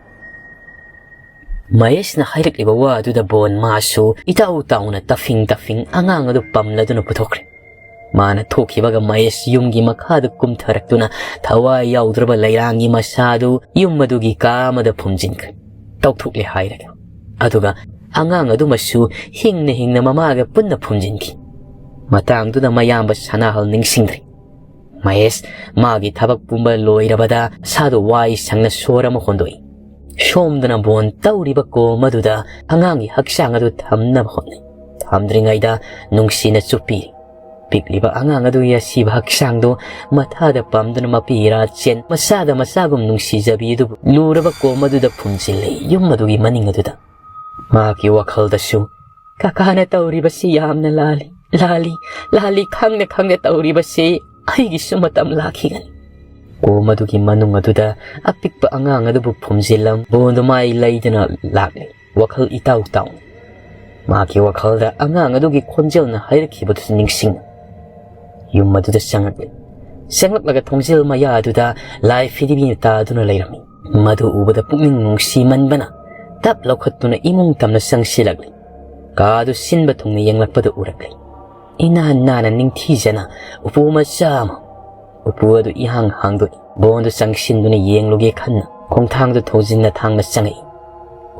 ꯃꯍꯦꯁꯅ ꯍꯥꯏꯔꯛꯂꯤꯕ ꯋꯥ ꯑꯗꯨꯗ ꯕꯣꯟ ꯃꯥꯁꯨ ꯏꯇꯥꯎ ꯇꯥꯎꯅ ꯇꯐꯤꯡ ꯇꯐꯤꯡ ꯑꯉꯥꯡ ꯑꯗꯨ ꯄꯝꯂꯗꯨꯅ ꯄꯨꯊꯣꯛꯈ꯭ꯔꯦ꯫ ꯃꯥꯅ ꯊꯣꯛꯈꯤꯕꯒ ꯃꯍꯦꯁ ꯌꯨꯝꯒꯤ ꯃꯈꯥꯗ ꯀꯨꯝꯊꯔꯛꯇꯨꯅ ꯊꯋꯥꯏ ꯌꯥꯎꯗ꯭ꯔꯕ ꯂꯩꯔꯥꯡꯒꯤ ꯃꯁꯥꯗꯨ ꯌꯨꯝ ꯑꯗꯨꯒꯤ ꯀꯥ ꯑꯃꯗ ꯐꯨꯝꯖꯤꯟꯈ꯭ꯔꯦ꯫ ꯇꯧꯊꯣꯛꯂꯦ ꯍꯥꯏꯔꯒ꯫ ꯑꯗꯨꯒ ꯑꯉꯥꯡ ꯑꯗꯨꯃꯁꯨ ꯍꯤꯡꯅ ꯍꯤꯡꯅ ꯃꯃꯥꯒ ꯄꯨꯟꯅ ꯐꯨꯝꯖꯤꯟꯈꯤ꯫ ꯃꯇꯥꯡꯗꯨꯗ ꯃꯌꯥꯝꯕ ꯁꯅꯥꯍꯜ ꯅꯤꯡꯁꯤꯡꯗ꯭ꯔꯤ꯫ ꯃꯍꯦꯁ ꯃꯥꯒꯤ ꯊꯕꯛ ꯄꯨꯝꯕ ꯂꯣꯏꯔꯕꯗ ꯃꯁꯥꯗꯨ ꯋꯥꯏ ꯁꯪꯅ ꯁꯣꯔ ꯑꯃ ꯍꯣꯟꯗꯣꯛꯏ꯫ ꯁꯣꯝꯗꯅ ꯕꯣꯟ ꯇꯧꯔꯤꯕ ꯀꯣꯝ ꯑꯗꯨꯗ ꯑꯉꯥꯡꯒꯤ ꯍꯛꯆꯥꯡ ꯑꯗꯨ ꯊꯝꯅꯕ ꯍꯣꯠꯅꯩ꯫ ꯊꯝꯗ꯭ꯔꯤꯉꯩꯗ ꯅꯨꯡꯁꯤꯅ ꯆꯨꯞꯄꯤꯔꯤ꯫ ꯄꯤꯛꯂꯤꯕ ꯑꯉꯥꯡ ꯑꯗꯨꯒꯤ ꯑꯁꯤꯕ ꯍꯛꯆꯥꯡꯗꯨ ꯃꯊꯥꯗ ꯄꯝꯗꯨꯅ ꯃꯄꯤ ꯏꯔꯥ ꯆꯦꯟ ꯃꯆꯥꯗ ꯃꯆꯥꯒꯨꯝ ꯅꯨꯡꯁꯤꯖꯕꯤ ꯑꯗꯨꯕꯨ ꯂꯨꯔꯕ ꯀꯣꯝ ꯑꯗꯨꯗ ꯐꯨꯝꯖꯤꯜꯂꯤ꯫ ꯌꯨꯝ ꯑꯗꯨꯒꯤ ꯃꯅꯤꯡ ꯑꯗꯨꯗ ꯃꯍꯥꯛꯀꯤ ꯋꯥꯈꯜꯗꯁꯨ, "ꯀꯀꯥꯅ ꯇꯧꯔꯤꯕꯁꯤ ꯌꯥꯝꯅ ꯂꯥꯜꯂꯤ, ꯂꯥꯜꯂꯤ, ꯂꯥꯜꯂꯤ, ꯈꯪꯅ ꯈꯪꯅ ꯇꯧꯔꯤꯕꯁꯤ ꯑꯩꯒꯤꯁꯨ ꯃꯇꯝ ꯂꯥꯛꯈꯤꯒꯅꯤ"꯫ ꯀꯣꯝ ꯑꯗꯨꯒꯤ ꯃꯅꯨꯡ ꯑꯗꯨꯗ ꯑꯄꯤꯛꯄ ꯑꯉꯥꯡ ꯑꯗꯨꯕꯨ ꯐꯨꯝꯖꯤꯜꯂꯝ ꯕꯣꯟꯗꯨ ꯃꯥꯏ ꯂꯩꯗꯨꯅ ꯂꯥꯛꯂꯤ꯫ ꯋꯥꯈꯜ ꯏꯇꯥꯎ ꯇꯥꯎꯅ꯫ ꯃꯍꯥꯛꯀꯤ ꯋꯥꯈꯜꯗ ꯑꯉꯥꯡ ꯑꯗꯨꯒꯤ ꯈꯣꯟꯖꯦꯜꯅ ꯍꯥꯏꯔꯛꯈꯤꯕꯗꯨꯁꯨ ꯅꯤꯡꯁꯤꯡꯉꯤ꯫ ꯌꯨꯝ ꯑꯗꯨꯗ ꯆꯪꯂꯛꯂꯤ꯫ ꯆꯪꯂꯛꯂꯒ ꯊꯣꯡꯖꯤꯜ ꯃꯌꯥ ꯑꯗꯨꯗ ꯂꯥꯏ ꯐꯤꯗꯤꯕꯤꯅ ꯇꯥꯗꯨꯅ ꯂꯩꯔꯝꯃꯤ꯫ ꯃꯗꯨ ꯎꯕꯗ ꯄꯨꯛꯅꯤꯡ ꯅꯨꯡꯁꯤꯃꯟꯕꯅ ꯇꯞ ꯂꯧꯈꯠꯇꯨꯅ ꯏꯃꯨꯡ ꯇꯝꯅ ꯆꯪꯁꯤꯜꯂꯛꯂꯤ꯫ ꯀꯥ ꯑꯗꯨ ꯁꯤꯟꯕ ꯊꯨꯡꯅ ꯌꯦꯡꯂꯛꯄꯗ ꯎꯔꯛꯂꯤ꯫ ꯏꯅꯥꯟ ꯅꯥꯟꯅ ꯅꯤꯡꯊꯤꯖꯅ ꯎꯄꯨ ꯃꯆꯥ ꯑꯃ꯫ ꯎꯄꯨ ꯑꯗꯨ ꯏꯍꯥꯡ ꯍꯥꯡꯗꯣꯛꯏ꯫ ꯕꯣꯟꯗꯨ ꯆꯪꯁꯤꯟꯗꯨꯅ ꯌꯦꯡꯂꯨꯒꯦ ꯈꯟꯅ ꯈꯣꯡꯊꯥꯡꯗꯨ ꯊꯧꯖꯤꯟꯅ ꯊꯥꯡꯅ ꯆꯪꯉꯛꯏ꯫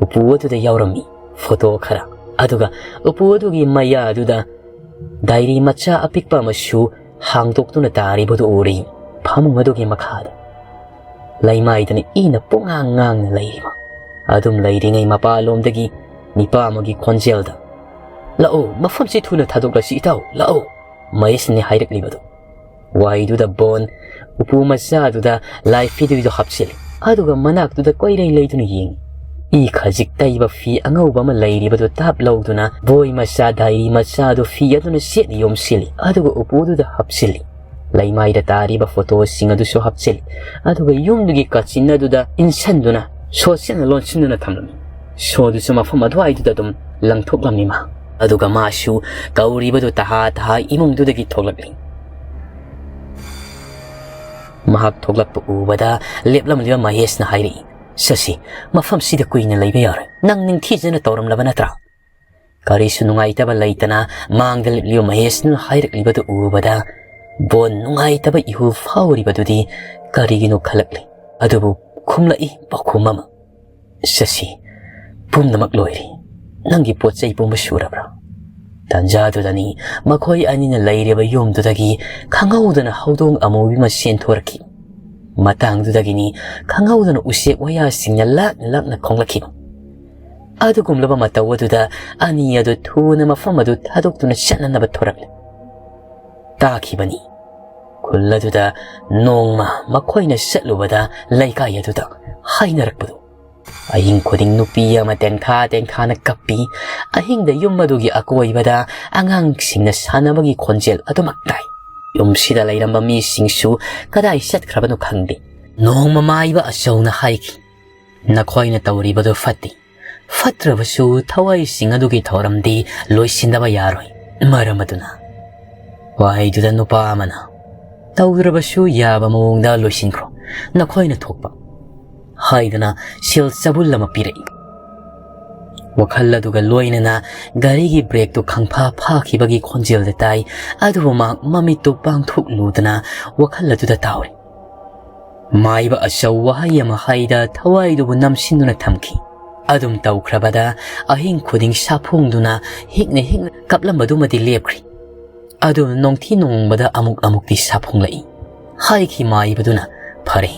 ꯎꯄꯨ ꯑꯗꯨꯗ ꯌꯥꯎꯔꯝꯃꯤ ꯐꯣꯇꯣ ꯈꯔ꯫ ꯑꯗꯨꯒ ꯎꯄꯨ ꯑꯗꯨꯒꯤ ꯃꯌꯥ ꯑꯗꯨꯗ ꯗꯥꯏꯔꯤ ꯃꯆꯥ ꯑꯄꯤꯛꯄ ꯑꯃꯁꯨ ꯍꯥꯡꯗꯣꯛꯇꯨꯅ ꯇꯥꯔꯤꯕꯗꯨ ꯎꯔꯤ꯫ ꯐꯃꯨꯡ ꯑꯗꯨꯒꯤ ꯃꯈꯥꯗ ꯂꯩꯃꯥꯏꯗꯅ ꯏꯅ ꯄꯨꯡꯉꯥꯡ ꯉꯥꯡꯅ ꯂꯩꯔꯤꯕ꯫ ꯑꯗꯨꯝ ꯂꯩꯔꯤꯉꯩ ꯃꯄꯥꯟꯂꯣꯝꯗꯒꯤ ꯅꯤꯄꯥ ꯑꯃꯒꯤ ꯈꯣꯟꯖꯦꯜꯗ, "ꯂꯥꯛꯑꯣ, ꯃꯐꯝꯁꯤ ꯊꯨꯅ ꯊꯥꯗꯣꯛꯂꯁꯤ ꯏꯇꯥꯎ, ꯂꯥꯛꯑꯣ", ꯃꯍꯦꯁꯅꯤ ꯍꯥꯏꯔꯛꯂꯤꯕꯗꯨ꯫ ꯋꯥꯏꯗꯨꯗ ꯕꯣꯟ ꯎꯄꯨ ꯃꯆꯥꯗꯨꯗ ꯂꯥꯏ ꯐꯤꯗꯨꯏꯗꯨ ꯍꯥꯞꯆꯤꯜꯂꯤ꯫ ꯑꯗꯨꯒ ꯃꯅꯥꯛꯇꯨꯗ ꯀꯣꯏꯔꯩ ꯂꯩꯗꯨꯅ ꯌꯦꯡꯉꯤ꯫ ꯏ ꯈꯖꯤꯛ ꯇꯩꯕ ꯐꯤ ꯑꯉꯧꯕ ꯑꯃ ꯂꯩꯔꯤꯕꯗꯨ ꯇꯥꯞ ꯂꯧꯗꯨꯅ ꯕꯣꯏ ꯃꯆꯥ, ꯗꯥꯏꯔꯤ ꯃꯆꯥꯗꯨ ꯐꯤ ꯑꯗꯨꯅ ꯆꯦꯠꯅ ꯌꯣꯝꯁꯤꯜꯂꯤ꯫ ꯑꯗꯨꯒ ꯎꯄꯨꯗꯨꯗ ꯍꯥꯞꯆꯤꯜꯂꯤ꯫ ꯂꯩꯃꯥꯏꯗ ꯇꯥꯔꯤꯕ ꯐꯣꯇꯣꯁꯤꯡ ꯑꯗꯨꯁꯨ ꯍꯥꯞꯆꯤꯜꯂꯤ꯫ ꯑꯗꯨꯒ ꯌꯨꯝꯗꯨꯒꯤ ꯀꯥꯆꯤꯟ ꯑꯗꯨꯗ ꯏꯟꯁꯟꯗꯨꯅ ꯁꯣ ꯆꯦꯠꯅ ꯂꯣꯟꯁꯤꯟꯗꯨꯅ ꯊꯝꯂꯝꯃꯤ꯫ ꯁꯣꯗꯨꯁꯨ ꯃꯐꯝ ꯑꯗꯨꯋꯥꯏꯗꯨꯗ ꯑꯗꯨꯝ ꯂꯪꯊꯣꯛꯂꯝꯃꯤ ꯃꯥ꯫ ꯑꯗꯨꯒ ꯃꯥꯁꯨ ꯀꯧꯔꯤꯕꯗꯨ ꯇꯍꯥ ꯇꯍꯥ ꯏꯃꯨꯡꯗꯨꯗꯒꯤ ꯊꯣꯛꯂꯛꯂꯤ꯫ ꯃꯍꯥꯛ ꯊꯣꯛꯂꯛꯄ ꯎꯕꯗ ꯂꯦꯞꯂꯝꯂꯤꯕ ꯃꯍꯦꯁꯅ ꯍꯥꯏꯔꯛꯏ, "ꯁꯁꯤ, ꯃꯐꯝꯁꯤꯗ ꯀꯨꯏꯅ ꯂꯩꯕ ꯌꯥꯔꯣꯏ꯫ ꯅꯪ ꯅꯤꯡꯊꯤꯖꯅ ꯇꯧꯔꯝꯂꯕ ꯅꯠꯇ꯭ꯔꯥ?" ꯀꯔꯤꯁꯨ ꯅꯨꯡꯉꯥꯏꯇꯕ ꯂꯩꯇꯅ ꯃꯥꯡꯗ ꯂꯦꯞꯂꯤꯕ ꯃꯍꯦꯁꯅ ꯍꯥꯏꯔꯛꯂꯤꯕꯗꯨ ꯎꯕꯗ ꯕꯣꯟ ꯅꯨꯡꯉꯥꯏꯇꯕ ꯏꯍꯨꯜ ꯐꯥꯎꯔꯤꯕꯗꯨꯗꯤ ꯀꯔꯤꯒꯤꯅꯣ ꯈꯜꯂꯛꯂꯤ꯫ ꯑꯗꯨꯕꯨ ꯈꯨꯝꯂꯛꯏ ꯄꯥꯎꯈꯨꯝ ꯑꯃ, "ꯁꯁꯤ, "ꯄꯨꯝꯅꯃꯛ ꯂꯣꯏꯔꯦ꯫ ꯅꯪꯒꯤ ꯄꯣꯠ ꯆꯩ ꯄꯨꯝꯕ ꯁꯨꯔꯕ꯭ꯔꯥ?" ꯇꯥꯟꯖꯥꯗꯨꯗꯅꯤ ꯃꯈꯣꯏ ꯑꯅꯤꯅ ꯂꯩꯔꯤꯕ ꯌꯨꯝꯗꯨꯗꯒꯤ ꯈꯪꯍꯧꯗꯅ ꯍꯧꯗꯣꯡ ꯑꯃꯨꯕꯤ ꯑꯃ ꯆꯦꯟꯊꯣꯔꯛꯈꯤ꯫ ꯃꯇꯥꯡꯗꯨꯗꯒꯤꯅꯤ ꯈꯪꯍꯧꯗꯅ ꯎꯆꯦꯛ ꯋꯥꯌꯥꯁꯤꯡꯅ ꯂꯥꯛꯅ ꯂꯥꯛꯅ ꯈꯣꯡꯂꯛꯈꯤꯕ꯫ ꯑꯗꯨꯒꯨꯝꯂꯕ ꯃꯇꯧ ꯑꯗꯨꯗ ꯑꯅꯤ ꯑꯗꯨ ꯊꯨꯅ ꯃꯐꯝ ꯑꯗꯨ ꯊꯥꯗꯣꯛꯇꯨꯅ ꯆꯠꯅꯅꯕ ꯊꯣꯔꯛꯂꯦ꯫ ꯇꯥꯈꯤꯕꯅꯤ꯫ ꯈꯨꯜ ꯑꯗꯨꯗ ꯅꯣꯡꯃ ꯃꯈꯣꯏꯅ ꯆꯠꯂꯨꯕꯗ ꯂꯩꯀꯥꯏ ꯑꯗꯨꯗ ꯍꯥꯏꯅꯔꯛꯄꯗꯨ, ꯑꯍꯤꯡ ꯈꯨꯗꯤꯡ ꯅꯨꯄꯤ ꯑꯃ ꯇꯦꯡꯊꯥ ꯇꯦꯡꯊꯥꯅ ꯀꯞꯄꯤ꯫ ꯑꯍꯤꯡꯗ ꯌꯨꯝ ꯑꯗꯨꯒꯤ ꯑꯀꯣꯏꯕꯗ ꯑꯉꯥꯡꯁꯤꯡꯅ ꯁꯥꯟꯅꯕꯒꯤ ꯈꯣꯟꯖꯦꯜ ꯑꯗꯨꯃꯛ ꯇꯥꯏ꯫ ꯌꯨꯝꯁꯤꯗ ꯂꯩꯔꯝꯕ ꯃꯤꯁꯤꯡꯁꯨ ꯀꯗꯥꯏ ꯆꯠꯈ꯭ꯔꯕꯅꯣ ꯈꯪꯗꯦ꯫ ꯅꯣꯡꯃ ꯃꯥꯏꯕ ꯑꯆꯧꯅ ꯍꯥꯏꯈꯤ, "ꯅꯈꯣꯏꯅ ꯇꯧꯔꯤꯕꯗꯨ ꯐꯠꯇꯦ꯫ ꯐꯠꯇ꯭ꯔꯕꯁꯨ ꯊꯋꯥꯏꯁꯤꯡ ꯑꯗꯨꯒꯤ ꯊꯧꯔꯝꯗꯤ ꯂꯣꯏꯁꯤꯟꯗꯕ ꯌꯥꯔꯣꯏ꯫ ꯃꯔꯝ ꯑꯗꯨꯅ" ꯋꯥꯍꯩꯗꯨꯗ ꯅꯨꯄꯥ ꯑꯃꯅ, "ꯇꯧꯗ꯭ꯔꯕꯁꯨ ꯌꯥꯕ ꯃꯑꯣꯡꯗ ꯂꯣꯏꯁꯤꯟꯈ꯭ꯔꯣ, ꯅꯈꯣꯏꯅ ꯊꯣꯛꯄ" ꯍꯥꯏꯗꯨꯅ ꯁꯦꯜ ꯆꯕꯨꯜ ꯑꯃ ꯄꯤꯔꯛꯏ꯫ ꯋꯥꯈꯜ ꯑꯗꯨꯒ ꯂꯣꯏꯅꯅ ꯒꯥꯔꯤꯒꯤ ꯕ꯭ꯔꯦꯛꯇꯨ ꯈꯪꯐꯥ ꯐꯥꯈꯤꯕꯒꯤ ꯈꯣꯟꯖꯦꯜꯗ ꯇꯥꯏ꯫ ꯑꯗꯨꯕꯨ ꯃꯍꯥꯛ ꯃꯃꯤꯠꯇꯨ ꯄꯥꯡꯊꯣꯛꯂꯨꯗꯅ ꯋꯥꯈꯜ ꯑꯗꯨꯗ ꯇꯥꯎꯔꯤ꯫ ꯃꯥꯏꯕ ꯑꯆꯧ ꯋꯥꯍꯩ ꯑꯃ ꯍꯥꯏꯗ ꯊꯋꯥꯏꯗꯨꯕꯨ ꯅꯝꯁꯤꯟꯗꯨꯅ ꯊꯝꯈꯤ꯫ ꯑꯗꯨꯝ ꯇꯧꯈ꯭ꯔꯕꯗ ꯑꯍꯤꯡ ꯈꯨꯗꯤꯡ ꯁꯥꯐꯣꯡꯗꯨꯅ ꯍꯤꯛꯅ ꯍꯤꯛꯅ ꯀꯞꯂꯝꯕꯗꯨꯃꯗꯤ ꯂꯦꯞꯈ꯭ꯔꯤ꯫ ꯑꯗꯨ ꯅꯣꯡꯊꯤ ꯅꯣꯡꯃꯗ ꯑꯃꯨꯛ ꯑꯃꯨꯛꯇꯤ ꯁꯥꯐꯣꯡꯂꯛꯏ꯫ ꯍꯥꯏꯈꯤ ꯃꯥꯏꯕꯗꯨꯅ, "ꯐꯔꯦ,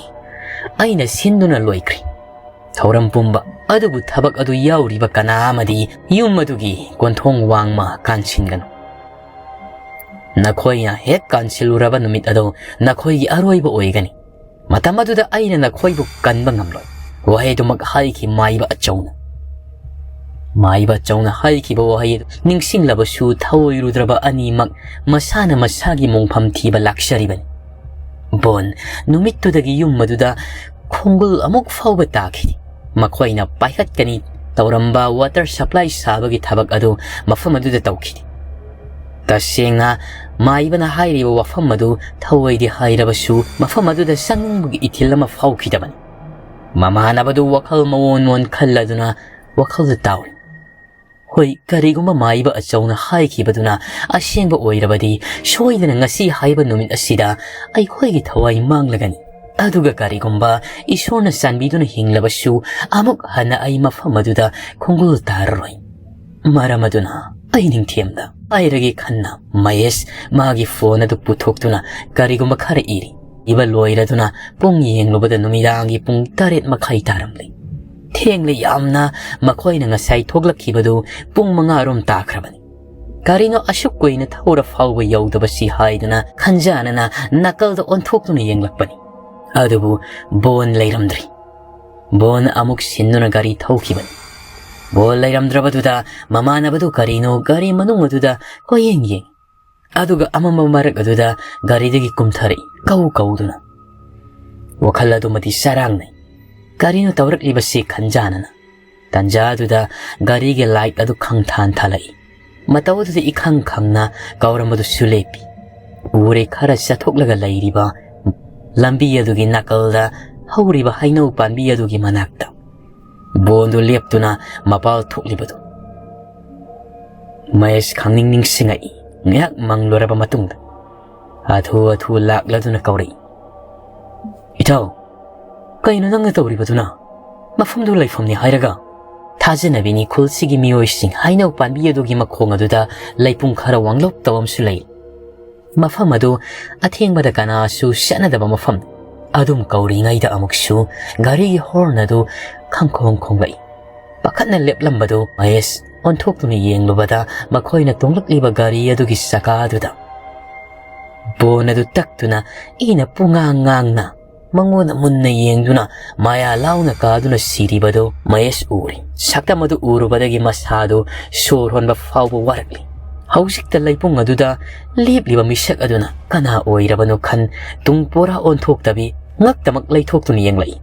ꯑꯩꯅ ꯁꯤꯟꯗꯨꯅ ꯂꯣꯏꯈ꯭ꯔꯦ ꯊꯧꯔꯝ ꯄꯨꯝꯕ꯫ ꯑꯗꯨꯕꯨ ꯊꯕꯛ ꯑꯗꯨ ꯌꯥꯎꯔꯤꯕ ꯀꯅꯥ ꯑꯃꯗꯤ ꯌꯨꯝ ꯑꯗꯨꯒꯤ ꯀꯣꯟꯊꯣꯡ ꯋꯥꯡꯃ ꯀꯥꯟꯁꯤꯟꯒꯅꯨ꯫ ꯅꯈꯣꯏꯅ ꯍꯦꯛ ꯀꯥꯟꯁꯤꯜꯂꯨꯔꯕ ꯅꯨꯃꯤꯠ ꯑꯗꯨ ꯅꯈꯣꯏꯒꯤ ꯑꯔꯣꯏꯕ ꯑꯣꯏꯒꯅꯤ꯫ ꯃꯇꯝ ꯑꯗꯨꯗ ꯑꯩꯅ ꯅꯈꯣꯏꯕꯨ ꯀꯟꯕ ꯉꯝꯂꯣꯏ"꯫ ꯋꯥꯍꯩꯗꯨꯃꯛ ꯍꯥꯏꯈꯤ ꯃꯥꯏꯕ ꯑꯆꯧꯅ꯫ ꯃꯥꯏꯕ ꯑꯆꯧꯅ ꯍꯥꯏꯈꯤꯕ ꯋꯥꯍꯩ ꯑꯗꯨ ꯅꯤꯡꯁꯤꯡꯂꯕꯁꯨ ꯊꯧꯑꯣꯏꯔꯨꯗ꯭ꯔꯕ ꯑꯅꯤꯃꯛ ꯃꯁꯥꯅ ꯃꯁꯥꯒꯤ ꯃꯣꯡꯐꯝ ꯊꯤꯕ ꯂꯥꯛꯆꯔꯤꯕꯅꯤ꯫ ꯕꯣꯟ ꯅꯨꯃꯤꯠꯇꯨꯗꯒꯤ ꯌꯨꯝ ꯑꯗꯨꯗ ꯈꯣꯡꯒꯨꯜ ꯑꯃꯨꯛ ꯐꯥꯎꯕ ꯇꯥꯈꯤꯗꯦ꯫ ꯃꯈꯣꯏꯅ ꯄꯥꯏꯈꯠꯀꯅꯤ ꯇꯧꯔꯝꯕ ꯋꯥꯇꯔ ꯁꯄ꯭ꯂꯥꯏ ꯁꯥꯕꯒꯤ ꯊꯕꯛ ꯑꯗꯨ ꯃꯐꯝ ꯑꯗꯨꯗ ꯇꯧꯈꯤꯗꯦ꯫ ꯇꯁꯦꯡꯅ, ꯃꯥꯏꯕꯅ ꯍꯥꯏꯔꯤꯕ ꯋꯥꯐꯝ ꯑꯗꯨ ꯊꯧꯑꯣꯏꯗꯦ ꯍꯥꯏꯔꯕꯁꯨ, ꯃꯐꯝ ꯑꯗꯨꯗ ꯆꯪꯅꯤꯡꯕꯒꯤ ꯏꯊꯤꯜ ꯑꯃ ꯐꯥꯎꯈꯤꯗꯕꯅꯤ꯫ ꯃꯃꯥꯟꯅꯕꯗꯨ ꯋꯥꯈꯜ ꯃꯑꯣꯟ ꯃꯑꯣꯟ ꯈꯜꯂꯗꯨꯅ ꯋꯥꯈꯜꯗ ꯇꯥꯎꯔꯤ꯫ ꯍꯣꯏ, ꯀꯔꯤꯒꯨꯝꯕ ꯃꯥꯏꯕ ꯑꯆꯧꯅ ꯍꯥꯏꯈꯤꯕꯗꯨꯅ ꯑꯁꯦꯡꯕ ꯑꯣꯏꯔꯕꯗꯤ, ꯁꯣꯏꯗꯅ ꯉꯁꯤ ꯍꯥꯏꯕ ꯅꯨꯃꯤꯠ ꯑꯁꯤꯗ ꯑꯩꯈꯣꯏꯒꯤ ꯊꯋꯥꯏ ꯃꯥꯡꯂꯒꯅꯤ꯫ ꯑꯗꯨꯒ ꯀꯔꯤꯒꯨꯝꯕ ꯏꯁꯣꯔꯅ ꯆꯥꯟꯕꯤꯗꯨꯅ ꯍꯤꯡꯂꯕꯁꯨ ꯑꯃꯨꯛ ꯍꯟꯅ ꯑꯩ ꯃꯐꯝ ꯑꯗꯨꯗ ꯈꯣꯡꯒꯨꯜ ꯇꯥꯔꯔꯣꯏ꯫ ꯃꯔꯝ ꯑꯗꯨꯅ ꯑꯩ ꯅꯤꯡꯊꯦꯝꯗ ꯍꯥꯏꯔꯒꯦ ꯈꯟꯅ ꯃꯍꯦꯁ ꯃꯥꯒꯤ ꯐꯣꯟ ꯑꯗꯨ ꯄꯨꯊꯣꯛꯇꯨꯅ ꯀꯔꯤꯒꯨꯝꯕ ꯈꯔ ꯏꯔꯤ꯫ ꯏꯕ ꯂꯣꯏꯔꯗꯨꯅ ꯄꯨꯡ ꯌꯦꯡꯂꯨꯕꯗ ꯅꯨꯃꯤꯗꯥꯡꯒꯤ ꯄꯨꯡ ꯇꯔꯦꯠ ꯃꯈꯥꯏ ꯇꯥꯔꯝꯂꯦ꯫ ꯊꯦꯡꯂꯦ ꯌꯥꯝꯅ꯫ ꯃꯈꯣꯏꯅ ꯉꯁꯥꯏ ꯊꯣꯛꯂꯛꯈꯤꯕꯗꯨ ꯄꯨꯡ ꯃꯉꯥ ꯔꯣꯝ ꯇꯥꯈ꯭ꯔꯕꯅꯤ꯫ ꯀꯔꯤꯅꯣ ꯑꯁꯨꯛ ꯀꯨꯏꯅ ꯊꯧꯔ ꯐꯥꯎꯕ ꯌꯧꯗꯕꯁꯤ ꯍꯥꯏꯗꯨꯅ ꯈꯟꯖꯥꯅꯅ ꯅꯥꯀꯜꯗ ꯑꯣꯟꯊꯣꯛꯇꯨꯅ ꯌꯦꯡꯂꯛꯄꯅꯤ꯫ ꯑꯗꯨꯕꯨ ꯕꯣꯟ ꯂꯩꯔꯝꯗ꯭ꯔꯤ꯫ ꯕꯣꯟ ꯑꯃꯨꯛ ꯁꯤꯟꯗꯨꯅ ꯒꯥꯔꯤ ꯊꯧꯈꯤꯕꯅꯤ꯫ ꯕꯣꯟ ꯂꯩꯔꯝꯗ꯭ꯔꯕꯗꯨꯗ ꯃꯃꯥꯟꯅꯕꯗꯨ ꯀꯔꯤꯅꯣ ꯒꯥꯔꯤ ꯃꯅꯨꯡ ꯑꯗꯨꯗ ꯀꯣꯏꯌꯦꯡ ꯌꯦꯡ꯫ ꯑꯗꯨꯒ ꯑꯃꯝꯕ ꯃꯔꯛ ꯑꯗꯨꯗ ꯒꯥꯔꯤꯗꯒꯤ ꯀꯨꯝꯊꯔꯛꯏ, ꯀꯧ ꯀꯧꯗꯨꯅ꯫ ꯋꯥꯈꯜ ꯑꯗꯨꯃꯗꯤ ꯆꯔꯥꯡꯅꯩ꯫ ꯀꯔꯤꯅꯣ ꯇꯧꯔꯛꯂꯤꯕꯁꯤ ꯈꯟꯖꯥꯅꯅ꯫ ꯇꯟꯖꯥ ꯑꯗꯨꯗ ꯒꯥꯔꯤꯒꯤ ꯂꯥꯏꯠ ꯑꯗꯨ ꯈꯪꯊꯥꯟ ꯊꯥꯜꯂꯛꯏ꯫ ꯃꯇꯧ ꯑꯗꯨꯗ ꯏꯈꯪ ꯈꯪꯅ ꯀꯧꯔꯝꯕꯗꯨꯁꯨ ꯂꯦꯞꯄꯤ꯫ ꯎꯔꯦ ꯈꯔ ꯆꯠꯊꯣꯛꯂꯒ ꯂꯩꯔꯤꯕ ꯂꯝꯕꯤ ꯑꯗꯨꯒꯤ ꯅꯥꯀꯜꯗ ꯍꯧꯔꯤꯕ ꯍꯩꯅꯧ ꯄꯥꯝꯕꯤ ꯑꯗꯨꯒꯤ ꯃꯅꯥꯛꯇ꯫ ꯕꯣꯟꯗꯨ ꯂꯦꯞꯇꯨꯅ ꯃꯄꯥꯜ ꯊꯣꯛꯂꯤꯕꯗꯨ꯫ ꯃꯍꯦꯁ ꯈꯪꯅꯤꯡ ꯅꯤꯡꯁꯤꯡꯉꯛꯏ꯫ ꯉꯥꯏꯍꯥꯛ ꯃꯪꯂꯨꯔꯕ ꯃꯇꯨꯡꯗ ꯍꯥꯊꯨ ꯍꯥꯊꯨ ꯂꯥꯛꯂꯗꯨꯅ ꯀꯧꯔꯛꯏ, "ꯏꯇꯥꯎ, ꯀꯩꯅꯣ ꯅꯪꯅ ꯇꯧꯔꯤꯕꯗꯨꯅ? ꯃꯐꯝꯗꯨ ꯂꯩꯐꯝꯅꯤ ꯍꯥꯏꯔꯒ?" ꯊꯥꯖꯅꯕꯤꯅꯤ ꯈꯨꯜꯁꯤꯒꯤ ꯃꯤꯑꯣꯏꯁꯤꯡ ꯍꯩꯅꯧ ꯄꯥꯝꯕꯤ ꯑꯗꯨꯒꯤ ꯃꯈꯣꯡ ꯑꯗꯨꯗ ꯂꯩꯄꯨꯡ ꯈꯔ ꯋꯥꯡꯂꯞ ꯇꯧꯕ ꯑꯃꯁꯨ ꯂꯩ꯫ ꯃꯐꯝ ꯑꯗꯨ ꯑꯊꯦꯡꯕꯗ ꯀꯅꯥꯁꯨ ꯆꯠꯅꯗꯕ ꯃꯐꯝ꯫ ꯑꯗꯨꯝ ꯀꯧꯔꯤꯉꯩꯗ ꯑꯃꯨꯛꯁꯨ ꯒꯥꯔꯤꯒꯤ ꯍꯣꯔꯟ ꯑꯗꯨ ꯈꯪꯈꯣꯡ ꯈꯣꯡꯂꯛꯏ꯫ ꯄꯥꯈꯠꯅ ꯂꯦꯞꯂꯝꯕꯗꯨ ꯃꯍꯦꯁ ꯑꯣꯟꯊꯣꯛꯇꯨꯅ ꯌꯦꯡꯂꯨꯕꯗ ꯃꯈꯣꯏꯅ ꯇꯣꯡꯂꯛꯂꯤꯕ ꯒꯥꯔꯤ ꯑꯗꯨꯒꯤ ꯆꯀꯥ ꯑꯗꯨꯗ ꯕꯣꯟ ꯑꯗꯨ ꯇꯛꯇꯨꯅ ꯏꯅ ꯄꯨꯡꯉꯥꯡ ꯉꯥꯡꯅ ꯃꯉꯣꯟꯗ ꯃꯨꯟꯅ ꯌꯦꯡꯗꯨꯅ ꯃꯌꯥ ꯂꯥꯎꯅ ꯀꯥꯗꯨꯅ ꯁꯤꯔꯤꯕꯗꯨ ꯃꯍꯦꯁ ꯎꯔꯤ꯫ ꯁꯛꯇꯝ ꯑꯗꯨ ꯎꯔꯨꯕꯗꯒꯤ ꯃꯁꯥꯗꯨ ꯁꯣꯔ ꯍꯣꯟꯕ ꯐꯥꯎꯕ ꯋꯥꯔꯛꯂꯤ꯫ ꯍꯧꯖꯤꯛꯇ ꯂꯩꯄꯨꯡ ꯑꯗꯨꯗ ꯂꯦꯞꯂꯤꯕ ꯃꯤꯁꯛ ꯑꯗꯨꯅ ꯀꯅꯥ ꯑꯣꯏꯔꯕꯅꯣ ꯈꯟ ꯇꯨꯡ ꯄꯨꯔꯥ ꯑꯣꯟꯊꯣꯛꯇꯕꯤ ꯉꯛꯇꯃꯛ ꯂꯩꯊꯣꯛꯇꯨꯅ ꯌꯦꯡꯂꯛꯏ꯫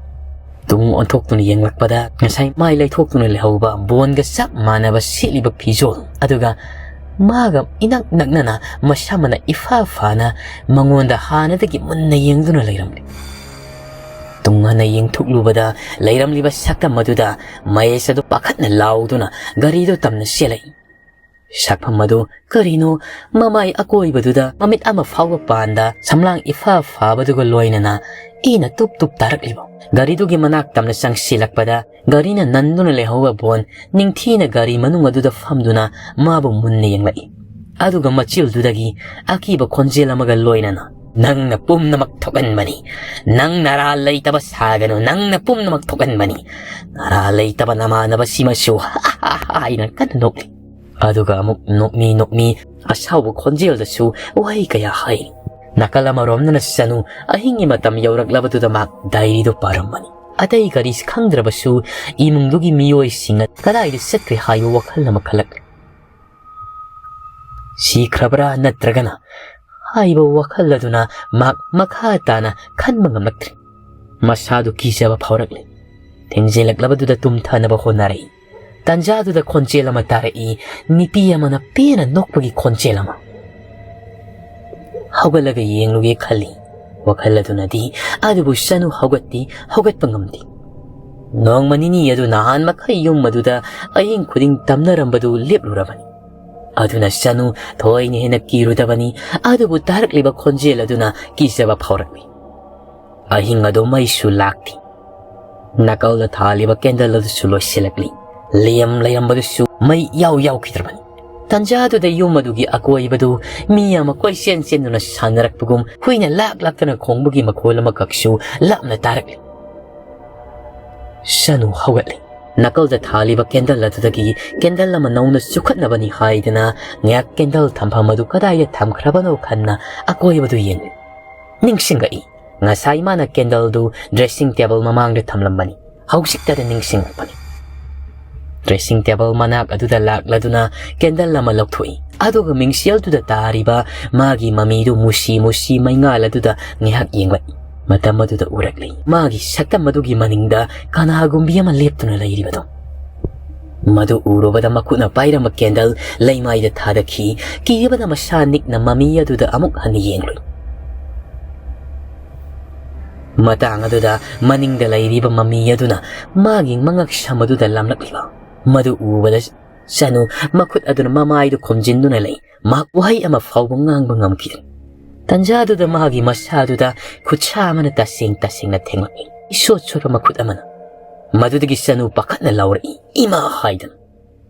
ꯇꯨꯡ ꯑꯣꯟꯊꯣꯛꯇꯨꯅ ꯌꯦꯡꯂꯛꯄꯗ ꯉꯁꯥꯏ ꯃꯥꯏ ꯂꯩꯊꯣꯛꯇꯨꯅ ꯂꯩꯍꯧꯕ ꯕꯣꯟꯒ ꯆꯞ ꯃꯥꯟꯅꯕ ꯁꯦꯠꯂꯤꯕ ꯐꯤꯖꯣꯜ ꯑꯗꯨꯒ ꯃꯥꯒ ꯏꯅꯛ ꯅꯛꯅꯅ ꯃꯁꯥꯃꯛꯅ ꯏꯐꯥ ꯐꯥꯅ ꯃꯉꯣꯟꯗ ꯍꯥꯟꯅꯗꯒꯤ ꯃꯨꯟꯅ ꯌꯦꯡꯗꯨꯅ ꯂꯩꯔꯝꯂꯤ꯫ ꯇꯨꯡ ꯍꯟꯅ ꯌꯦꯡꯊꯣꯛꯂꯨꯕꯗ ꯂꯩꯔꯝꯂꯤꯕ ꯁꯛꯇꯝ ꯑꯗꯨꯗ ꯃꯍꯦꯁ ꯑꯗꯨ ꯄꯥꯈꯠꯅ ꯂꯥꯎꯗꯨꯅ ꯒꯥꯔꯤꯗꯨ ꯇꯝꯅ ꯆꯦꯜꯂꯛꯏ꯫ ꯁꯛꯐꯝ ꯑꯗꯨ ꯀꯔꯤꯅꯣ ꯃꯃꯥꯏ ꯑꯀꯣꯏꯕꯗꯨꯗ ꯃꯃꯤꯠ ꯑꯃ ꯐꯥꯎꯕ ꯄꯥꯟꯗ ꯁꯝꯂꯥꯡ ꯏꯐꯥ ꯐꯥꯕꯗꯨꯒ ꯂꯣꯏꯅꯅ ꯏꯅ ꯇꯨꯞ ꯇꯨꯞ ꯇꯥꯔꯛꯂꯤꯕ꯫ ꯒꯥꯔꯤꯗꯨꯒꯤ ꯃꯅꯥꯛ ꯇꯝꯅ ꯆꯪꯁꯤꯜꯂꯛꯄꯗ ꯒꯥꯔꯤꯅ ꯅꯟꯗꯨꯅ ꯂꯩꯍꯧꯕ ꯕꯣꯟ ꯅꯤꯡꯊꯤꯅ ꯒꯥꯔꯤ ꯃꯅꯨꯡ ꯑꯗꯨꯗ ꯐꯝꯗꯨꯅ ꯃꯥꯕꯨ ꯃꯨꯟꯅ ꯌꯦꯡꯂꯛꯏ꯫ ꯑꯗꯨꯒ ꯃꯆꯤꯜꯗꯨꯗꯒꯤ ꯑꯀꯤꯕ ꯈꯣꯟꯖꯦꯜ ꯑꯃꯒ ꯂꯣꯏꯅꯅ, "ꯅꯪꯅ ꯄꯨꯝꯅꯃꯛ ꯊꯣꯛꯍꯟꯕꯅꯤ꯫ ꯅꯪ ꯅꯔꯥ ꯂꯩꯇꯕ ꯁꯥꯒꯅꯨ꯫ ꯅꯪꯅ ꯄꯨꯝꯅꯃꯛ ꯊꯣꯛꯍꯟꯕꯅꯤ꯫ ꯅꯔꯥ ꯂꯩꯇꯕ ꯅꯃꯥꯟꯅꯕꯁꯤꯃꯁꯨ," ꯍꯥꯏꯅ ꯀꯟꯅ ꯅꯣꯛꯂꯤ꯫ ꯑꯗꯨꯒ ꯑꯃꯨꯛ ꯅꯣꯛꯃꯤ ꯅꯣꯛꯃꯤ ꯑꯁꯥꯎꯕ ꯈꯣꯟꯖꯦꯜꯗꯁꯨ ꯋꯥꯍꯩ ꯀꯌꯥ ꯍꯥꯏꯔꯤ꯫ ꯅꯥꯀꯜ ꯑꯃꯔꯣꯝꯗꯅ ꯁꯅꯨ ꯑꯍꯤꯡꯒꯤ ꯃꯇꯝ ꯌꯧꯔꯛꯂꯕꯗꯨꯗ ꯃꯍꯥꯛ ꯗꯥꯏꯔꯤꯗꯨ ꯄꯥꯔꯝꯕꯅꯤ꯫ ꯑꯇꯩ ꯀꯔꯤꯁꯨ ꯈꯪꯗ꯭ꯔꯕꯁꯨ ꯏꯃꯨꯡꯗꯨꯒꯤ ꯃꯤꯑꯣꯏꯁꯤꯡꯅ ꯀꯗꯥꯏꯗ ꯆꯠꯈ꯭ꯔꯦ ꯍꯥꯏꯕ ꯋꯥꯈꯜ ꯑꯃ ꯈꯜꯂꯛꯂꯤ꯫ ꯁꯤꯈ꯭ꯔꯕ꯭ꯔꯥ ꯅꯠꯇ꯭ꯔꯒꯅ ꯍꯥꯏꯕ ꯋꯥꯈꯜ ꯑꯗꯨꯅ ꯃꯍꯥꯛ ꯃꯈꯥ ꯇꯥꯅ ꯈꯟꯕ ꯉꯝꯂꯛꯇ꯭ꯔꯦ꯫ ꯃꯁꯥꯗꯨ ꯀꯤꯖꯕ ꯐꯥꯎꯔꯛꯂꯦ꯫ ꯊꯦꯡꯖꯤꯜꯂꯛꯂꯕꯗꯨꯗ ꯇꯨꯝꯊꯅꯕ ꯍꯣꯠꯅꯔꯛꯏ꯫ ꯇꯟꯖꯥꯗꯨꯗ ꯈꯣꯟꯖꯦꯜ ꯑꯃ ꯇꯥꯔꯛꯏ꯫ ꯅꯨꯄꯤ ꯑꯃꯅ ꯄꯦꯟꯅ ꯅꯣꯛꯄꯒꯤ ꯈꯣꯟꯖꯦꯜ ꯑꯃ꯫ ꯍꯧꯒꯠꯂꯒ ꯌꯦꯡꯂꯨꯒꯦ ꯈꯜꯂꯤ ꯋꯥꯈꯜ ꯑꯗꯨꯅꯗꯤ, ꯑꯗꯨꯕꯨ ꯁꯅꯨ ꯍꯧꯒꯠꯇꯤ, ꯍꯧꯒꯠꯄ ꯉꯝꯗꯦ꯫ ꯅꯣꯡꯃ ꯅꯤꯅꯤ ꯑꯗꯨ ꯅꯍꯥꯟ ꯃꯈꯩ ꯌꯨꯝ ꯑꯗꯨꯗ ꯑꯍꯤꯡ ꯈꯨꯗꯤꯡ ꯇꯝꯅꯔꯝꯕꯗꯨ ꯂꯦꯞꯂꯨꯔꯕꯅꯤ꯫ ꯑꯗꯨꯅ ꯁꯅꯨ ꯊꯣꯏꯅ ꯍꯦꯟꯅ ꯀꯤꯔꯨꯗꯕꯅꯤ, ꯑꯗꯨꯕꯨ ꯇꯥꯔꯛꯂꯤꯕ ꯈꯣꯟꯖꯦꯜ ꯑꯗꯨꯅ ꯀꯤꯖꯕ ꯐꯥꯎꯔꯛꯂꯤ꯫ ꯑꯍꯤꯡ ꯑꯗꯨ ꯃꯩꯁꯨ ꯂꯥꯛꯇꯦ꯫ ꯅꯥꯀꯜꯗ ꯊꯥꯜꯂꯤꯕ ꯀꯦꯟꯗꯜ ꯑꯗꯨꯁꯨ ꯂꯣꯏꯁꯤꯜꯂꯛꯂꯤ꯫ ꯂꯦꯝ ꯂꯩꯔꯝꯕꯗꯨꯁꯨ ꯃꯩ ꯌꯥꯎ ꯌꯥꯎꯈꯤꯗ꯭ꯔꯕꯅꯤ꯫ ꯇꯟꯖꯥꯗꯨꯗ ꯌꯨꯝ ꯑꯗꯨꯒꯤ ꯑꯀꯣꯏꯕꯗꯨ ꯃꯤ ꯑꯃ ꯀꯣꯏꯆꯦꯟ ꯆꯦꯟꯗꯨꯅ ꯁꯥꯟꯅꯔꯛꯄꯒꯨꯝ ꯍꯨꯏꯅ ꯂꯥꯛ ꯂꯥꯛꯇꯅ ꯈꯣꯡꯕꯒꯤ ꯃꯈꯣꯜ ꯑꯃꯈꯛꯁꯨ ꯂꯥꯞꯅ ꯇꯥꯔꯛꯂꯤ꯫ ꯁꯅꯨ ꯍꯧꯒꯠꯂꯤ꯫ ꯅꯥꯀꯜꯗ ꯊꯥꯜꯂꯤꯕ ꯀꯦꯟꯗꯜ ꯑꯗꯨꯗꯒꯤ ꯀꯦꯟꯗꯜ ꯑꯃ ꯅꯧꯅ ꯆꯨꯈꯠꯅꯕꯅꯤ ꯍꯥꯏꯗꯅ ꯉꯥꯏꯍꯥꯛ ꯀꯦꯟꯗꯜ ꯊꯝꯐꯝ ꯑꯗꯨ ꯀꯗꯥꯏꯗ ꯊꯝꯈ꯭ꯔꯕꯅꯣ ꯈꯟꯅ ꯑꯀꯣꯏꯕꯗꯨ ꯌꯦꯡꯂꯤ꯫ ꯅꯤꯡꯁꯤꯡꯂꯛꯏ꯫ ꯉꯁꯥꯏ ꯃꯥꯅ ꯀꯦꯟꯗꯜꯗꯨ ꯗ꯭ꯔꯦꯁꯤꯡ ꯇꯦꯕꯜ ꯃꯃꯥꯡꯗ ꯊꯝꯂꯝꯕꯅꯤ꯫ ꯍꯧꯖꯤꯛꯇꯗ ꯅꯤꯡꯁꯤꯡꯂꯛꯄꯅꯤ꯫ ꯗ꯭ꯔꯦꯁꯤꯡ ꯇꯦꯕꯜ ꯃꯅꯥꯛ ꯑꯗꯨꯗ ꯂꯥꯛꯂꯗꯨꯅ ꯀꯦꯟꯗꯜ ꯑꯃ ꯂꯧꯊꯣꯛꯏ꯫ ꯑꯗꯨꯒ ꯃꯤꯡꯁꯦꯜꯗꯨꯗ ꯇꯥꯔꯤꯕ ꯃꯥꯒꯤ ꯃꯃꯤꯗꯨ ꯃꯨꯁꯤ ꯃꯨꯁꯤ ꯃꯩꯉꯥꯜ ꯑꯗꯨꯗ ꯉꯥꯏꯍꯥꯛ ꯌꯦꯡꯂꯛꯏ꯫ ꯃꯇꯝ ꯑꯗꯨꯗ ꯎꯔꯛꯂꯤ꯫ ꯃꯥꯒꯤ ꯁꯛꯇꯝ ꯑꯗꯨꯒꯤ ꯃꯅꯤꯡꯗ ꯀꯅꯥꯒꯨꯝꯕꯤ ꯑꯃ ꯂꯦꯞꯇꯨꯅ ꯂꯩꯔꯤꯕꯗꯨ꯫ ꯃꯗꯨ ꯎꯔꯨꯕꯗ ꯃꯈꯨꯠꯅ ꯄꯥꯏꯔꯝꯕ ꯀꯦꯟꯗꯜ ꯂꯩꯃꯥꯏꯗ ꯊꯥꯗꯈꯤ꯫ ꯀꯤꯕꯅ ꯃꯁꯥ ꯅꯤꯛꯅ ꯃꯃꯤ ꯑꯗꯨꯗ ꯑꯃꯨꯛ ꯍꯟꯅ ꯌꯦꯡꯂꯨꯏ꯫ ꯃꯇꯥꯡ ꯑꯗꯨꯗ ꯃꯅꯤꯡꯗ ꯂꯩꯔꯤꯕ ꯃꯃꯤ ꯑꯗꯨꯅ ꯃꯥꯒꯤ ꯃꯉꯛ ꯁꯝ ꯑꯗꯨꯗ ꯂꯥꯝꯂꯛꯂꯤꯕ ꯃꯗꯨ ꯎꯕꯗ ꯆꯅꯨ ꯃꯈꯨꯠ ꯑꯗꯨꯅ ꯃꯃꯥꯏꯗꯨ ꯈꯨꯝꯖꯤꯟꯗꯨꯅ ꯂꯩ꯫ ꯃꯍꯥꯛ ꯋꯥꯍꯩ ꯑꯃ ꯐꯥꯎꯕ ꯉꯥꯡꯕ ꯉꯝꯈꯤꯗ꯭ꯔꯦ꯫ ꯇꯟꯖꯥꯗꯨꯗ ꯃꯥꯒꯤ ꯃꯁꯥꯗꯨꯗ ꯈꯨꯠꯁꯥ ꯑꯃꯅ ꯇꯁꯦꯡ ꯇꯁꯦꯡꯅ ꯊꯦꯡꯂꯛꯏ꯫ ꯏꯁꯣꯠ ꯁꯣꯠꯄ ꯃꯈꯨꯠ ꯑꯃꯅ꯫ ꯃꯗꯨꯗꯒꯤ ꯆꯅꯨ ꯄꯥꯈꯠꯅ ꯂꯥꯎꯔꯛꯏ, "ꯏꯃꯥ!" ꯍꯥꯏꯗꯅ꯫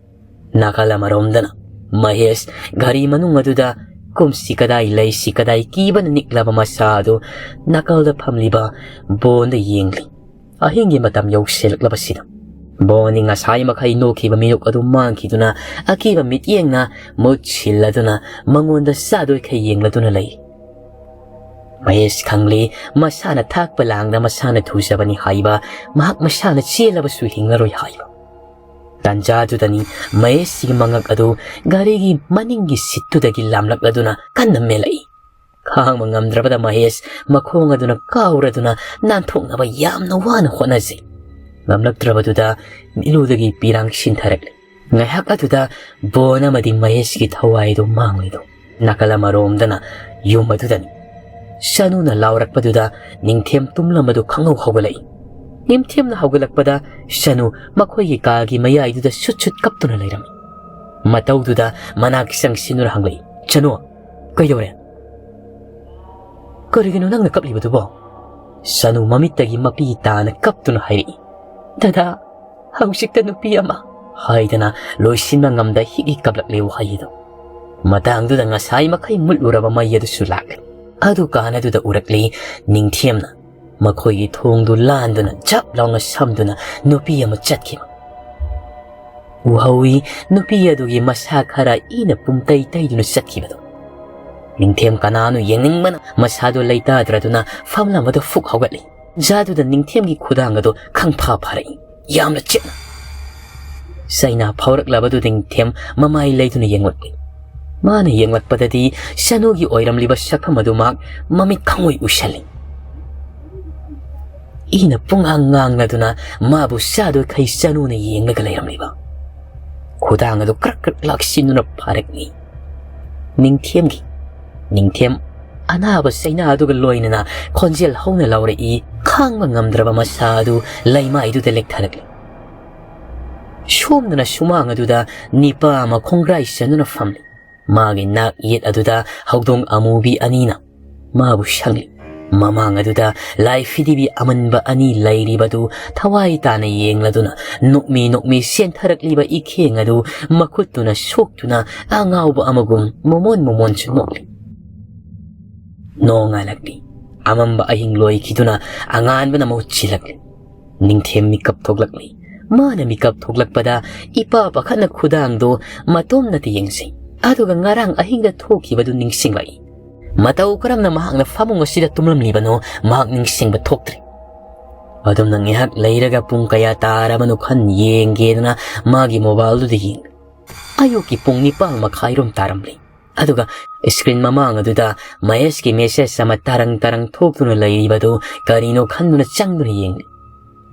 ꯅꯥꯀꯜ ꯑꯃꯔꯣꯝꯗꯅ ꯃꯍꯦꯁ ꯘꯔꯤ ꯃꯅꯨꯡ ꯑꯗꯨꯗ ꯀꯨꯝꯁꯤ ꯀꯗꯥꯏ ꯂꯩꯁꯤ ꯀꯗꯥꯏ ꯀꯤꯕꯅ ꯅꯤꯛꯂꯕ ꯃꯁꯥ ꯑꯗꯨ ꯅꯥꯀꯜꯗ ꯐꯝꯂꯤꯕ ꯕꯣꯟꯗ ꯌꯦꯡꯂꯤ꯫ ꯑꯍꯤꯡꯒꯤ ꯃꯇꯝ ꯌꯧꯁꯤꯜꯂꯛꯂꯕꯁꯤꯗ ꯕꯣꯟꯗꯤ ꯉꯁꯥꯏ ꯃꯈꯩ ꯅꯣꯛꯈꯤꯕ ꯃꯤꯅꯣꯛ ꯑꯗꯨ ꯃꯥꯡꯈꯤꯗꯨꯅ ꯑꯀꯤꯕ ꯃꯤꯠꯌꯦꯡꯅ ꯃꯨꯠ ꯁꯤꯜꯂꯗꯨꯅ ꯃꯉꯣꯟꯗ ꯆꯥꯗꯣꯏꯈꯩ ꯌꯦꯡꯂꯗꯨꯅ ꯂꯩ꯫ ꯃꯍꯦꯁ ꯈꯪꯂꯤ, ꯃꯁꯥꯅ ꯊꯥꯛꯄ ꯂꯥꯡꯗ ꯃꯁꯥꯅ ꯊꯨꯖꯕꯅꯤ ꯍꯥꯏꯕ, ꯃꯍꯥꯛ ꯃꯁꯥꯅ ꯆꯦꯜꯂꯕꯁꯨ ꯍꯤꯡꯂꯔꯣꯏ ꯍꯥꯏꯕ꯫ ꯇꯥꯟꯖꯥꯗꯨꯗꯅꯤ ꯃꯍꯦꯁꯀꯤ ꯃꯉꯛ ꯑꯗꯨ ꯒꯥꯔꯤꯒꯤ ꯃꯅꯤꯡꯒꯤ ꯁꯤꯠꯇꯨꯗꯒꯤ ꯂꯥꯝꯂꯛꯂꯗꯨꯅ ꯀꯟꯅ ꯃꯦꯜꯂꯛꯏ꯫ ꯈꯥꯡꯕ ꯉꯝꯗ꯭ꯔꯕꯗ ꯃꯍꯦꯁ ꯃꯈꯣꯡ ꯑꯗꯨꯅ ꯀꯥꯎꯔꯗꯨꯅ ꯅꯥꯟꯊꯣꯛꯅꯕ ꯌꯥꯝꯅ ꯋꯥꯅ ꯍꯣꯠꯅꯖꯩ꯫ ꯉꯝꯂꯛꯇ꯭ꯔꯕꯗꯨꯗ ꯃꯤꯠꯂꯨꯗꯒꯤ ꯄꯤꯔꯥꯡ ꯁꯤꯟꯊꯔꯛꯂꯤ꯫ ꯉꯥꯏꯍꯥꯛ ꯑꯗꯨꯗ ꯕꯣꯟ ꯑꯃꯗꯤ ꯃꯍꯦꯁꯀꯤ ꯊꯋꯥꯏꯗꯨ ꯃꯥꯡꯂꯤꯗꯨ꯫ ꯅꯥꯀꯜ ꯑꯃꯔꯣꯝꯗꯅ ꯌꯨꯝ ꯑꯗꯨꯗꯅꯤ꯫ ꯁꯅꯨꯅ ꯂꯥꯎꯔꯛꯄꯗꯨꯗ ꯅꯤꯡꯊꯦꯝ ꯇꯨꯝꯂꯝꯕꯗꯨ ꯈꯪꯍꯧ ꯍꯧꯒꯠꯂꯛꯏ꯫ ꯅꯤꯡꯊꯦꯝꯅ ꯍꯧꯒꯠꯂꯛꯄꯗ ꯁꯅꯨ ꯃꯈꯣꯏꯒꯤ ꯀꯥꯒꯤ ꯃꯌꯥꯏꯗꯨꯗ ꯁꯨꯠ ꯁꯨꯠ ꯀꯞꯇꯨꯅ ꯂꯩꯔꯝꯃꯤ꯫ ꯃꯇꯧꯗꯨꯗ ꯃꯅꯥꯛ ꯆꯪꯁꯤꯟꯗꯨꯅ ꯍꯪꯂꯛꯏ, "ꯁꯅꯨ, ꯀꯩꯗꯧꯔꯦ? ꯀꯔꯤꯒꯤꯅꯣ ꯅꯪꯅ ꯀꯞꯂꯤꯕꯗꯨꯕꯣ?" ꯁꯅꯨ ꯃꯃꯤꯠꯇꯒꯤ ꯃꯄꯤ ꯇꯥꯅ ꯀꯞꯇꯨꯅ ꯍꯥꯏꯔꯛꯏ, "ꯗꯗꯥ, ꯍꯧꯖꯤꯛꯇ ꯅꯨꯄꯤ ꯑꯃ" ꯍꯥꯏꯗꯅ ꯂꯣꯏꯁꯤꯟꯕ ꯉꯝꯗ ꯍꯤꯛ ꯍꯤꯛ ꯀꯞꯂꯛꯂꯤ ꯋꯥꯍꯩꯗꯣ꯫ ꯃꯇꯥꯡꯗꯨꯗ ꯉꯁꯥꯏ ꯃꯈꯩ ꯃꯨꯠꯂꯨꯔꯕ ꯃꯩ ꯑꯗꯨꯁꯨ ꯂꯥꯛꯂꯦ꯫ ꯑꯗꯨ ꯀꯥꯟ ꯑꯗꯨꯗ ꯎꯔꯛꯂꯤ ꯅꯤꯡꯊꯦꯝꯅ ꯃꯈꯣꯏꯒꯤ ꯊꯣꯡꯗꯨ ꯂꯥꯟꯗꯨꯅ ꯖꯞ ꯂꯥꯎꯅ ꯁꯝꯗꯨꯅ ꯅꯨꯄꯤ ꯑꯃ ꯆꯠꯈꯤꯕ꯫ ꯎꯍꯧꯏ ꯅꯨꯄꯤ ꯑꯗꯨꯒꯤ ꯃꯁꯥ ꯈꯔ ꯏꯅ ꯄꯨꯝꯇꯩ ꯇꯩꯗꯨꯅ ꯆꯠꯈꯤꯕꯗꯨ꯫ ꯅꯤꯡꯊꯦꯝ ꯀꯅꯥꯅꯣ ꯌꯦꯡꯅꯤꯡꯕꯅ ꯃꯁꯥꯗꯨ ꯂꯩꯇꯥꯗ꯭ꯔꯗꯨꯅ ꯐꯝꯂꯝꯕꯗꯨ ꯐꯨꯛ ꯍꯧꯒꯠꯂꯤ꯫ ꯖꯥꯗꯨꯗ ꯅꯤꯡꯊꯦꯝꯒꯤ ꯈꯨꯗꯥꯡ ꯑꯗꯨ ꯈꯪꯐꯥ ꯐꯥꯔꯛꯏ꯫ ꯌꯥꯝꯅ ꯆꯦꯠꯅ꯫ ꯆꯩꯅꯥ ꯐꯥꯎꯔꯛꯂꯕꯗꯨ ꯅꯤꯡꯊꯦꯝ ꯃꯃꯥꯏ ꯂꯩꯗꯨꯅ ꯌꯦꯡꯂꯛꯂꯤ꯫ ꯃꯥꯅ ꯌꯦꯡꯂꯛꯄꯗꯗꯤ ꯁꯅꯨꯒꯤ ꯑꯣꯏꯔꯝꯂꯤꯕ ꯁꯛꯐꯝ ꯑꯗꯨ ꯃꯍꯥꯛ ꯃꯃꯤꯠ ꯈꯪꯉꯣꯏ ꯎꯁꯜꯂꯤ꯫ ꯏꯅ ꯄꯨꯡꯉꯥꯡ ꯉꯥꯡꯂꯗꯨꯅ ꯃꯥꯕꯨ ꯆꯥꯗꯣꯏꯈꯩ ꯁꯅꯨꯅ ꯌꯦꯡꯂꯒ ꯂꯩꯔꯝꯂꯤꯕ꯫ ꯈꯨꯗꯥꯡ ꯑꯗꯨ ꯀ꯭ꯔꯛ ꯀ꯭ꯔꯛ ꯂꯥꯛꯁꯤꯟꯗꯨꯅ ꯐꯥꯔꯛꯂꯤ꯫ ꯅꯤꯡꯊꯦꯝꯒꯤ, ꯅꯤꯡꯊꯦꯝ ꯑꯅꯥꯕ ꯆꯩꯅꯥ ꯑꯗꯨꯒ ꯂꯣꯏꯅꯅ ꯈꯣꯟꯖꯦꯜ ꯍꯧꯅ ꯂꯥꯎꯔꯛꯏ, ꯈꯥꯡꯕ ꯉꯝꯗ꯭ꯔꯕ ꯃꯁꯥ ꯑꯗꯨ ꯂꯩꯃꯥꯏꯗꯨꯗ ꯂꯦꯛꯊꯔꯛꯂꯤ꯫ ꯁꯣꯝꯗꯅ ꯁꯨꯃꯥꯡ ꯑꯗꯨꯗ ꯅꯤꯄꯥ ꯑꯃ ꯈꯣꯡꯒ꯭ꯔꯥꯏ ꯆꯟꯗꯨꯅ ꯐꯝꯂꯤ꯫ ꯃꯥꯒꯤ ꯅꯥꯛ ꯌꯦꯠ ꯑꯗꯨꯗ ꯍꯧꯗꯣꯡ ꯑꯃꯨꯕꯤ ꯑꯅꯤꯅ ꯃꯥꯕꯨ ꯁꯪꯂꯤ꯫ ꯃꯃꯥꯡ ꯑꯗꯨꯗ ꯂꯥꯏ ꯐꯤꯗꯤꯕꯤ ꯑꯃꯟꯕ ꯑꯅꯤ ꯂꯩꯔꯤꯕꯗꯨ ꯊꯋꯥꯏ ꯇꯥꯅ ꯌꯦꯡꯂꯗꯨꯅ ꯅꯣꯛꯃꯤ ꯅꯣꯛꯃꯤ ꯆꯦꯟꯊꯔꯛꯂꯤꯕ ꯏꯈꯦꯡ ꯑꯗꯨ ꯃꯈꯨꯠꯇꯨꯅ ꯁꯣꯛꯇꯨꯅ ꯑꯉꯥꯎꯕ ꯑꯃꯒꯨꯝ ꯃꯣꯃꯣꯟ ꯃꯣꯃꯣꯟꯁꯨ ꯅꯣꯛꯂꯤ꯫ ꯅꯣꯡꯉꯥꯜꯂꯛꯂꯤ꯫ ꯑꯃꯝꯕ ꯑꯍꯤꯡ ꯂꯣꯏꯈꯤꯗꯨꯅ ꯑꯉꯥꯟꯕꯅ ꯃꯍꯨꯠ ꯁꯤꯜꯂꯛꯂꯤ꯫ ꯅꯤꯡꯊꯦꯝ ꯃꯤꯀꯞ ꯊꯣꯛꯂꯛꯂꯤ꯫ ꯃꯥꯅ ꯃꯤꯀꯞ ꯊꯣꯛꯂꯛꯄꯗ ꯏꯄꯥ ꯄꯥꯈꯠꯅ ꯈꯨꯗꯥꯡꯗꯣ ꯃꯇꯣꯝꯅꯇ ꯌꯦꯡꯁꯤ꯫ ꯑꯗꯨꯒ ꯉꯔꯥꯡ ꯑꯍꯤꯡꯗ ꯊꯣꯛꯈꯤꯕꯗꯨ ꯅꯤꯡꯁꯤꯡꯂꯛꯏ꯫ ꯃꯇꯧ ꯀꯔꯝꯅ ꯃꯍꯥꯛꯅ ꯐꯃꯨꯡ ꯑꯁꯤꯗ ꯇꯨꯝꯂꯝꯂꯤꯕꯅꯣ ꯃꯍꯥꯛ ꯅꯤꯡꯁꯤꯡꯕ ꯊꯣꯛꯇ꯭ꯔꯤ꯫ ꯑꯗꯨꯝꯅ ꯉꯥꯏꯍꯥꯛ ꯂꯩꯔꯒ ꯄꯨꯡ ꯀꯌꯥ ꯇꯥꯔꯕꯅꯣ ꯈꯟ ꯌꯦꯡꯒꯦꯗꯅ ꯃꯥꯒꯤ ꯃꯣꯕꯥꯏꯜꯗꯨꯗ ꯌꯦꯡꯂꯤ꯫ ꯑꯌꯨꯛꯀꯤ ꯄꯨꯡ ꯅꯤꯄꯥꯜ ꯃꯈꯥꯏꯔꯣꯝ ꯇꯥꯔꯝꯂꯤ꯫ ꯑꯗꯨꯒ ꯁ꯭ꯀ꯭ꯔꯤꯟ ꯃꯃꯥꯡ ꯑꯗꯨꯗ ꯃꯍꯦꯁꯀꯤ ꯃꯦꯁꯦꯖ ꯑꯃ ꯇꯔꯪ ꯇꯔꯪ ꯊꯣꯛꯇꯨꯅ ꯂꯩꯔꯤꯕꯗꯨ ꯀꯔꯤꯅꯣ ꯈꯟꯗꯨꯅ ꯆꯪꯗꯨꯅ ꯌꯦꯡꯂꯤ꯫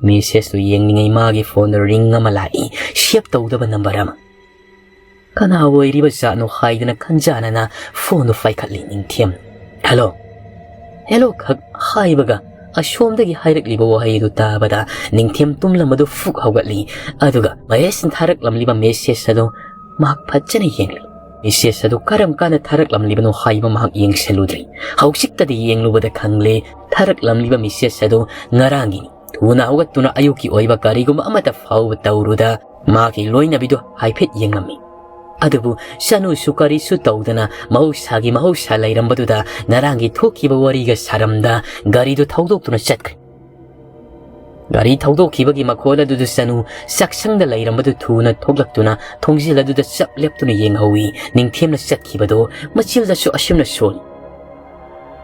ꯃꯦꯁꯦꯖꯇꯨ ꯌꯦꯡꯂꯤꯉꯩ ꯃꯥꯒꯤ ꯐꯣꯟꯗ ꯔꯤꯡ ꯑꯃ ꯂꯥꯛꯏ, ꯁꯦꯞ ꯇꯧꯗꯕ ꯅꯝꯕꯔ ꯑꯃ꯫ "ꯀꯅꯥ ꯑꯣꯏꯔꯤꯕ ꯖꯥꯠꯅꯣ?" ꯍꯥꯏꯗꯅ ꯈꯟꯖꯥꯅꯅ ꯐꯣꯟꯗꯨ ꯄꯥꯏꯈꯠꯂꯤ ꯅꯤꯡꯊꯦꯝ꯫ "ꯍꯦꯜꯂꯣ, ꯍꯦꯜꯂꯣ" ꯈꯛ ꯍꯥꯏꯕꯒ ꯑꯁꯣꯝꯗꯒꯤ ꯍꯥꯏꯔꯛꯂꯤꯕ ꯋꯥꯍꯩ ꯑꯗꯨ ꯇꯥꯕꯗ ꯅꯤꯡꯊꯦꯝ ꯇꯨꯝꯂꯝꯕꯗꯨ ꯐꯨꯛ ꯍꯧꯒꯠꯂꯤ꯫ ꯑꯗꯨꯒ ꯃꯍꯦꯁꯅ ꯊꯥꯔꯛꯂꯝꯂꯤꯕ ꯃꯦꯁꯦꯖ ꯑꯗꯨ ꯃꯍꯥꯛ ꯐꯖꯅ ꯌꯦꯡꯂꯤ꯫ ꯃꯦꯁꯦꯖ ꯑꯗꯨ ꯀꯔꯝ ꯀꯥꯟꯗ ꯊꯥꯔꯛꯂꯝꯂꯤꯕꯅꯣ ꯍꯥꯏꯕ ꯃꯍꯥꯛ ꯌꯦꯡꯁꯤꯜꯂꯨꯗ꯭ꯔꯤ꯫ ꯍꯧꯖꯤꯛꯇꯗꯤ ꯌꯦꯡꯂꯨꯕꯗ ꯈꯪꯂꯦ, ꯊꯥꯔꯛꯂꯝꯂꯤꯕ ꯃꯦꯁꯦꯖ ꯑꯗꯨ ꯉꯔꯥꯡꯒꯤꯅꯤ꯫ ꯊꯨꯅ ꯍꯧꯒꯠꯇꯨꯅ ꯑꯌꯨꯛꯀꯤ ꯑꯣꯏꯕ ꯀꯔꯤꯒꯨꯝꯕ ꯑꯃꯠꯇ ꯐꯥꯎꯕ ꯇꯧꯔꯨꯗ ꯃꯥꯒꯤ ꯂꯣꯏꯅꯕꯤꯗꯨ ꯍꯥꯏꯐꯦꯠ ꯌꯦꯡꯂꯝꯃꯤ꯫ ꯑꯗꯨꯕꯨ ꯆꯅꯨꯁꯨ ꯀꯔꯤꯁꯨ ꯇꯧꯗꯅ ꯃꯍꯧꯁꯥꯒꯤ ꯃꯍꯧꯁꯥ ꯂꯩꯔꯝꯕꯗꯨꯗ ꯉꯔꯥꯡꯒꯤ ꯊꯣꯛꯈꯤꯕ ꯋꯥꯔꯤꯒ ꯁꯥꯔꯝꯗ ꯒꯥꯔꯤꯗꯨ ꯊꯧꯗꯣꯛꯇꯨꯅ ꯆꯠꯈ꯭ꯔꯦ꯫ ꯒꯥꯔꯤ ꯊꯧꯗꯣꯛꯈꯤꯕꯒꯤ ꯃꯈꯣꯜ ꯑꯗꯨꯗ ꯆꯅꯨ ꯆꯥꯛꯁꯪꯗ ꯂꯩꯔꯝꯕꯗꯨ ꯊꯨꯅ ꯊꯣꯛꯂꯛꯇꯨꯅ ꯊꯣꯡꯖꯤꯜ ꯑꯗꯨꯗ ꯆꯞ ꯂꯦꯞꯇꯨꯅ ꯌꯦꯡꯍꯧꯏ꯫ ꯅꯤꯡꯊꯦꯝꯅ ꯆꯠꯈꯤꯕꯗꯨ ꯃꯆꯤꯜꯗꯁꯨ ꯑꯁꯨꯝꯅ ꯁꯣꯜꯂꯤ꯫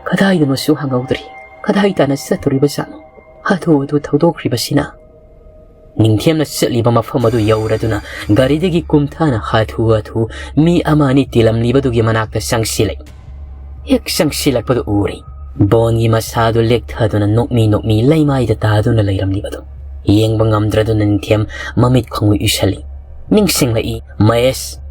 ꯀꯗꯥꯏꯗꯅꯣꯁꯨ ꯍꯪꯍꯧꯗ꯭ꯔꯤ꯫ ꯀꯗꯥꯏ ꯇꯥꯅ ꯆꯠꯇꯣꯔꯤꯕ ꯖꯥꯠꯅꯣ? ꯍꯥꯊꯨ ꯍꯥꯊꯨ ꯊꯧꯗꯣꯛꯈ꯭ꯔꯤꯕꯁꯤꯅ꯫ ꯅꯤꯡꯊꯦꯝꯅ ꯆꯠꯂꯤꯕ ꯃꯐꯝ ꯑꯗꯨ ꯌꯧꯔꯗꯨꯅ ꯒꯥꯔꯤꯗꯒꯤ ꯀꯨꯝꯊꯅ ꯍꯥꯊꯨ ꯍꯥꯊꯨ ꯃꯤ ꯑꯃ ꯑꯅꯤ ꯇꯤꯜꯂꯝꯂꯤꯕꯗꯨꯒꯤ ꯃꯅꯥꯛꯇ ꯆꯪꯁꯤꯜꯂꯛꯏ꯫ ꯍꯦꯛ ꯆꯪꯁꯤꯜꯂꯛꯄꯗ ꯎꯔꯤ꯫ ꯕꯣꯟꯒꯤ ꯃꯁꯥꯗꯨ ꯂꯦꯛꯊꯗꯨꯅ ꯅꯣꯛꯃꯤ ꯅꯣꯛꯃꯤ ꯂꯩꯃꯥꯏꯗ ꯇꯥꯗꯨꯅ ꯂꯩꯔꯝꯂꯤꯕꯗꯨ꯫ ꯌꯦꯡꯕ ꯉꯝꯗ꯭ꯔꯗꯨꯅ ꯅꯤꯡꯊꯦꯝ ꯃꯃꯤꯠ ꯈꯣꯡꯒꯨ ꯎꯏꯁꯜꯂꯤ꯫ ꯅꯤꯡꯁꯤꯡꯂꯛꯏ, ꯃꯍꯦꯁ꯫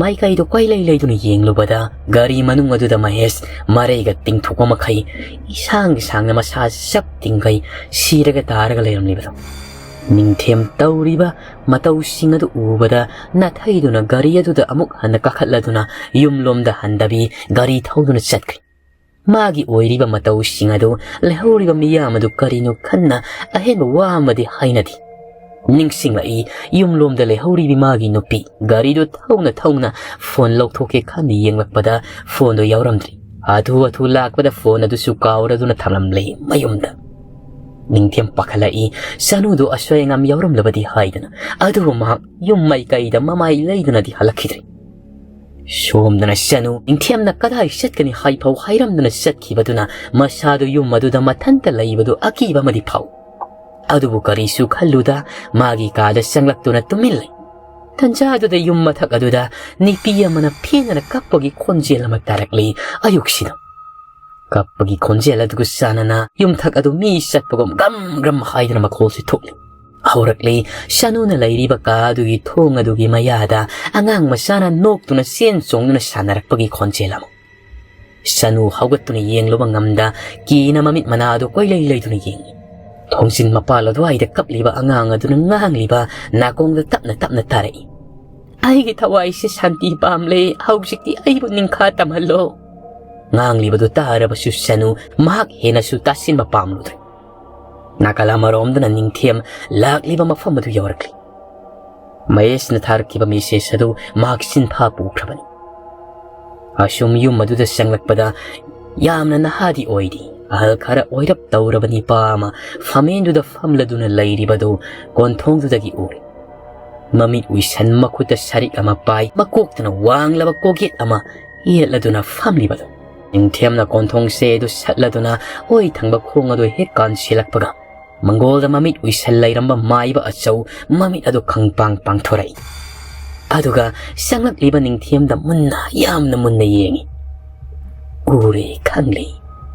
ꯃꯥꯏꯀꯩꯗꯨ ꯀꯣꯏꯂꯩ ꯂꯩꯗꯨꯅ ꯌꯦꯡꯂꯨꯕꯗ ꯒꯥꯔꯤ ꯃꯅꯨꯡ ꯑꯗꯨꯗ ꯃꯍꯦꯁ ꯃꯔꯩꯒ ꯇꯤꯡꯊꯣꯛꯄ ꯃꯈꯩ ꯏꯁꯥꯡ ꯁꯥꯡꯅ ꯃꯁꯥ ꯆꯞ ꯇꯤꯡꯈꯩ ꯁꯤꯔꯒ ꯇꯥꯔꯒ ꯂꯩꯔꯝꯂꯤꯕꯗꯨ꯫ ꯅꯤꯡꯊꯦꯝ ꯇꯧꯔꯤꯕ ꯃꯇꯧꯁꯤꯡ ꯑꯗꯨ ꯎꯕꯗ ꯅꯥꯊꯩꯗꯨꯅ ꯒꯥꯔꯤ ꯑꯗꯨꯗ ꯑꯃꯨꯛ ꯍꯟꯅ ꯀꯥꯈꯠꯂꯗꯨꯅ ꯌꯨꯝꯂꯣꯝꯗ ꯍꯟꯗꯕꯤ ꯒꯥꯔꯤ ꯊꯧꯗꯨꯅ ꯆꯠꯈ꯭ꯔꯦ꯫ ꯃꯥꯒꯤ ꯑꯣꯏꯔꯤꯕ ꯃꯇꯧꯁꯤꯡ ꯑꯗꯨ ꯂꯩꯍꯧꯔꯤꯕ ꯃꯤꯌꯥꯝ ꯑꯗꯨ ꯀꯔꯤꯅꯣ ꯈꯟꯅ ꯑꯍꯦꯟꯕ ꯋꯥ ꯑꯃꯗꯤ ꯍꯥꯏꯅꯗꯦ꯫ ꯅꯤꯡꯁꯤꯡꯂꯛꯏ, ꯌꯨꯝꯂꯣꯝꯗ ꯂꯩꯍꯧꯔꯤꯕꯤ ꯃꯥꯒꯤ ꯅꯨꯄꯤ ꯒꯥꯔꯤꯗꯨ ꯊꯧꯅ ꯊꯧꯅ ꯐꯣꯟ ꯂꯧꯊꯣꯛꯀꯦ ꯈꯟꯅ ꯌꯦꯡꯂꯛꯄꯗ ꯐꯣꯟꯗꯨ ꯌꯥꯎꯔꯝꯗ꯭ꯔꯦ꯫ ꯍꯥꯊꯨ ꯍꯥꯊꯨ ꯂꯥꯛꯄꯗ ꯐꯣꯟ ꯑꯗꯨꯁꯨ ꯀꯥꯎꯔꯗꯨꯅ ꯊꯝꯂꯝꯂꯦ ꯃꯌꯨꯝꯗ꯫ ꯅꯤꯡꯊꯦꯝ ꯄꯥꯈꯠꯂꯛꯏ, ꯁꯅꯨꯗꯨ ꯑꯁꯣꯏ ꯑꯉꯥꯝ ꯌꯥꯎꯔꯝꯂꯕꯗꯤ ꯍꯥꯏꯗꯅ꯫ ꯑꯗꯨꯕꯨ ꯃꯍꯥꯛ ꯌꯨꯝ ꯃꯥꯏꯀꯩꯗ ꯃꯃꯥꯏ ꯂꯩꯗꯨꯅꯗꯤ ꯍꯜꯂꯛꯈꯤꯗ꯭ꯔꯦ꯫ ꯁꯣꯝꯗꯅ ꯁꯅꯨ ꯅꯤꯡꯊꯦꯝꯅ ꯀꯗꯥꯏ ꯆꯠꯀꯅꯤ ꯍꯥꯏꯐꯥꯎ ꯍꯥꯏꯔꯝꯗꯅ ꯆꯠꯈꯤꯕꯗꯨꯅ ꯃꯁꯥꯗꯨ ꯌꯨꯝ ꯑꯗꯨꯗ ꯃꯊꯟꯇ ꯂꯩꯕꯗꯨ ꯑꯀꯤꯕ ꯑꯃꯗꯤ ꯐꯥꯎ꯫ ꯑꯗꯨꯕꯨ ꯀꯔꯤꯁꯨ ꯈꯜꯂꯨꯗ ꯃꯥꯒꯤ ꯀꯥꯗ ꯆꯪꯂꯛꯇꯨꯅ ꯇꯨꯃꯤꯟ ꯂꯩ꯫ ꯇꯟꯖꯥ ꯑꯗꯨꯗ ꯌꯨꯝ ꯃꯊꯛ ꯑꯗꯨꯗ ꯅꯨꯄꯤ ꯑꯃꯅ ꯐꯦꯡꯗꯅ ꯀꯞꯄꯒꯤ ꯈꯣꯟꯖꯦꯜ ꯑꯃ ꯇꯥꯔꯛꯂꯤ ꯑꯌꯨꯛꯁꯤꯗ꯫ ꯀꯞꯄꯒꯤ ꯈꯣꯟꯖꯦꯜ ꯑꯗꯨꯒ ꯆꯥꯟꯅꯅ ꯌꯨꯝꯊꯛ ꯑꯗꯨ ꯃꯤ ꯆꯠꯄꯒꯨꯝ ꯒ꯭ꯔꯝ ꯒ꯭ꯔꯝ ꯍꯥꯏꯗꯨꯅ ꯃꯈꯣꯜꯁꯨ ꯊꯣꯛꯂꯤ꯫ ꯍꯧꯔꯛꯂꯤ ꯁꯅꯨꯅ ꯂꯩꯔꯤꯕ ꯀꯥ ꯑꯗꯨꯒꯤ ꯊꯣꯡ ꯑꯗꯨꯒꯤ ꯃꯌꯥꯗ ꯑꯉꯥꯡ ꯃꯆꯥꯅ ꯅꯣꯛꯇꯨꯅ ꯆꯦꯟ ꯆꯣꯡꯗꯨꯅ ꯁꯥꯟꯅꯔꯛꯄꯒꯤ ꯈꯣꯟꯖꯦꯜ ꯑꯃ꯫ ꯁꯅꯨ ꯍꯧꯒꯠꯇꯨꯅ ꯌꯦꯡꯂꯨꯕ ꯉꯝꯗ ꯀꯤꯅ ꯃꯃꯤꯠ ꯃꯅꯥ ꯑꯗꯨ ꯀꯣꯏꯂꯩ ꯂꯩꯗꯨꯅ ꯌꯦꯡꯂꯤ꯫ ꯊꯣꯡꯖꯤꯟ ꯃꯄꯥꯜ ꯑꯗꯨꯋꯥꯏꯗ ꯀꯞꯂꯤꯕ ꯑꯉꯥꯡ ꯑꯗꯨꯅ ꯉꯥꯡꯂꯤꯕ ꯅꯥꯀꯣꯡꯗ ꯇꯞꯅ ꯇꯞꯅ ꯇꯥꯔꯛꯏ꯫ "ꯑꯩꯒꯤ ꯊꯋꯥꯏꯁꯦ ꯁꯥꯟꯇꯤ ꯄꯥꯝꯂꯦ, ꯍꯧꯖꯤꯛꯇꯤ ꯑꯩꯕꯨ ꯅꯤꯡꯈꯥ ꯇꯝꯍꯜꯂꯣ"꯫ ꯉꯥꯡꯂꯤꯕꯗꯨ ꯇꯥꯔꯕꯁꯨ ꯁꯅꯨ ꯃꯍꯥꯛ ꯍꯦꯟꯅꯁꯨ ꯇꯥꯁꯤꯟꯕ ꯄꯥꯝꯂꯨꯗ꯭ꯔꯦ꯫ ꯅꯥꯀꯜ ꯑꯃꯔꯣꯝꯗꯅ ꯅꯤꯡꯊꯦꯝ ꯂꯥꯛꯂꯤꯕ ꯃꯐꯝ ꯑꯗꯨ ꯌꯧꯔꯛꯂꯤ꯫ ꯃꯍꯦꯁꯅ ꯊꯥꯔꯛꯈꯤꯕ ꯃꯦꯁꯦꯖ ꯑꯗꯨ ꯃꯍꯥꯛ ꯆꯤꯟꯐꯥ ꯄꯨꯈ꯭ꯔꯕꯅꯤ꯫ ꯑꯁꯨꯝ ꯌꯨꯝ ꯑꯗꯨꯗ ꯆꯪꯂꯛꯄꯗ ꯌꯥꯝꯅ ꯅꯍꯥꯗꯤ ꯑꯣꯏꯔꯤ, ꯑꯍꯜ ꯈꯔ ꯑꯣꯏꯔꯞ ꯇꯧꯔꯕ ꯅꯤꯄꯥ ꯑꯃ ꯐꯝꯃꯦꯟꯗꯨꯗ ꯐꯝꯂꯗꯨꯅ ꯂꯩꯔꯤꯕꯗꯨ ꯀꯣꯟꯊꯣꯡꯗꯨꯗꯒꯤ ꯎꯔꯦ꯫ ꯃꯃꯤꯠ ꯎꯏꯁꯟ ꯃꯈꯨꯠꯇ ꯁꯔꯤꯛ ꯑꯃ ꯄꯥꯏ, ꯃꯀꯣꯛꯇꯅ ꯋꯥꯡꯂꯕ ꯀꯣꯛꯌꯦꯠ ꯑꯃ ꯌꯦꯠꯂꯗꯨꯅ ꯐꯝꯂꯤꯕꯗꯨ꯫ ꯅꯤꯡꯊꯦꯝꯅ ꯀꯣꯟꯊꯣꯡꯁꯦ ꯑꯗꯨ ꯁꯠꯂꯗꯨꯅ ꯑꯣꯏ ꯊꯪꯕ ꯈꯣꯡ ꯑꯗꯨ ꯍꯦꯛ ꯀꯥꯟꯁꯤꯜꯂꯛꯄꯒ ꯃꯪꯒꯣꯜꯗ ꯃꯃꯤꯠ ꯎꯏꯁꯜ ꯂꯩꯔꯝꯕ ꯃꯥꯏꯕ ꯑꯆꯧ ꯃꯃꯤꯠ ꯑꯗꯨ ꯈꯪꯄꯥꯡ ꯄꯥꯡꯊꯣꯔꯛꯏ꯫ ꯑꯗꯨꯒ ꯆꯪꯂꯛꯂꯤꯕ ꯅꯤꯡꯊꯦꯝꯗ ꯃꯨꯟꯅ, ꯌꯥꯝꯅ ꯃꯨꯟꯅ ꯌꯦꯡꯏ꯫ ꯎꯔꯦ ꯈꯪꯂꯦ꯫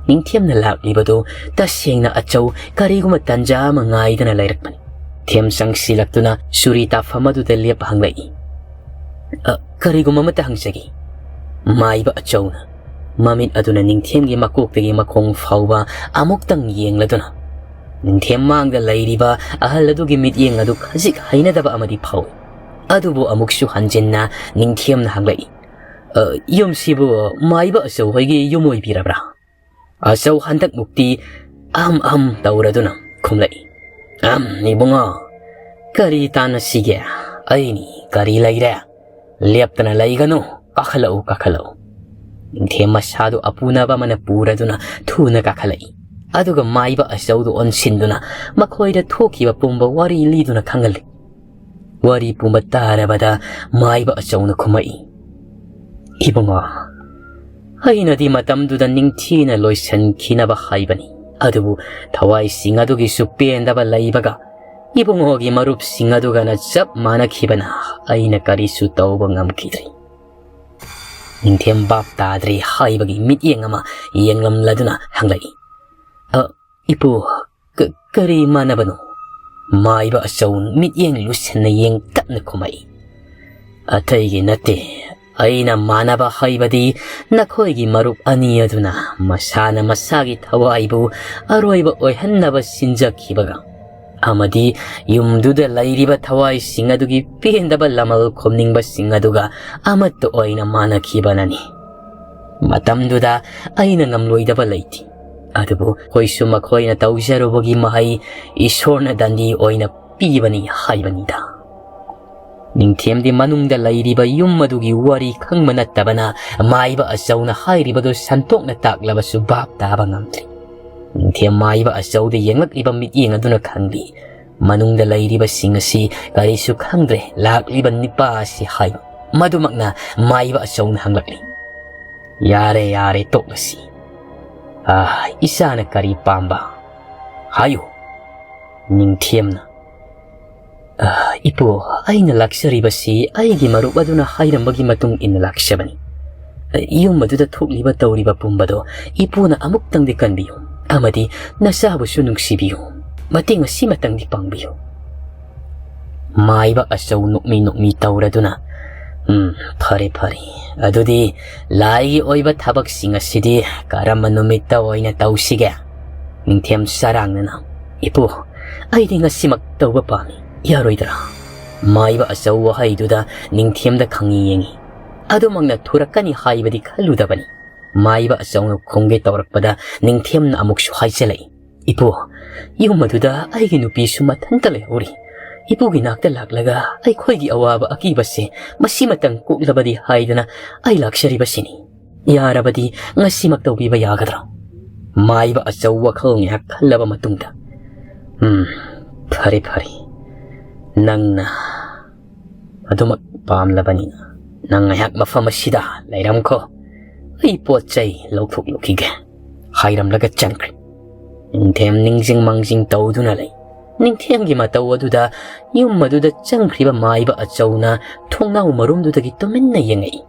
ꯅꯤꯡꯊꯦꯝꯅ ꯂꯥꯛꯂꯤꯕꯗꯨ ꯇꯁꯦꯡꯅ ꯑꯆꯧ ꯀꯔꯤꯒꯨꯝꯕ ꯇꯟꯖꯥ ꯑꯃ ꯉꯥꯏꯗꯅ ꯂꯩꯔꯛꯄꯅꯤ꯫ ꯊꯦꯝ ꯆꯪꯁꯤꯜꯂꯛꯇꯨꯅ ꯆꯨꯔꯤ ꯇꯥꯐꯝ ꯑꯗꯨꯗ ꯂꯦꯞ ꯍꯪꯂꯛꯏ꯫ "ꯑ, ꯀꯔꯤꯒꯨꯝꯕ ꯑꯃꯠꯇ ꯍꯪꯖꯒꯦ"꯫ ꯃꯥꯏꯕ ꯑꯆꯧꯅ ꯃꯃꯤꯠ ꯑꯗꯨꯅ ꯅꯤꯡꯊꯦꯝꯒꯤ ꯃꯀꯣꯛꯇꯒꯤ ꯃꯈꯣꯡ ꯐꯥꯎꯕ ꯑꯃꯨꯛꯇꯪ ꯌꯦꯡꯂꯗꯨꯅ, ꯅꯤꯡꯊꯦꯝ ꯃꯥꯡꯗ ꯂꯩꯔꯤꯕ ꯑꯍꯜ ꯑꯗꯨꯒꯤ ꯃꯤꯠꯌꯦꯡ ꯑꯗꯨ ꯈꯖꯤꯛ ꯍꯩꯅꯗꯕ ꯑꯃꯗꯤ ꯐꯥꯎꯏ꯫ ꯑꯗꯨꯕꯨ ꯑꯃꯨꯛꯁꯨ ꯍꯟꯖꯤꯟꯅ ꯅꯤꯡꯊꯦꯝꯅ ꯍꯪꯂꯛꯏ, "ꯑ, ꯌꯨꯝꯁꯤꯕꯨ ꯃꯥꯏꯕ ꯑꯆꯧ ꯍꯣꯏꯒꯤ ꯌꯨꯝ ꯑꯣꯏꯕꯤꯔꯕ꯭ꯔꯥ?" ꯑꯆꯧ ꯍꯟꯗꯛꯃꯨꯛꯇꯤ ꯑꯍꯝ ꯑꯍꯝ ꯇꯧꯔꯗꯨꯅ ꯈꯨꯝꯂꯛꯏ, "ꯑꯝ, ꯏꯕꯨꯡꯉꯣ, ꯀꯔꯤ ꯇꯥꯟꯅꯁꯤꯒꯦ? ꯑꯩꯅꯤ ꯀꯔꯤ ꯂꯩꯔꯦ? ꯂꯦꯞꯇꯅ ꯂꯩꯒꯅꯨ, ꯀꯥꯈꯠꯂꯛꯎ, ꯀꯥꯈꯠꯂꯛꯎ꯫" ꯅꯤꯡꯊꯦꯝ ꯃꯁꯥꯗꯨ ꯑꯄꯨꯅꯕ ꯑꯃꯅ ꯄꯨꯔꯗꯨꯅ ꯊꯨꯅ ꯀꯥꯈꯠꯂꯛꯏ꯫ ꯑꯗꯨꯒ ꯃꯥꯏꯕ ꯑꯆꯧꯗꯨ ꯑꯣꯟꯁꯤꯟꯗꯨꯅ ꯃꯈꯣꯏꯗ ꯊꯣꯛꯈꯤꯕ ꯄꯨꯝꯕ ꯋꯥꯔꯤ ꯂꯤꯗꯨꯅ ꯈꯪꯍꯜꯂꯤ꯫ ꯋꯥꯔꯤ ꯄꯨꯝꯕ ꯇꯥꯔꯕꯗ ꯃꯥꯏꯕ ꯑꯆꯧꯅ ꯈꯨꯝꯃꯛꯏ, "ꯏꯕꯨꯡꯉꯣ, ꯑꯩꯅꯗꯤ ꯃꯇꯝꯗꯨꯗ ꯅꯤꯡꯊꯤꯅ ꯂꯣꯏꯁꯤꯟꯈꯤꯅꯕ ꯍꯥꯏꯕꯅꯤ, ꯑꯗꯨꯕꯨ ꯊꯋꯥꯏꯁꯤꯡ ꯑꯗꯨꯒꯤꯁꯨ ꯄꯦꯟꯗꯕ ꯂꯩꯕꯒ ꯏꯕꯨꯡꯉꯣꯒꯤ ꯃꯔꯨꯞꯁꯤꯡ ꯑꯗꯨꯒꯅ ꯆꯞ ꯃꯥꯟꯅꯈꯤꯕꯅ ꯑꯩꯅ ꯀꯔꯤꯁꯨ ꯇꯧꯕ ꯉꯝꯈꯤꯗ꯭ꯔꯦ꯫" ꯅꯤꯡꯊꯦꯝ ꯚꯥꯞ ꯇꯥꯗ꯭ꯔꯦ ꯍꯥꯏꯕꯒꯤ ꯃꯤꯠꯌꯦꯡ ꯑꯃ ꯌꯦꯡꯂꯝꯂꯗꯨꯅ ꯍꯪꯂꯛꯏ, "ꯑ, ꯏꯄꯨ, ꯀ-, ꯀꯔꯤ ꯃꯥꯟꯅꯕꯅꯣ?" ꯃꯥꯏꯕ ꯑꯆꯧ ꯃꯤꯠꯌꯦꯡ ꯂꯨꯁꯟꯅ ꯌꯦꯡꯇꯞꯅ ꯈꯨꯝꯃꯛꯏ, "ꯑꯇꯩꯒꯤ ꯅꯠꯇꯦ, ꯑꯩꯅ ꯃꯥꯟꯅꯕ ꯍꯥꯏꯕꯗꯤ ꯅꯈꯣꯏꯒꯤ ꯃꯔꯨꯞ ꯑꯅꯤ ꯑꯗꯨꯅ ꯃꯁꯥꯅ ꯃꯁꯥꯒꯤ ꯊꯋꯥꯏꯕꯨ ꯑꯔꯣꯏꯕ ꯑꯣꯏꯍꯟꯅꯕ ꯁꯤꯟꯖꯈꯤꯕꯒ ꯑꯃꯗꯤ ꯌꯨꯝꯗꯨꯗ ꯂꯩꯔꯤꯕ ꯊꯋꯥꯏꯁꯤꯡ ꯑꯗꯨꯒꯤ ꯄꯦꯟꯗꯕ ꯂꯃꯜ ꯈꯣꯝꯅꯤꯡꯕꯁꯤꯡ ꯑꯗꯨꯒ ꯑꯃꯠꯇ ꯑꯣꯏꯅ ꯃꯥꯟꯅꯈꯤꯕꯅꯅꯤ꯫ ꯃꯇꯝꯗꯨꯗ ꯑꯩꯅ ꯉꯝꯂꯣꯏꯗꯕ ꯂꯩꯇꯦ꯫ ꯑꯗꯨꯕꯨ ꯑꯩꯈꯣꯏꯁꯨ ꯃꯈꯣꯏꯅ ꯇꯧꯖꯔꯨꯕꯒꯤ ꯃꯍꯩ ꯏꯁꯣꯔꯅ ꯗꯟꯗꯤ ꯑꯣꯏꯅ ꯄꯤꯕꯅꯤ ꯍꯥꯏꯕꯅꯤꯗ꯫" ꯅꯤꯡꯊꯦꯝꯗꯤ ꯃꯅꯨꯡꯗ ꯂꯩꯔꯤꯕ ꯌꯨꯝ ꯑꯗꯨꯒꯤ ꯋꯥꯔꯤ ꯈꯪꯕ ꯅꯠꯇꯕꯅ ꯃꯥꯏꯕ ꯑꯆꯧꯅ ꯍꯥꯏꯔꯤꯕꯗꯨ ꯁꯟꯇꯣꯛꯅ ꯇꯥꯛꯂꯕꯁꯨ ꯚꯥꯞ ꯇꯥꯕ ꯉꯝꯗ꯭ꯔꯤ꯫ ꯅꯤꯡꯊꯦꯝ ꯃꯥꯏꯕ ꯑꯆꯧꯗ ꯌꯦꯡꯂꯛꯂꯤꯕ ꯃꯤꯠꯌꯦꯡ ꯑꯗꯨꯅ ꯈꯪꯂꯤ꯫ ꯃꯅꯨꯡꯗ ꯂꯩꯔꯤꯕꯁꯤꯡ ꯑꯁꯤ ꯀꯔꯤꯁꯨ ꯈꯪꯗ꯭ꯔꯦ꯫ ꯂꯥꯛꯂꯤꯕ ꯅꯤꯄꯥ ꯑꯁꯤ ꯍꯥꯏꯕ ꯃꯗꯨꯃꯛꯅ ꯃꯥꯏꯕ ꯑꯆꯧꯅ ꯍꯪꯂꯛꯂꯤ꯫ "ꯌꯥꯔꯦ, ꯌꯥꯔꯦ, ꯇꯣꯛꯂꯁꯤ꯫ ꯑꯥ, ꯏꯆꯥꯅ ꯀꯔꯤ ꯄꯥꯝꯕ? ꯍꯥꯏꯌꯨ꯫" ꯅꯤꯡꯊꯦꯝꯅ, "ꯑꯥ, ꯏꯄꯨ, ꯑꯩꯅ ꯂꯥꯛꯆꯔꯤꯕꯁꯤ ꯑꯩꯒꯤ ꯃꯔꯨꯞ ꯑꯗꯨꯅ ꯍꯥꯏꯔꯝꯕꯒꯤ ꯃꯇꯨꯡ ꯏꯟꯅ ꯂꯥꯛꯆꯕꯅꯤ꯫ ꯌꯨꯝ ꯑꯗꯨꯗ ꯊꯣꯛꯂꯤꯕ ꯇꯧꯔꯤꯕ ꯄꯨꯝꯕꯗꯣ ꯏꯄꯨꯅ ꯑꯃꯨꯛꯇꯪꯗꯤ ꯀꯟꯕꯤꯌꯨ ꯑꯃꯗꯤ ꯅꯆꯥꯕꯨꯁꯨ ꯅꯨꯡꯁꯤꯕꯤꯌꯨ꯫ ꯃꯇꯦꯡ ꯑꯁꯤꯃꯇꯪꯗꯤ ꯄꯥꯡꯕꯤꯌꯨ꯫" ꯃꯥꯏꯕ ꯑꯆꯧ ꯅꯣꯛꯃꯤ ꯅꯣꯛꯃꯤ ꯇꯧꯔꯗꯨꯅ, "ꯎꯝ, ꯐꯔꯦ, ꯐꯔꯦ꯫ ꯑꯗꯨꯗꯤ ꯂꯥꯏꯒꯤ ꯑꯣꯏꯕ ꯊꯕꯛꯁꯤꯡ ꯑꯁꯤꯗꯤ ꯀꯔꯝꯕ ꯅꯨꯃꯤꯠꯇ ꯑꯣꯏꯅ ꯇꯧꯁꯤꯒꯦ?" ꯅꯤꯡꯊꯦꯝ ꯆꯔꯥꯡꯅꯅ, "ꯏꯄꯨ, ꯑꯩꯗꯤ ꯉꯁꯤꯃꯛ ꯇꯧꯕ ꯄꯥꯝꯃꯤ, ꯌꯥꯔꯣꯏꯗ꯭ꯔꯥ?" ꯃꯥꯏꯕ ꯑꯆꯧ ꯋꯥꯍꯩꯗꯨꯗ ꯅꯤꯡꯊꯦꯝꯗ ꯈꯪꯉꯤ ꯌꯦꯡꯉꯤ꯫ ꯑꯗꯨꯃꯛꯅ ꯊꯣꯔꯛꯀꯅꯤ ꯍꯥꯏꯕꯗꯤ ꯈꯜꯂꯨꯗꯕꯅꯤ꯫ ꯃꯥꯏꯕ ꯑꯆꯧꯅ ꯈꯨꯝꯒꯦ ꯇꯧꯔꯛꯄꯗ ꯅꯤꯡꯊꯦꯝꯅ ꯑꯃꯨꯛꯁꯨ ꯍꯥꯏꯖꯤꯜꯂꯛꯏ, "ꯏꯄꯨ, ꯌꯨꯝ ꯑꯗꯨꯗ ꯑꯩꯒꯤ ꯅꯨꯄꯤꯁꯨ ꯃꯊꯟꯇ ꯂꯩꯍꯧꯔꯤ꯫ ꯏꯄꯨꯒꯤ ꯅꯥꯛꯇ ꯂꯥꯛꯂꯒ ꯑꯩꯈꯣꯏꯒꯤ ꯑꯋꯥꯕ ꯑꯀꯤꯕꯁꯦ ꯃꯁꯤꯃꯇꯪ ꯀꯣꯛꯂꯕꯗꯤ ꯍꯥꯏꯗꯅ ꯑꯩ ꯂꯥꯛꯆꯔꯤꯕꯁꯤꯅꯤ꯫ ꯌꯥꯔꯕꯗꯤ ꯉꯁꯤꯃꯛ ꯇꯧꯕꯤꯕ ꯌꯥꯒꯗ꯭ꯔꯣ?" ꯃꯥꯏꯕ ꯑꯆꯧ ꯋꯥꯈꯜ ꯉꯥꯏꯍꯥꯛ ꯈꯜꯂꯕ ꯃꯇꯨꯡꯗ, "ꯎꯝ, ꯐꯔꯦ, ꯐꯔꯦ꯫ ꯅꯪꯅ ꯑꯗꯨꯃꯛ ꯄꯥꯝꯂꯕꯅꯤꯅ ꯅꯪ ꯉꯥꯏꯍꯥꯛ ꯃꯐꯝ ꯑꯁꯤꯗ ꯂꯩꯔꯝꯈꯣ꯫ ꯑꯩ ꯄꯣꯠ ꯆꯩ ꯂꯧꯊꯣꯛꯂꯨꯈꯤꯒꯦ," ꯍꯥꯏꯔꯝꯂꯒ ꯆꯪꯈ꯭ꯔꯦ꯫ ꯅꯤꯡꯊꯦꯝ ꯅꯤꯡꯖꯤꯡ ꯃꯥꯡꯖꯤꯡ ꯇꯧꯗꯨꯅ ꯂꯩ꯫ ꯅꯤꯡꯊꯦꯝꯒꯤ ꯃꯇꯧ ꯑꯗꯨꯗ ꯌꯨꯝ ꯑꯗꯨꯗ ꯆꯪꯈ꯭ꯔꯤꯕ ꯃꯥꯏꯕ ꯑꯆꯧꯅ ꯊꯣꯡꯅꯥꯎ ꯃꯔꯨꯝꯗꯨꯗꯒꯤ ꯇꯨꯃꯤꯟꯅ ꯌꯦꯡꯉꯛꯏ꯫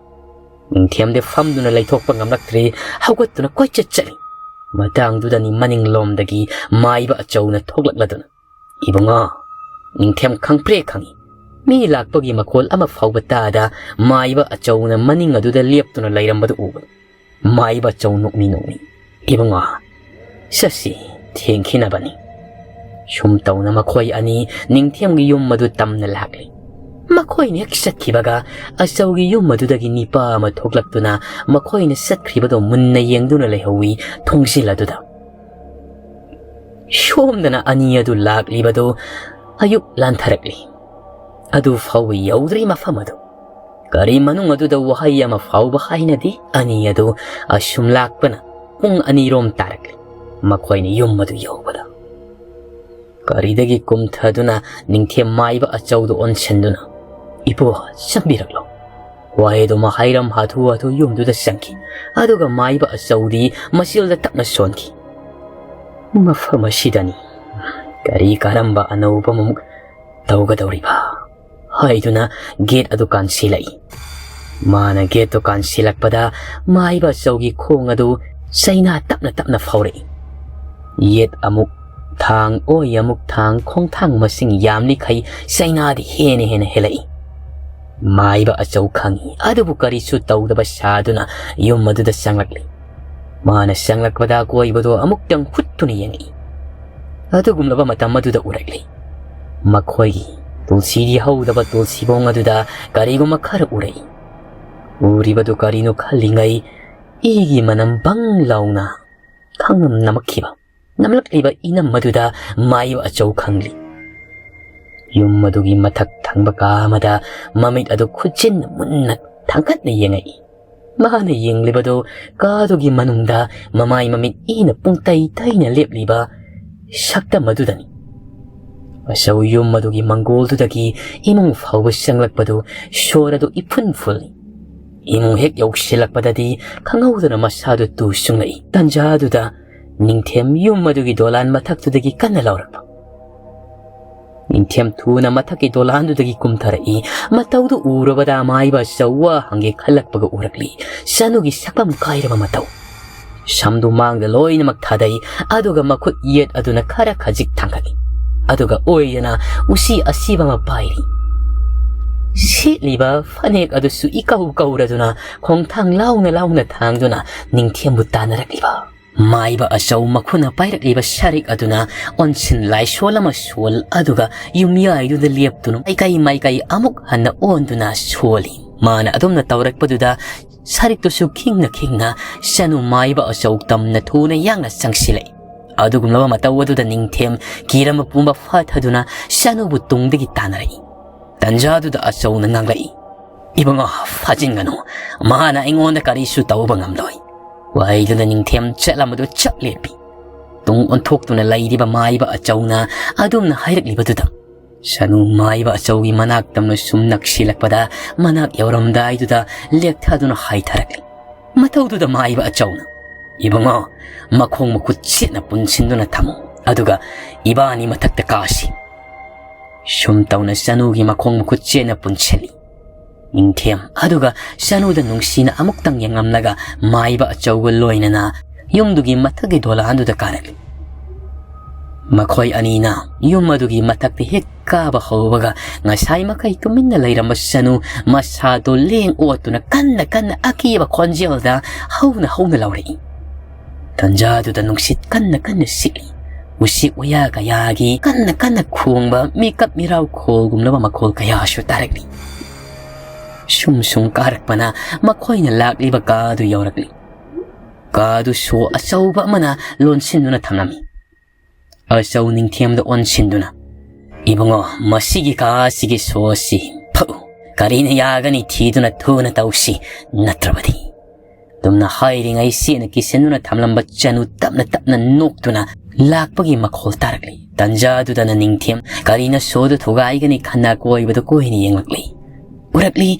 ꯅꯤꯡꯊꯦꯝꯗꯤ ꯐꯝꯗꯨꯅ ꯂꯩꯊꯣꯛꯄ ꯉꯝꯂꯛꯇ꯭ꯔꯦ, ꯍꯧꯒꯠꯇꯨꯅ ꯀꯣꯏꯆꯠ ꯆꯠꯂꯤ꯫ ꯃꯇꯥꯡꯗꯨꯗꯅꯤ ꯃꯅꯤꯡꯂꯣꯝꯗꯒꯤ ꯃꯥꯏꯕ ꯑꯆꯧꯅ ꯊꯣꯛꯂꯛꯂꯗꯨꯅ, "ꯏꯕꯨꯡꯉꯣ!" ꯅꯤꯡꯊꯦꯝ ꯈꯪꯄ꯭ꯔꯦ ꯈꯪꯏ꯫ ꯃꯤ ꯂꯥꯛꯄꯒꯤ ꯃꯈꯣꯜ ꯑꯃ ꯐꯥꯎꯕ ꯇꯥꯗ ꯃꯥꯏꯕ ꯑꯆꯧꯅ ꯃꯅꯤꯡ ꯑꯗꯨꯗ ꯂꯦꯞꯇꯨꯅ ꯂꯩꯔꯝꯕꯗꯨ ꯎꯕꯗ ꯃꯥꯏꯕ ꯑꯆꯧ ꯅꯣꯛꯃꯤ ꯅꯣꯛꯃꯤ, "ꯏꯕꯨꯡꯉꯣ, ꯆꯠꯁꯤ, ꯊꯦꯡꯈꯤꯅꯕꯅꯤ꯫" ꯁꯨꯝ ꯇꯧꯅ ꯃꯈꯣꯏ ꯑꯅꯤ ꯅꯤꯡꯊꯦꯝꯒꯤ ꯌꯨꯝ ꯑꯗꯨ ꯇꯝꯅ ꯂꯥꯛꯂꯤ꯫ ꯃꯈꯣꯏꯅ ꯍꯦꯛ ꯆꯠꯈꯤꯕꯒ ꯑꯆꯧꯒꯤ ꯌꯨꯝ ꯑꯗꯨꯗꯒꯤ ꯅꯤꯄꯥ ꯑꯃ ꯊꯣꯛꯂꯛꯇꯨꯅ ꯃꯈꯣꯏꯅ ꯆꯠꯈ꯭ꯔꯤꯕꯗꯨ ꯃꯨꯟꯅ ꯌꯦꯡꯗꯨꯅ ꯂꯩꯍꯧꯏ ꯊꯣꯡꯖꯤꯜ ꯑꯗꯨꯗ꯫ ꯁꯣꯝꯗꯅ ꯑꯅꯤ ꯑꯗꯨ ꯂꯥꯛꯂꯤꯕꯗꯨ ꯑꯌꯨꯛ ꯂꯥꯟꯊꯔꯛꯂꯤ꯫ ꯑꯗꯨ ꯐꯥꯎꯕ ꯌꯧꯗ꯭ꯔꯤ ꯃꯐꯝ ꯑꯗꯨ꯫ ꯀꯔꯤ ꯃꯅꯨꯡ ꯑꯗꯨꯗ ꯋꯥꯍꯩ ꯑꯃ ꯐꯥꯎꯕ ꯍꯥꯏꯅꯗꯦ꯫ ꯑꯅꯤ ꯑꯗꯨ ꯑꯁꯨꯝ ꯂꯥꯛꯄꯅ ꯄꯨꯡ ꯑꯅꯤꯔꯣꯝ ꯇꯥꯔꯛꯂꯤ꯫ ꯃꯈꯣꯏꯅ ꯌꯨꯝ ꯑꯗꯨ ꯌꯧꯕꯗ ꯒꯥꯔꯤꯗꯒꯤ ꯀꯨꯝꯊꯗꯨꯅ ꯅꯤꯡꯊꯦꯝ ꯃꯥꯏꯕ ꯑꯆꯧꯗꯨ ꯑꯣꯟꯁꯤꯟꯗꯨꯅ, "ꯏꯄꯨ, ꯆꯪꯕꯤꯔꯛꯂꯣ꯫" ꯋꯥꯍꯩꯗꯨꯃ ꯍꯥꯏꯔꯝ ꯍꯥꯊꯨ ꯍꯥꯊꯨ ꯌꯨꯝꯗꯨꯗ ꯆꯪꯈꯤ꯫ ꯑꯗꯨꯒ ꯃꯥꯏꯕ ꯑꯆꯧꯗꯤ ꯃꯆꯤꯜꯗ ꯇꯞꯅ ꯁꯣꯟꯈꯤ꯫ "ꯃꯐꯝ ꯑꯁꯤꯗꯅꯤ꯫ ꯀꯔꯤ ꯀꯔꯝꯕ ꯑꯅꯧꯕ ꯑꯃꯨꯛ ꯇꯧꯒꯗꯧꯔꯤꯕ?" ꯍꯥꯏꯗꯨꯅ ꯒꯦꯠ ꯑꯗꯨ ꯀꯥꯟꯁꯤꯜꯂꯛꯏ꯫ ꯃꯥꯅ ꯒꯦꯠꯇꯨ ꯀꯥꯟꯁꯤꯜꯂꯛꯄꯗ ꯃꯥꯏꯕ ꯑꯆꯧꯒꯤ ꯈꯣꯡ ꯑꯗꯨ ꯆꯩꯅꯥ ꯇꯞꯅ ꯇꯞꯅ ꯐꯥꯎꯔꯛꯏ꯫ ꯌꯦꯠ ꯑꯃꯨꯛ ꯊꯥꯡ, ꯑꯣꯏ ꯑꯃꯨꯛ ꯊꯥꯡ, ꯈꯣꯡꯊꯥꯡ ꯃꯁꯤꯡ ꯌꯥꯝꯂꯤꯈꯩ ꯆꯩꯅꯥꯗꯤ ꯍꯦꯟꯅ ꯍꯦꯟꯅ ꯍꯦꯜꯂꯛꯏ꯫ ꯃꯥꯏꯕ ꯑꯆꯧ ꯈꯪꯏ, ꯑꯗꯨꯕꯨ ꯀꯔꯤꯁꯨ ꯇꯧꯗꯕ ꯁꯥꯗꯨꯅ ꯌꯨꯝ ꯑꯗꯨꯗ ꯆꯪꯂꯛꯂꯤ꯫ ꯃꯥꯅ ꯆꯪꯂꯛꯄꯗ ꯑꯀꯣꯏꯕꯗꯨ ꯑꯃꯨꯛꯇꯪ ꯍꯨꯠꯇꯨꯅ ꯌꯦꯡꯉꯛꯏ꯫ ꯑꯗꯨꯒꯨꯝꯂꯕ ꯃꯇꯝ ꯑꯗꯨꯗ ꯎꯔꯛꯂꯤ꯫ ꯃꯈꯣꯏꯒꯤ ꯇꯨꯜꯁꯤꯗꯤ ꯍꯧꯗꯕ ꯇꯨꯜꯁꯤꯕꯣꯡ ꯑꯗꯨꯗ ꯀꯔꯤꯒꯨꯝꯕ ꯈꯔ ꯎꯔꯛꯏ꯫ ꯎꯔꯤꯕꯗꯨ ꯀꯔꯤꯅꯣ ꯈꯜꯂꯤꯉꯩ ꯏꯒꯤ ꯃꯅꯝ ꯕꯪ ꯂꯥꯎꯅ ꯈꯪꯅꯝ ꯅꯝꯃꯛꯈꯤꯕ ꯅꯝꯂꯛꯂꯤꯕ ꯏꯅꯝ ꯑꯗꯨꯗ ꯃꯥꯏꯕ ꯑꯆꯧ ꯈꯪꯂꯤ꯫ ꯌꯨꯝ ꯑꯗꯨꯒꯤ ꯃꯊꯛ ꯊꯪꯕ ꯀꯥ ꯑꯃꯗ ꯃꯃꯤꯠ ꯑꯗꯨ ꯈꯨꯠꯆꯤꯟꯅ ꯃꯨꯟꯅ ꯊꯥꯡꯒꯠꯅ ꯌꯦꯡꯉꯛꯏ꯫ ꯃꯍꯥꯛꯅ ꯌꯦꯡꯂꯤꯕꯗꯨ ꯀꯥꯗꯨꯒꯤ ꯃꯅꯨꯡꯗ ꯃꯃꯥꯏ ꯃꯃꯤꯠ ꯏꯅ ꯄꯨꯡꯇꯩ ꯇꯩꯅ ꯂꯦꯞꯂꯤꯕ ꯁꯛꯇꯝ ꯑꯗꯨꯗꯅꯤ꯫ ꯑꯆꯧ ꯌꯨꯝ ꯑꯗꯨꯒꯤ ꯃꯪꯒꯣꯜꯗꯨꯗꯒꯤ ꯏꯃꯨꯡ ꯐꯥꯎꯕ ꯆꯪꯂꯛꯄꯗꯨ ꯁꯣꯔ ꯑꯗꯨ ꯏꯐꯨꯟ ꯐꯨꯜꯂꯤ꯫ ꯏꯃꯨꯡ ꯍꯦꯛ ꯌꯧꯁꯤꯜꯂꯛꯄꯗꯗꯤ ꯈꯪꯍꯧꯗꯅ ꯃꯁꯥꯗꯨ ꯇꯨ ꯆꯨꯡꯂꯛꯏ꯫ ꯇꯟꯖꯥꯗꯨꯗ ꯅꯤꯡꯊꯦꯝ ꯌꯨꯝ ꯑꯗꯨꯒꯤ ꯗꯣꯂꯥꯟ ꯃꯊꯛꯇꯨꯗꯒꯤ ꯀꯟꯅ ꯂꯥꯎꯔꯛꯄ꯫ ꯅꯤꯡꯊꯦꯝ ꯊꯨꯅ ꯃꯊꯛꯀꯤ ꯗꯣꯂꯥꯟꯗꯨꯗꯒꯤ ꯀꯨꯝꯊꯔꯛꯏ꯫ ꯃꯇꯧꯗꯨ ꯎꯔꯕꯗ ꯃꯥꯏꯕ ꯑꯆꯧ ꯋꯥ ꯍꯪꯒꯦ ꯈꯜꯂꯛꯄꯒ ꯎꯔꯛꯂꯤ꯫ ꯆꯅꯨꯒꯤ ꯁꯛꯐꯝ ꯀꯥꯏꯔꯕ ꯃꯇꯧ꯫ ꯁꯝꯗꯨ ꯃꯥꯡꯗ ꯂꯣꯏꯅꯃꯛ ꯊꯥꯗꯩ, ꯑꯗꯨꯒ ꯃꯈꯨꯠ ꯌꯦꯠ ꯑꯗꯨꯅ ꯈꯔ ꯈꯖꯤꯛ ꯊꯥꯡꯒꯠꯂꯤ꯫ ꯑꯗꯨꯒ ꯑꯣꯏꯗꯅ ꯎꯆꯤ ꯑꯁꯤꯕ ꯑꯃ ꯄꯥꯏꯔꯤ꯫ ꯁꯦꯠꯂꯤꯕ ꯐꯅꯦꯛ ꯑꯗꯨꯁꯨ ꯏꯀꯧ ꯀꯧꯔꯗꯨꯅ ꯈꯣꯡꯊꯥꯡ ꯂꯥꯎꯅ ꯂꯥꯎꯅ ꯊꯥꯡꯗꯨꯅ ꯅꯤꯡꯊꯦꯝꯕꯨ ꯇꯥꯟꯅꯔꯛꯂꯤꯕ꯫ ꯃꯥꯏꯕ ꯑꯆꯧ ꯃꯈꯨꯅ ꯄꯥꯏꯔꯛꯂꯤꯕ ꯁꯔꯤꯛ ꯑꯗꯨꯅ ꯑꯣꯟꯁꯤꯟ ꯂꯥꯏꯁꯣꯜ ꯑꯃ ꯁꯣꯜ, ꯑꯗꯨꯒ ꯌꯨꯝꯌꯥꯏꯗꯨꯗ ꯂꯦꯞꯇꯨꯅ ꯃꯥꯏꯀꯩ ꯃꯥꯏꯀꯩ ꯑꯃꯨꯛ ꯍꯟꯅ ꯑꯣꯟꯗꯨꯅ ꯁꯣꯜꯂꯤ꯫ ꯃꯥꯅ ꯑꯗꯨꯝꯅ ꯇꯧꯔꯛꯄꯗꯨꯗ ꯁꯔꯤꯛꯇꯨꯁꯨ ꯈꯤꯡꯅ ꯈꯤꯡꯅ ꯆꯅꯨ ꯃꯥꯏꯕ ꯑꯆꯧ ꯇꯝꯅ ꯊꯨꯅ ꯌꯥꯡꯅ ꯆꯪꯁꯤꯜꯂꯛꯏ꯫ ꯑꯗꯨꯒꯨꯝꯂꯕ ꯃꯇꯧ ꯑꯗꯨꯗ ꯅꯤꯡꯊꯦꯝ ꯀꯤꯔꯝꯕ ꯄꯨꯝꯕ ꯐꯥꯊꯗꯨꯅ ꯆꯅꯨꯕꯨ ꯇꯨꯡꯗꯒꯤ ꯇꯥꯟꯅꯔꯛꯏ꯫ ꯇꯟꯖꯥꯗꯨꯗ ꯑꯆꯧꯅ ꯉꯥꯡꯂꯛꯏ, "ꯏꯕꯨꯡꯉꯣ, ꯐꯥꯖꯤꯟꯒꯅꯨ꯫ ꯃꯍꯥꯛꯅ ꯑꯩꯉꯣꯟꯗ ꯀꯔꯤꯁꯨ ꯇꯧꯕ ꯉꯝꯂꯣꯏ"꯫ ꯋꯥꯍꯩꯗꯨꯅ ꯅꯤꯡꯊꯦꯝ ꯆꯠꯂꯝꯕꯗꯨ ꯆꯞ ꯂꯦꯞꯄꯤ꯫ ꯇꯨꯡ ꯑꯣꯟꯊꯣꯛꯇꯨꯅ ꯂꯩꯔꯤꯕ ꯃꯥꯏꯕ ꯑꯆꯧꯅ ꯑꯗꯨꯝꯅ ꯍꯥꯏꯔꯛꯂꯤꯕꯗꯨꯗ ꯆꯅꯨ ꯃꯥꯏꯕ ꯑꯆꯧꯒꯤ ꯃꯅꯥꯛ ꯇꯝꯅ ꯁꯨꯝ ꯅꯛꯁꯤꯜꯂꯛꯄꯗ ꯃꯅꯥꯛ ꯌꯧꯔꯝꯗꯥꯏꯗꯨꯗ ꯂꯦꯛꯊꯗꯨꯅ ꯍꯥꯏꯊꯔꯛꯂꯤ꯫ ꯃꯇꯧꯗꯨꯗ ꯃꯥꯏꯕ ꯑꯆꯧꯅ, "ꯏꯕꯨꯡꯉꯣ, ꯃꯈꯣꯡ ꯃꯈꯨꯠ ꯆꯦꯠꯅ ꯄꯨꯟꯁꯤꯟꯗꯨꯅ ꯊꯝꯃꯨ, ꯑꯗꯨꯒ ꯏꯕꯥꯅꯤ ꯃꯊꯛꯇ ꯀꯥꯁꯤ"꯫ ꯁꯨꯝ ꯇꯧꯅ ꯆꯅꯨꯒꯤ ꯃꯈꯣꯡ ꯃꯈꯨꯠ ꯆꯦꯠꯅ ꯄꯨꯟꯁꯤꯜꯂꯤ꯫ ꯅꯤꯡꯊꯦꯝ ꯑꯗꯨꯒ ꯆꯅꯨꯗ ꯅꯨꯡꯁꯤꯅ ꯑꯃꯨꯛꯇꯪ ꯌꯦꯡꯂꯝꯂꯒ ꯃꯥꯏꯕ ꯑꯆꯧꯕ ꯂꯣꯏꯅꯅ ꯌꯨꯝꯗꯨꯒꯤ ꯃꯊꯛꯀꯤ ꯗꯣꯂꯥꯟꯗꯨꯗ ꯀꯥꯔꯛꯂꯤ꯫ ꯃꯈꯣꯏ ꯑꯅꯤꯅ ꯌꯨꯝ ꯑꯗꯨꯒꯤ ꯃꯊꯛꯇ ꯍꯦꯛ ꯀꯥꯕ ꯍꯧꯕꯒ ꯉꯁꯥꯏ ꯃꯈꯩ ꯇꯨꯃꯤꯟꯅ ꯂꯩꯔꯝꯕ ꯆꯅꯨ ꯃꯁꯥꯗꯨ ꯂꯦꯡ ꯑꯣꯠꯇꯨꯅ ꯀꯟꯅ ꯀꯟꯅ ꯑꯀꯤꯕ ꯈꯣꯟꯖꯦꯜꯗ ꯍꯧꯅ ꯍꯧꯅ ꯂꯥꯎꯔꯛꯏ꯫ ꯇꯟꯖꯥꯗꯨꯗ ꯅꯨꯡꯁꯤꯠ ꯀꯟꯅ ꯀꯟꯅ ꯁꯤꯠꯂꯤ꯫ ꯎꯆꯦꯛ ꯋꯥꯌꯥ ꯀꯌꯥꯒꯤ ꯀꯟꯅ ꯀꯟꯅ ꯈꯣꯡꯕ ꯃꯤꯀꯞ ꯃꯤꯔꯥꯎ ꯈꯣꯜꯒꯨꯝꯂꯕ ꯃꯈꯣꯜ ꯀꯌꯥꯁꯨ ꯇꯥꯔꯛꯂꯤ꯫ ꯁꯨꯝ ꯁꯨꯝ ꯀꯥꯔꯛꯄꯅ ꯃꯈꯣꯏꯅ ꯂꯥꯛꯂꯤꯕ ꯀꯥ ꯑꯗꯨ ꯌꯧꯔꯛꯂꯤ꯫ ꯀꯥ ꯑꯗꯨ ꯁꯣ ꯑꯆꯧꯕ ꯑꯃꯅ ꯂꯣꯟꯁꯤꯟꯗꯨꯅ ꯊꯝꯂꯝꯃꯤ꯫ ꯑꯆꯧ ꯅꯤꯡꯊꯦꯝꯗ ꯑꯣꯟꯁꯤꯟꯗꯨꯅ, "ꯏꯕꯨꯡꯉꯣ, ꯃꯁꯤꯒꯤ ꯀꯥ ꯑꯁꯤꯒꯤ ꯁꯣ ꯑꯁꯤ ꯐꯛꯎ꯫ ꯀꯔꯤꯅ ꯌꯥꯒꯅꯤ ꯊꯤꯗꯨꯅ ꯊꯨꯅ ꯇꯧꯁꯤ, ꯅꯠꯇ꯭ꯔꯕꯗꯤ"꯫ ꯑꯗꯨꯝꯅ ꯍꯥꯏꯔꯤꯉꯩ ꯆꯦꯅ ꯀꯤꯁꯤꯟꯗꯨꯅ ꯊꯝꯂꯝꯕ ꯆꯅꯨ ꯇꯞꯅ ꯇꯞꯅ ꯅꯣꯛꯇꯨꯅ ꯂꯥꯛꯄꯒꯤ ꯃꯈꯣꯜ ꯇꯥꯔꯛꯂꯤ꯫ ꯇꯟꯖꯥꯗꯨꯗꯅ ꯅꯤꯡꯊꯦꯝ ꯀꯔꯤꯅ ꯁꯣꯗꯨ ꯊꯨꯒꯥꯏꯒꯅꯤ ꯈꯟꯅ ꯀꯣꯏꯕꯗꯨ ꯀꯣꯏꯅ ꯌꯦꯡꯂꯛꯂꯤ꯫ ꯎꯔꯛꯂꯤ,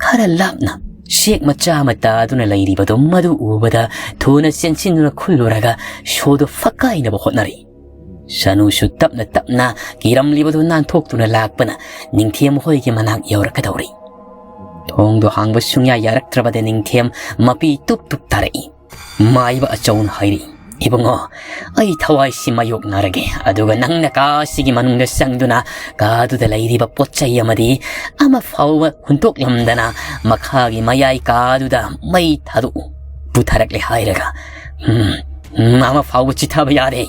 ꯈꯔ ꯂꯥꯞꯅ ꯆꯦꯛ ꯃꯆꯥ ꯑꯃ ꯇꯥꯗꯨꯅ ꯂꯩꯔꯤꯕꯗꯨ ꯃꯗꯨ ꯎꯕꯗ ꯊꯨꯅ ꯆꯦꯟꯁꯤꯟꯗꯨꯅ ꯈꯨꯜꯂꯨꯔꯒ ꯁꯣꯗꯨ ꯐꯛꯀꯥꯏꯅꯕ ꯍꯣꯠꯅꯔꯤ꯫ ꯁꯅꯨꯁꯨ ꯇꯞꯅ ꯇꯞꯅ ꯀꯤꯔꯝꯂꯤꯕꯗꯨ ꯅꯥꯟꯊꯣꯛꯇꯨꯅ ꯂꯥꯛꯄꯅ ꯅꯤꯡꯊꯦꯝ ꯍꯣꯏꯒꯤ ꯃꯅꯥꯛ ꯌꯧꯔꯛꯀꯗꯧꯔꯤ꯫ ꯊꯣꯡꯗꯨ ꯍꯥꯡꯕ ꯁꯨꯡꯌꯥ ꯌꯥꯔꯛꯇ꯭ꯔꯕꯗ ꯅꯤꯡꯊꯦꯝ ꯃꯄꯤ ꯇꯨꯞ ꯇꯨꯞ ꯇꯥꯔꯛꯏ꯫ ꯃꯥꯏꯕ ꯑꯆꯧꯅ ꯍꯥꯏꯔꯤ, "ꯏꯕꯨꯡꯉꯣ, ꯑꯩ ꯊꯋꯥꯏꯁꯤ ꯃꯥꯌꯣꯛꯅꯔꯒꯦ, ꯑꯗꯨꯒ ꯅꯪꯅ ꯀꯥ ꯑꯁꯤꯒꯤ ꯃꯅꯨꯡꯗ ꯆꯪꯗꯨꯅ ꯀꯥꯗꯨꯗ ꯂꯩꯔꯤꯕ ꯄꯣꯠ ꯆꯩ ꯑꯃꯗꯤ ꯑꯃ ꯐꯥꯎꯕ ꯍꯨꯟꯗꯣꯛꯂꯝꯗꯅ ꯃꯈꯥꯒꯤ ꯃꯌꯥꯏ ꯀꯥꯗꯨꯗ ꯃꯩ ꯊꯥꯗꯣꯛꯎ꯫ ꯄꯨꯊꯔꯛꯂꯦ ꯍꯥꯏꯔꯒ, ꯎꯝ, ꯎꯝ, ꯑꯃ ꯐꯥꯎꯕ ꯆꯤꯊꯕ ꯌꯥꯔꯦ"꯫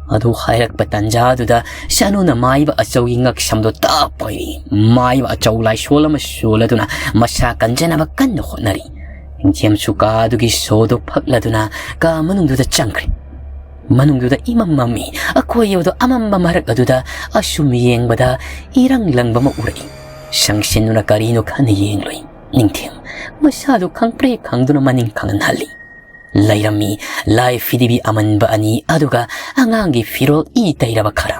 ꯑꯗꯨ ꯍꯥꯏꯔꯛꯄ ꯇꯟꯖꯥꯗꯨꯗ ꯁꯅꯨꯅ ꯃꯥꯏꯕ ꯑꯆꯧꯒꯤ ꯉꯛꯁꯝꯗꯣ ꯇꯞ ꯄꯥꯏꯔꯤ꯫ ꯃꯥꯏꯕ ꯑꯆꯧ ꯂꯥꯏꯁꯣꯜ ꯑꯃ ꯁꯣꯜꯂꯗꯨꯅ ꯃꯁꯥ ꯀꯟꯖꯅꯕ ꯀꯟꯅ ꯍꯣꯠꯅꯔꯤ꯫ ꯅꯤꯡꯊꯦꯝꯁꯨ ꯀꯥꯗꯨꯒꯤ ꯁꯣꯗꯣ ꯐꯛꯂꯗꯨꯅ ꯀꯥ ꯃꯅꯨꯡꯗꯨꯗ ꯆꯪꯈ꯭ꯔꯦ꯫ ꯃꯅꯨꯡꯗꯨꯗ ꯏꯃꯝ ꯃꯝꯃꯤ꯫ ꯑꯀꯣꯏꯕꯗꯣ ꯑꯃꯝꯕ ꯃꯔꯛ ꯑꯗꯨꯗ ꯑꯁꯨꯝ ꯌꯦꯡꯕꯗ ꯏꯔꯪ ꯂꯪꯕ ꯑꯃ ꯎꯔꯛꯏ꯫ ꯆꯪꯁꯤꯟꯗꯨꯅ ꯀꯔꯤꯅꯣ ꯈꯟꯅ ꯌꯦꯡꯂꯨꯏ꯫ ꯅꯤꯡꯊꯦꯝ ꯃꯁꯥꯗꯨ ꯈꯪꯄ꯭ꯔꯦꯛ ꯈꯪꯗꯨꯅ ꯃꯅꯤꯡ ꯈꯪꯍꯟꯍꯜꯂꯤ꯫ ꯂꯩꯔꯝꯃꯤ ꯂꯥꯏ ꯐꯤꯗꯤꯕꯤ ꯑꯃꯟꯕ ꯑꯅꯤ, ꯑꯗꯨꯒ ꯑꯉꯥꯡꯒꯤ ꯐꯤꯔꯣꯜ ꯏ ꯇꯩꯔꯕ ꯈꯔ꯫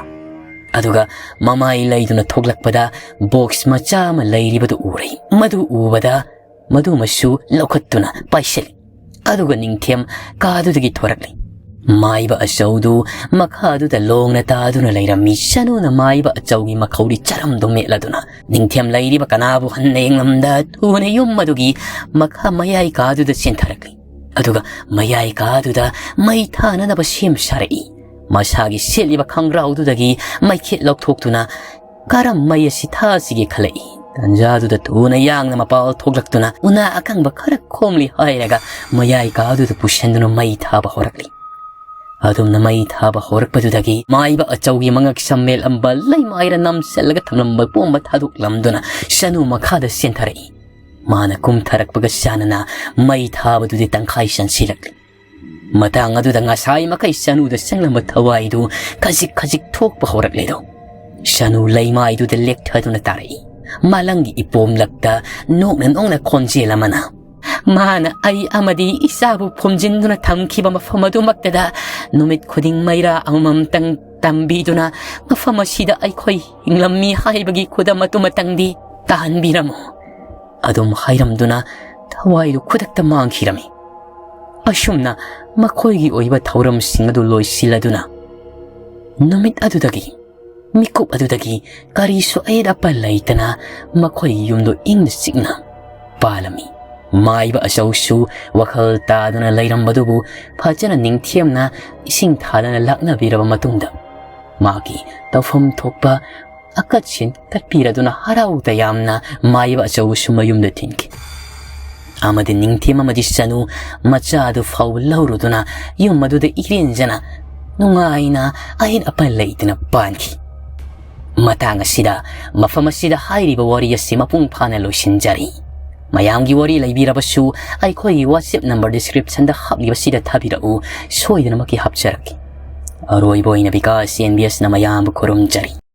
ꯑꯗꯨꯒ ꯃꯃꯥꯏ ꯂꯩꯗꯨꯅ ꯊꯣꯛꯂꯛꯄꯗ ꯕꯣꯛꯁ ꯃꯆꯥ ꯑꯃ ꯂꯩꯔꯤꯕꯗꯨ ꯎꯔꯦ꯫ ꯃꯗꯨ ꯎꯕꯗ ꯃꯗꯨꯃꯁꯨ ꯂꯧꯈꯠꯇꯨꯅ ꯄꯥꯏꯁꯤꯜꯂꯤ꯫ ꯑꯗꯨꯒ ꯅꯤꯡꯊꯦꯝ ꯀꯥꯗꯨꯗꯒꯤ ꯊꯣꯔꯛꯂꯤ꯫ ꯃꯥꯏꯕ ꯑꯆꯧꯗꯨ ꯃꯈꯥꯗꯨꯗ ꯂꯣꯡꯅ ꯇꯥꯗꯨꯅ ꯂꯩꯔꯝꯃꯤ꯫ ꯁꯅꯨꯅ ꯃꯥꯏꯕ ꯑꯆꯧꯒꯤ ꯃꯈꯧꯔꯤ ꯆꯔꯝꯗꯨ ꯃꯦꯠꯂꯗꯨꯅ ꯅꯤꯡꯊꯦꯝ ꯂꯩꯔꯤꯕ ꯀꯅꯥꯕꯨ ꯍꯟꯅ ꯌꯦꯡꯂꯝꯗ ꯊꯨꯅ ꯌꯨꯝ ꯑꯗꯨꯒꯤ ꯃꯈꯥ ꯃꯌꯥꯏ ꯀꯥꯗꯨꯗ ꯆꯦꯟꯊꯔꯛꯂꯤ꯫ ꯑꯗꯨꯒ ꯃꯌꯥꯏ ꯀꯥꯗꯨꯗ ꯃꯩ ꯊꯥꯅꯅꯕ ꯁꯦꯝ ꯁꯥꯔꯛꯏ꯫ ꯃꯁꯥꯒꯤ ꯁꯦꯠꯂꯤꯕ ꯈꯪꯒ꯭ꯔꯥꯎꯗꯨꯗꯒꯤ ꯃꯩꯈꯦꯠ ꯂꯧꯊꯣꯛꯇꯨꯅ ꯀꯔꯝ ꯃꯩ ꯑꯁꯤ ꯊꯥꯁꯤꯒꯦ ꯈꯜꯂꯛꯏ꯫ ꯇꯟꯖꯥꯗꯨꯗ ꯊꯨꯅ ꯌꯥꯡꯅ ꯃꯄꯥꯜ ꯊꯣꯛꯂꯛꯇꯨꯅ ꯎꯅꯥ ꯑꯀꯪꯕ ꯈꯔ ꯈꯣꯝꯂꯤ ꯍꯥꯏꯔꯒ ꯃꯌꯥꯏ ꯀꯥꯗꯨꯗ ꯄꯨꯁꯤꯟꯗꯨꯅ ꯃꯩ ꯊꯥꯕ ꯍꯧꯔꯛꯂꯤ꯫ ꯑꯗꯨꯝꯅ ꯃꯩ ꯊꯥꯕ ꯍꯧꯔꯛꯄꯗꯨꯗꯒꯤ ꯃꯥꯏꯕ ꯑꯆꯧꯒꯤ ꯃꯉꯛ ꯁꯝ ꯃꯦꯜꯂꯝꯕ ꯂꯩꯃꯥꯏꯗ ꯅꯝꯁꯤꯜꯂꯒ ꯊꯝꯂꯝꯕ ꯄꯣꯝꯕ ꯊꯥꯗꯣꯛꯂꯝꯗꯨꯅ ꯁꯅꯨ ꯃꯈꯥꯗ ꯆꯦꯟꯊꯔꯛꯏ꯫ ꯃꯥꯅ ꯀꯨꯝꯊꯔꯛꯄꯒ ꯆꯥꯟꯅꯅ ꯃꯩ ꯊꯥꯕꯗꯨꯗꯤ ꯇꯪꯈꯥꯏ ꯆꯟꯁꯤꯜꯂꯛꯂꯤ꯫ ꯃꯇꯥꯡ ꯑꯗꯨꯗ ꯉꯁꯥꯏ ꯃꯈꯩ ꯁꯅꯨꯗ ꯆꯪꯂꯝꯕ ꯊꯋꯥꯏꯗꯨ ꯈꯖꯤꯛ ꯈꯖꯤꯛ ꯊꯣꯛꯄ ꯍꯧꯔꯛꯂꯦꯗꯣ꯫ ꯁꯅꯨ ꯂꯩꯃꯥꯏꯗꯨꯗ ꯂꯦꯛꯊꯗꯨꯅ ꯇꯥꯔꯛꯏ꯫ ꯃꯥꯂꯪꯒꯤ ꯏꯄꯣꯝꯂꯛꯇ ꯅꯣꯛꯅ ꯅꯣꯛꯅ ꯈꯣꯟꯖꯦꯜ ꯑꯃꯅ, "ꯃꯥꯅ ꯑꯩ ꯑꯃꯗꯤ ꯏꯆꯥꯕꯨ ꯐꯨꯝꯖꯤꯟꯗꯨꯅ ꯊꯝꯈꯤꯕ ꯃꯐꯝ ꯑꯗꯨꯃꯛꯇꯗ ꯅꯨꯃꯤꯠ ꯈꯨꯗꯤꯡ ꯃꯩꯔꯥ ꯑꯃꯃꯝꯇꯪ ꯇꯝꯕꯤꯗꯨꯅ ꯃꯐꯝ ꯑꯁꯤꯗ ꯑꯩꯈꯣꯏ ꯍꯤꯡꯂꯝꯃꯤ ꯍꯥꯏꯕꯒꯤ ꯈꯨꯗꯝ ꯑꯗꯨꯃꯇꯪꯗꯤ ꯇꯥꯍꯟꯕꯤꯔꯝꯃꯨ" ꯑꯗꯨꯝ ꯍꯥꯏꯔꯝꯗꯨꯅ ꯊꯋꯥꯏꯗꯨ ꯈꯨꯗꯛꯇ ꯃꯥꯡꯈꯤꯔꯝꯃꯤ꯫ ꯑꯁꯨꯝꯅ ꯃꯈꯣꯏꯒꯤ ꯑꯣꯏꯕ ꯊꯧꯔꯝꯁꯤꯡ ꯑꯗꯨ ꯂꯣꯏꯁꯤꯜꯂꯗꯨꯅ ꯅꯨꯃꯤꯠ ꯑꯗꯨꯗꯒꯤ, ꯃꯤꯀꯨꯞ ꯑꯗꯨꯗꯒꯤ ꯀꯔꯤꯁꯨ ꯑꯌꯦꯠ ꯑꯄꯟ ꯂꯩꯇꯅ ꯃꯈꯣꯏꯒꯤ ꯌꯨꯝꯗꯨ ꯏꯪꯅ ꯆꯤꯛꯅ ꯄꯥꯜꯂꯝꯃꯤ꯫ ꯃꯥꯏꯕ ꯑꯆꯧꯁꯨ ꯋꯥꯈꯜ ꯇꯥꯗꯨꯅ ꯂꯩꯔꯝꯕꯗꯨꯕꯨ ꯐꯖꯅ ꯅꯤꯡꯊꯦꯝꯅ ꯏꯁꯤꯡ ꯊꯥꯗꯅ ꯂꯥꯛꯅꯕꯤꯔꯕ ꯃꯇꯨꯡꯗ ꯃꯥꯒꯤ ꯇꯧꯐꯝ ꯊꯣꯛꯄ ꯑꯀꯠꯁꯤꯟ ꯀꯠꯄꯤꯔꯗꯨꯅ ꯍꯔꯥꯎ ꯇꯌꯥꯝꯅ ꯃꯥꯏꯕ ꯑꯆꯧꯕꯁꯨ ꯃꯌꯨꯝꯗ ꯊꯤꯟꯈꯤ꯫ ꯑꯃꯗꯤ ꯅꯤꯡꯊꯦꯝ ꯑꯃꯗꯤ ꯁꯅꯨ ꯃꯆꯥꯗꯨ ꯐꯥꯎ ꯂꯧꯔꯨꯗꯨꯅ ꯌꯨꯝ ꯑꯗꯨꯗ ꯏꯔꯦꯟꯖꯅ ꯅꯨꯡꯉꯥꯏꯅ ꯑꯍꯦꯟ ꯑꯄꯟ ꯂꯩꯇꯅ ꯄꯥꯟꯈꯤ꯫ ꯃꯇꯥꯡ ꯑꯁꯤꯗ ꯃꯐꯝ ꯑꯁꯤꯗ ꯍꯥꯏꯔꯤꯕ ꯋꯥꯔꯤ ꯑꯁꯤ ꯃꯄꯨꯡ ꯐꯥꯅ ꯂꯣꯏꯁꯤꯟꯖꯔꯤ꯫ ꯃꯌꯥꯝꯒꯤ ꯋꯥꯔꯤ ꯂꯩꯕꯤꯔꯕꯁꯨ ꯑꯩꯈꯣꯏꯒꯤ WhatsApp number descriptionꯗ ꯍꯥꯞꯂꯤꯕꯁꯤꯗ ꯊꯥꯕꯤꯔꯛꯎ, ꯁꯣꯏꯗꯅꯃꯛꯀꯤ ꯍꯥꯞꯆꯔꯛꯀꯦ꯫ ꯑꯔꯣꯏꯕ ꯑꯣꯏꯅ ꯕꯤꯀꯥꯁ NBSꯅ ꯃꯌꯥꯝꯕꯨ ꯈꯨꯔꯨꯝꯖꯔꯤ꯫